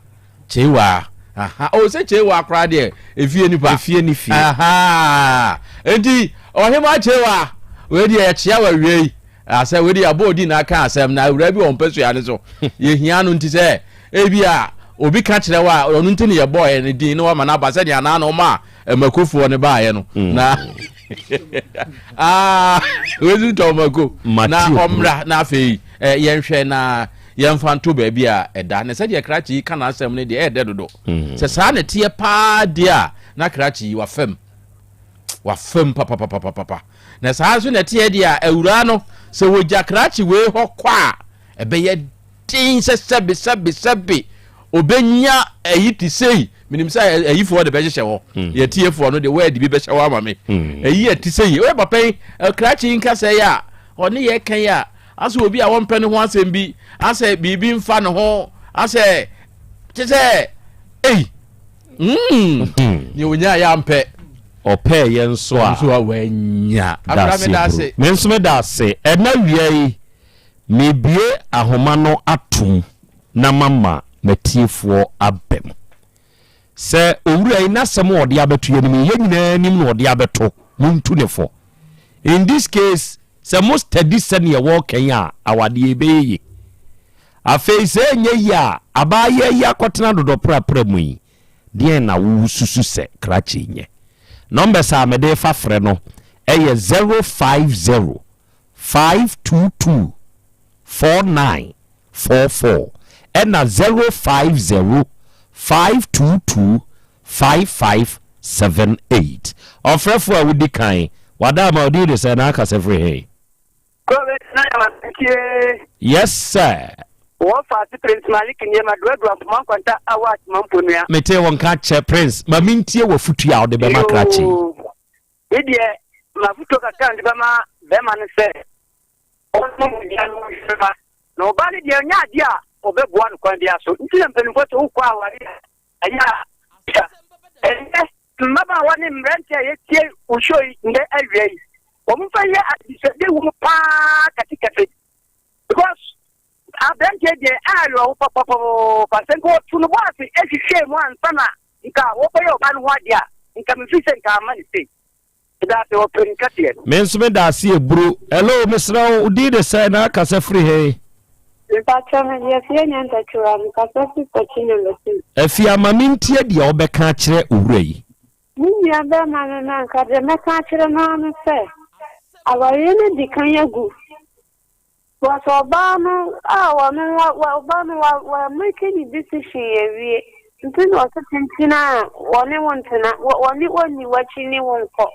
Chewa. Aha. Oh, sɛ Chewa koraa deɛ efie nipa. Efie ni fie. Aha. Enti ɔhema Chewa wei deɛ yɛkyea wɔ awie yi. Asɛ wei deɛ abɔ odi na aka asɛm na awura bi wɔ mpɛsua no so. Yɛhia no nti sɛ ebi a obi ka kyerɛ wo a ɔno nti ne yɛbɔɔ ne din na wama no aba sɛdeɛ anaa na ɔma mmakofoɔ no baeɛ no. Mm. Na Ah, wei tɔn mako na ɔmmra na afei eh, yɛnhwɛ na yɛmfa nto baabi a ɛda na sɛdeɛ krakye yi ka n'asɛm no deɛ ɛyɛ dɛ dodo hmm. sɛ saa na ɛteɛ paa deɛ a na krakye yi wafam wafam papapapapapa na saa nso na ɛteɛ deɛ a awuraa no sɛ wɔgya krakye wei hɔ kɔ a ɛbɛyɛ den sɛ sɛbe sɛbe sɛbe obenya ayi te sei menim sɛ ayifoɔ de bɛhyehyɛ hɔ hmm. yɛtiefoɔ no de word bi bɛhyɛ hɔ ama me hmm. ayi ɛte sɛ yi ɔyɛ papa yi krakye yi nkasa yi a ɔne yɛ kan yi a asɛ obi a wɔmpɛ ne ho asɛm bi asɛ biribi mfa ne ho asɛ te sɛ ei hmm. nea onya yɛ ampɛ ɔpɛɛ yɛ nso a nso a wanya dase me nso meda ase ɛna wia yi Mebue ahoma no atom na mama m'atiefoɔ aba mu. Sɛ owura yi n'asɛm a ɔde abɛto yɛn anim yi, yɛn nyinaa anim na ɔde abɛto, montu no fo. In this case, sɛ mo study sɛdeɛ wɔreka yi a, awadeɛ ɛbɛyɛ yie. Afei sɛ ɛnyɛ yie a, abaayewa yi akɔtena dodɔprapra mu yi, deɛn na wosusu sɛ krakye nyɛ? Numbers a mede refa frɛ no yɛ 050 522 4944 ɛna 050 522 5578. Ɔfrɛfoɔ a wodi kan, wada ama wo din de sɛn na akasa firi he? Kɔbe na yɛ masetie. Yes sir. Wɔfa ase Prince Malik nneɛma duadua mpoma nkwanta awɔ atema mponua. Metee wo nka kyɛ Prince, ma mentie w'afotuo a wode bɛma krakye yi. Yoo. Me deɛ, m'afotuo kakra a mede bɛma bɛrima no sɛ, ɔmma mogya no mma. Na ɔbaa no deɛ, ɔnyɛ adeɛ a ɔbɛboa no kwan biara so. Nti na mpanimfoɔ sɛ wokɔ aware a, ɛyɛ a bisa. Ɛnnɛ, mmabaawa ne mmeranteɛ a yɛtie wo show yi nnɛ awia yi, wɔmfa nyɛ adesuadeɛ wɔ mu paa kɛsekɛse. Because aberanteɛ deɛ awerɛho papapapa. Sɛ nka ɔto no bo ase hwehwɛɛ mu ansa na Nka wɔbɛyɛ ɔba no ho adeɛ a, nka mefiri sɛ nka amma no sei. Meda ase wɔ panin kɛseɛ no. Me nso meda ase eburo. Hello, mesrɛ wo, wo din de sɛn na akasa firi he? Mepakyɛ me deɛ Afia Nyantakyiwa, mekasa firi Sakyi number 2. Afia, ma mentie deɛ wobɛka akyerɛ owura yi. Me nua bɛrima no na nka deɛ mɛka akyerɛ no ara ne sɛ, awareɛ no adi kan agu. But ɔbaa no a ɔno wa wa ɔbaa no wa wa make ne decision awie nti na ɔse tenten a wɔne wo ntena wɔ wɔne wɔnni w'akyi ne wo nkɔ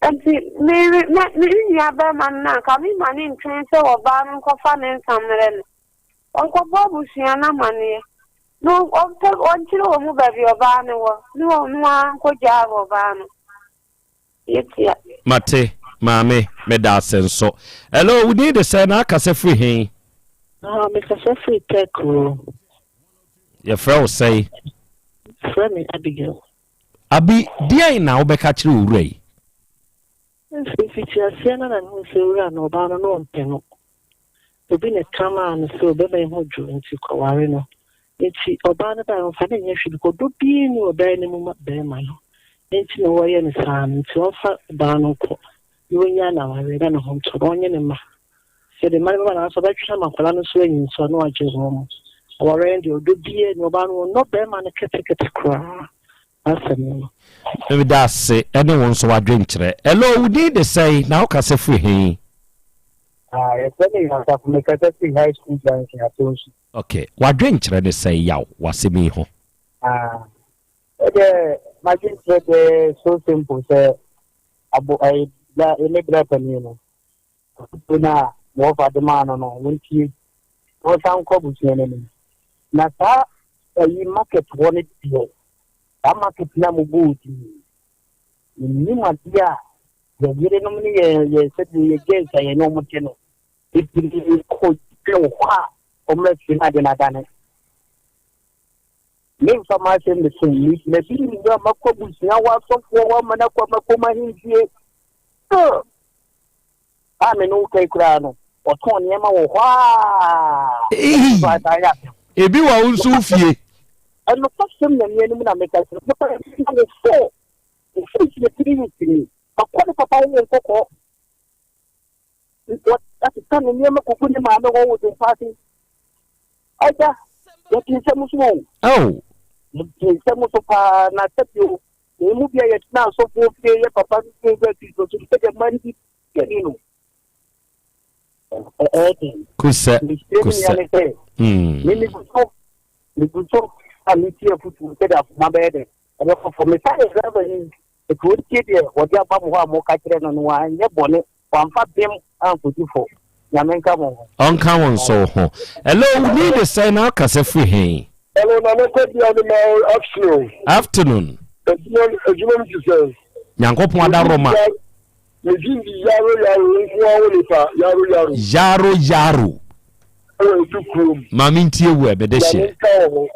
nti me me me nua bɛrima no na nka me ma ne ntwɛn sɛ ɔbaa no nkɔfa ne nsa mmerɛ no ɔnkɔbɔ abusua no amaneɛ na ɔmpɛ ɔnkyerɛ wɔn mu baabi ɔbaa no wɔ ne ɔno ara nkɔgyaa ɔbaa no. Yɛtia. Mate, maame, medaase nso. Hello, wo din de sɛn na akasa firi he? Ah, mekasa firi Tech o. Yɛfrɛ wo sɛn? Frɛ me Abigail. Abi, deɛn na wobɛka akyerɛ owura yi? Mfitiaseɛ no na mehu sɛ owura no, ɔbaa no na ɔmpɛ no. Obi na ɛka maa no sɛ ɔbɛma yi ho dwo nti kɔware no. Nti ɔbaa no baeɛ ɔmfa no nyɛ hwee because ɔdɔ biara nni ɔbaa no mu ma barima no. Nti na wɔyɛ no saa no. Nti ɔmfa ɔbaa no nkɔ na ɔnnya no awareɛ na ne ho ntɔ no, ɔnye ne mma. Sɛ de mma no bɛba no anaasɛ ɔbɛtwe ama akwadaa no nso anyin nso a na wagye wɔn mo. Awareɛ no deɛ ɔdɔ biara nni ɔbaa no ɔnnɔ barima no ketekete koraa. Asɛm no. Meda ase ne wo nso w'adwenkyerɛ. Hello, wo din de sɛn na wokasa firi he? Ah, yɛfrɛ me Yaw Safo, mekasa firi High School Junction, Atonsu. Ok, w'adwenkyerɛ ne sɛn Yaw, w'asɛm yi ho? Ah, ɛdeɛ m'adwenkyerɛ deɛ so simple sɛ abo ɛyɛ bla me bra panin no, afotuo no a wɔfa de maa no no, wɔntie na ɔsan nkɔ abusua no anim. Na saa ɛyi market hɔ no deɛ, saa market no a mobɔɔ din, mennim adeɛ a yɛn yerenom ne yɛn yɛn sɛdeɛ yɛ girls a yɛne wɔn te no, bebree kɔ dwa wɔ hɔ a wɔn afie no ade no adane. Memfa m'asɛm mesom ni, na bi nni hɔ a makɔ abusua hɔ asɔfoɔ hɔ ama no akɔ makɔm ahemfie. A me ne wo kai koraa no, ɔtɔn nneɛma wɔ hɔ a. Ebi wɔ wo nso wo fie. Ɛnokwasɛm Nyame anim na meka kyerɛ wo, na wo fo, wo fo nti yɛtiri yi tiri, makɔ ne papa wo nkɔkɔ, Wasesa ne nneɛma kɔgu ne maame hɔ wɔ Dompa ase. Agya, yɛte nsɛm so o. Oh. Yɛte nsɛm so paa na sɛbio. Yɛn mu bi a yɛtena asɔfoɔ fie, yɛ papa no fie wura Kristo so, sɛdeɛ mma no bi yɛni no. Ɛyɛ den. Kusɛ, Mesrɛ me nua kusɛ. ne sɛ, me megu so, megu so a metie afotuo sɛdeɛ akoma bɛyɛ dɛ, ɛbɛkɔ fam. Mesan yɛ driver yi, nti ɔntie deɛ wɔde aba mo hɔ a moka kyerɛ no no, wanyɛ bɔne, wamfa bem ankɔdi fɔ. Nyame nka mo ho. Ɔnka wo nso wo ho. Hello, wo din de sɛn na wokasa firi he? Hello, Nana Kwabia ne ma afternoon. Afternoon. Adwuma adwuma mu te sɛn? Nyankopɔn adaworoma. Me din di Yaro Yaro nko ara wo nipa Yaro Yaro. Yaro Yaro. Ɛwɔ edu kurom. Maame ntie wo ɛ mede hyɛ. Nyame nka wo ho.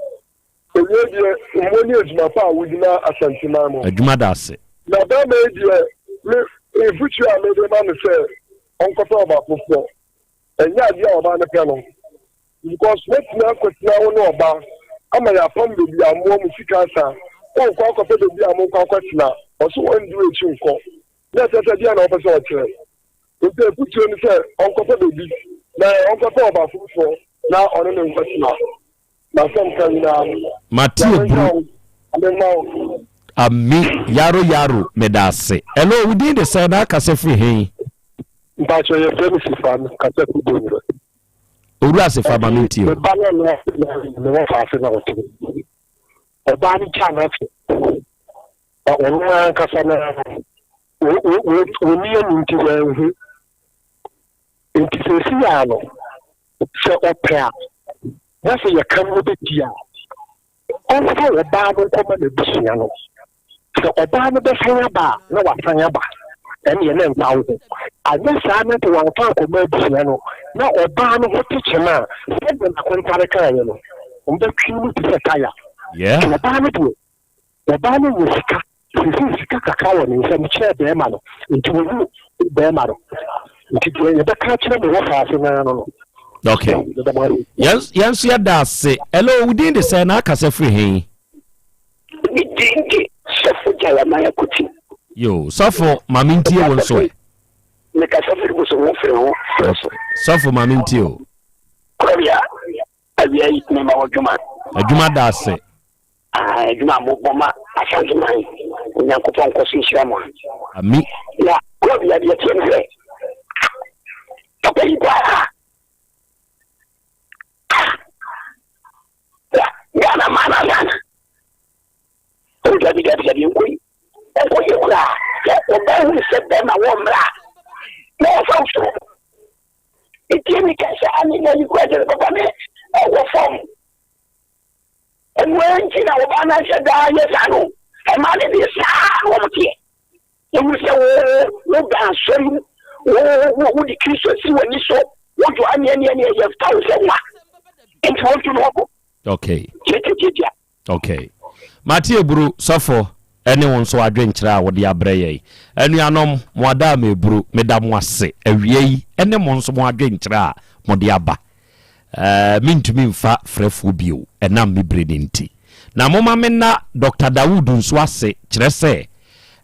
Owie deɛ mmɔ ne adwuma pa a wodi ma Asanteman mo. Adwuma da ase. Na bɛrima yi deɛ me mfutuo a mede ma no sɛ ɔnkɔpɛ ɔba foforɔ. Ɛnyɛ adeɛ a ɔbaa no pɛ no. Because woatumi akɔtena wo ne ɔba ama yɛapam baabi a mmoa mu sika asa. Wokɔ akɔpɛ baabi a mokɔ akɔtena. Ɔso ɔndi w'akyi nkɔ. Na ɛsɛ sɛ deɛ na ɔpɛ sɛ ɔkyerɛ. Nti afutuo ne sɛ ɔnkɔpɛ baabi na ɔnkɔpɛ ɔba foforɔ na ɔne no nkɔtena. N'asɛm ka nyinaa no. Mate aburu. Ami yaro yaro meda ase. Hello, wo din de sɛn na akasa firi he? Mpakyɛ yɛfrɛ me Sifa no kasa firi Bonwire. Owura Sifa ma me ntie o. Me ba no na me wɔ faase na ɔte. Ɔbaa no gyaa no ase. Na ɔno ankasa no wɔni ani nti wɔanhu. Nti seesei ara no sɛ ɔpɛ a na sɛ yɛka no ɔbɛdi a, ɔmfa ɔbaa no nkɔma n'abusua no. Sɛ ɔbaa no bɛsan aba a, na wasan aba. Ɛnneɛ na ɛmfa wo ho. Anyɛ saa na sɛ wamfa ankɔma abusua no, na ɔbaa no ho te kyema a, sɛdeɛ Nakontare kaeɛ no, wɔbɛtwe no mu te sɛ taya. Nti ɔbaa no deɛ, Ɔbaa no wɔ sika, seesei sika kakra wɔ ne nsam kyɛɛ bɛrima no, nti wɔwu bɛrima no. Nti deɛ yɛbɛka akyerɛ mo wɔ faase no ara no no. Okay. Yɛn nso yɛda ase. Hello, wo din de sɛn na akasa firi he? Me din de Sɔfo Jeremiah Kuti. Yo, sɔfo, ma mentie wo nso ɛ. Mekasa firi bosom ho firi ho frɛ so. Sɔfo, ma mentie o. Kɔbea, awia yi mema wɔ dwuma. Adwuma da ase. Ah, adwuma a mobɔ ma Asanteman, Onyankopɔn nkɔ so nhyira mo. Ami. Na Claudia deɛ teɛ ne sɛ, papa yi paa, ah, Ghana maa na Ghana. O dabi dabi dabi nkɔ yi, nkɔ yie koraa. Sɛ ɔbaa hu sɛ bɛrima wɔ mmra a, na ɔfa wo so. Etie mi kasa ane na yi kura kyerɛ papa ne ɛwɔ fam. Ɛno ara nti na ɔbaa no ahyɛ daa yɛ saa no. Mmaa no deɛ saa na wɔn teɛ. Wɔhu sɛ wo wo ba asɔre mu, wo wo wode Kristo asi w'ani so, wodwo aneɛ neɛ neɛ yɛfa wo sɛ nwa. Nti wɔntu no hɔ Okay. Tiatiatiatia. Okay. Mate Eburu, sɔfo, ɛne wo nso adwenkyerɛ a wode abrɛ yɛn. Anuanom, mo ada ama eburu, meda mo ase awia yi ɛne mo nso mo adwenkyerɛ a mode aba. Ɛɛ, mentumi mfa frɛfoɔ bio ɛnam me bere no nti. Na momma menna Dɔkta Dawood nso ase, kyerɛ sɛ,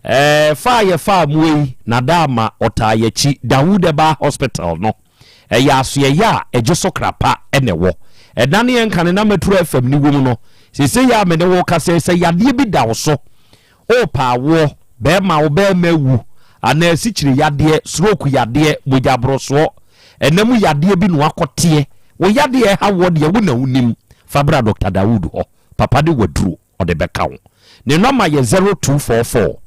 ɛɛ, fa a yɛfaa mmoa yi na da ama ɔtaa yɛakyi, Dawood Herbal Hospital no. Ɛyɛ asoɛeɛ a ɛgye so kra pa na ɛwɔ. Ɛda ne yɛn kane na Metro FM no wom no, seesei a me ne wo rekasa yi, sɛ yadeɛ bi da wo so, Worepɛ awoɔ, bɛrima wo bɛrima awu, anaa asikyire yadeɛ, stroke yadeɛ, mogyaborosoɔ, ɛna mu yadeɛ bi na wakɔteɛ, wo yadeɛ a ɛha woɔ deɛ wo na wonim, fa bra Doctor Dawood hɔ, papa de waduro ɔde bɛka wo. Ne nɔma yɛ 0244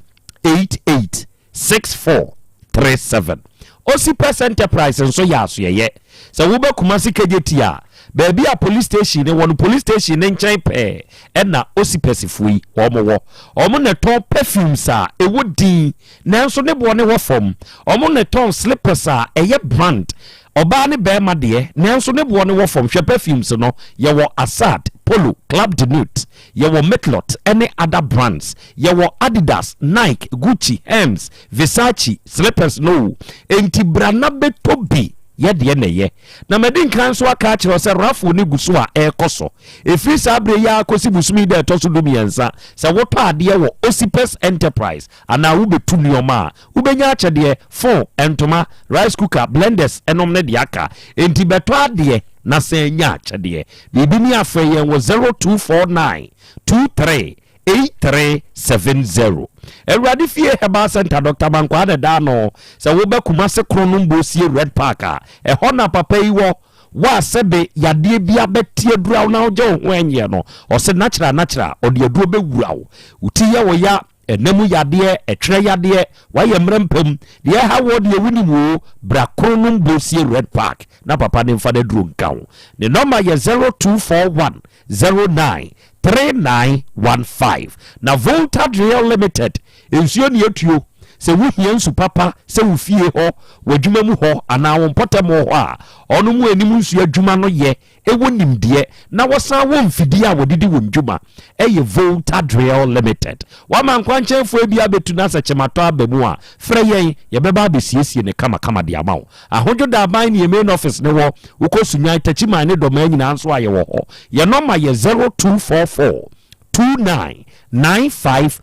88 6437. Osipɛs Enterprise nso yɛ asoɛyɛ. Sɛ woba Kumasi Kejetia a, baabi a police station no wɔ no, police station no nkyɛn pɛɛ ɛna Osipɛsfoɔ yi wɔn wɔ. Wɔn na ɛtɔn perfumes a ɛwɔ din nanso ne boɔ no wɔ fam. Wɔn na ɛtɔn slippers a ɛyɛ brand, ɔbaa ne barima deɛ, nanso ne boɔ no wɔ fam. Hwɛ perfumes no, yɛwɔ Assad, Polo, Club de Nuit, Yɛwɔ Mitlot ne other brands. Yɛwɔ Adidas, Nike, Gucci, Hermes, Versace slippers no o. Enti bra na bɛtɔ bi. Yɛ deɛ na ɛyɛ. Na madi nkan nso aka akyerɛ wo sɛ raffle no gu so a ɛrekɔ so. Ɛfiri saa berɛ yi ara kɔsi bosome yi da a ɛtɔ so dumiɛnsa, sɛ wotɔ adeɛ wɔ Osipes Enterprise anaa wobɛtu nneɛma a, wobɛnya akyɛdeɛ, phone, ntoma, rice cooker, blenders nom ne deɛ aka. Enti bɛtɔ adeɛ na san nya akyɛdeɛ. Biribi ni a frɛ yɛn wɔ 0249 23. 8370. Awurade Fie Herbal Center, Dɔkta Mankwaa na ɛda ano. Sɛ wobɛ Kumase Kronom Bosie Red Park a, ɛhɔ na papa yi wɔ. Wo a sɛbe yadeɛ bi abɛte adura wo na wogye wo ho ɛnyeɛ no, ɔse natural natural, ɔde aduro bɛwura wo. Wo ti yɛ wo ya, ɛna mu yadeɛ, ɛtwerɛ yadeɛ, woayɛ mmerɛ mpam, deɛ ɛha woɔ deɛ wonim oo, bra Kronom Bosie Red Park na papa no mfa n'aduro nka wo. Ne nɔma yɛ 0241 09 3915. Na Volta Driel Limited nsuo ne atuo. Sɛ wohia nsu papa sɛ wo fie hɔ, w'adwuma mu hɔ anaa wo mpɔtam hɔ a, ɔno mu anim nsuo adwuma no yɛ, ɛwɔ nimdeɛ na wɔsan wɔ mfidie a wɔde di wɔn dwuma. Ɛyɛ Volta Driel Limited. Woama nkwankyɛnfoɔ bi abɛtu na sɛ kyematɔ aba mu a, frɛ yɛn, yɛbɛba abɛsiesie no kamakama de ama wo. Ahodwo Daban ne yɛn main office no wɔ. Wokɔ Sunyani, Techiman ne Dɔmaa nyinaa nso a yɛwɔ hɔ. Yɛn nɔma yɛ 0244 29 9520.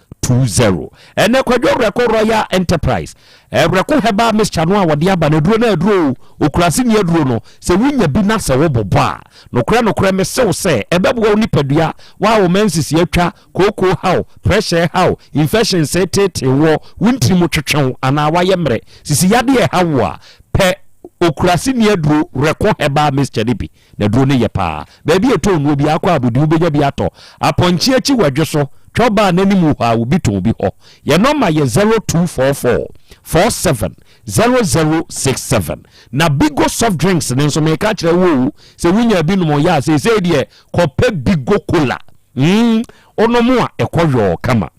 Ɛnɛ Kwadwo Werɛko Royal Enterprise, Werɛko Herbal Mixture no a wɔde aba no, aduro no aduro o, Okurase ni aduro no, sɛ wonya bi na sɛ wobobɔ a, nokorɛ nokorɛ mese wo sɛ ɛbɛboa wo nipadua, wo a wo menses atwa, kooko haw, pressure haw, infections reteetee woɔ, wo ntini mu twetwe wo anaa woayɛ mmerɛ, sisi yadeɛ ɛha wo a, pɛ Okurase ni aduro Werɛko Herbal Mixture no bi. Na aduro no yɛ paa. Baabi a ɛtɔn nnuro biara kɔ a bodi wobɛnya bi atɔ. Apɔnkye akyi wadwo so, twɛ baa no anim hɔ a obi tɔn bi hɔ. Yɛn nɔma yɛ 0244 47 0067. Na Bigo soft drinks no nso meka kyerɛ wo o, sɛ wonya bi nom yɛ a seesei deɛ kɔpɛ Bigo cola. Mm, wonom a ɛkɔ yɔɔ kama.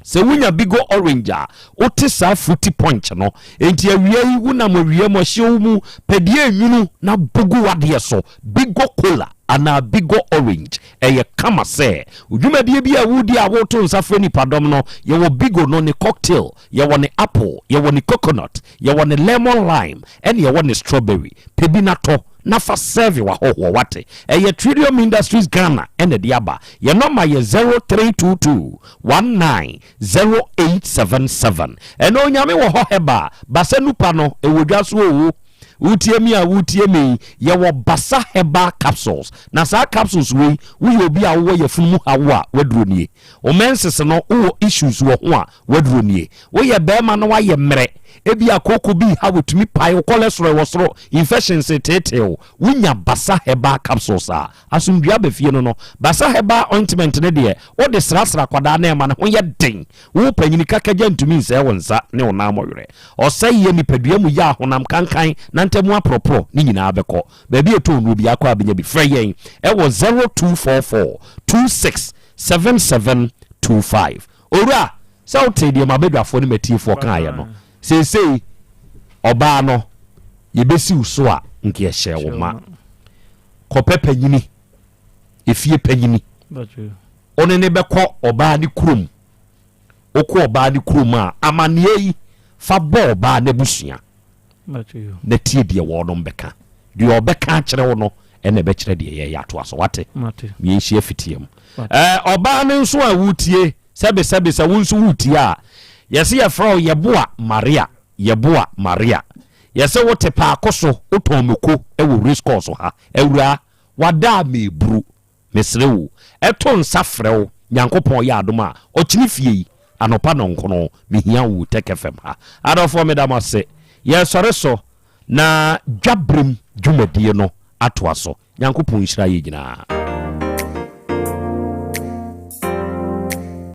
Sɛ wunya Bigo Orange a, wote saa fruity punch no. Enti awia yi, wonam awia mu, ɔhyew mu, pɛ deɛ enwunu na bɔ gu w'adeɛ so. Bigo Cola anaa Bigo Orange, ɛyɛ kama sɛ. Wo dwumadie bi a woredi a woreto nsa frɛ nnipadɔm no, yɛwɔ Bigo no ne cocktail, yɛwɔ ne apple, yɛwɔ ne coconut, yɛwɔ ne lemon lime, ɛne yɛwɔ ne strawberry. Pɛ bi na tɔ na fa serve w'ahɔhoɔ, wate? Ɛyɛ Trillium Industries Ghana na ɛde aba. Yɛn nɔma yɛ 0322 190877. Ɛnɛ Onyame wɔ hɔ Herbal Basa Nupa no ɛwɔ dwa so oo. Wotie me a wotie me yi, yɛwɔ Basa Herbal Capsules. Na saa capsules wei, woyɛ obi a wowɔ yafunu mu haw a, w'aduro nie. Wo menses no, wowɔ issues wɔ ho a, w'aduro nie. Woyɛ barima na woayɛ mmerɛ, ebia kooko bi reha wo, ɛtumi pae wo, cholesterol wɔ soro, infections reteetee wo, wonya Basa Herbal Capsules a, Asomdwoe aba fie no no, Basa herbal ointment no deɛ, wode srasra akwadaa na ɛma ne ho yɛ den. Wo panyini kakagya ntumi nsɛe wo nsa ne wo nan mmɔwerɛ. Ɔsɛeɛ, nipadua mu yea, honam kankan, nantamu aporɔporɔ, ne nyinaa bɛkɔ. Baabi a ɛtɔn nnuro biara kɔ a bɛnya bi. Frɛ yɛn wɔ 0244 26 7725. Owura, sɛ wotee deɛ m'abadwafoɔ ne m'atiefoɔ kaeɛ no, seesei ɔbaa no, yɛbɛsi wo so a, nka yɛhyɛɛ wo ma. Kɔpɛ panyini, efie panyini. Wo ne ne bɛkɔ ɔbaa ne kurom. Wokɔ ɔbaa ne kurom a, amanneɛ yi fa bɔ ɔbaa n'abusua na tie deɛ wɔnom bɛka. Deɛ ɔbɛka akyerɛ wo no ɛna ɛbɛkyerɛ deɛ yɛyɛ atoa so. Wate? Yɛnhyia fitia mu. Ɔbaa no nso a wotie, sɛbesɛbe sɛ wo nso wotie a, yɛse yɛfrɛ wo Yɛboa Maria. Yɛboa Maria. Yɛse wo te paako so wotɔn mako wɔ race course ha. Awuraa, wada a meburu. Mesrɛ wo, ɛto nsa frɛ wo, Nyankopɔn yɛ adom a, ɔkyene fie yi, anɔpa nɔnkono, mehia wo wɔ Tech FM ha. Adɔfoɔ meda mo ase. Yɛresɔre so na dwaberem dwumadie no atoa so. Nyankopɔn nhyira yɛn nyinaa.